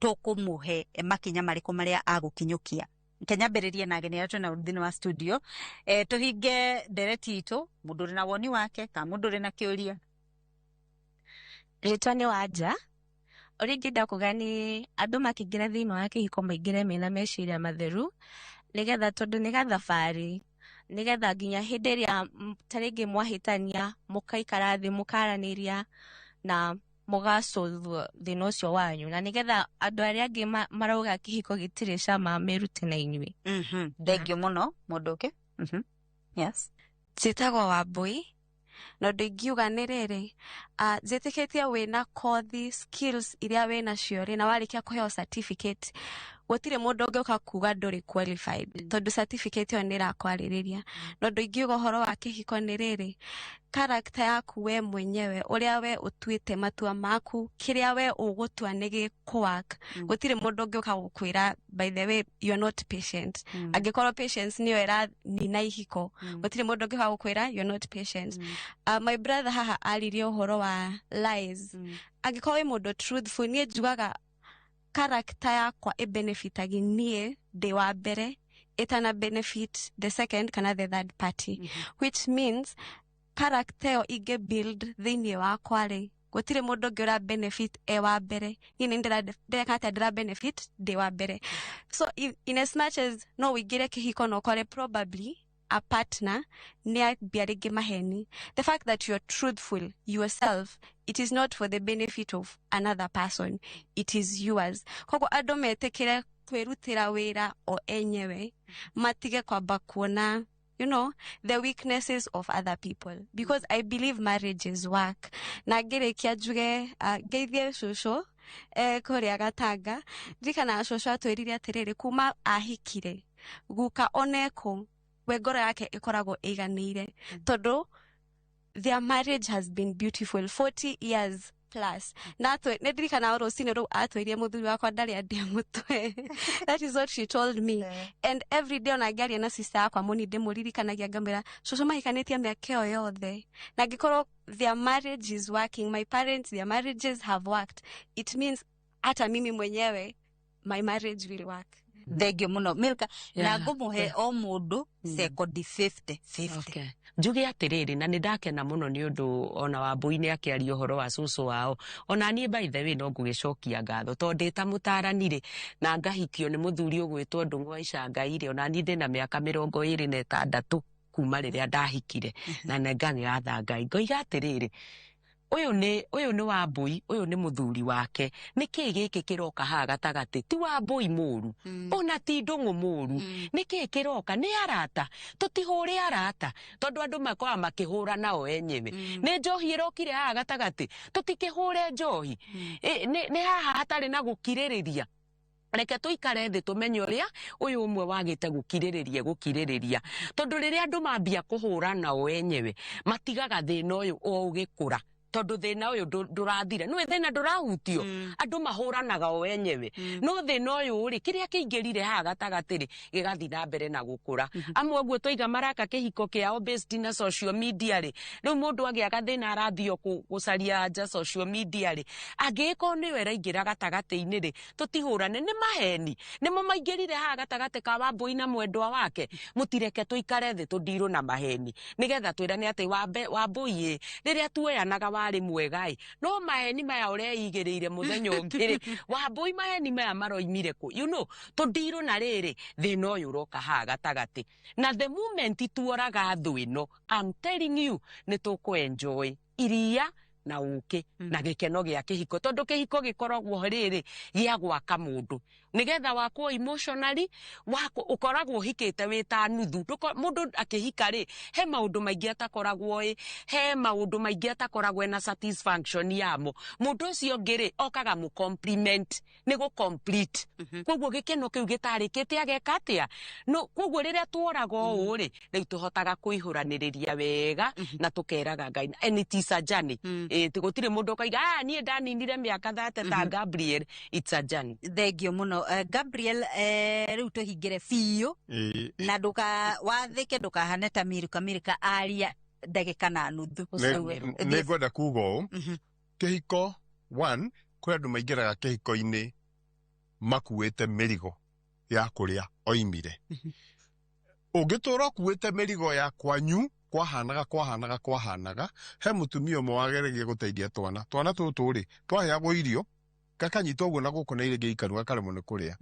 tũkũmũhe makinya marĩkũ marĩa agũkinyũkia. Reke nyambĩrĩrie na ageni arĩa twĩnao thĩinĩ wa studio. Tũhinge ndereti itũ, mũndũ ũrĩ na woni wake kana mũndũ ũrĩ na kĩũria. Rĩtwa nĩ Wanja. Ũrĩa ingĩenda kuga nĩ andũ makĩingĩra thĩinĩ wa kĩhiko maingĩre mena meciria matheru nĩgetha tondũ nĩ gathabarĩ nĩgetha nginya hĩndĩ ĩrĩa ta rĩngĩ mwahĩtania mũkaikara thĩ mũkaranĩria na mũgasolve thĩna ũcio wanyu na nĩgetha andũ arĩa angĩ marauga kĩhiko gĩtirĩ cama merute na inyuĩ. Thengiũ mũno mũndũ ũngĩ. Yes. Njĩtagwo Wambui. Na ũndũ ingiuga nĩ rĩrĩ, njĩtĩkĩtie wĩna kothi, skills iria wĩnacio rĩ, na warĩkia kũheo certificate, gũtirĩ mũndũ ũngĩũka kuga ndũrĩ qualified, tondũ certificate ĩyo nĩ ĩrakwarĩrĩria. Na ũndũ ingiuga ũhoro wa kĩhiko nĩ rĩrĩ, character yaku we mwenyewe, ũrĩa we ũtuĩte matua maku, kĩrĩa we ũgũtua nĩ gĩkũ-work. Gũtirĩ mũndũ ũngĩũka gũkwĩra, by the way, you're not patient. Angĩkorwo patience nĩyo ĩranina ihiko, gũtirĩ mũndũ ũngĩũka gũkwĩra you're not patient. My brother haha aririe ũhoro wa lies. Angĩkorwo wĩ mũndũ truthful, niĩ njugaga character yakwa ĩbenefitagi niĩ ndĩ wa mbere, ĩtana benefit the second kana the third party, which means character ĩyo ingĩ build thĩinĩ wakwa rĩ, gũtirĩ mũndũ ũngĩ ũra benefit e wa mbere. Niĩ nĩ ndĩreka atĩa? Ndĩra benefit ndĩ wa mbere. So in as much as no ũingĩre kĩhiko na ũkore probably a partner nĩ ambia rĩngĩ maheni, the fact that you're truthful yourself, it is not for the benefit of another person, it is yours. Koguo andũ metĩkĩre kwĩrutĩra wĩra o enyewe, matige kwamba kuona the weaknesses of other people, because I believe marriage is work. Na ngĩrĩkia njuge, ngeithie cũcũ kũrĩa Gatanga. Ndirikanaga cũcũ atwĩrire atĩrĩrĩ, kuma ahikire guka oneko we ngoro yake ĩkoragwo ĩiganĩire, tondũ their marriage has been beautiful 40 years plus. Na nĩ ndirikanaga rũcinĩ rũu atwĩrie, "Mũthuri wakwa ndarĩ andĩa mũtwe." That is what she told me, and every day ona ngĩaria na sister yakwa mũni, ndĩmũririkanagia, ngamwĩra cũcũ mahikanĩtie mĩaka ĩyo yothe, na angĩkorwo their marriage is working, my parents, their marriages have worked, it means hata mimi mwenyewe my marriage will work. Thengio muno, Milka. Na ngũmũhe o mũndũ sekondi 50 50. Okay. Njuge atĩrĩrĩ, na nĩ ndakena mũno nĩ ũndũ ona Wambũi nĩ akĩaria ũhoro wa cũcũ wao. Ona niĩ, by the way, no ngũgĩcokia ngatho tondũ ndĩ ta mũtarani rĩ, na ngahikio nĩ mũthuri ũgwĩtwo Ndũng'ũ wa Icangai rĩ, ona niĩ ndĩna mĩaka 26 kuma rĩrĩa ndahikire, na nĩ ngagĩgatha Ngai. Ngoiga atĩrĩrĩ, ũyũ nĩ Wambũi, ũyũ nĩ mũthuri wake. Nĩ kĩĩ gĩkĩ kĩroka haha gatagatĩ? Ti Wambũi mũru, ona ti Ndũng'ũ mũru. Nĩ kĩĩ kĩroka? Nĩ arata. Tũtihũre arata, tondũ andũ makoragwo makĩhũra nao enyewe. Nĩ njohi ĩrokire haha gatagatĩ? Tũtikĩhũre njohi. Nĩ haha hatarĩ na gũkirĩrĩria. Reke tũikare thĩ tũmenye ũrĩa ũyũ ũmwe wagĩte gũkirĩrĩria, tondũ rĩrĩa andũ mambia kũhũra nao enyewe, matigaga thĩna ũyũ o ũgĩkũra, tondũ thĩna ũyũ ndũrathira. Nĩwe thĩna ndũrahutio, andũ mahũranaga o enyewe. No thĩna ũyũ rĩ, kĩrĩa kĩingĩrire haha gatagatĩ rĩ, gĩgathiĩ na mbere na gũkũra. Amwe ũguo twaiga maraka kĩhiko kĩao based na social media rĩ, rĩu mũndũ agĩaga thĩna arathiĩ o gũcaria anja social media rĩ, angĩgĩkorwo nĩyo ĩraingĩra gatagatĩ-inĩ rĩ, tũtihũrane. Nĩ maheni nĩmo maingĩrire haha gatagatĩ ka Wambũi na mwendwa wake. Mũtireke tũikare thĩ tũndirwo na maheni, nĩgetha twĩrane atĩ Wambũi ĩ, rĩrĩa tuoyanaga warĩ mwega ĩ, no maheni maya ũreigĩrĩire mũthenya ũngĩ rĩ, Wambũi, maheni maya maroimire kũ? Tũndirwo na rĩrĩ thĩna ũyũ ũroka haha gatagatĩ. Na the moment tuoraga thũ ĩno, I'm telling you, nĩ tũkũ enjoy iria na ũkĩ na gĩkeno gĩa kĩhiko, tondũ kĩhiko gĩkoragwo rĩrĩ gĩa gwaka mũndũ nĩgetha wakwo emotionally, wako ũkoragwo ũhikĩte wĩ ta nuthu. Mũndũ akĩhika rĩ, he maũndũ maingĩ atakoragwo ĩ, he maũndũ maingĩ atakoragwo ena satisfaction yamo. Mũndũ ũcio ũngĩ rĩ, okaga mũ compliment, nĩ gũ complete. Koguo gĩkeno kĩu gĩtarĩkĩte ageka atĩa? No koguo rĩrĩa tuoraga ũũ rĩ, rĩu tũhotaga kũihũranĩrĩria wega na tũkeraga Ngai, and it is a journey. Gũtirĩ mũndũ ũkaiga, "Ah, niĩ ndaninire mĩaka 30 ta Gabriel." It's a journey. Thengio mũno. Gabriel, rĩu tũhingĩre biũ na ndũka wathĩke, ndũkahane ta Milka. Milka aria ndagĩka na nuthu. Nĩ ngwenda kuga ũũ, kĩhiko, one, kwĩ andũ maingĩraga kĩhiko-inĩ makuĩte mĩrigo ya kũrĩa oimire. Ũngĩtũra ũkuĩte mĩrigo ya kwanyu, kwahanaga kwahanaga kwahanaga. He mũtumia ũmwe wageragia gũteithia twana tũtũ rĩ, twaheagwo irio gakanyitwo ũguo na gũkũ na irĩngĩ ikanua, gakaremwo nĩ kũrĩa.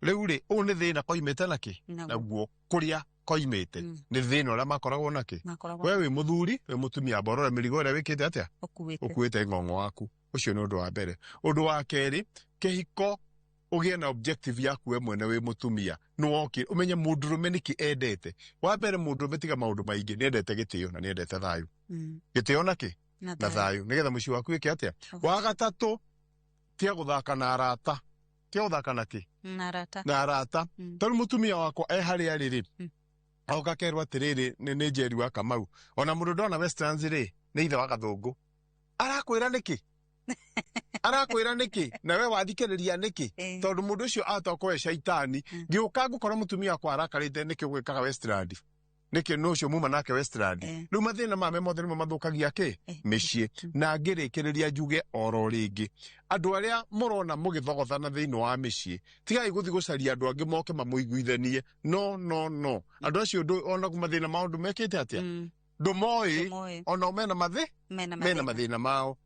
Rĩu rĩ, ũũ nĩ thĩna koimĩte nakĩ? Naguo. Naguo kũrĩa koimĩte nĩ thĩna ũrĩa makoragwo nakĩ. Makoragwo. We wĩ mũthuri, wĩ mũtumia, amba ũrore mĩrigo ĩrĩa wĩkĩte atĩa, ũkuĩte. Ũkuĩte ng'ong'o waku. Ũcio nĩ ũndũ wa mbere. Ũndũ wa kerĩ, kĩhiko Ũgĩe na objective yaku we mwene wĩ mũtumia, nĩwoke ũmenye mũndũrũme nĩkĩ endete. Wa mbere, mũndũrũme tiga maũndũ maingĩ, nĩendete gĩtĩo na nĩendete thayũ. Gĩtĩo na kĩ? Na Na thayũ, nĩgetha mũciĩ waku wĩke atĩa? Wa gatatũ, tia gũthaka na arata, tia gũthaka na kĩ? Na arata. Na arata. Tondũ mũtumia wakwa e harĩa arĩ rĩ, agoka kerwo atĩrĩrĩ, nĩ Njeri wa Kamau, ona mũndũ ndona Westlands rĩ, nĩ ithe wa Gathũngũ, arakwĩra nĩkĩ? Arakwĩra nĩkĩ? Na we wathikĩrĩria nĩkĩ? Tondũ mũndũ ũcio atokoe caitani. Ngĩũka ngũkora mũtumia wakwa arakarĩte, nĩkĩ ũgwĩkaga Westland? Nĩkĩ nũ ũcio muma nake Westland? Rĩu mathĩna mame mothe nĩmo mathũkagia kĩ? Mĩciĩ. Na ngĩrĩkĩrĩria njuge oro rĩngĩ, andũ arĩa mũrona mũgĩthogothana thĩinĩ wa mĩciĩ, tigai gũthiĩ gũcaria andũ angĩ moke mamũiguithanie. No, no, no, andũ acio ona mathĩna maũndũ mekĩte atĩa, ndũmoĩ. Ndũmoĩ. Onao mena mathĩ Mena mena mathĩna. Mathĩna mao.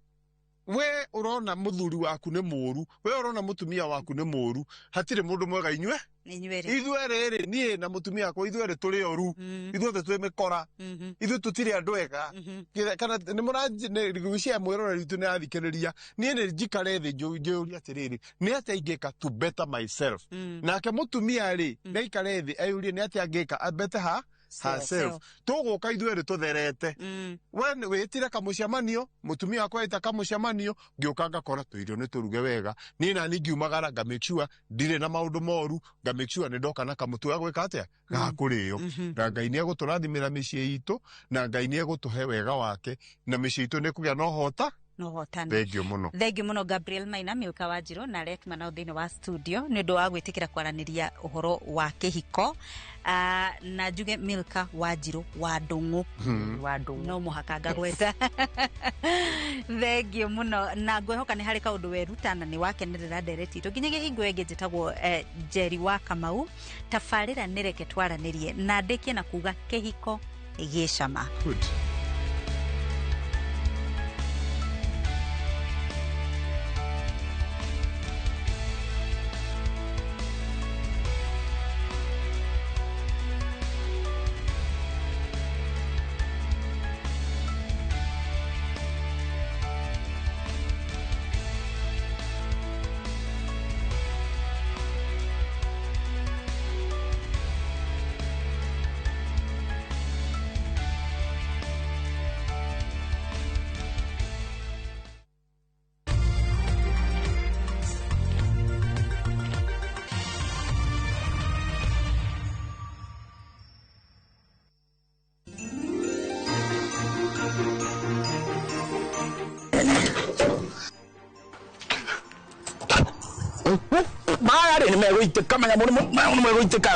We ũrona mũthuri waku nĩ mũũru, we ũrona mũtumia waku nĩ mũũru, hatirĩ mũndũ mwega inyue Inyuerĩ. Ithuerĩ rĩ, niĩ na mũtumia wakwa, ithuerĩ tũrĩ oru, ithuothe twĩ mĩkora, ithuĩ tũtirĩ andũ ega. Kana nĩ mũragwĩciria mwĩroreri witũ nĩ athikĩrĩria? Niĩ nĩ njikare thĩ njĩũrie atĩrĩrĩ, nĩ atĩa ingĩka to better myself? Nake mũtumia rĩ, nĩ aikare thĩ eyũrie nĩ atĩa angĩka a better ha herself. Tũgũka ithuerĩ tũtherete. We wĩtire kamũcemanio, mũtumia wakwa ĩta kamũcemanio, ngĩũka ngakora tũirio nĩ tũruge wega. Niĩ nani ngiumagara nga make sure ndirĩ na maũndũ moru, nga make sure nĩ ndoka na kamũtu ga gwĩka atĩa, ga kũrĩo. Na Ngai nĩ egũtũrathimĩra mĩciĩ itũ, na Ngai nĩ egũtũhe wega wake, na mĩciĩ itũ nĩ ĩkũgĩa na ũhota. Na ũhotani. Thengiũ mũno. Thengiũ mũno, Gabriel Maina, Mĩũka wa Njirũ, na arĩa tuma nao thĩinĩ wa studio nĩ ũndũ wa gwĩtĩkĩra kwaranĩria ũhoro wa kĩhiko. Ah, na njuge Milka wa Njirũ wa Ndũng'ũ. Wa Ndũng'ũ. No mũhaka ngagweta. Thengiũ mũno, na ngwĩhoka nĩ harĩ kaũndũ weruta na nĩ wakenerera ndereti itũ. Nginyagia hingo ĩngĩ, njĩtagwo Njeri wa Kamau. Tabarĩra nĩ Reke Twaranĩrie, na ndĩkie na kuga kĩhiko gĩcama. Good. Maya rĩ, nĩ megũitĩka manyamũ, nĩ megũitĩka.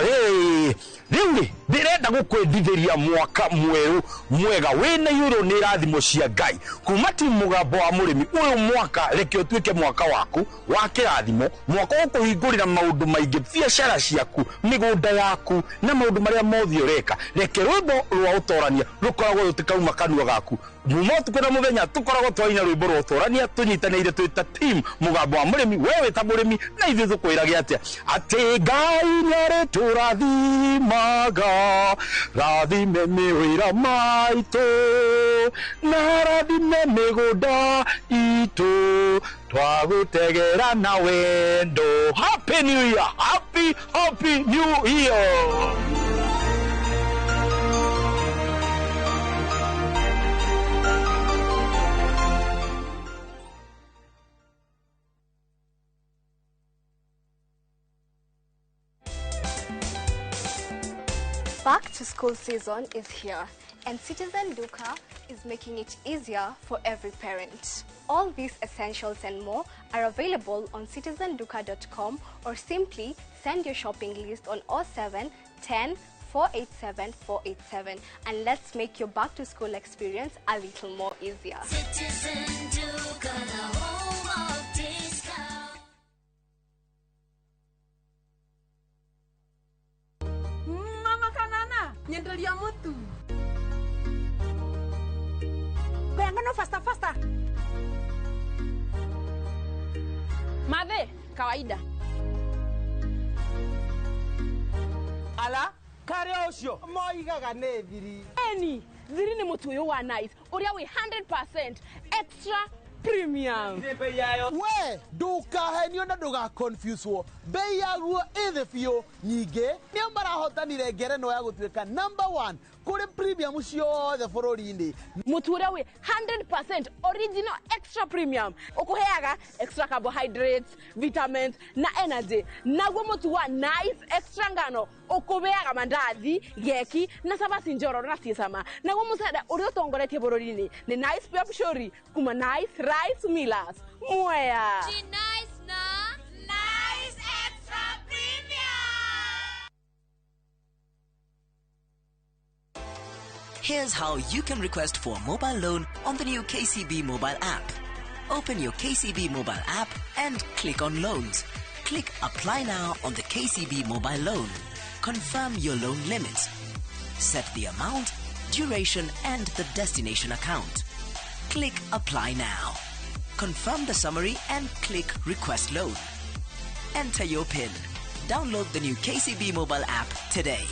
Rĩu rĩ, ndĩrenda gũkwendithĩria mwaka mwerũ mwega wĩna iyũrwo nĩ irathimo cia Ngai kuma timu Mũgambo wa Mũrĩmi. Ũyũ mwaka reke ũtuĩke mwaka waku wa kĩrathimo, mwaka ũkũhingũrĩra maũndũ maingĩ, biacara ciaku, mĩgũnda yaku, na maũndũ marĩa mothe ũreka. Reke rwĩmbo rwa ũtorania rũkoragwo rũtikauma kanua gaku muma ũtukũ na mũthenya. Tũkoragwo twaina rwĩmbo rwa ũtorania tũnyitanĩire twĩ ta team Mũgambo wa Mũrĩmi. We wĩ ta mũrĩmi, na ithuĩ tũkwĩrage atĩa? Atĩ Ngai nĩarĩtũrathimaga, rathime mĩwĩra maitũ, na rathime mĩgũnda itũ, twagũtegera na wendo. Happy New Year! Happy, happy New Year! Back to school season is here, and Citizen Duka is making it easier for every parent. All these essentials and more are available on citizenduka.com, or simply send your shopping list on 07 10 487 487, and let's make your back to school experience a little more easier. Citizen Duka, the home of discount. Mama kanana, nyenderia mutu. Kayangano faster faster. Madhe, kawaida. Ala, kare ucio moigaga nĩ thiri. Eni, thiri nĩ mũtu ũyũ wa nice, ũrĩa wĩ 100% extra Premium. We ndukahenio na ndugaconfuswo, bei yaguo ĩ thĩ biũ. Nyingĩ nĩo marahotanire ngerenwa ya gũtuĩka number 1 kũrĩ premium ciothe bũrũri-inĩ. Mũtu ũrĩa wĩ 100% original extra premium ũkũheaga extra carbohydrates, vitamins na energy. Naguo mũtu wa Nice Extra ngano ũkũheaga mandathi, geki na cabaci njororo na ciĩ cama. Naguo mũcere ũrĩa ũtongoretie bũrũri-inĩ nĩ Nice Pure Pshori kuma Nice Rice Millers, Mwea. Nice na Nice Extra Premium. Here's how you can request for a mobile loan on the new KCB mobile app. Open your KCB mobile app and click on Loans. Click Apply Now on the KCB mobile loan. Confirm your loan limit. Set the amount, duration, and the destination account. Click Apply Now. Confirm the summary and click Request Loan. Enter your PIN. Download the new KCB mobile app today.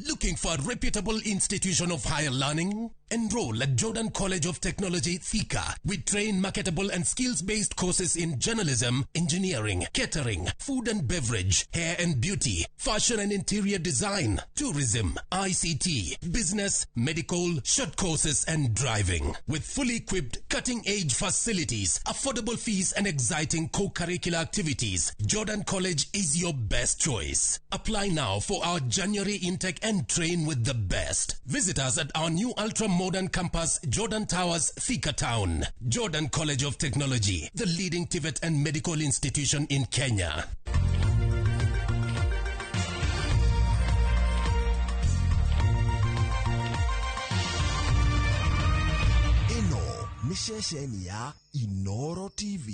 Looking for a reputable institution of higher learning? Enroll at Jordan College of Technology, Thika. We train marketable and skills-based courses in journalism, engineering, catering, food and beverage, hair and beauty, fashion and interior design, tourism, ICT, business, medical, short courses and driving. With fully equipped, cutting-edge facilities, affordable fees and exciting co-curricular activities, Jordan College is your best choice. Apply now for our January intake and train with the best. Visit us at our new ultra-modern campus, Jordan Towers, Thika Town. Jordan College of Technology, the leading TVET and medical institution in Kenya. Ĩno nĩ ceceni ya Inoro TV.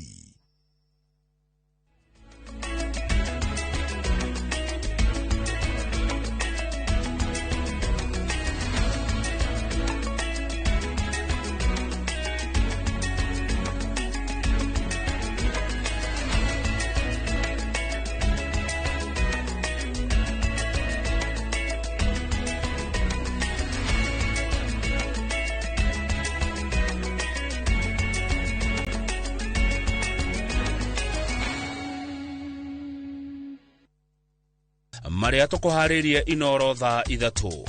Marĩa tũkũharĩrie Inoro thaa 3.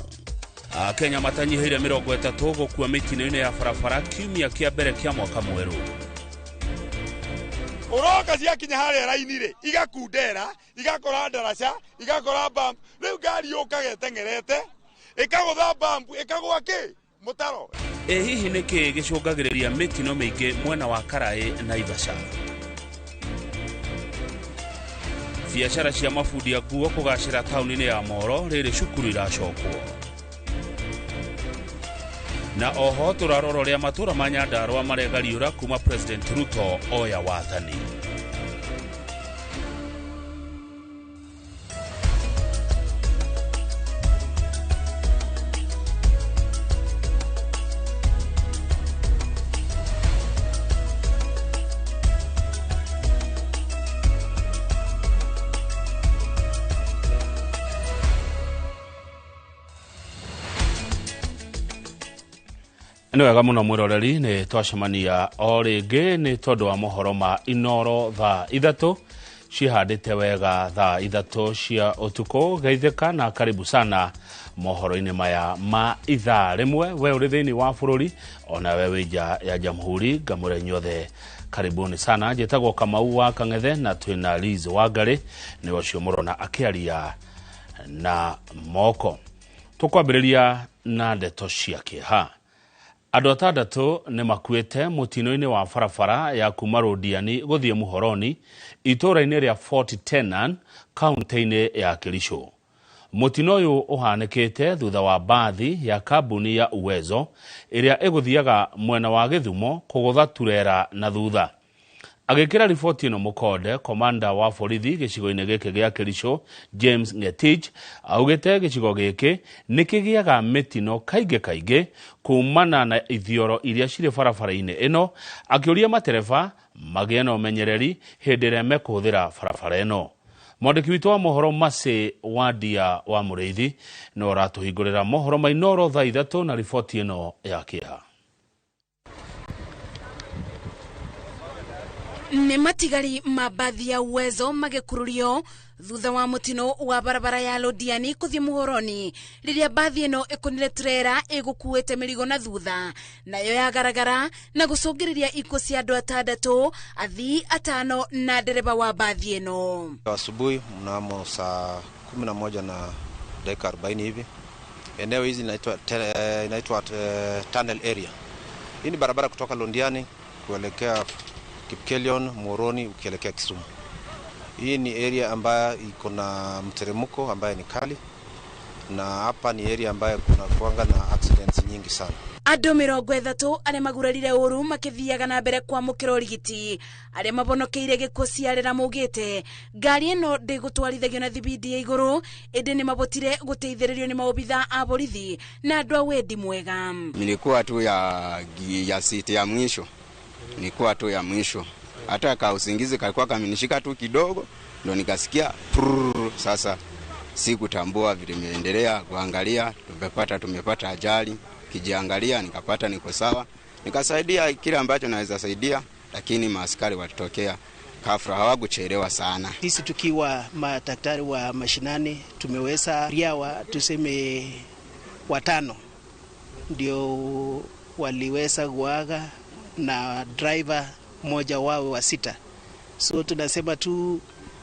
Akenya matanyihĩire 30 gũkua mĩtino-inĩ ya barabara kiumia kĩa mbere kĩa mwaka mwerũ. Ũroka ciakinya harĩa raini-rĩ, igakundera, igakora ndaraca, igakora bump. Rĩu ngari yũkaga ĩteng'erete, ĩkagũtha bump, ĩkagũa kĩ? Mũtaro. Ĩ hihi nĩkĩ gĩcũngagĩrĩria mĩtino mĩingĩ mwena wa Karaĩ Naivasha? Biacara cia mabundi a nguo kũgacĩra taũni-inĩ ya Moro rĩrĩ cukuru iracokwo. Na oho tũrarora ũrĩa matũra ma Nyandarua maregariũra kuma President Ruto oya wathani. Nĩ wega mũno mwĩroreri, nĩ twacemania o rĩngĩ nĩ tondũ wa mohoro ma Inoro thaa 3 cihandĩte wega thaa 3 cia ũtukũ. Geithĩka na karibu sana mohoro-inĩ maya ma ithaa rĩmwe. We ũrĩ thĩinĩ wa bũrũri ona we wĩ nja ya jamhuri, ngamũre inyuothe karibuni sana. Njĩtagwo Kamau wa Kang'ethe na twĩna Liz Wangari, nĩ ũcio mũrona akĩaria na moko. Tũkwambĩrĩria na ndeto cia kĩeha. Andũ 6 nĩ makuĩte mũtino-inĩ wa barabara ya kuma Rũndiani gũthiĩ Muhoroni itũũra-inĩ rĩa Fort Tenan kaunti-inĩ ya Kericho. Mũtino ũyũ ũhanĩkĩte thutha wa mbathi ya kambuni ya Uwezo ĩrĩa ĩgũthiaga mwena wa Gĩthumo kũgũtha turera na thutha. Agĩkĩra riboti ĩno mũkonde, komanda wa borithi gĩcigo-inĩ gĩkĩ gĩa Kericho James Ngetich augĩte gĩcigo gĩkĩ nĩ kĩgĩaga mĩtino kaingĩ kaingĩ kumana na ithioro iria cirĩ barabara-inĩ ĩno, akĩũria matereba magĩe na ũmenyereri hĩndĩ ĩrĩa mekũhũthĩra barabara ĩno. Mwandĩki witũ wa mohoro Mercy Wandia wa Mũrĩithi no aratũhingũrĩra mohoro ma Inooro thaa 3 na riboti ĩno ya kĩeha. Nĩ matigari ma mbathi ya Uwezo magĩkururio thutha wa mũtino wa barabara ya Londiani kũthiĩ Muhoroni rĩrĩa mbathi ĩno ĩkũnire trera ĩgũkuĩte mĩrigo na thutha nayo yagaragara na gũcũngĩrĩria ikuũ cia andũ 6, athii 5 na ndereba wa mbathi ĩno. Asubuhi mnamo saa 11:40 hivi, eneo hizi inaitwa tunnel area. Hii ni barabara kutoka Londiani kuelekea Kipkelion, Muhoroni ukielekea Kisumu. Hii ni area ambayo iko na mteremko ambayo ni kali, na hapa ni area ambayo kuna kuanga na accidents nyingi sana. Andũ 30 arĩa magurarire ũru makĩthiaga na mbere kwamũkĩra ũrigiti, arĩa mabonokeire gĩkuũ ciarĩra maugĩte ngari ĩno ndĩgũtwarithagio na thibindi ya igũrũ, ĩndĩ nĩ mabotire gũteithĩrĩrio nĩ maobitha a borithi na andũ a wendi mwega. Nilikuwa tu ya siti ya mwisho, nilikuwa tu ya mwisho, hata ka usingizi kalikuwa kamenishika tu kidogo, ndo nikasikia prrr. Sasa sikutambua vile nimeendelea kuangalia, tumepata ajali. Kijiangalia nikapata niko sawa, nikasaidia kile ambacho naweza saidia, lakini maaskari walitokea kafra, hawakuchelewa sana. Sisi tukiwa madaktari wa mashinani tumeweza riawa tuseme 5 ndio waliweza kuaga na driver mmoja wao wa 6. So tunasema tu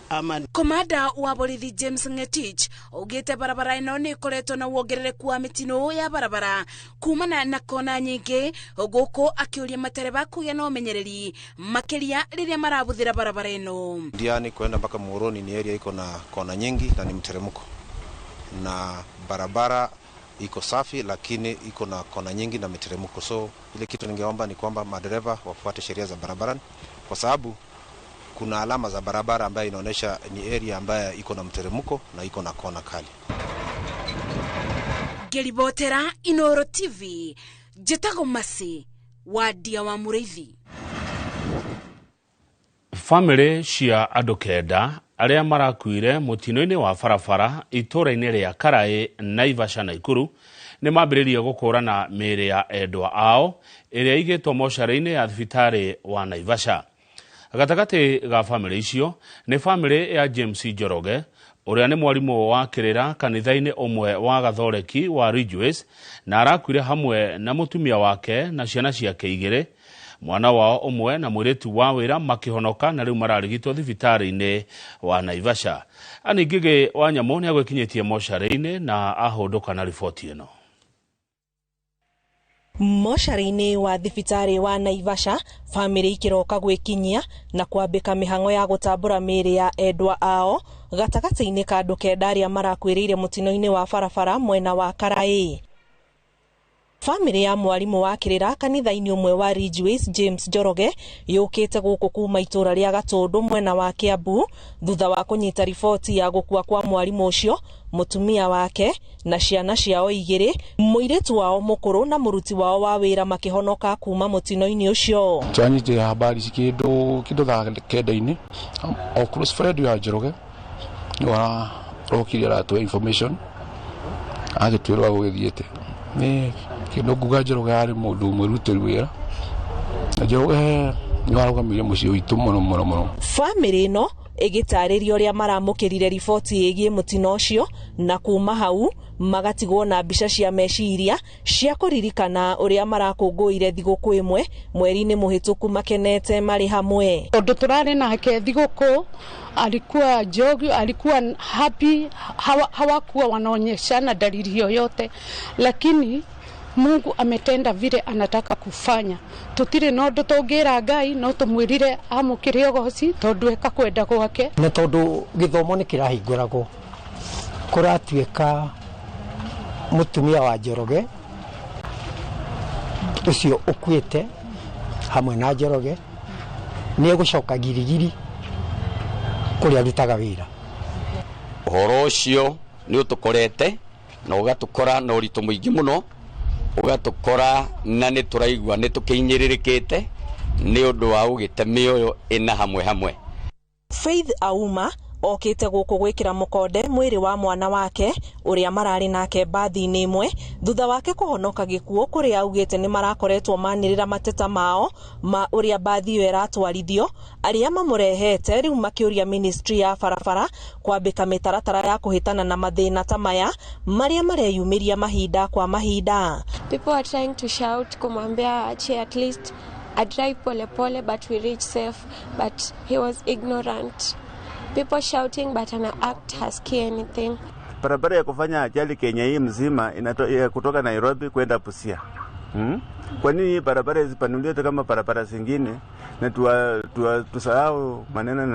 ama. Komanda wa borithi James Ngetich augite barabara ĩno nĩ ĩkoretwo na wongerereku wa mĩtino ya barabara kumana na kona nyingĩ, gũkũ akĩũria matereba kũgĩa na ũmenyereri makĩria rĩrĩa marabũthĩra barabara ĩno. Ndiani kwenda mpaka Muhoroni ni area iko na kona nyingi na ni mteremko, na barabara iko safi lakini iko na kona nyingi na miteremko. So ile kitu ningeomba ni kwamba madereva wafuate sheria za barabarani, kwa sababu kuna alama za barabara ambayo inaonyesha ni area ambayo iko na mteremko na iko na kona kali. Ngeribotera Inooro TV, njĩtagwo Mercy Wandia wa Mũrĩithi. Famĩlĩ cia andũ 9 arĩa marakuire mũtino-inĩ wa barabara itũũra-inĩ rĩa Karaĩ, Naivasha, Naikuru nĩ mambĩrĩrie gũkũrana mĩĩrĩ ya endwa ao ĩrĩa ĩigĩtwo mocarĩ-inĩ ya thibitarĩ wa Naivasha. Gatagatĩ ga famĩlĩ icio nĩ famĩlĩ ya James Njoroge ũrĩa nĩ mwarimũ wa kĩrĩra kanitha-inĩ ũmwe wa Gathoreki wa Ridgeways, na arakuire hamwe na mũtumia wake na ciana ciake 2, mwana wao ũmwe na mũirĩtu wa wĩra makĩhonoka na rĩu mararigitwo thibitarĩ-inĩ wa Naivasha. Anne Ngĩgĩ wa Nyamũ nĩ agwĩkinyĩtie mocarĩ-inĩ na ahũndũka na riboti ĩno. Mocarĩ-inĩ wa thibitarĩ wa Naivasha, famĩlĩ ikĩroka gwĩkinyia na kwambĩka mĩhang'o ya gũtambũra mĩĩrĩ ya endwa ao gatagatĩ-inĩ ka andũ 9 arĩa marakuĩrĩire mũtino-inĩ wa barabara mwena wa Karaĩ. Famĩlĩ ya mwarimũ wa kĩrĩra kanitha-inĩ ũmwe wa Ridgeways James Njoroge yũkĩte gũkũ kuma itũũra rĩa Gatũndũ mwena wa Kiambu thutha wa kũnyita riboti ya gũkua kwa mwarimũ ũcio, mũtumia wake na ciana ciao 2, mũirĩtu wao mũkũrũ na mũruti wao wa wĩra makĩhonoka kuma mũtino-inĩ ũcio. Twanyitire habari cikĩndũ thaa 9-inĩ, o close friend ya Njoroge nĩwe arokire aratũhe information agĩtwĩrwo gũgĩthiĩte. Nĩ kĩndũ nguga Njoroge arĩ mũndũ mwĩrutĩri wĩra, na Njoroge nĩ warũgamĩire mũciĩ witũ mũno mũno mũno. Famĩlĩ ĩno ĩgĩtarĩria ũrĩa maramũkĩrire riboti ĩgiĩ mũtino ũcio, na kuma hau magatigwo na mbica cia meciria cia kũririkana ũrĩa marakũngũĩire thigũkũ ĩmwe mweri-inĩ mũhĩtũku makenete marĩ hamwe. Tondũ tũrarĩ nake thigũkũ, alikuwa jogi, alikuwa happy, hawakuwa wanaonyeshana dalili yoyote, lakini Mungu ametenda vile anataka kufanya. Tutire no ndu tungira Ngai no tumwirire amukire ugoci tondu eka kwenda gwake. Na tondu githomo ni kirahinguragwo kuratuika mutumia wa Njoroge ucio ukuite hamwe na Njoroge ni egucoka girigiri kuria arutaga wira. Uhoro ucio ni utukorete na ugatukora na uritu muingi muno, ugatukora na ni turaigua ni tukiinyirĩrĩkĩte ni undu wa ugite mĩoyo ĩna hamwe hamwe. Faith Auma Okĩte gũkũ gwĩkĩra mũkonde mwĩrĩ wa mwana wake ũrĩa mararĩ nake mbathi-inĩ ĩmwe thutha wake kũhonoka gĩkuũ, kũrĩa augĩte nĩ marakoretwo manĩrĩra mateta mao ma ũrĩa mbathi ĩyo ĩratwarithio, arĩa mamũrehete rĩu makĩũria ministry ya barabara kwambĩka mĩtaratara ya kũhĩtana na mathĩna ta maya marĩa mareyumĩria mahinda kwa mahinda. People are trying to shout kumwambia aache, at least I drive pole pole, but we reach safe, but he was ignorant. People shouting, but ana act hasikii anything. Barabara ya kufanya ajali Kenya hii mzima ya kutoka Nairobi kwenda Busia. Kwa nini hii barabara isipanuliwe kama barabara zingine na tusahau maneno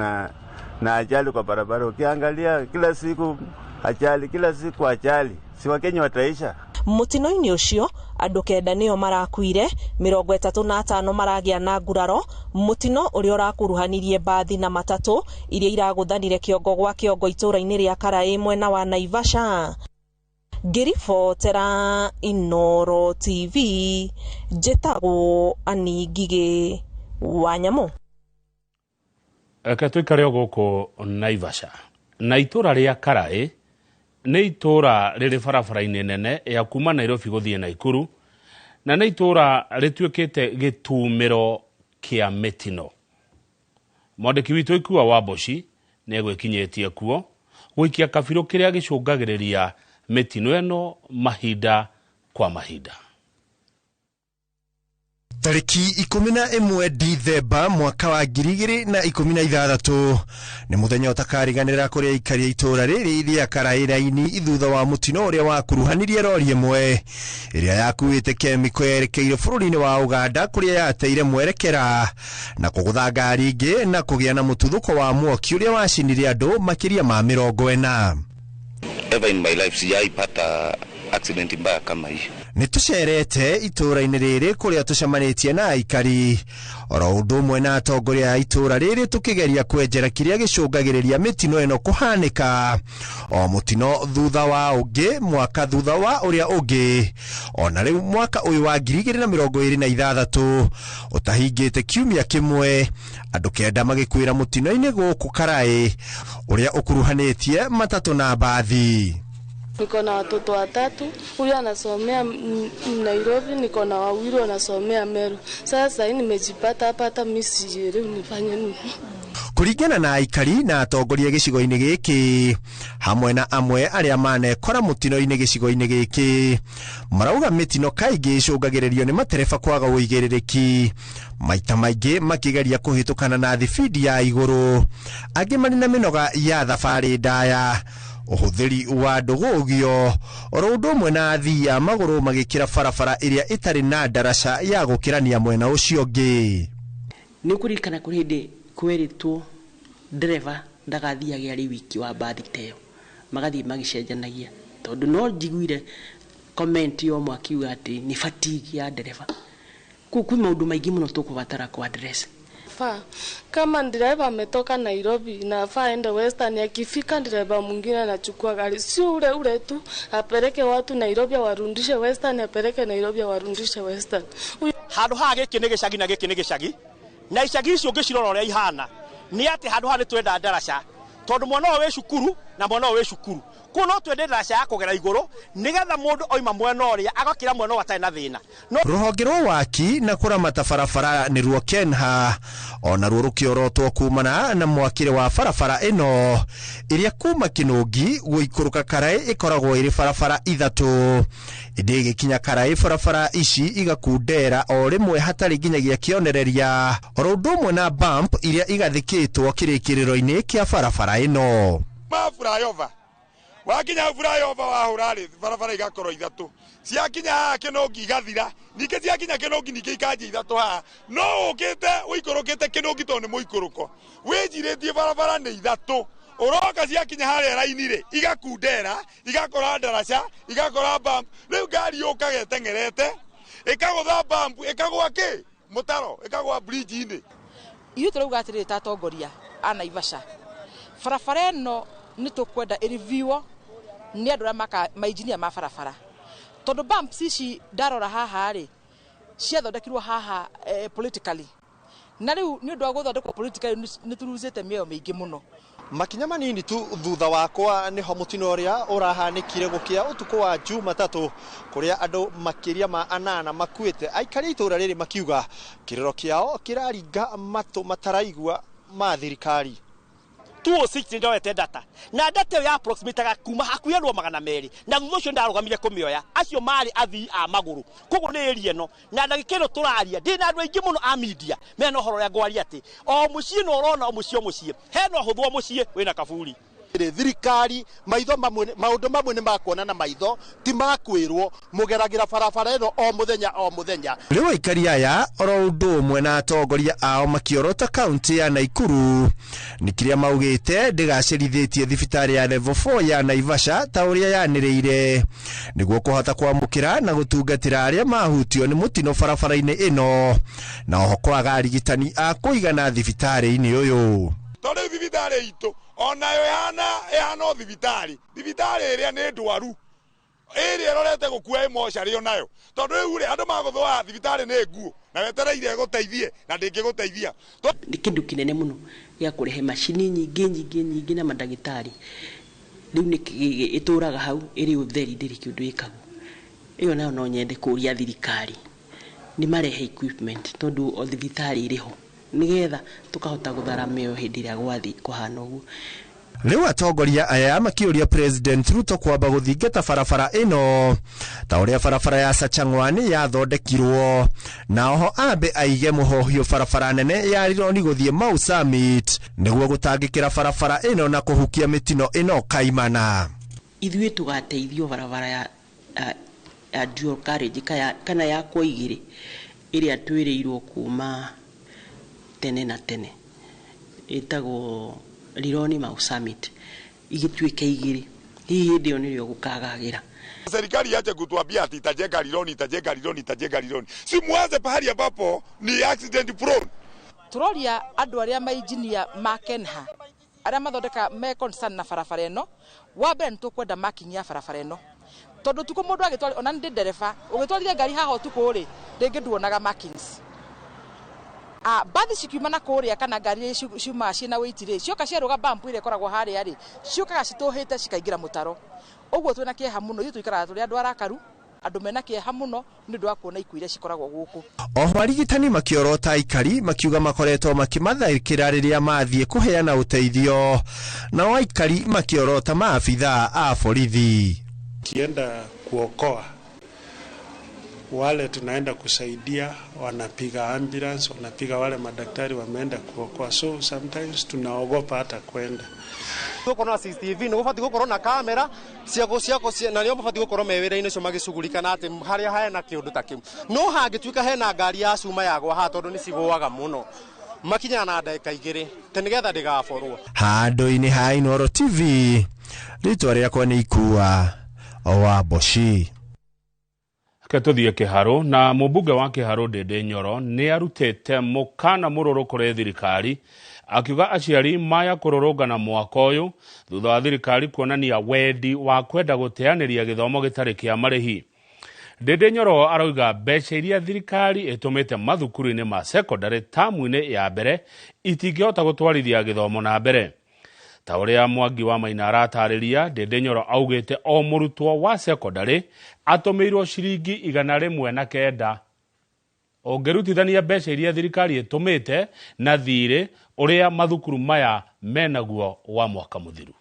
na ajali kwa barabara? Ukiangalia kila siku ajali, kila siku ajali. Si Wakenya wataisha? Mũtino-inĩ ũcio andũ 9 nĩo marakuire, 35 maragĩa na nguraro, mũtino ũrĩa ũrakuruhanirie mbathi na matatũ iria iragũthanire kĩongo gwa kĩongo itũũra-inĩ rĩa Karaĩ mwena wa Naivasha. Ngĩribotera Inooro TV, njĩtagwo Annie Ngigĩ wa Nyamũ. Reke tũikare o gũkũ Naivasha na itũũra rĩa Karaĩ nĩ itũũra rĩrĩ barabara-inĩ nene ya kuma Nairobi gũthiĩ Naikuru, na nĩ itũũra rĩtuĩkĩte gĩtumĩro kĩa mĩtino. Mwandĩki witũ Ikua wa Mboci nĩ egwĩkinyĩtie kuo gũikia kabirũ kĩrĩa gĩcũngagĩrĩria mĩtino ĩno mahinda kwa mahinda. Tariki 11 Dithemba mwaka wa 2016 nĩ mũthenya ũtakariganĩra kũrĩ aikari a itũũra rĩrĩ rĩa Karaĩ raini thutha wa mũtino ũrĩa wakuruhanirie rori ĩmwe ĩrĩa yakuĩte kemiko yerekeire bũrũri-inĩ wa Uganda kũrĩa yateire mwerekera na kũgũtha ngari ingĩ na kũgĩa na mũtuthũko wa mwaki ũrĩa wacinire andũ makĩria ma 40. Ever in my life sijaipata accident mbaya kama hii. Nĩ tũcerete itũũra-inĩ rĩrĩ kũrĩa tũcemanĩtie na aikari oro ũndũ ũmwe na atongoria a itũũra rĩrĩ tũkĩgeria kwenjera kĩrĩa gĩcũngagĩrĩria mĩtino ĩno kũhanĩka, o mũtino thutha wa ũngĩ, mwaka thutha wa ũrĩa ũngĩ. Ona rĩu mwaka ũyũ wa 2026 ũtahingĩte kiumia kĩmwe, andũ 9 magĩkuĩra mũtino-inĩ gũkũ Karaĩ ũrĩa ũkuruhanĩtie matatũ na mbathi. Niko na watoto 3, huyu anasomea Nairobi, niko na wawili wanasomea Meru. Sasa hii nimejipata hapa, hata mimi sijielewi nifanye nini. Kũringana na aikari na atongoria gĩcigo-inĩ gĩkĩ hamwe na amwe arĩa manekora mũtino-inĩ gĩcigo-inĩ gĩkĩ, marauga mĩtino kaingĩ ĩcũngagĩrĩrio nĩ matereba kwaga ũigĩrĩrĩki, maita maingĩ makĩgeria kũhĩtũkana na thibindi ya igũrũ, angĩ marĩ na mĩnoga ya thabarĩ ndaya, ũhũthĩri wa ndũgũgio oro ũndũ ũmwe na athii a magũrũ magĩkĩra barabara ĩrĩa ĩtarĩ na ndaraca ya gũkĩrania mwena ũcio ũngĩ. Nĩ ũkũririkana kũrĩ hĩndĩ kwerĩtwo ndereba ndagathiage arĩ wiki wa mbathi ta ĩyo, magathiĩ magĩcenjanagia, tondũ no njiguire comment ya ũmwe akiuga atĩ nĩ fatigue ya ndereba. Kũu kwĩ maũndũ maingĩ mũno tũkũbatara kũ address. Kama dereva ametoka Nairobi na afaa aende Western, akifika dereva mwingine anachukua gari, si ule ule tu apeleke watu Nairobi awarudishe Western, apeleke Nairobi awarudishe Western. Handũ haha gĩkĩ nĩ gĩcagi na gĩkĩ nĩ gĩcagi, na icagi icio ũngĩcirora ũrĩa ihana nĩ atĩ handũ haha nĩ twenda ndaraca, tondũ mwana ũyũ wĩ cukuru na mwana ũyũ wĩ cukuru, kũu no twende ndaraca ya kũgera igũrũ nĩgetha mũndũ oima mwena ũrĩa agakĩra mwena ũyũ atarĩ na thĩna. Rũhonge rwa waki na kũramata barabara nĩ ruo Kenha ona ruo rũkĩorotwo kumana na mwakĩre wa barabara ĩno ĩrĩa kuma Kĩnũngi gũikũrũka Karaĩ ĩkoragwo ĩrĩ barabara 3, ĩndĩ ĩgĩkinya Karaĩ barabara ici igakundera o rĩmwe hatarĩ nginyagia kĩonereria, oro ũndũ ũmwe na bump iria igathĩkĩtwo kĩrĩkĩrĩro-inĩ kĩa barabara ĩno. Ma flyover wakinya flyover wahũra rĩ, barabara igakorwo 3, ciakinya haha Kĩnũngi igathira, ningĩ ciakinya Kĩnũngi ningĩ ikanjia 3 haha, no ũkĩte ũikũrũkĩte Kĩnũngi tondũ nĩ mũikũrũko, wĩnjirĩtie barabara nĩ 3, ũroka ciakinya harĩa raini rĩ igakundera, igakora ndaraca, igakora bump. Rĩu ngari yũkaga ĩteng'erete ĩkagũtha bump, ĩkagũa kĩ mũtaro, ĩkagũa bridge-inĩ. Ithuĩ tũrauga atĩrĩrĩ ta atongoria a Naivasha, barabara ĩno nĩ tũkwenda ĩriviwo nĩ andũ arĩa mainjinia ma barabara, tondũ bumps ici ndarora haha rĩ ciathondekirwo haha politically, na rĩu nĩ ũndũ wa gũthondekwo politically nĩ tũruzĩte mĩoyo mĩingĩ mũno. Makinya manini tu thutha wakwa niho mutino uria urahanikire gukia utuku wa Jumatatu kuria andu makiria ma anana makuite. Aikari itura riri makiuga kiriro kiao kiraringa matu mataraigua ma thirikari. 206 ndoete data na data ya approximate kuma hakuhi andũ 200 na thutha ũcio ndarũgamire kũmĩoya acio marĩ athii a magũrũ koguo nĩ area ĩno na ndagĩka ĩno tũraria ndĩ na andũ aingĩ mũno a media mena ũhoro ũrĩa ngwaria atĩ o mũciĩ no ũrona o mũciĩ o mũciĩ hena ũhũthũ o mũciĩ wĩna kaburi. Thirikari maitho mamwe maundu mamwe ni makuona na maitho ti makwirwo mugeragira barabara ĩno o muthenya o muthenya. Rĩu aikari aya oro ũndũ ũmwe na atongoria ao makiorota kaunti ya Naikuru nĩ kĩrĩa maugĩte ndĩgacĩrithĩtie thibitarĩ ya level 4 ya Naivasha ta ũrĩa yanĩrĩire nĩguo kũhota kwamũkĩra na gũtungatĩra arĩa mahutio nĩ mũtino barabara-inĩ ĩno na oho kwaga arigitani a kũigana thibitarĩ-inĩ ũyũ. Tondũ thibitarĩ itũ onayo ĩhana o thibitarĩ ĩrĩa nĩ ndwaru ĩrĩa ĩrorete gũkua ĩmocarĩ onayo tondũ rĩu rĩ andũ magũthũa thibitarĩ nĩ nguo na wetereire ĩgũteithie na ndĩngĩgũteithia. Nĩ kĩndũ kĩnene mũno gĩa kũrehe macini nyingĩ nyingĩ nyingĩ na mandagĩtarĩ rĩu nĩ ĩtũraga hau ĩrĩ ũtheri ndĩrĩ kĩndũ ĩkagwo. Ĩyo nayo no nyende kũria thirikari nĩ marehe equipment tondũ o thibitarĩ ĩrĩ ho nigetha tukahota guthara mĩoyo hĩndĩ ĩrĩa gwathi kũhana ũguo. Rĩu atongoria aya makĩũria President Ruto kwamba gũthingata barabara ĩno ta ũrĩa barabara ya Sachang'wani yathondekirwo na oho ambe aige mũhohio barabara nene ya Rironi gũthiĩ Mau Summit nĩguo gũtangĩkĩra barabara ĩno na kũhukia mĩtino ĩno kaimana. Ithuĩ tũgateithio barabara ya dual carriage kana ya kwa igĩrĩ ĩrĩa twĩrĩirwo kuma tene na tene ĩtagwo Rironi Mau Summit igĩtuĩke igĩrĩ hihi hĩndĩ ĩyo nĩrĩo gũkagagĩra. Serikali iache kutuambia ati itajenga Rironi itajenga Rironi itajenga Rironi. Si muanze pahali ambapo ni accident prone. Turoria andũ arĩa mainjinia ma Kenha arĩa mathondeka me concern na barabara ĩno wa mbere nĩtũkwenda marking ya barabara ĩno tondũ tukũ mũndũ agĩtwara ona ndĩ ndereba ũgĩtwarithia ngari haha ũtukũ rĩ rĩngĩ nduonaga markings. Bathi cikiuma na kũrĩa kana ngari ciumaga ciĩna wĩiti rĩ cioka ciarũga bump ĩrĩa ĩkoragwo harĩa rĩ ciũkaga citũhĩte cikaingĩra mũtaro. Ũguo twĩna kĩeha mũno ithuĩ tũikaraga tũrĩ andũ arakaru andũ mena kĩeha mũno nĩ ũndũ wa kuona ikuũ iria cikoragwo gũkũ. Oho arigitani makĩorota aikari makiuga makoretwo makĩmatharĩkĩra rĩrĩa mathiĩ kũheana ũteithio nao aikari makĩorota maabithaa a borithi. Kienda kuokoa wale tunaenda kusaidia wanapiga ambulance, wanapiga wale madaktari wameenda kuokoa, so sometimes tunaogopa hata kwenda. Gukorwo na CCTV nĩ gũbatiĩ gũkorwo na kamera ciako na nĩo mabatiĩ gũkorwo me wĩra-inĩ ũcio magĩcugurika na atĩ harĩa hena kĩũndũ ta kĩu no hangĩtuĩka hena ngari ya cuma yagwa haha tondũ nĩ cigũaga mũno makinyaga na ndagĩka 2 tĩ nĩgetha ndĩgaborwo. Handũ-inĩ ha Inooro TV rĩtwa rĩakwa nĩ Ikua wa Mboci. Tũthiĩ Kĩharũ na mũmbunge wa Kĩharũ Ndĩndĩ Nyoro nĩ arutĩte mũkana mũrũrũ kũrĩ thirikari akiuga aciari maya kũrũrũngana mwaka ũyũ thutha wa thirikari kuonania wendi wa kwenda gũteanĩria gĩthomo gĩtarĩ kĩa marĩhi. Ndĩndĩ Nyoro arauga mbeca iria thirikari ĩtũmĩte mathukuru-inĩ ma sekondarĩ tamu-inĩ ya mbere itingĩhota gũtwarithia gĩthomo na mbere. Ta ũrĩa Mwangi wa Maina aratarĩria, Ndĩndĩ Nyoro augĩte o mũrutwo wa sekondarĩ atũmĩirwo ciringi 109 ũngĩrutithania mbeca iria thirikari ĩtũmĩte na thirĩ ũrĩa mathukuru maya menaguo wa mwaka mũthiru.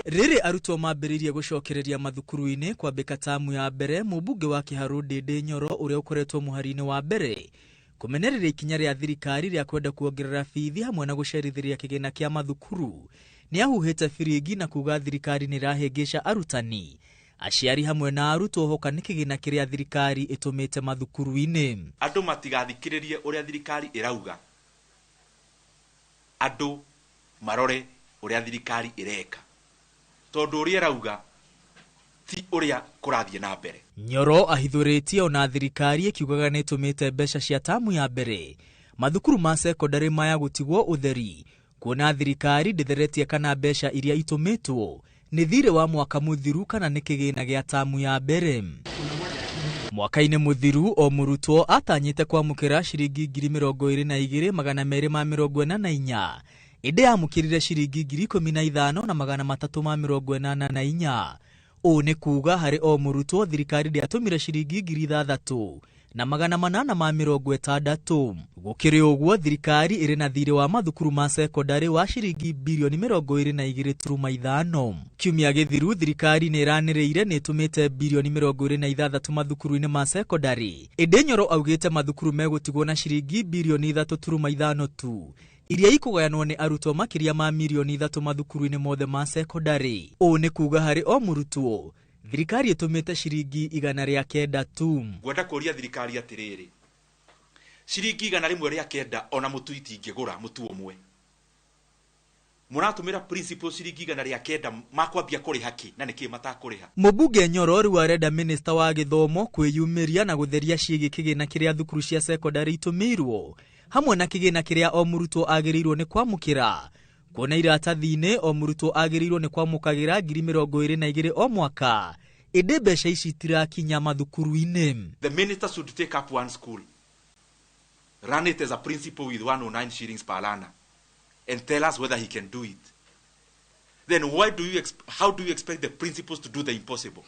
Rĩrĩ arutwo mambĩrĩirie gũcokereria mathukuru-inĩ kwambĩka tamu ya mbere, mũmbunge wa Kĩharũ Ndĩndĩ Nyoro ũrĩa ũkoretwo mũhari-inĩ wa mbere kũmenereria ikinya rĩa thirikari rĩa kwenda kuongerera bithi hamwe na gũcerithĩria kĩgĩna kĩa mathukuru nĩ ahuhĩte biringi na kuga thirikari nĩ ĩrahĩngĩca arutani aciari hamwe na arutwo hoka nĩ kĩgĩna kĩrĩa thirikari ĩtũmĩte mathukuru-inĩ. Andũ matigathikĩrĩrie ũrĩa thirikari ĩrauga, andũ marore ũrĩa thirikari ĩreka tondũ ũrĩa ĩrauga ti ũrĩa kũrathiĩ na mbere. Nyoro ahithũrĩtie ona thirikari ĩkiugaga nĩ ĩtũmĩte mbeca cia tamu ya mbere mathukuru ma sekondarĩ maya gũtigwo ũtheri kuona thirikari ndĩtheretie kana mbeca iria itũmĩtwo nĩ thirĩ wa mwaka mũthiru kana nĩ kĩgĩna gĩa tamu ya mbere. Mwaka-inĩ mũthiru o mũrutwo atanyĩte kwamũkĩra ciringi 22,244, ĩndĩ amũkĩrire ciringi 15,384. Ũũ nĩ kuuga harĩ o mũrutwo thirikari ndĩatũmire ciringi 6,860. Gũkĩrĩ ũguo thirikari ĩrĩ na thirĩ wa mathukuru ma sekondarĩ wa ciringi birioni 22.5. Kiumia gĩthiru thirikari nĩ ĩranĩrĩire nĩ ĩtũmĩte birioni 26 mathukuru-inĩ ma sekondarĩ, ĩndĩ Nyoro augĩte mathukuru megũtigwo na ciringi birioni 3.5 tu iria ikũgayanwo nĩ arutwo makĩria ma mirioni 3 mathukuru-inĩ mothe ma sekondarĩ. Ũũ nĩ kuuga harĩ o mũrutwo thirikari ĩtũmĩte ciringi 109 tu. Ngwenda kũria thirikari atĩrĩrĩ, ciringi 109 ona mũtu itingĩgũra mũtu ũmwe. Mũratũmĩra principal ciringi 109 makwambia kũrĩha kĩ na nĩkĩ matakũrĩha? Mũmbunge Nyoro rĩu arenda minista wa gĩthomo kwĩyumĩria na gũtheria ciĩgiĩ kĩgĩna kĩrĩa thukuru cia sekondarĩ itũmĩirwo hamwe na kĩgĩna kĩrĩa o mũrutwo agĩrĩirwo nĩ kwamũkĩra. Kuona iratathi-inĩ o mũrutwo agĩrĩirwo nĩ kwamũkagĩra 22,000 o mwaka, ĩndĩ mbeca ici itirakinya mathukuru-inĩ. The minister should take up one school, run it as a principal with 109 shillings per learner, and tell us whether he can do it. Then why do you how do you expect the principals to do the impossible?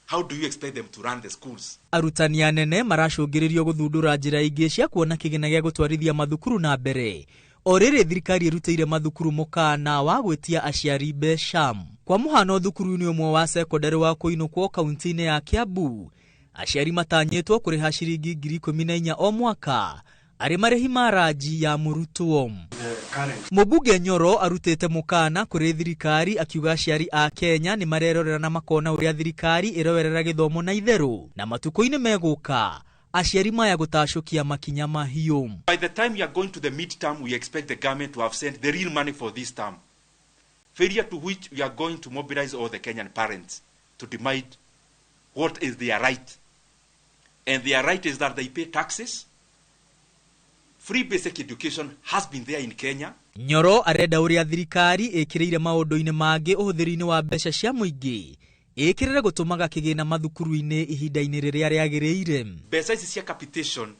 How do you expect them to run the schools? Arutani anene maracũngĩrĩrio gũthundũra njĩra ingĩ cia kuona kĩgĩna gĩa gũtwarithia mathukuru na mbere. O rĩrĩ thirikari ĩrutĩire mathukuru mũkana wa gwĩtia aciari mbeca. Kwa mũhano thukuru-inĩ ũmwe wa sekondarĩ wa Kũinũkwo kaunti-inĩ ya Kiambu, aciari matanyĩtwo kũrĩha ciringi 14,000 o mwaka arĩ marĩhi ma ranji ya mũrutwo. Mũmbunge Nyoro arutĩte mũkana kũrĩ thirikari akiuga aciari a Kenya nĩ marerorera na makona ũrĩa thirikari ĩroerera gĩthomo na itherũ, na matukũ-inĩ megũka aciari maya gũtacũkia makinya mahiũ. By the time you are going to the midterm, we expect the government to have sent the real money for this term, failure to which we are going to mobilize all the Kenyan parents to demand what is their right. And their right is that they pay taxes. Free basic education has been there in Kenya. Nyoro arenda ũrĩa thirikari ĩkĩrĩire maũndũ-inĩ mangĩ ũhũthĩri-inĩ wa mbeca cia mũingĩ ĩkĩrĩre gũtũmaga kĩgĩna mathukuru-inĩ ihinda-inĩ rĩrĩa rĩagĩrĩire. Mbeca ici cia capitation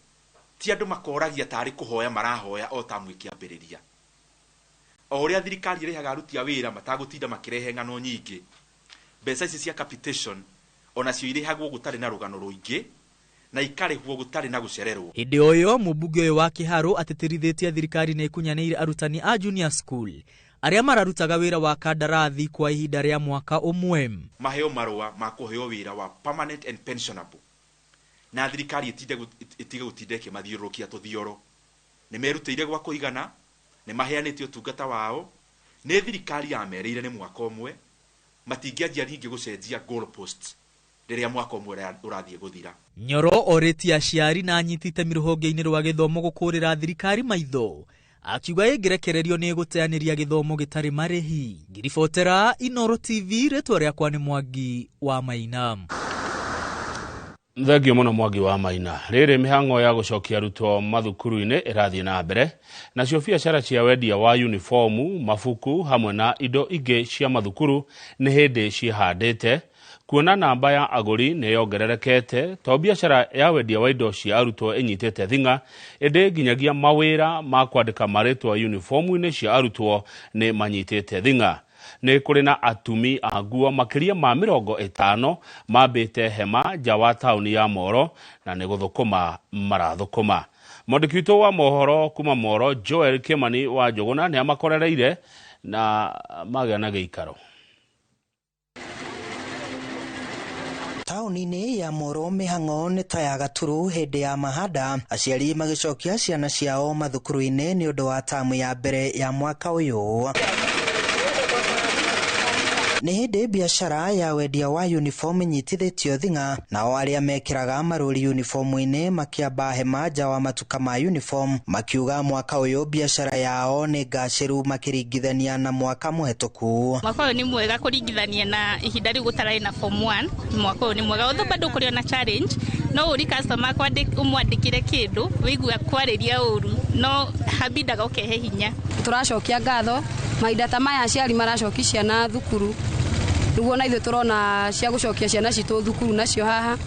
ti andũ makoragia tarĩ kũhoya marahoya o tamu ĩkĩambĩrĩria. O ũrĩa thirikari ĩrĩhaga aruti a wĩra matagũtinda makĩrehe ng'ano nyingĩ, mbeca ici cia capitation onacio irĩhagwo gũtarĩ na rũgano rũingĩ na ikarĩhwo gũtarĩ na gũcererwo. Hĩndĩ o ĩyo mũmbunge ũyũ wa Kĩharũ atĩtĩrithĩtie thirikari nĩ ĩkunyanĩire arutani a junior school arĩa mararutaga wĩra wa kandarathi kwa ihinda rĩa mwaka ũmwe. Maheo marũa ma kũheo wĩra wa permanent and pensionable, na thirikari ĩtige gũtinda ĩkĩmathiũrũrũkia tũthioro. Nĩ merutĩire gwa kũigana, nĩ maheanĩte ũtungata wao, nĩ thirikari yamerĩire nĩ mwaka ũmwe, matingĩanjia ningĩ gũcenjia goal posts rĩrĩa mwaka ũmwe ũrathiĩ gũthira. Nyoro orĩtie aciari na anyiti itemi rũhonge-inĩ rwa gĩthomo gũkũrĩra thirikari maitho, akiuga ĩngĩrekererio nĩ ĩgũteanĩria gĩthomo gĩtarĩ marĩhi. Ngiribotera Inoro TV, rĩtwa rĩakwa nĩ Mwangi wa Maina. Thengio mũno Mwangi wa Maina. Rĩrĩ mĩhang'o ya gũcokia arutwo mathukuru-inĩ ĩrathiĩ na mbere, nacio biacara cia wendia wa uniformu, mabuku hamwe na indo ingĩ cia mathukuru nĩ hĩndĩ ciĩhandĩte. Kuona namba ya agũri nĩ yongererekete to biacara ya wendia wa indo cia arutwo ĩnyitĩte thing'a, ĩndĩ nginyagia mawĩra ma kwandĩka marĩtwa uniformu-inĩ cia arutwo nĩ manyitĩte thing'a. Nĩ kũrĩ na atumi a nguo makĩria ma 50 mambĩte hema nja wa taũni ya Moro na nĩ gũthũkũma marathũkũma. Mwandĩki witũ wa mohoro kuma Moro Joel Kimani wa Njũgũna nĩ amakorereire na magĩa na gĩikaro. Taũni-inĩ ya Moro mĩhang'o nĩ ta ya gaturu hĩndĩ ya mahanda, aciari magĩcokia ciana ciao mathukuru-inĩ nĩ ũndũ wa tamu ya mbere ya mwaka ũyũ. Nĩ hĩndĩ biacara ya wendia wa uniform inyitithĩtio thing'a, nao arĩa mekĩraga marũri uniform-inĩ makĩamba hema nja wa matuka ma uniform, makiuga mwaka ũyũ biacara yao nĩ ngacĩru makĩringithania na mwaka mũhetũku. Mwaka ũyũ nĩ mwega kũringithania na ihinda rĩu gũtararĩ na form 1. Mwaka ũyũ nĩ mwega although bado kũrĩ ona challenge, no ũri customer ũmwandĩkĩre kĩndũ wĩigua kwarĩria ũru, no habindaga ũkehe hinya. Tũracokia ngatho mahinda ta maya aciari maracokia ciana thukuru, nĩguo na ithuĩ tũrona cia gũcokia ciana citũ thukuru nacio haha,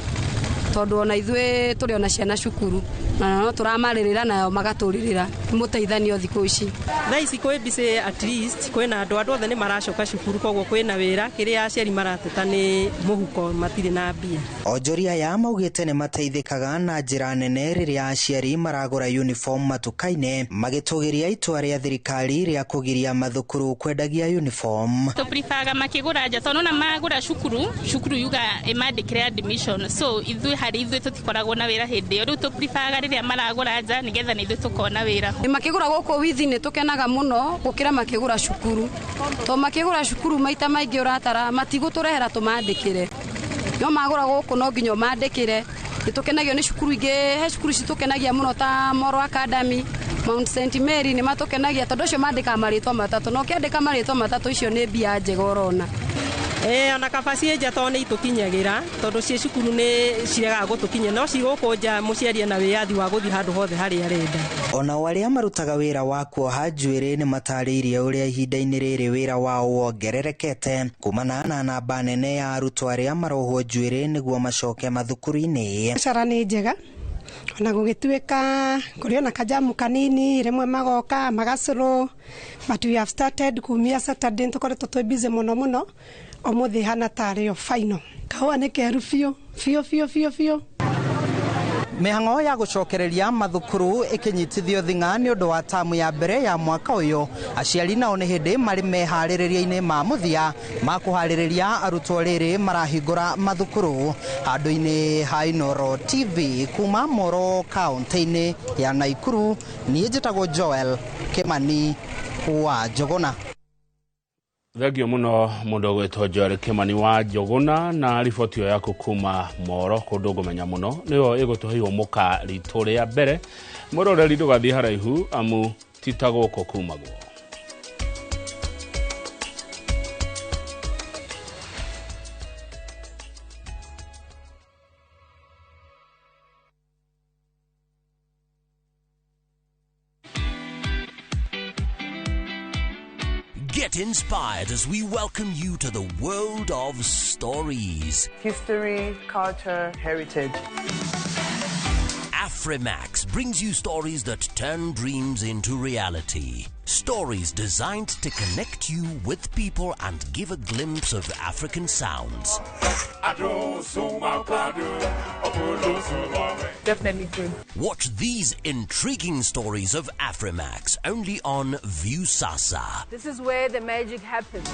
Tondũ ona ithuĩ tũrĩ ona ciana cukuru na no tũramarĩrĩra nayo magatũrĩrĩra nĩ mũteithanio thikũ ici. Thaa ici kwĩ busy, at least kwĩna andũ othe nĩ maracoka cukuru, koguo kwĩna wĩra. Kĩrĩa aciari marateta nĩ mũhuko, matirĩ na mbia. Onjoria aya maugĩte nĩ mateithĩkaga na njĩra nene rĩrĩa aciari maragũra uniform matuka-inĩ, magĩtũgĩria itua rĩa thirikari rĩa kũgiria mathukuru kwendagia uniform. Tũprifaga makĩgũra nja tondũ ona magũra cukuru, cukuru yuga ĩmandĩkĩre admission, so ithuĩ harĩ ithuĩ tũtikoragwo na wĩra hĩndĩ ĩyo. Rĩu tũprifaga rĩrĩa maragũra nja nĩgetha na ithuĩ tũkona wĩra. Makĩgũra gũkũ withi nĩ tũkenaga mũno gũkĩra makĩgũra cukuru, to makĩgũra cukuru maita maingĩ ũratara matigũtũrehera tũmandĩkĩre, no magũra gũkũ no nginya ũmandĩkĩre. Nĩ tũkenagio nĩ cukuru ingĩ, he cukuru citũkenagia mũno ta Moro Academy, Mount St Mary nĩ matũkenagia tondũ ũcio mandĩkaga marĩtwa matatũ, na ũkĩandĩka marĩtwa matatũ icio nĩ mbia njega ũrona. Ona kaba ciĩ nja tondũ nĩ itũkinyagĩra, tondũ ciĩ cukuru nĩ ciregaga gũtũkinyia, no ci gũkũ nja mũciari ena wĩyathi wa gũthiĩ handũ hothe harĩa arenda. Onao arĩa marutaga wĩra wa kuoha njuĩrĩ nĩ matarĩirie ũrĩa ihinda-inĩ rĩrĩ wĩra wao wongererekete kumana na namba nene ya arutwo arĩa marohwo njuĩrĩ nĩguo macoke mathukuru-inĩ. Biacara nĩ njega ona gũgĩtuĩka kũrĩ ona kajamu kanini rĩmwe magoka magacũrũ, but we have started kumia Saturday tũkoretwo twĩ busy mũno mũno. Ũmũthĩ hana tarĩ o final. Kahũa nĩ keru biũ biũ biũ biũ biũ. Mĩhang'o ya gũcokereria mathukuru ĩkĩnyitithio thing'a nĩ ũndũ wa tamu ya mbere ya mwaka ũyũ, aciari nao nĩ hĩndĩ marĩ meharĩrĩria-inĩ ma mũthia ma kũharĩrĩria arutwo rĩrĩ marahingũra mathukuru. Handũ-inĩ ha Inooro TV kuma Moro kaunti-inĩ ya Naikuru, niĩ njĩtagwo Joel Kimani wa Njũgũna. Thengio mũno mũndũ ũgwĩtwo Joel Kimani wa Njũgũna na riboti ĩyo yaku kuma Moro kũndũ ngũmenya mũno nĩyo ĩgũtũhe ihũmũka ritũ rĩa mbere. Mwĩroreri ndũgathiĩ haraihu amu ti ta gũkũ kumagwo. Get inspired as we welcome you to the world of stories. History, culture, heritage. Afrimax brings you stories that turn dreams into reality. Stories designed to connect you with people and give a glimpse of African sounds. Definitely good. Watch these intriguing stories of Afrimax only on Viusasa. This is where the magic happens.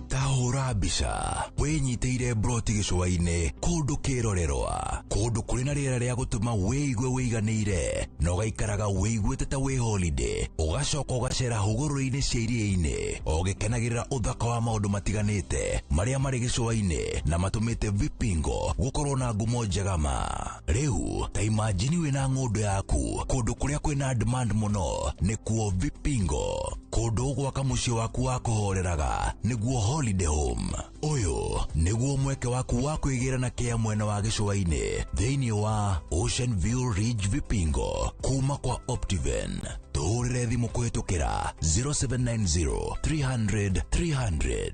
Tahũra mbica wĩnyitĩire broti gĩcũa-inĩ kũndũ kĩrorerwa, kũndũ kũrĩ na rĩera rĩa gũtũma wĩigue wĩiganĩire na ũgaikaraga wĩiguĩte ta wĩ holiday, ũgacoka ũgacera hũgũrũrũ-inĩ cia iria-inĩ ũgĩkenagĩrĩra ũthaka wa maũndũ matiganĩte marĩa marĩ gĩcũa-inĩ na matũmĩte Vipingo gũkorwo na ngumo njega ma. Rĩu ta imagine wĩna ng'ũndũ yaku kũndũ kũrĩa kwĩna demand mũno nĩkuo Vipingo, kũndũ ũgwaka mũciĩ waku wa kũhoreraga nĩguo holiday home. Ũyũ nĩguo mweke waku wa kwĩgĩra na kĩa mwena wa gĩcũa-inĩ thĩinĩ wa Ocean View Ridge Vipingo kuma kwa Optiven. Tũhũrĩre thimũ kũhĩtũkĩra 0790 300 300.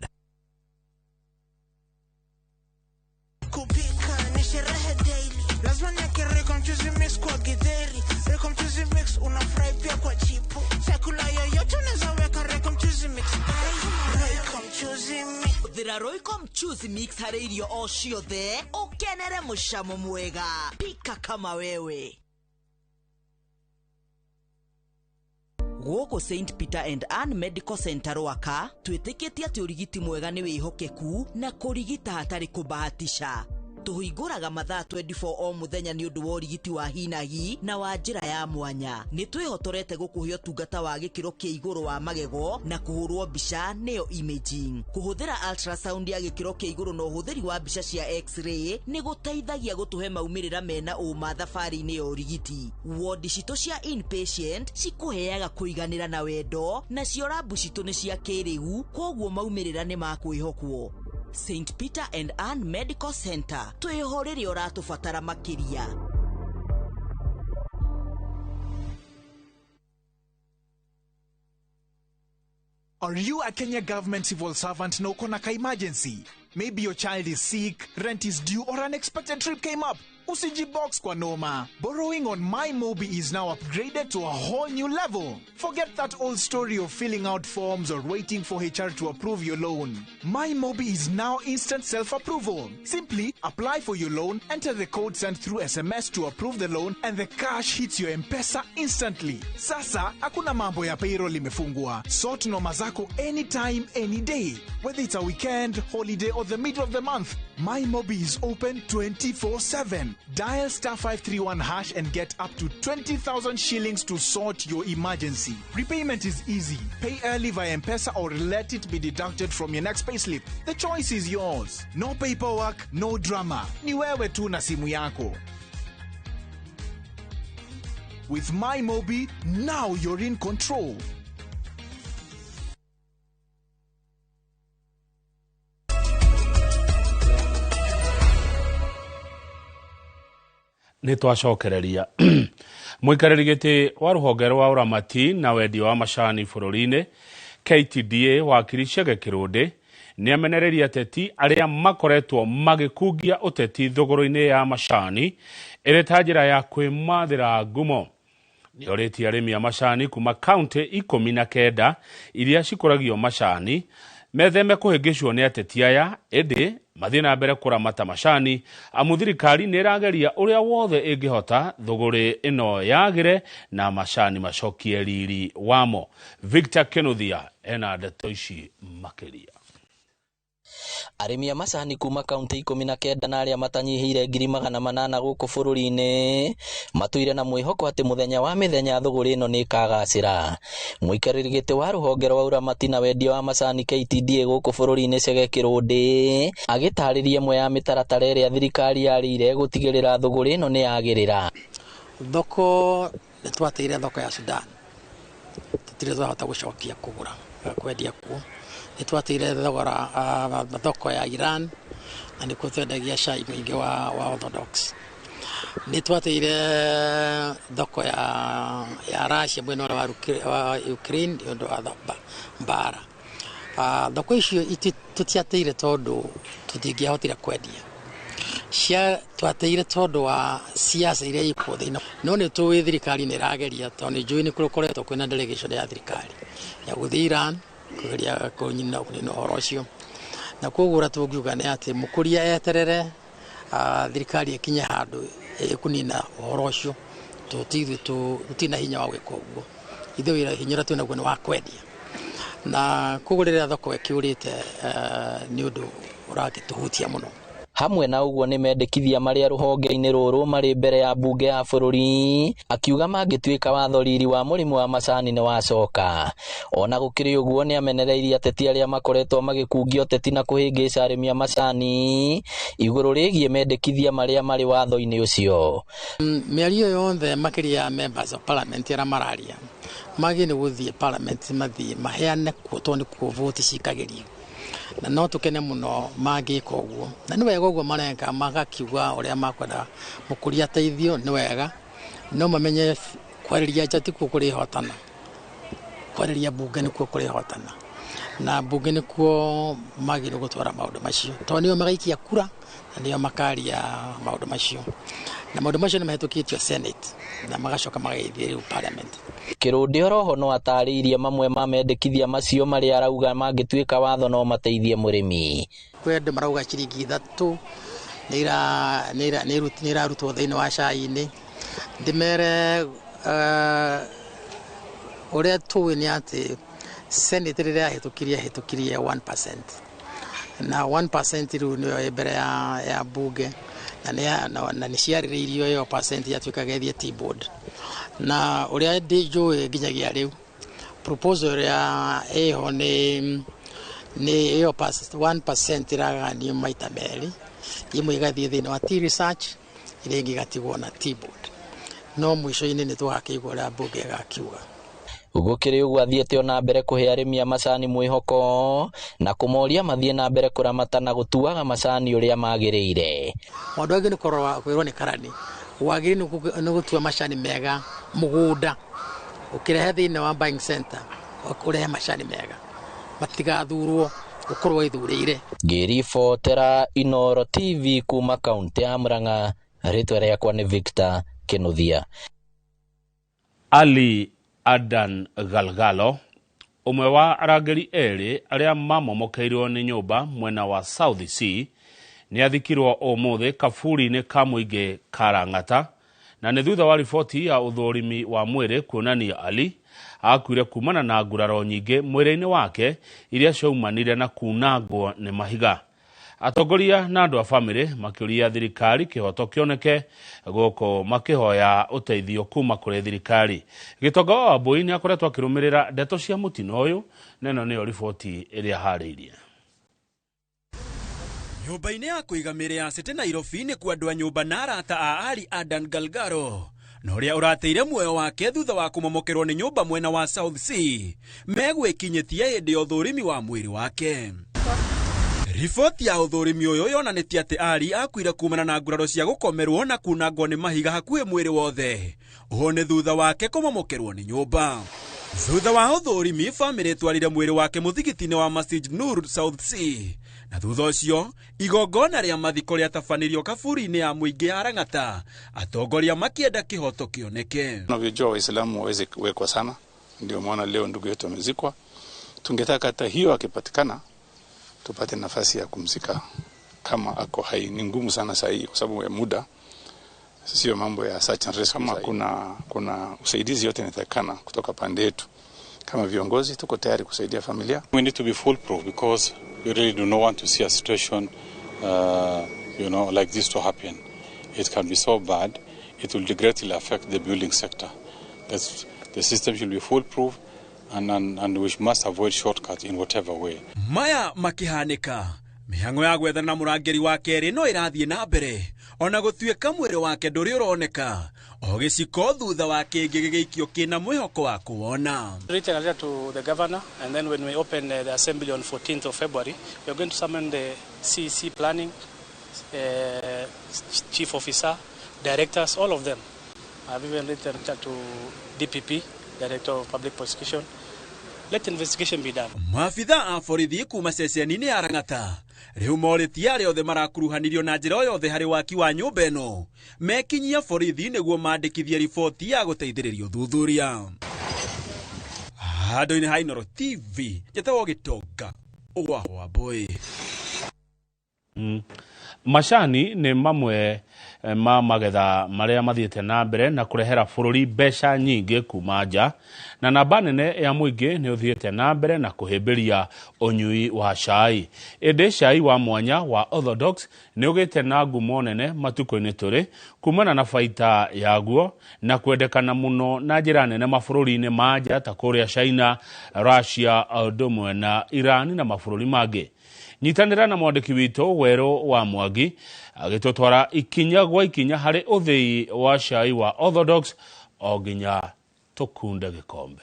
Kupika ni sherehe daily, lazima niweke Royco mchuzi mix kwa githeri. Royco mchuzi mix unafurahi pia kwa chipo, chakula yoyote unaweza weka Royco mchuzi mix. Royco mchuzi mix. Hũthĩra Royco mchuzi mix harĩ irio o ciothe ũkenere mũcamo mwega. Pika kama wewe. Gũkũ St Peter and Ann Medical Center Rwaka twĩtĩkĩtie atĩ ũrigiti mwega nĩ wĩhokeku na kũrigita hatarĩ kũbahatisha. Tũhingũraga mathaa 24 o mũthenya nĩ ũndũ wa ũrigiti wa hinahi na wa njĩra ya mwanya. Nĩ twĩhotorete gũkũhe ũtungata wa gĩkĩro kĩa igũrũ wa magego na kũhũrwo mbica nĩyo imaging. Kũhũthĩra ultrasound ya gĩkĩro kĩa igũrũ na ũhũthĩri wa mbica cia x-ray nĩ gũteithagia gũtũhe maumĩrĩra mena ũma thabarĩ-inĩ ya ũrigiti. Wodi citũ cia inpatient cikũheaga kũiganĩra na wendo, nacio rabu citũ nĩ cia kĩrĩu, kwoguo maumĩrĩra nĩ ma kwĩhokwo. St Peter and Ann Medical Center, twĩho rĩrĩa ũratũbatara makĩria. Are you a Kenya government civil servant na uko na ka emergency? Maybe your child is sick, rent is due, or unexpected trip came up. Usijibox kwa noma. Borrowing on MyMobi is now upgraded to a whole new level. Forget that old story of filling out forms or waiting for HR to approve your loan. MyMobi is now instant self-approval. Simply apply for your loan, enter the code sent through SMS to approve the loan, and the cash hits your M-Pesa instantly. Sasa, hakuna mambo ya payroll imefungwa. Sort noma zako anytime, any day. Whether it's a weekend, holiday, or the middle of the month, MyMobi is open 24/7. Dial star 531 hash and get up to 20,000 shillings to sort your emergency. Repayment is easy. Pay early via M-Pesa or let it be deducted from your next payslip. The choice is yours. No paperwork, no drama. Ni wewe tu na simu yako. With MyMobi, now you're in control. Nĩ twacokereria mũikarĩri gĩtĩ wa rũhonge rwa ũramati na wendia wa macani bũrũri-inĩ KTDA wakiri Chege Kĩrũndĩ nĩ amenereirie ateti arĩa makoretwo magĩkungia ũteti thogoro-inĩ ya macani ĩrĩ ta njĩra ya kwĩmathĩra ngumo. Nĩorĩtie arĩmi a macani kuma kaunti 19 iria cikũragio macani metheme kũhĩngĩcwo nĩ ateti aya ĩndĩ mathiĩ na mbere kũramata macani amu thirikari nĩ ĩrageria ũrĩa wothe ĩngĩhota thũgũrĩ ĩno yagĩre na macani macokie riri wamo. Victor Kinuthia ena ndeto ici makĩria. Arĩmi a macani kuma kaunti 19 na arĩa matanyihĩire 800,000 gũkũ bũrũri-inĩ matũire na mwĩhoko atĩ mũthenya wa mĩthenya thũgũrĩ ĩno nĩ ĩkagacĩra. Mũikarĩri gĩtĩ wa rũhonge rwa ũramati na wendia wa macani KTDA gũkũ bũrũri-inĩ Chege Kĩrũndĩ agĩtarĩria ĩmwe ya mĩtaratara ĩrĩa thirikari yarĩire gũtigĩrĩra thũgũrĩ ĩno nĩ yagĩrĩra. Thoko nĩ twateire thoko ya Sudan, tũtirĩ twahota gũcokia kũgũra kwendia kuo. Nĩ twateire thogora thoko ya Iran na nĩkuo twendagia cai mũingĩ wa Orthodox. Nĩ twateire thoko ya Russia mwena ũrĩa wa Ukraine nĩ ũndũ wa mbara. Thoko icio tũtiateire tondũ tũtingĩahotire kwendia. Cia twateire tondũ wa siasa iria ikuo thĩinĩ. No nĩ tũĩ thirikari nĩ ĩrageria tondũ nĩ njũĩ nĩ kũkoretwo kwĩna delegation ya thirikari ya gũthiĩ Iran kũgeria kũnina ũhoro ũcio. Na koguo ũrĩa tũngiuga nĩ atĩ mũkũria eterere thirikari ĩkinye handũ ĩkũnina ũhoro ũcio, tũtirĩ na hinya wa gwĩka ũguo. Ithuĩ wĩra hinya ũrĩa twĩnaguo nĩ wa kwendia. Na koguo rĩrĩa thoko ĩkĩũrĩte nĩ ũndũ ũragĩtũhutia mũno. Hamwe na ũguo nĩ mendekithia marĩa rũhonge-inĩ rũrũ marĩ mbere ya mbunge ya bũrũri akiuga mangĩtuĩka watho riri wa mũrimũ wa macani nĩ wacoka. Ona gũkĩrĩ ũguo nĩ amenereirie ateti arĩa makoretwo magĩkungia ũteti na kũhĩngĩca arĩmi a macani igũrũ rĩgiĩ mendekithia marĩa marĩ watho-inĩ ũcio. Mĩario yothe makĩria ya members of parliament arĩa mararia magĩ nĩ gũthiĩ parliament mathiĩ maheane kuo tondũ nĩkuo voti cikagĩrio. Na no tũkene mũno mangĩka ũguo. Na nĩ wega ũguo mareka magakiuga ũrĩa makwenda mũkũria ateithio nĩ wega, no mamenye kwarĩria nja tikuo kũrĩhotana, kwarĩria mbunge nĩkuo kũrĩhotana. Na mbunge nĩkuo magĩrĩirwo gũtwara maũndũ macio tondũ nĩo magaikia kura na nĩo makaria maũndũ macio. Na maũndũ macio nĩ mahĩtũkĩtio Senate na magacoka magagĩthiĩ rĩu parliament. Kĩrũndĩ oroho no atarĩirie mamwe ma mendekithia macio marĩa arauga mangĩtuĩka watho no mateithie mũrĩmi. Kwĩ andũ marauga ciringi 3 nĩ irarutwo thĩinĩ wa cai-inĩ. Ndĩmere ũrĩa tũĩ nĩ atĩ Senate rĩrĩa yahĩtũkirie 1% na 1% rĩu nĩyo ĩ mbere ya mbunge na nĩ ciarĩrĩirio ĩyo percent yatuĩkaga ĩthiĩ Tea-Board. Na ũrĩa njũĩ nginyagia rĩu proposal ĩrĩa ĩho nĩ ĩyo 1% ĩragayanio maita merĩ, ĩmwe ĩgathiĩ thĩinĩ wa Tea Research, ĩrĩa ĩngĩ ĩgatigwo na Tea-Board. No mũico-inĩ nĩ tũgakĩigua ũrĩa mbunge ĩgakiuga. Gũkĩrĩ ũguo athiĩte ona mbere kũhe arĩmi a macani mwĩhoko na kũmoria mathiĩ na mbere kũramata na gũtuaga macani ũrĩa magĩrĩire. Maũndũ angĩ nĩ kũrora kwĩrwo nĩ karani wagĩrĩirwo nĩ gũtua macani mega mũgũnda ũkĩrehe thĩinĩ wa buying center ũrehe macani mega. Matigathurwo ukorwo ithurire. Ngĩribotera Inooro TV kuma kaunti ya Murang'a, rĩtwa rĩakwa nĩ Victor Kinuthia. Ali Adan Galgalo, ũmwe wa arangĩri erĩ arĩa mamomokeirwo nĩ nyũmba mwena wa South C, nĩ athikirwo ũmũthĩ kaburi-inĩ ka mũingĩ ka Lang'ata, na nĩ thutha wa riboti ya ũthũrimi wa mwĩrĩ kuonania Ali akuire kumana na nguraro nyingĩ mwĩrĩ-inĩ wake iria ciaumanire na kunangwo nĩ mahiga. Atongoria na andũ a bamĩrĩ makĩũria thirikari kĩhoto kĩoneke gũkũ makĩhoya ũteithio kuma kũrĩ thirikari. Gĩtonga wa Wambui nĩ akoretwo akĩrũmĩrĩra ndeto cia mũtino ũyũ, na ĩno nĩyo riboti ĩrĩa harĩirie. Nyũmba-inĩ ya kũiga mĩĩrĩ ya City Nairobi nĩ kuo andũ a nyũmba na arata a Ali Adan Galgalo na ũrĩa ũrateire muoyo wake thutha wa kũmomokerwo nĩ nyũmba mwena wa South C megwĩkinyĩtie hĩndĩ ya ũthũrimi wa mwĩrĩ wake. Riboti ya ũthũrimi ũyũ yonanĩtie atĩ Ali akuire kumana na nguraro cia gũkomerwo na kunangwo nĩ mahiga hakuhĩ mwĩrĩ wothe. Ũũ nĩ thutha wake kũmomokerwo nĩ nyũmba. Thutha wa ũthũrimi, bamĩrĩ ĩtwarire mwĩrĩ wake mũthigiti-inĩ wa Masjid Nur South C, na thutha ũcio igongona rĩa mathiko rĩatabanĩrio kaburi-inĩ ya mũingĩ ya Lang'ata, atongoria makĩenda kĩhoto kĩoneke. Unavyojua Waislamu waweze kuwekwa sana, ndio maana leo ndugu yetu amezikwa. Tungetaka hata hiyo akipatikana tupate nafasi ya kumzika kama ako hai. Ni ngumu sana sasa hii kwa sababu ya muda, sio mambo ya search and rescue. Kama kuna usaidizi yote inatakikana kutoka pande yetu kama viongozi, tuko tayari kusaidia familia. We need to be foolproof because we really do not want to see a situation like this to happen. It can be so bad, it will greatly affect the building sector. The system should be foolproof and we must avoid shortcuts in whatever way. Maya makihanĩka, mĩhang'o ya gwethana na mũrangĩri wa kerĩ no ĩrathiĩ na mbere ona gũtuĩka mwĩrĩ wake ndũrĩ ũroneka o gĩciko thutha wa kĩngĩ gĩgĩikio kĩna mwĩhoko wa kũwona. Written a letter to the governor, and then when we open the assembly on 14th of February, we are going to summon the CEC planning, chief officer, directors, all of them. I've even written to DPP, Director of Public Prosecution. Let investigation be done. Maabitha a borithi kuma ceceni-inĩ ya Lang'ata rĩu morĩtie arĩa othe marakuruhanirio na njĩra o yothe harĩ waki wa nyũmba ĩno mekinyia borithi nĩguo mandĩkithie riboti ya gũteithĩrĩria ũthuthuria. Handũ-inĩ ha Inooro TV, njĩtagwo Gĩtonga wa Wambui. Macani nĩ mamwe ma magetha marĩa mathiĩte na mbere na kũrehera bũrũri mbeca nyingĩ kuma nja, na namba nene ya mũingĩ nĩ ũthiĩte na mbere na kũhĩmbĩria ũnyui wa cai. Ĩndĩ cai wa mwanya wa Orthodox nĩ ũgĩte na ngumo nene matukũ-inĩ tũrĩ kumana na baita yaguo na kwendekana mũno na njĩra nene mabũrũri-inĩ ma nja ta kũrĩa China, Russia, ũndũ ũmwe na Iran na mabũrũri mangĩ. Nyitanĩra na mwandĩki witũ Werũ wa Mwangi agĩtũtwara ikinya gwa ikinya harĩ ũthĩi wa cai wa Orthodox o nginya tũkunde gĩkombe.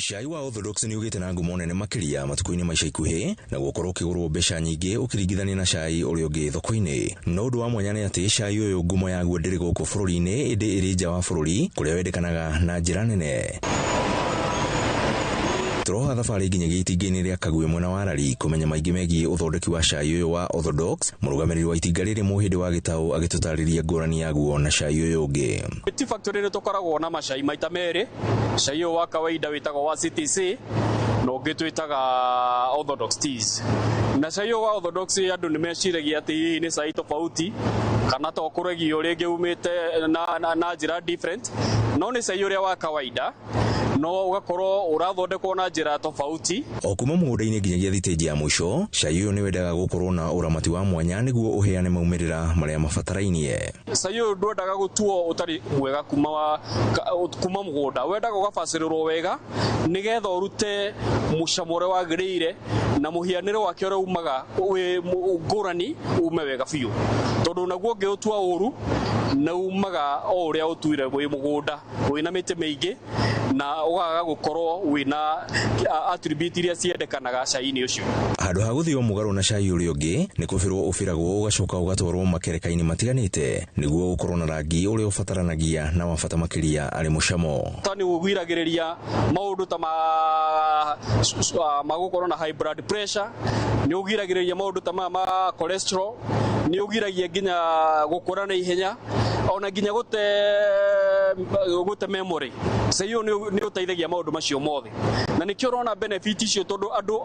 Cai wa Orthodox nĩ ũgĩte na ngumo nene makĩria matukũ-inĩ ma ica ikuhĩ na gũkorwo ũkĩgũrwo mbeca nyingĩ ũkĩringithania na cai ũrĩa ũngĩ thoko-inĩ. No ũndũ wa mwanya nĩ atĩ cai ũyũ ngumo yaguo ndĩrĩ gũkũ bũrũri-inĩ ĩndĩ ĩrĩ nja wa bũrũri kũrĩa wendekanaga na njĩra nene. Tũroha thabarĩ nginyagia itinga-inĩ rĩa Kagwe mwena wa Rari kũmenya maingĩ megiĩ ũthondeki wa cai ũyũ wa Orthodox. Mũrũgamĩrĩri wa itinga rĩrĩ Mũhĩndĩ wa Gĩtaũ agĩtũtarĩria ngũrani yaguo na cai ũyũ ũngĩ. Tea factory nĩ tũkoragwo na macai maita merĩ, cai ũyũ wa kawaida wĩtagwo wa CTC na ũngĩ twĩtaga Orthodox teas. Na cai ũyũ wa Orthodox andũ nĩ meciragia atĩ hihi nĩ cai tofauti kana to kũregio rĩngĩ umĩte na njĩra different, no nĩ cai ũrĩa wa kawaida no ũgakorwo ũrathondekwo na njĩra tofauti. O kuma mũgũnda-inĩ nginyagia thitĩnji ya mũico, cai ũyũ nĩ wendaga gũkorwo na ũramati wa mwanya nĩguo ũheane maumĩrĩra marĩa mabatarainie. Cai ũyũ ndwendaga gũtuo ũtarĩ mwega kuma mũgũnda, wendaga ũgabacĩrĩrwo wega nĩgetha ũrute mũcamo ũrĩa wagĩrĩire na mũhianĩre wake ũrĩa umaga wĩ ngũrani ume wega biũ, tondũ naguo ũngĩũtua ũru na umaga o ũrĩa ũtuire wĩ mũgũnda wĩna mĩtĩ mĩingĩ Na ũgaga gũkorwo wĩna attribute iria ciendekanaga cai-inĩ ũcio. Handũ ha gũthio mũgarũ na cai ũrĩa ũngĩ nĩ kũbĩrwo ũbĩragwo ũgacoka ũgatwarwo makereka-inĩ matiganĩte nĩguo ũkorwo na rangi ũrĩa ũbataranagia na wa bata makĩria arĩ mũcamo. Ta nĩ ũgiragĩrĩria maũndũ ta ma gũkorwo na high blood pressure, nĩ ũgiragĩrĩria maũndũ ta ma cholesterol, nĩ ũgiragia nginya gũkũra na ihenya, ona nginya gũte memory. Cai ũyũ nĩ ũteithagia maũndũ macio mothe, na nĩkĩo ũrona benefit icio, tondũ andũ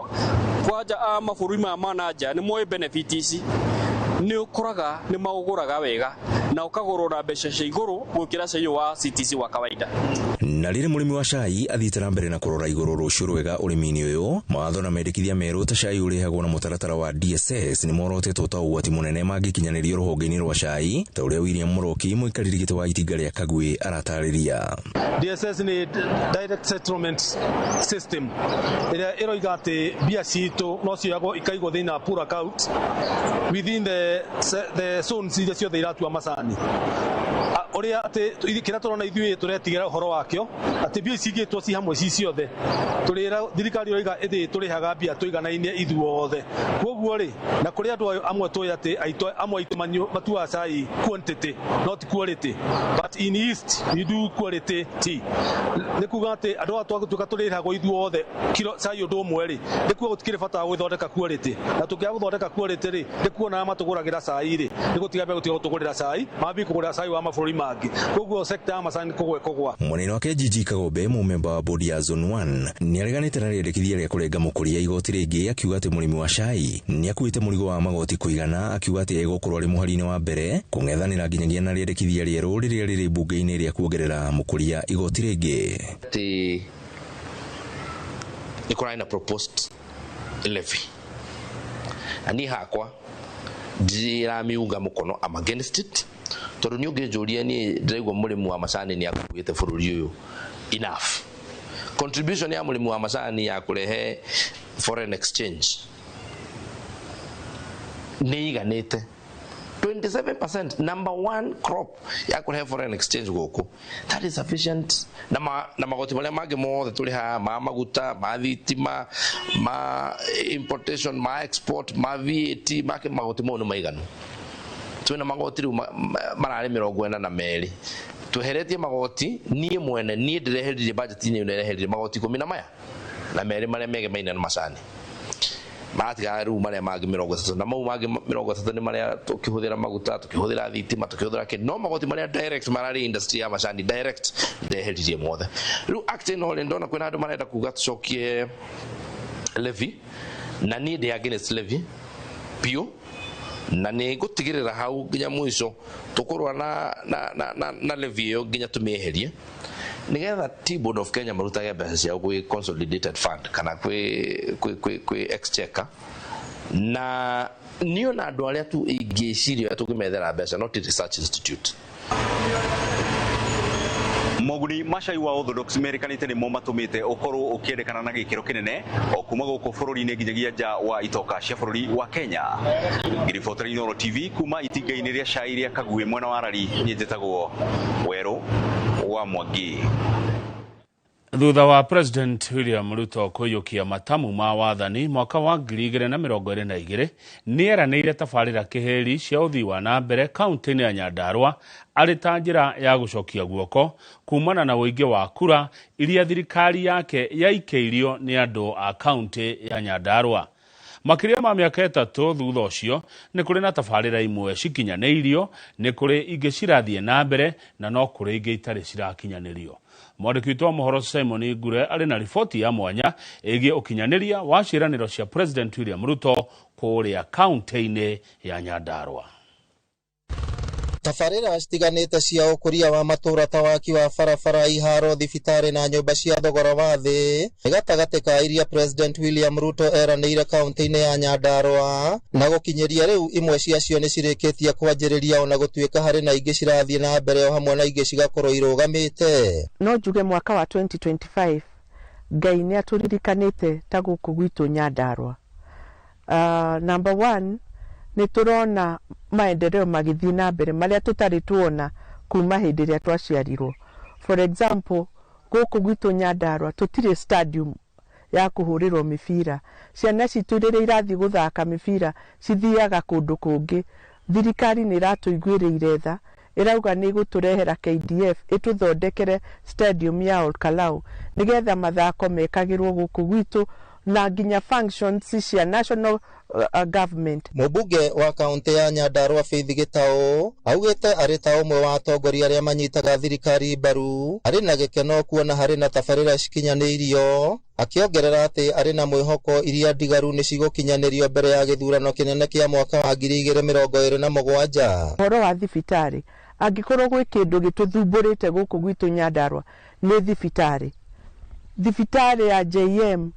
kwanja a mabũrũri maya ma na nja nĩ moĩ benefit ici, nĩ ũkoraga nĩ maũgũraga wega na ũkagũrwo na mbeca cia igũrũ gũkĩra cai ũyũ wa CTC wa kawaida. Na rĩrĩ mũrĩmi wa cai athiĩte na mbere na kũrora igũrũ rũciũ rwega ũrĩmi-inĩ ũyũ, mawatho na mendekithia merũ ta cai ũrĩhagwo na mũtaratara wa DSS nĩ morotetwo ta ũgwati mũnene mangĩkinyanĩrio rũhonge-inĩ rwa cai, ta ũrĩa William Mũroki mũikarĩri gĩtĩ wa itinga rĩa Kagwĩ aratarĩria. DSS nĩ Direct Settlement System ĩrĩa ĩroiga atĩ mbia citũ no cioyagwo ikaigwo thĩinĩ wa pool account within the zones iria ciothe iratua macani. Ũrĩa atĩ kĩrĩa tũrona ithuĩ tũretigĩra ũhoro wakĩo atĩ mbia ici igĩtwo ci hamwe ci ciothe, tũrĩra thirikari ĩroiga ĩthĩ tũrĩhaga mbia tũiganaine ithuothe. Koguo rĩ, na kũrĩ andũ amwe tũĩ atĩ amwe aitũ matuaga cai quantity not quality, but in East we do quality tea. Nĩ kuga atĩ andũ aya twagĩtuĩka tũrĩhagwo ithuothe kilo cai ũndũ ũmwe rĩ, nĩ kuga gũtikĩrĩ bata wa gũthondeka quality, na tũngĩaga gũthondeka quality rĩ, nĩ kuona arĩa matũgũragĩra cai rĩ, nĩ gũtiga megũtiga gũtũgũrĩra cai, mambie kũgũra cai wa mabũrũri mangĩ. Koguo sector ya macani kũgwa ĩkũgwa. Mwena wake Gigi Kagombe, mũmemba wa bodi ya Zone 1, nĩ areganĩte na rĩendekithia rĩa kũrenga mũkũria igoti rĩngĩ, akiuga atĩ mũrĩmi wa cai nĩ akuĩte mũrigo wa magoti kũigana, akiuga atĩ egũkorwo arĩ mũhari-inĩ wa mbere kũng'ethanĩra nginyagia na rĩendekithia rĩerũ rĩrĩa rĩrĩ mbunge-inĩ rĩa kuongerera mũkũria igoti rĩngĩ. Atĩ nĩ kũrarĩ na proposed levy, na niĩ hakwa ndiramiunga mũkono, I'm against it, tondũ niĩ ũngĩnjũria niĩ ndĩraigua mũrĩmi wa macani nĩ akuĩte bũrũri ũyũ enough. Contribution ya mũrĩmi wa macani ya kũrehe foreign exchange nĩ iganĩte 27%, number one crop ya kũrehe foreign exchange gũkũ, that is sufficient. Na magoti marĩa mangĩ mothe tũrĩhaga, ma maguta, ma thitima, ma importation, ma export, ma VAT, ma magoti mau nĩ maiganu. Twĩna magoti rĩu mararĩ 42, tweheretie magoti, niĩ mwene niĩ ndĩreheririe budget-inĩ ĩno, ndĩreheririe magoti 12 marĩa megemaine na macani, maratigara rĩu marĩa mangĩ 30, na mau mangĩ 30 nĩ marĩa tũkĩhũthĩra maguta, tũkĩhũthĩra thitima, tũkĩhũthĩra kĩ, no magoti marĩa direct mararĩ industry ya macani direct ndeheririe mothe. Rĩu act ĩno rĩ, ndona kwĩna andũ marenda kuga tũcokie levy, na niĩ ndĩ against levy biũ, na nĩ ngũtigĩrĩra hau nginya mũico tũkũrũa na levy ĩyo nginya tũmĩeherie, nĩgetha Tea Board of Kenya marutage mbeca ciao gwĩ consolidated fund kana kwĩ exchequer. Na niĩ ona andũ arĩa tu ingĩciria ũrĩa tũngĩmethera mbeca, not research institute. Moguni ma cai wa Orthodox merĩkanĩte nĩmo matũmĩte ũkorwo ũkĩendekana na gĩkĩro kĩnene o kuma gũkũ bũrũri-inĩ nginyagia nja wa itoka cia bũrũri wa Kenya. Ngĩribotera Inooro TV kuma itinga-inĩ rĩa cai rĩa Kagwĩ mwena wa Rari, niĩ njĩtagwo Werũ wa Mwangi. Thutha wa President William Ruto kũiyũkia matamu ma wathani mwaka wa 2022, nĩ eranĩire tabarĩra kĩhĩri cia ũthii wa na mbere kaunti-inĩ ya Nyandarua arĩ ta njĩra ya gũcokia guoko kumana na ũingĩ wa kura iria thirikari yake yaikĩirio nĩ andũ a kaunti ya Nyandarua. Makĩria ma mĩaka 3 thutha ũcio, nĩ kũrĩ na tabarĩra imwe cikinyanĩirio, nĩ kũrĩ ingĩ cirathiĩ na mbere, na no kũrĩ ingĩ itarĩ cirakinyanĩrio. Mwandĩki witũ wa mohoro Simon Ngure arĩ na riboti ya mwanya ĩgiĩ ũkinyanĩria wa ciĩranĩro cia President William Ruto kũrĩa kaunti-inĩ ya Nyandarua. Tabarĩra citiganĩte cia ũkũria wa matũra ta waki wa barabara, iharo, thibitarĩ na nyũmba cia thogora wa thĩ nĩ gatagatĩ ka iria President William Ruto eranĩire kaunti-inĩ ya Nyandarua, na gũkinyĩria rĩu imwe ciacio nĩ cirĩkĩtie kwanjĩrĩria, ona gũtuĩka harĩ na ingĩ cirathiĩ na mbere o hamwe na ingĩ cigakorwo irũgamĩte. No njuge mwaka wa 2025 Ngai nĩ atũririkanĩte ta gũkũ gwitũ Nyandarua. Number one, nĩ tũrona maendeleo magĩthiĩ na mbere marĩa tũtarĩ tuona kuma hĩndĩ ĩrĩa twaciarirwo. For example, Gũkũ gwitũ Nyandarua tũtirĩ stadium ya kũhũrĩrwo mĩbira. Ciana citũ rĩrĩa irathiĩ gũthaka mĩbira cithiaga kũndũ kũngĩ. Thirikari nĩ ĩratũiguĩrĩire tha, ĩrauga nĩ ĩgũtũrehera KDF ĩtũthondekere stadium ya Olkalau nĩgetha mathako mekagĩrwo gũkũ gwitũ na nginya functions cia national government. Mũmbunge wa kaunti ya Nyandarua Faith Gĩtaũ augĩte arĩ ta ũmwe wa atongoria arĩa manyitaga thirikari mbaru arĩ na gĩkeno kuona harĩ na tabarĩra cikinyanĩirio, akĩongerera atĩ arĩ na mwĩhoko iria ndigaru nĩ cigũkinyanĩrio mbere ya gĩthurano kĩnene kĩa mwaka wa 2027. Ũhoro wa thibitarĩ, angĩkorwo gwĩ kĩndũ gĩtũthumbũrĩte gũkũ gwitũ Nyandarua nĩ thibitarĩ. Thibitarĩ ya JM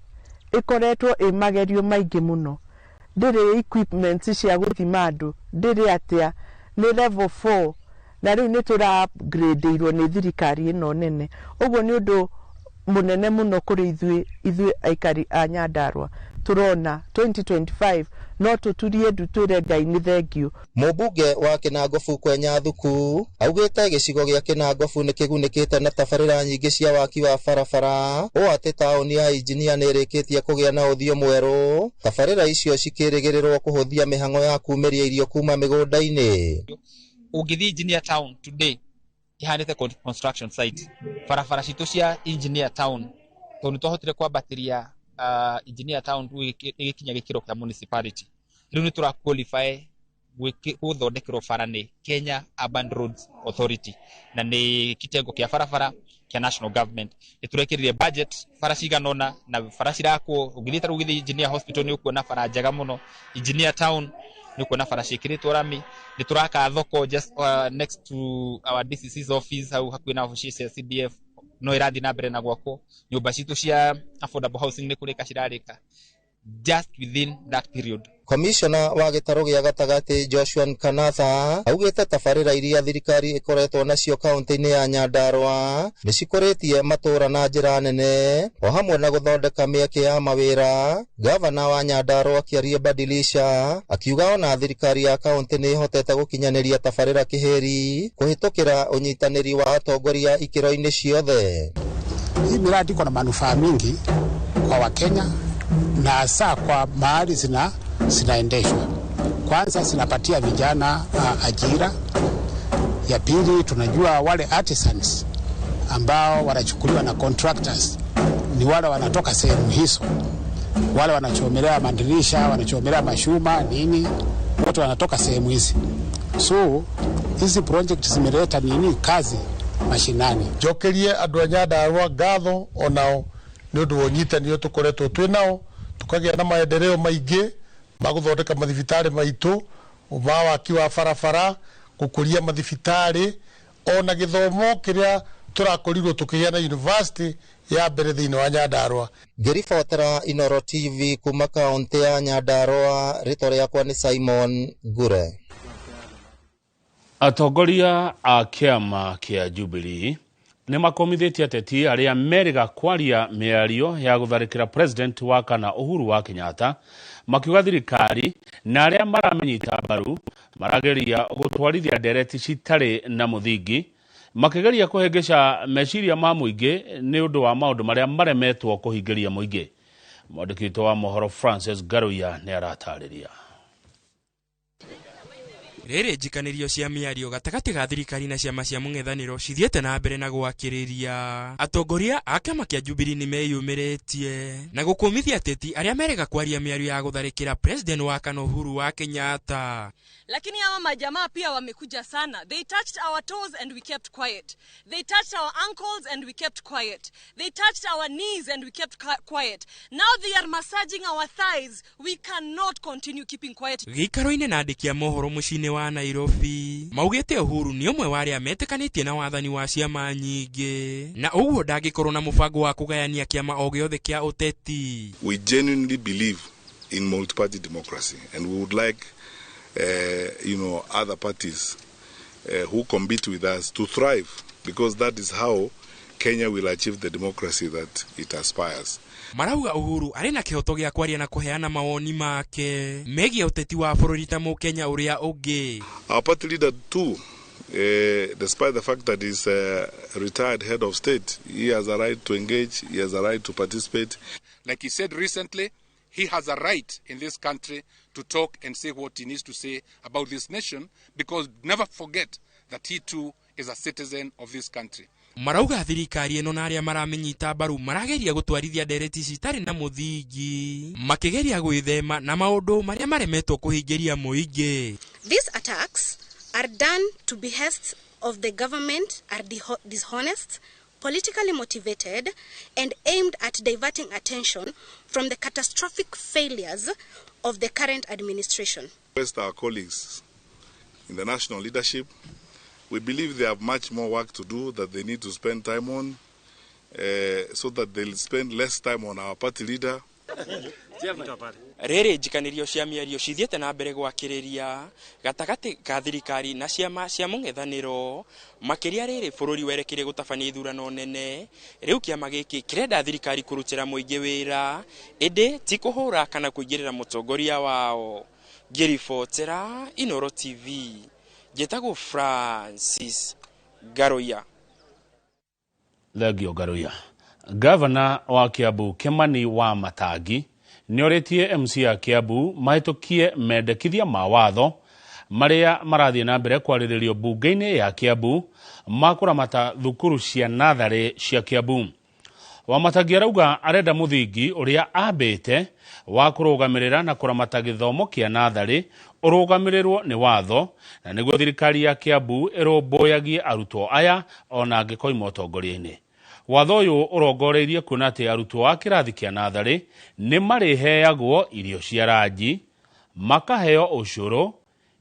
ĩkoretwo ĩ magerio maingĩ mũno, ndĩrĩ equipment cia gũthima andũ, ndĩrĩ atĩa, nĩ level 4 na rĩu nĩ tũra upgrade-irwo nĩ thirikari ĩno nene. Ũguo nĩ ũndũ mũnene mũno kũrĩ ithuĩ aikari a Nyandarua. Tũrona 2025 no tũturie ndu twĩre Ngai nĩ thengiũ. Mũmbunge wa Kĩnangobu Kwenya Thuku augĩte gĩcigo gĩa Kĩnangobu nĩ kĩgunĩkĩte na tabarĩra nyingĩ cia waki wa barabara ũũ atĩ taũni ya Injinia nĩ ĩrĩkĩtie kũgĩa na ũthiũ mwerũ. Tabarĩra icio cikĩrĩgĩrĩrwo kũhũthia mĩhang'o ya kumĩria irio kuma mĩgũnda-inĩ. Ũngĩthiĩ Engineer Town today ihanĩte construction site, barabara citũ cia Engineer Town tondũ twahotire kwambatĩria Engineer Town ĩgĩkinya gĩkĩro kĩa municipality, rĩu nĩ tũra qualify gũthondekerwo bara nĩ Kenya Urban Roads Authority na nĩ kitengo kĩa barabara kĩa national government. Nĩ tũrekĩrire budget bara cigana ũna na bara cirakwo. Ũngĩthiĩ ta rĩu ũgĩthiĩ Engineer Hospital nĩ ũkuona bara njega mũno, Engineer Town nĩ ũkuona bara ciĩkĩrĩtwo rami. Nĩ tũraka thoko just next to our DCC's office hau hakuhĩ na office cia CDF no ĩrathiĩ na mbere na gwakwo. Nyũmba citũ cia affordable housing nĩ kũrĩka cirarĩka just within that period. Komishona wa gĩtarũ gĩa gatagatĩ Joshua Nkanatha augĩte tabarĩra iria thirikari ĩkoretwo nacio kaunti-inĩ ya Nyandarua nĩ cikũrĩtie matũũra na njĩra nene o hamwe na gũthondeka mĩeke ya mawĩra. Gavana wa Nyandarua Kĩarie Badilisha akiuga ona thirikari ya kaunti nĩ ĩhotete gũkinyanĩria tabarĩra kĩhĩri kũhĩtũkĩra ũnyitanĩri wa atongoria ikĩro-inĩ ciothe. Hii miradi iko na manufaa mingi kwa Wakenya na hasa kwa mahali zinaendeshwa. Kwanza zinapatia vijana ajira. Ya pili, tunajua wale artisans ambao wanachukuliwa na contractors ni wale wanatoka sehemu hizo, wale wanachomelea madirisha, wanachomelea mashuma nini, wote wanatoka sehemu hizi. So hizi project zimeleta nini kazi mashinani. Njokerie andũ a Nyandarua ngatho onao nĩ ũndũ wa ũnyitanĩri tũkoretwo twĩ nao, tũkagĩa na maendeleo maingĩ ma gũthondeka mathibitarĩ maitũ, ma waki wa barabara, gũkũria mathibitarĩ, ona gĩthomo kĩrĩa tũrakorirwo tũkĩgĩa na university ya mbere thĩinĩ wa Nyandarua. Ngĩribotera Inooro TV kuma kaunti ya Nyandarua, rĩtwa rĩakwa nĩ Simon Ngure. Atongoria a kĩama kĩa Jubilee nĩ makomithĩtie ateti arĩa merĩga kwaria mĩario ya gũtharĩkĩra president wa kana Uhuru wa Kenyatta, makiuga thirikari na arĩa maramĩnyita mbaru marageria gũtwarithia ndereti citarĩ na mũthingi, makĩgeria kũhĩngĩca meciria ma mũingĩ nĩ ũndũ wa maũndũ marĩa maremetwo kũhingĩria mũingĩ. Mwandĩki witũ wa mohoro Francis Garuya nĩ aratarĩria. Rĩrĩ njikanĩrio cia mĩario gatagatĩ ga thirikari na ciama cia mũng'ethanĩro cithiĩte na mbere na gwakĩrĩria. Atongoria a kĩama kĩa Jubilee nĩ meyumĩrĩtie na gũkũmithia ateti arĩa merega kwaria mĩario ya gũtharĩkĩra president wa kana Uhuru wa Kenyatta. Lakini hawa majamaa pia wamekuja sana. They touched our toes and we kept quiet. They touched our ankles and we kept quiet. They touched our knees and we kept quiet. Now they are massaging our thighs. We cannot continue keeping quiet. Gĩikaro-inĩ na andĩki a mohoro mũciĩ-inĩ wa Nairobi maugĩte Uhuru nĩ ũmwe wa arĩa metĩkanĩtie na wathani wa ciama nyingĩ na ũguo ndangĩkorwo na mũbango wa kũgayania kĩama o gĩothe kĩa ũteti. We genuinely believe in multi-party democracy and we would like other parties who compete with us to thrive, because that is how Kenya will achieve the democracy that it aspires. Marauga Uhuru arĩ na kĩhoto gĩa kwaria na kũheana mawoni make megiĩ ũteti wa bũrũri ta mũkenya ũrĩa ũngĩ. Our party leader too Despite the fact that he's a retired head of state, he has a right to engage, he has a right to participate. Like he said recently, he has a right in this country to talk and say what he needs to say about this nation, because never forget that he too is a citizen of this country. Marauga thirikari ĩno na arĩa maramĩnyita mbaru marageria gũtwarithia ndereti citarĩ na mũthingi, makĩgeria gwĩthema na maũndũ marĩa maremetwo kũhingĩria mũingĩ. These attacks are done to behests of the government, are dishonest, politically motivated, and aimed at diverting attention from the catastrophic failures of the current administration. First, our colleagues in the national leadership, we believe they have much more work to do that they need to spend time on, so that they'll spend less time on our party leader. Rĩrĩ njikanĩrio cia mĩario cithiĩte na mbere gwakĩrĩria gatagatĩ ka thirikari na ciama cia mũng'ethanĩro, makĩria rĩrĩ bũrũri werekeire gũtabania ithurano nene. Rĩu kĩama gĩkĩ kĩrenda thirikari kũrutĩra mũingĩ wĩra, ĩndĩ ti kũhũra kana kũingĩrĩra mũtongoria wao. Ngĩribotera Inooro TV, njĩtagwo Francis Ngaruiya. Thengio Ngaruiya. Gavana wa Kiambu Kimani wa Matangi nĩorĩtie MC ya Kiambu mahĩtũkie mendekithia ma watho marĩa marathiĩ na mbere kwarĩrĩrio mbunge-inĩ ya Kiambu ma kũramata thukuru cia natharĩ cia Kiambu. Wamatangi arauga arenda mũthingi ũrĩa ambĩte wa kũrũgamĩrĩra na kũramata gĩthomo kĩa natharĩ ũrũgamĩrĩrwo nĩ watho, na nĩguo thirikari ya Kiambu ĩrũmbũyagie arutwo aya ona angĩkoima ũtongoria-inĩ. Watho ũyũ ũrongoreirie kuona atĩ arutwo a kĩrathi kĩa natharĩ nĩ marĩheagwo irio cia ranji, makaheo ũcũrũ,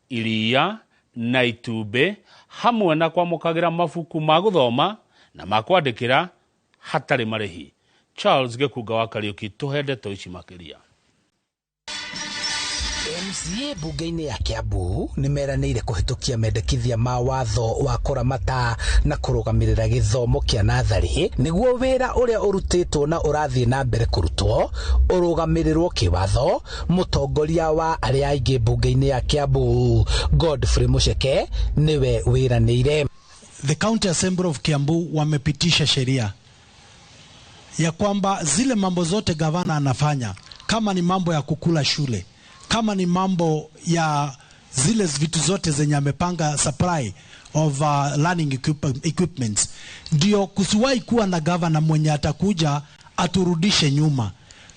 iria na itumbĩ, hamwe na kwamũkagĩra mabuku ma gũthoma na ma kwandĩkĩra hatarĩ marĩhi. Charles Gĩkunga wa Kariũki tũhe ndeto ici makĩria. MCA bunge-inĩ ya Kiambu nĩ meranĩire kũhĩtũkia mendekithia ma watho wa kũramata na kũrũgamĩrĩra gĩthomo kĩa natharĩ, nĩguo wĩra ũrĩa ũrutĩtwo na ũrathiĩ na mbere kũrutwo ũrũgamĩrĩrwo kĩwatho. Mũtongoria wa arĩa aingĩ bunge-inĩ ya Kiambu Godfrey Mucheke nĩwe wĩranĩire. The County Assembly of Kiambu wamepitisha sheria ya kwamba zile mambo zote gavana anafanya, kama ni mambo ya kukula shule, kama ni mambo ya zile vitu zote zenye amepanga supply of learning equipments, ndio kusiwahi kuwa na gavana mwenye atakuja aturudishe nyuma.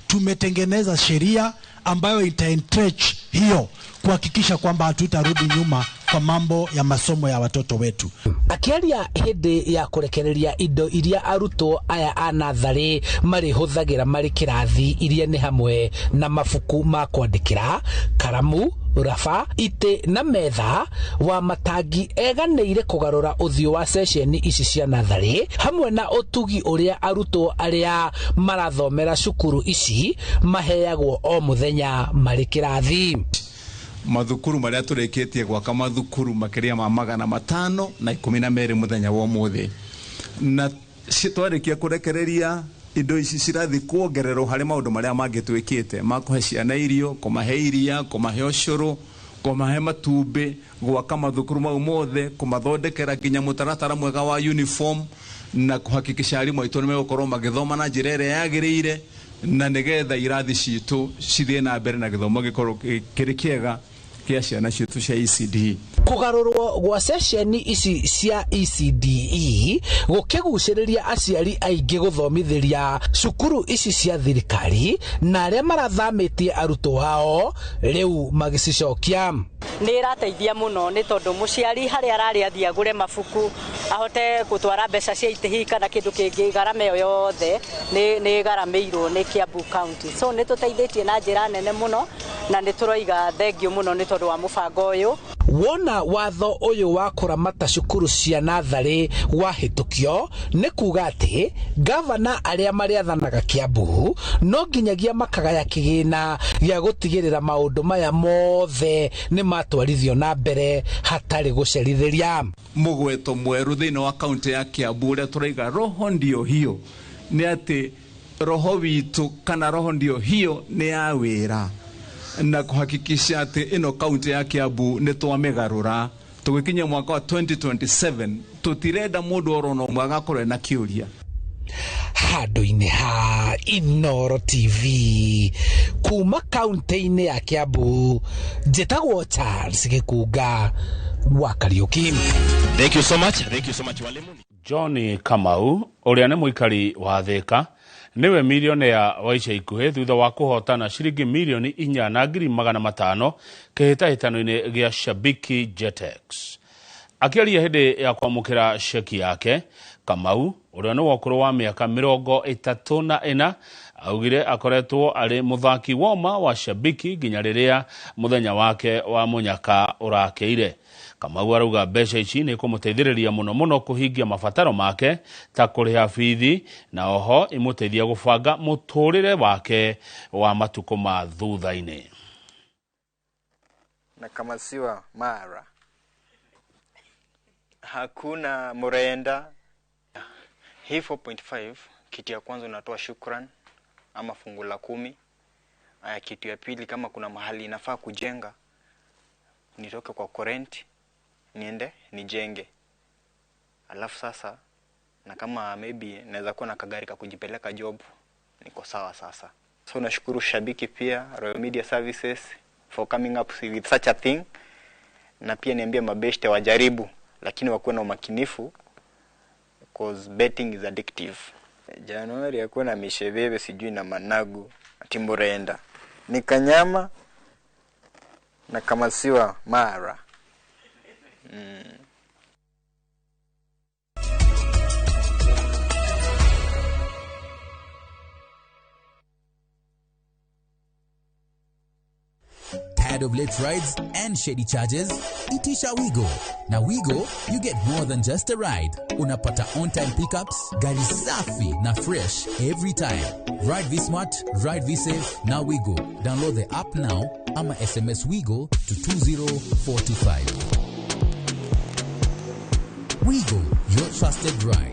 Tumetengeneza sheria ambayo ita-entrench hiyo kuhakikisha kwamba hatutarudi nyuma kwa mambo ya masomo ya watoto wetu. Akiaria hĩndĩ ya kũrekereria indo iria arutwo aya a natharĩ marĩhũthagĩra marĩ kĩrathi, iria nĩ hamwe na mabuku ma kwandĩkĩra, karamu, raba, itĩ na metha, wa Matangi eganĩire kũgarũra ũthiũ wa ceceni ici cia natharĩ hamwe na ũtugi ũrĩa arutwo arĩa marathomera cukuru ici maheagwo o mũthenya marĩ kĩrathi. Mathukuru marĩa tũrĩkĩtie gwaka mathukuru makĩria ma 512 mũthenya wa ũmũthĩ, na twarĩkia kũrekereria indo ici cirathi kuongererwo harĩ maũndũ marĩa mangĩ twĩkĩte ma kũhe ciana irio, kũmahe iria, kũmahe ũcũrũ, kũmahe matumbĩ, gwaka mathukuru mau mothe, kũmathondekera nginya mũtaratara mwega wa uniform, na kũhakikisha arimũ aitũ nĩ megũkorwo magĩthoma na njĩra ĩrĩa yagĩrĩire, na nĩgetha irathi citũ cithiĩ na mbere na gĩthomo gĩkorwo kĩrĩ kĩega kĩa ciana citũ cia ECD. Kũgarũrwo gwa ceceni ici cia ECDE gũkĩgucĩrĩria aciari aingĩ gũthomithĩria cukuru ici cia thirikari, na arĩa marathamĩtie arutwo ao rĩu magĩcicokia. Nĩ ĩrateithia mũno nĩ tondũ mũciari harĩa ararĩ athiĩ agũre mabuku ahote gũtwara mbeca cia itĩhi kana kĩndũ kĩngĩ, garama ĩyo yothe nĩ ĩgaramĩirwo nĩ Kiambu County. So nĩ tũteithĩtie na njĩra nene mũno, na nĩ tũroiga thengio mũno nĩ tondũ wa mũbango ũyũ. Wona watho ũyũ wa kũramata cukuru cia natharĩ wahĩtũkio, nĩ kuga atĩ gavana arĩa marĩathanaga Kiambu no nginyagia makagaya kĩgĩna gĩa gũtigĩrĩra maũndũ maya mothe nĩ matwarithio na mbere hatarĩ gũcerithĩria. Mũgweto mwerũ thĩinĩ wa kaunti ya Kiambu ũrĩa tũraiga roho ndio hiyo, nĩ atĩ roho witũ kana roho ndio hiyo nĩ ya wĩra, na kuhakikisha atĩ ĩno kaunti ya Kiambu nĩ twamĩgarũra Tũgĩkinya mwaka wa 2027 tũtirenda mũndũ orona ũmwe agakorwo ena kĩũria. Handũ-inĩ ha Inooro TV kuma kaunti-inĩ ya Kiambu, njĩtagwo Charles Gĩkunga wa Kariuki. Thank you so much. Thank you so much, walimu. John Kamau ũrĩa nĩ mũikari wa Thĩka nĩwe milionea wa ica ikuhĩ thutha wa kũhotana ciringi mirioni 4,500 kĩhĩtahĩtano-inĩ gĩa Shabiki Jetex. Akĩaria hĩndĩ ya kwamũkĩra ceki yake, Kamau ũrĩa nĩ wa ũkũrũ wa mĩaka 34 augire akoretwo arĩ mũthaki woma wa Shabiki nginya rĩrĩa mũthenya wake wa mũnyaka ũrakĩire. Kamau arauga mbeca ici nĩ kũmũteithĩrĩria mũno mũno kũhingia mabataro make ta kũrĩha bithi na oho imũteithia gũbanga mũtũrĩre wake wa matukũ ma thutha-inĩ. Na kama siwa mara hakuna murenda. Hii 4.5 kitu ya kwanza unatoa shukran ama fungu la 10. Aya, kitu ya pili kama kuna mahali inafaa kujenga nitoke kwa current niende nijenge. Alafu sasa na kama maybe naweza kuwa na kagari ka kujipeleka job, niko sawa sasa. So nashukuru Shabiki pia Royal Media Services for coming up with such a thing, na pia niambie mabeshte wajaribu lakini wakuwe na umakinifu because betting is addictive. Januari yakuwa na mishebebe sijui na managu ati murenda ni kanyama na kama siwa mara. Tired of late rides and shady charges? Itisha Wigo. Na Wigo, you get more than just a ride. Unapata on-time pickups, gari safi na fresh every time. Ride V-Smart, ride V-Safe, na Wigo. Download the app now ama SMS Wigo to 20425. Wigo, your trusted ride.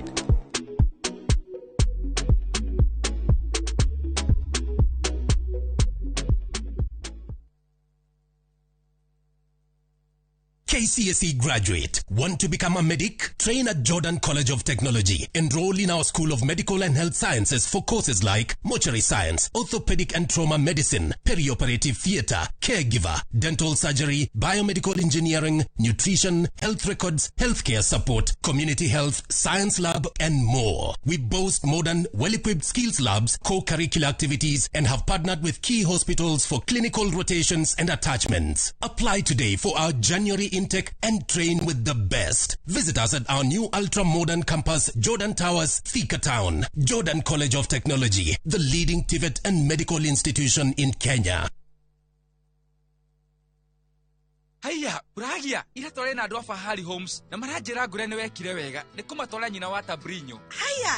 KCSE graduate. Want to become a medic? Train at Jordan College of Technology. Enroll in our School of Medical and Health Sciences for courses like mortuary science, orthopedic and trauma medicine, perioperative theater, caregiver, dental surgery, biomedical engineering, nutrition, health records, healthcare support, community health, science lab, and more. We boast modern, well-equipped skills labs, co-curricular activities, and have partnered with key hospitals for clinical rotations and attachments. Apply today for our January intake and train with the best. Visit us at our new ultra-modern campus, Jordan Towers, Thika Town. Jordan College of Technology, the leading TVET and medical institution in Kenya. Haiya, uragia, ira tware na andu a Fahari Homes na maranjira ngure ni wekire wega ni kumatwara nyina wa Tabrinyo. Haiya,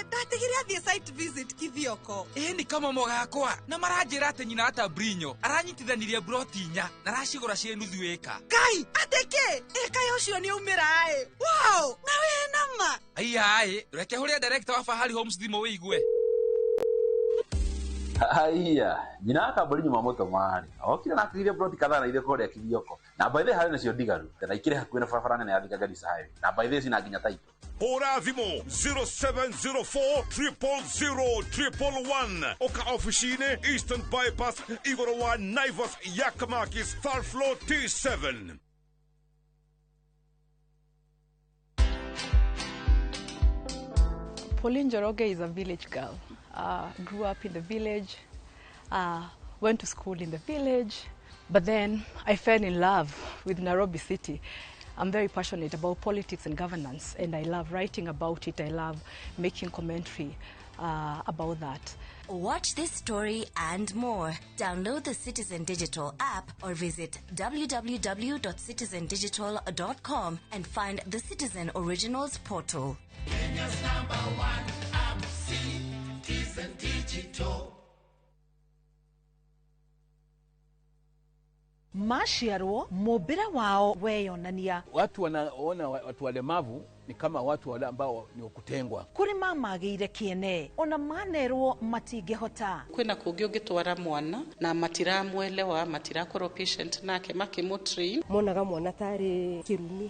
ndatigire athie site visit Kithioko. Ni kamomo gakwa na maranjira ati nyina wa Tabrinyo aranyitithanirie broti 4 na aracigura ciĩ nuthu ĩka. Kai, ateke, ĩka ucio ni umira ĩ. Wow, na we nama. Haiya, reke huria director wa Fahari Homes thimũ wĩigue. Haiya, nyina wa Kabrinyo mamũtũma-rĩ, okire na akĩgiria broti kadhaa na ithuĩ kũrĩa Kithioko. Na by the way harĩ nacio ndigaru, na ikĩrĩ hakuhĩ na barabara nene ya Thika Garissa Highway. Na by the way cina nginya title. Hũra thimũ 0704 000 111. Oka ofici-inĩ Eastern Bypass igũrũ wa Naivas Yakamakis third floor T7. Pauline Njoroge is a village girl. Grew up in the village, went to school in the village, but then I fell in love with Nairobi City. I'm very passionate about politics and governance, and I love writing about it. I love making commentary about that. Watch this story and more. Download the Citizen Digital app or visit www.citizendigital.com and find the Citizen Originals portal. Kenya's number one app, Citizen Digital. Maciarwo mumbire wao weyonania. Watu wanaona watu walemavu ni kama watu wale ambao ni wakutengwa. Kuri mamagĩire kĩene ona manerwo matingĩhota. Kwĩna kũngĩ ũngĩtwara mwana na matiramwelewa, matirakorwo patient nake makĩmũtrain. Monaga mwana tarĩ kĩrumi,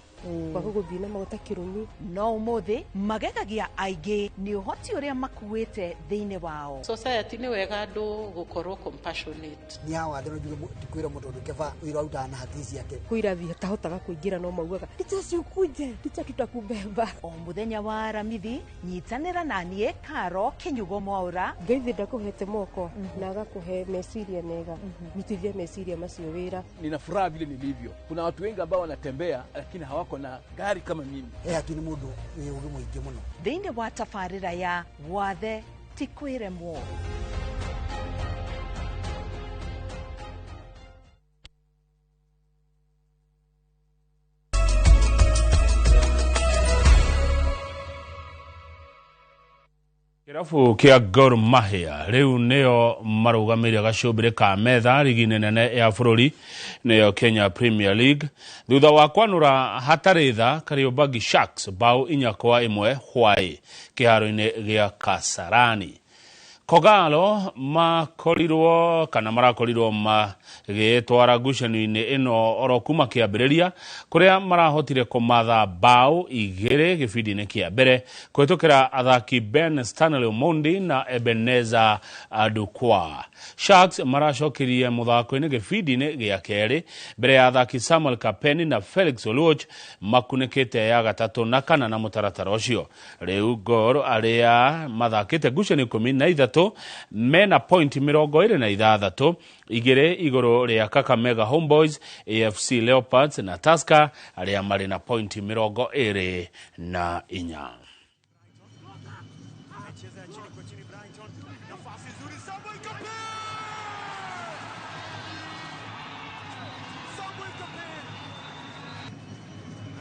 kwaga gũthiĩ na maguta kĩrumi. No ũmũthĩ magegagia aingĩ nĩ ũhoti ũrĩa makuĩte thĩinĩ wao. Society nĩ wega andũ gũkorwo compassionate. Nĩ hawa thĩ no njuge ndikwĩra mũndũ ũndũ keba wĩra arutaga na hati ciake. Kwĩ irathi atahotaga kũingĩra no maugaga ticha siukuje, ticha tutakubeba. O mũthenya wa Aramithi nyitanĩra na niĩ Karo Kinyugo Mwaura. Ngai thĩ ndakũhete moko na agakũhe meciria mega, rutithia meciria macio wĩra. Nina furaha vile nilivyo. Kuna watu wengi ambao wanatembea lakini hawako na gari kama mimi. Lakini mũndũ wĩ ũgĩ mũingĩ mũno. Thĩinĩ wa tabarĩra ya Wathe ti kwĩremwo. Kĩrabu kĩa Gor Mahia rĩu nĩo marũgamĩire gacũmbĩrĩ ka metha rigi-inĩ nene ya bũrũri nĩyo Kenya Premier League thutha wa kwanũra hatarĩ tha Kariobangi Sharks bao 4-1 hwaĩ kĩharo-inĩ gĩa Kasarani. Kogalo makorirwo kana marakorirwo magĩtwara ngucanio-inĩ ĩno oro kuma kĩambĩrĩria kũrĩa marahotire kũmatha bao 2 gĩbindi-inĩ kĩa mbere kũhĩtũkĩra athaki Ben Stanley Omondi na Ebeneza Adukwa. Sharks maracokirie mũthako-inĩ gĩbindi-inĩ gĩa kerĩ mbere ya athaki Samuel Kapeni na Felix Oluoch makunĩkĩte ya gatatũ na kana na mũtaratara ũcio. Rĩu Gor arĩa mathakĩte ngucanio 13 mena point 26, 2 igũrũ rĩa Kakamega Homeboys, AFC Leopards na Tusker arĩa marĩ na point 24.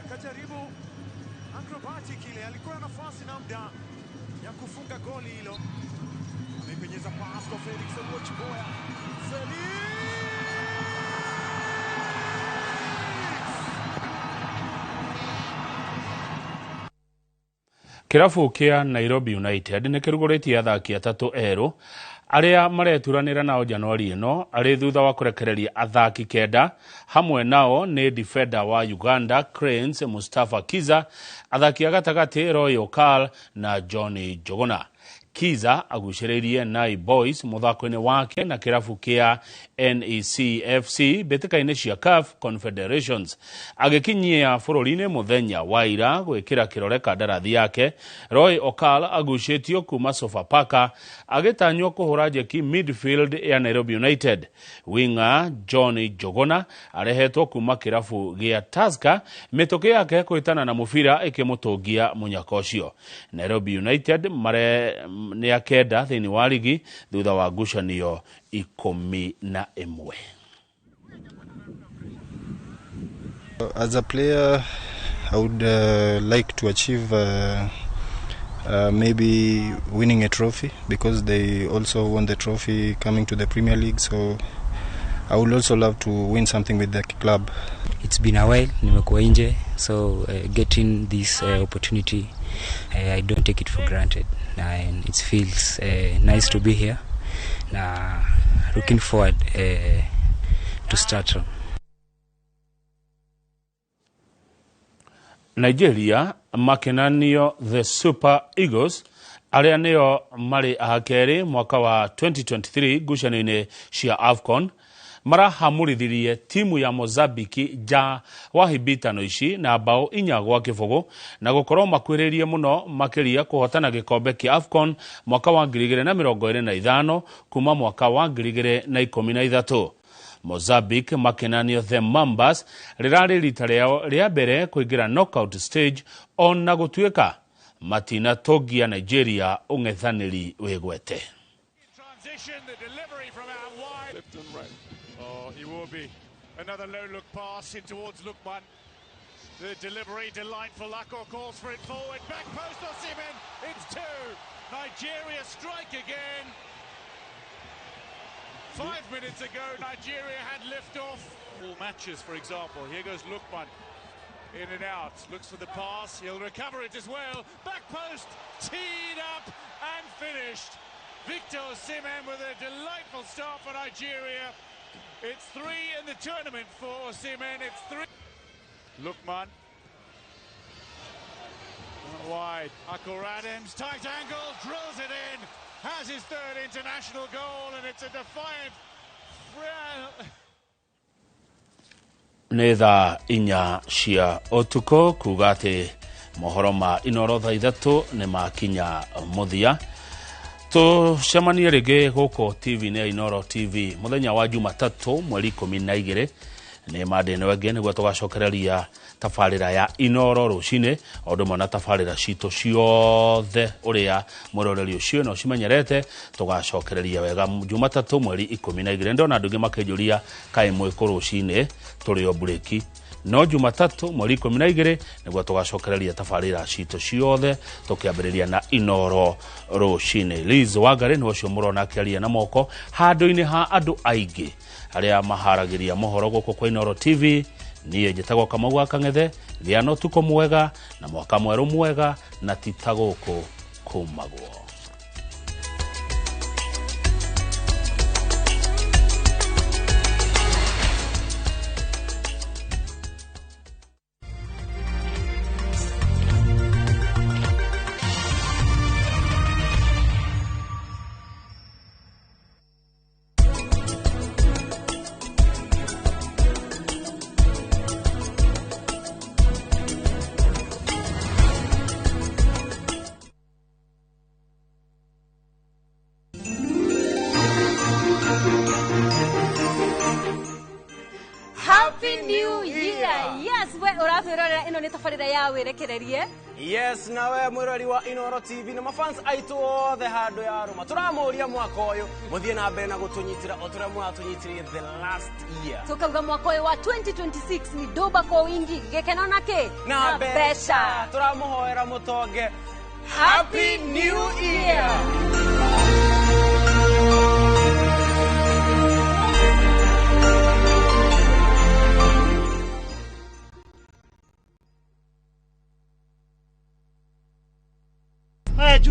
Akajaribu acrobatic ile, alikuwa na nafasi na muda ya kufunga goli hilo. Amepenyeza pass kwa Felix Oluoch Boya. Felix! Kĩrabu kĩa Nairobi United nĩ kĩrugũrĩtie athaki 3 erũ arĩa mareturanĩra nao Januari ĩno arĩ thutha wa kũrekereria athaki 9 hamwe nao nĩ defender wa Uganda Cranes Mustafa Kiza, athaki a gatagatĩ Roy Okal na Johnny Jogona. Kiza agucĩrĩirie Nai Boys mũthako-inĩ wake na kĩrabu kĩa NEC FC mbĩtĩka-inĩ cia CAF Confederations. Agĩkinyia bũrũri-inĩ mũthenya wa ira gwĩkĩra kĩrore kandarathi yake. Roy Okal agucĩtio kuma Sofapaka agĩtanywo kũhũra njeki midfield ya Nairobi United. Winger Johnny Jogona arehetwo kuma kĩrabu gĩa Tusker, mĩtũkĩ yake kũhĩtana na mũbira ĩkĩmũtũngia mũnyaka ũcio. Nairobi United mare nĩ ya 9 thĩinĩ wa rigi thutha wa ngucanio 11. As a player, I would like to achieve maybe winning a trophy, because they also won the trophy coming to the Premier League, so I would also love to win something with the club. It's been a while, nimekuwa nje, so getting this opportunity, I don't take it for granted, and it feels nice to be here. Na looking forward to start on. Nigeria makenanio the Super Eagles arĩa nĩo marĩ a kerĩ mwaka wa 2023 ngucanio-inĩ cia AFCON marahamurithirie timu ya Mozambique nja wa hibitano ici na bao 4-0 na gũkorwo makuhĩrĩirie mũno makĩria kũhotana gĩkombe kĩa AFCON mwaka wa 2025 kuma mwaka wa 2013. Mozambique makenanio the Mambas rĩrarĩ rita rĩao rĩa mbere kũingĩra knockout stage ona gũtuĩka matinatongia Nigeria ũng'ethanĩri wĩgwete. Another low look pass in towards Lookman. The delivery delightful. Akor calls for it forward. Back post Osimhen. It's 2. Nigeria strike again. 5 minutes ago, Nigeria had lift off. All matches, for example. Here goes Lookman. In and out, looks for the pass, he'll recover it as well. Back post, teed up and finished. Victor Osimhen with a delightful start for Nigeria. It's 3 in the tournament for Osimhen, it's 3. Lookman. Wide, Akor Adams, tight angle, drills it in, has his 3rd international goal, and it's a defiant... Nĩ thaa 4 cia ũtukũ kuga atĩ mohoro ma Inooro thaa 3 nĩ makinya mũthia. Tũcemanie rĩngĩ gũkũ TV-inĩ ya Inooro TV mũthenya wa Jumatatũ mweri 12 nĩ Monday ĩno ĩngĩ nĩguo tũgacokereria tabarĩra ya Inooro rũcinĩ o ũndũ ũmwe na tabarĩra citũ ciothe ũrĩa mwĩroreri ũcio na ũcimenyerete tũgacokereria wega Jumatatũ mweri 12. Ndona andũ aingĩ makĩnjũria kaĩ mwĩkũ rũcinĩ tũrĩ o mburĩki, no Jumatatũ mweri 12 nĩguo tũgacokereria tabarĩra citũ ciothe tũkĩambĩrĩria na Inooro rũcinĩ. Liz Wangari nĩwe ũcio mũrona akĩaria na moko handũ-inĩ ha andũ aingĩ arĩa maharagĩria mohoro gũkũ kwa Inooro TV. Niĩ njĩtagwo Kamau wa Kang'ethe, gĩa na ũtukũ mwega na mwaka mwerũ mwega, na ti ta gũkũ kumagwo. Yes, nawe mwirori wa Inooro TV na mafans aitu othe handu ya ruma turamuria mwaka uyu muthie na mbere na gutunyitira o turia mwatunyitirie the last year. Tukauga mwaka uyu wa 2026 ni doba kwa wingi, gikeno na ki na mbeca. Turamuhoera mutonge. Happy New Year.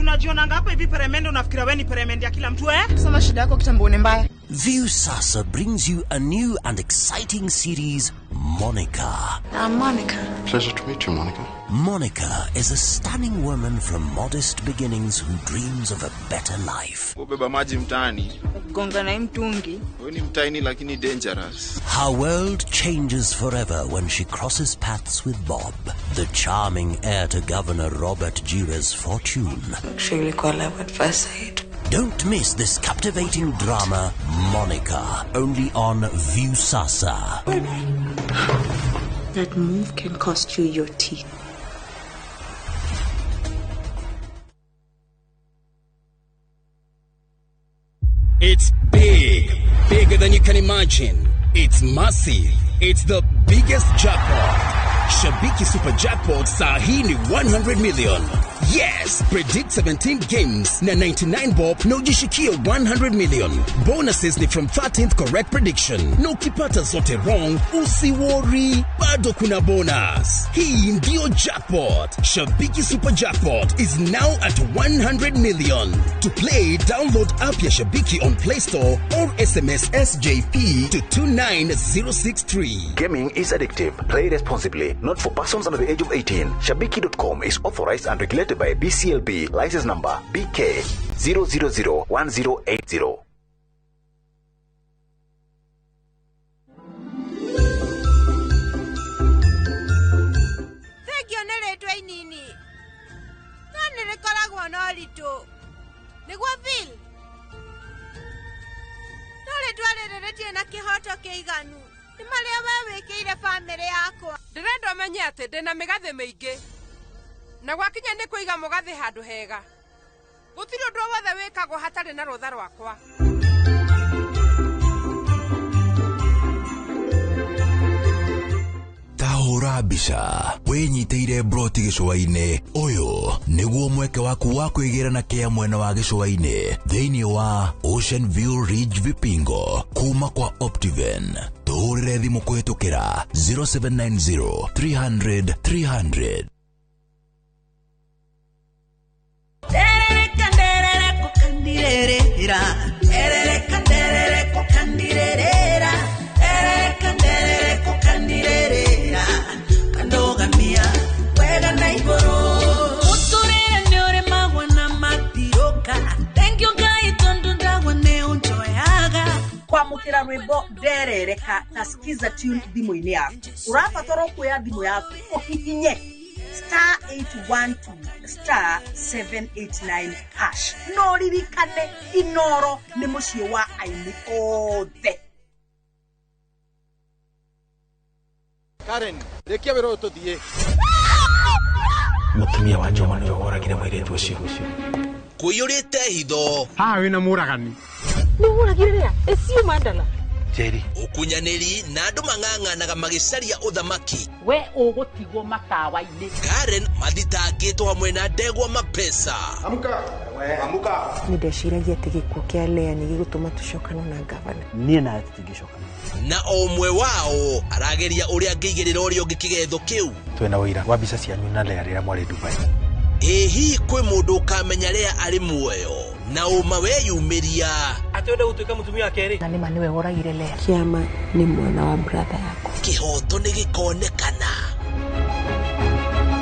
Unajionanga hapa hivi peremende, unafikiria wewe ni peremende ya kila mtu eh? Sema shida yako kitambo ni mbaya. Viusasa brings you a new and exciting series, Monica. I'm Monica. Pleasure to meet you, Monica. Monica is a stunning woman from modest beginnings who dreams of a better life. Kubeba maji mtaani. Gonga na mtungi. Wewe ni mtaini lakini dangerous. Her world changes forever when she crosses paths with Bob, the charming heir to Governor Robert Jira's fortune. Actually, love at first sight. Don't miss this captivating drama, Monica, only on Viusasa. That move can cost you your teeth. It's big, bigger than you can imagine. It's massive. It's the biggest jackpot. Shabiki Super Jackpot saa hii ni 100 million. Yes, predict 17 games na 99 bob na ujishikie 100 million. Bonuses ni from 13th correct prediction. Na ukipata zote wrong, usiworry, bado kuna bonus. Hii ndio jackpot. Shabiki Super Jackpot is now at 100 million. To play, download app ya Shabiki on Play Store or SMS SJP to 29063. Gaming is addictive. Play responsibly. Not for persons under the age of 18. Shabiki.com is authorized and regulated by BCLB. License number BK 0001080. Thengio nĩ rĩtwa inini no nĩ rĩkoragwo na ũritũ nĩguo Phil, no rĩtwa rĩrĩ rĩtirĩ na kĩhoto kĩiganu nĩ marĩa we wĩkĩire bamĩrĩ yakwa. Ndĩrenda ũmenye atĩ ndĩna mĩgathĩ mĩingĩ na gwakinya nĩ kũiga mũgathĩ handũ hega. Gũtirĩ ũndũ o wothe wĩkagwo hatarĩ na rũtha rwakwa. Tahũra mbica wĩnyitĩire broti gĩcũa-inĩ. Ũyũ nĩguo mweke waku wa kwĩgĩra na kĩa mwena wa gĩcũa-inĩ thĩinĩ wa Ocean View Ridge Vipingo kuma kwa Optiven. Tũhũrĩre thimũ kũhĩtũkĩra 0790 300 300. Nderereka nderereko kandirerera nderereka nderereko kandirerera nderereka nderereko kandirerera kandogamia wega na igũrũ mũtũrĩre nĩ ũrĩmagwo na matiroka thank you Ngai tondũ ndagwa nĩ ũnjoyaga. Kwamũkĩra rwĩmbo nderereka na skiza tune thimũ-inĩ yaku, ũrabatara kuoya thimũ yaku ũhihinye star 812 star 789 hash. No ririkane Inoro nĩ mũciĩ wa aini othe. Karen, rĩkia wĩra ũyũ tũthiĩ. Mũtumia wa Njoma nĩwe woragire mũirĩtu ũcio. Kũiyũrĩte hitho. Haha wĩna mũragani. Nĩ ũragire rĩa ĩcio mandala. Njeri. Ũkunyanĩri na andũ mang'ang'anaga magĩcaria ũthamaki. We ũgũtigwo matawa-inĩ. Karen mathitangĩtwo hamwe na ndegwa mapesa. Amuka. We, amuka. Nĩ ndeciragia atĩ gĩkuũ kĩa Lea nĩ gĩgũtũma tũcokane na ngavana. Niĩ nawe tũtingĩcokana. Na o ũmwe wao arageria ũrĩa angĩigĩrĩra ũrĩa ũngĩ kĩgetho kĩu. Twĩna ũira wa mbica cianyu na Lea rĩrĩa mwarĩ Dubai. Ĩ hihi kwĩ mũndũ ũkamenya Lea arĩ muoyo na ũma weyumĩria? Atĩ wenda gũtuĩka mũtumia wa kerĩ. Na nĩma nĩwe woragire Lea. Kĩama nĩ mwana wa brother yakwa. Kĩhoto nĩ gĩkonekana.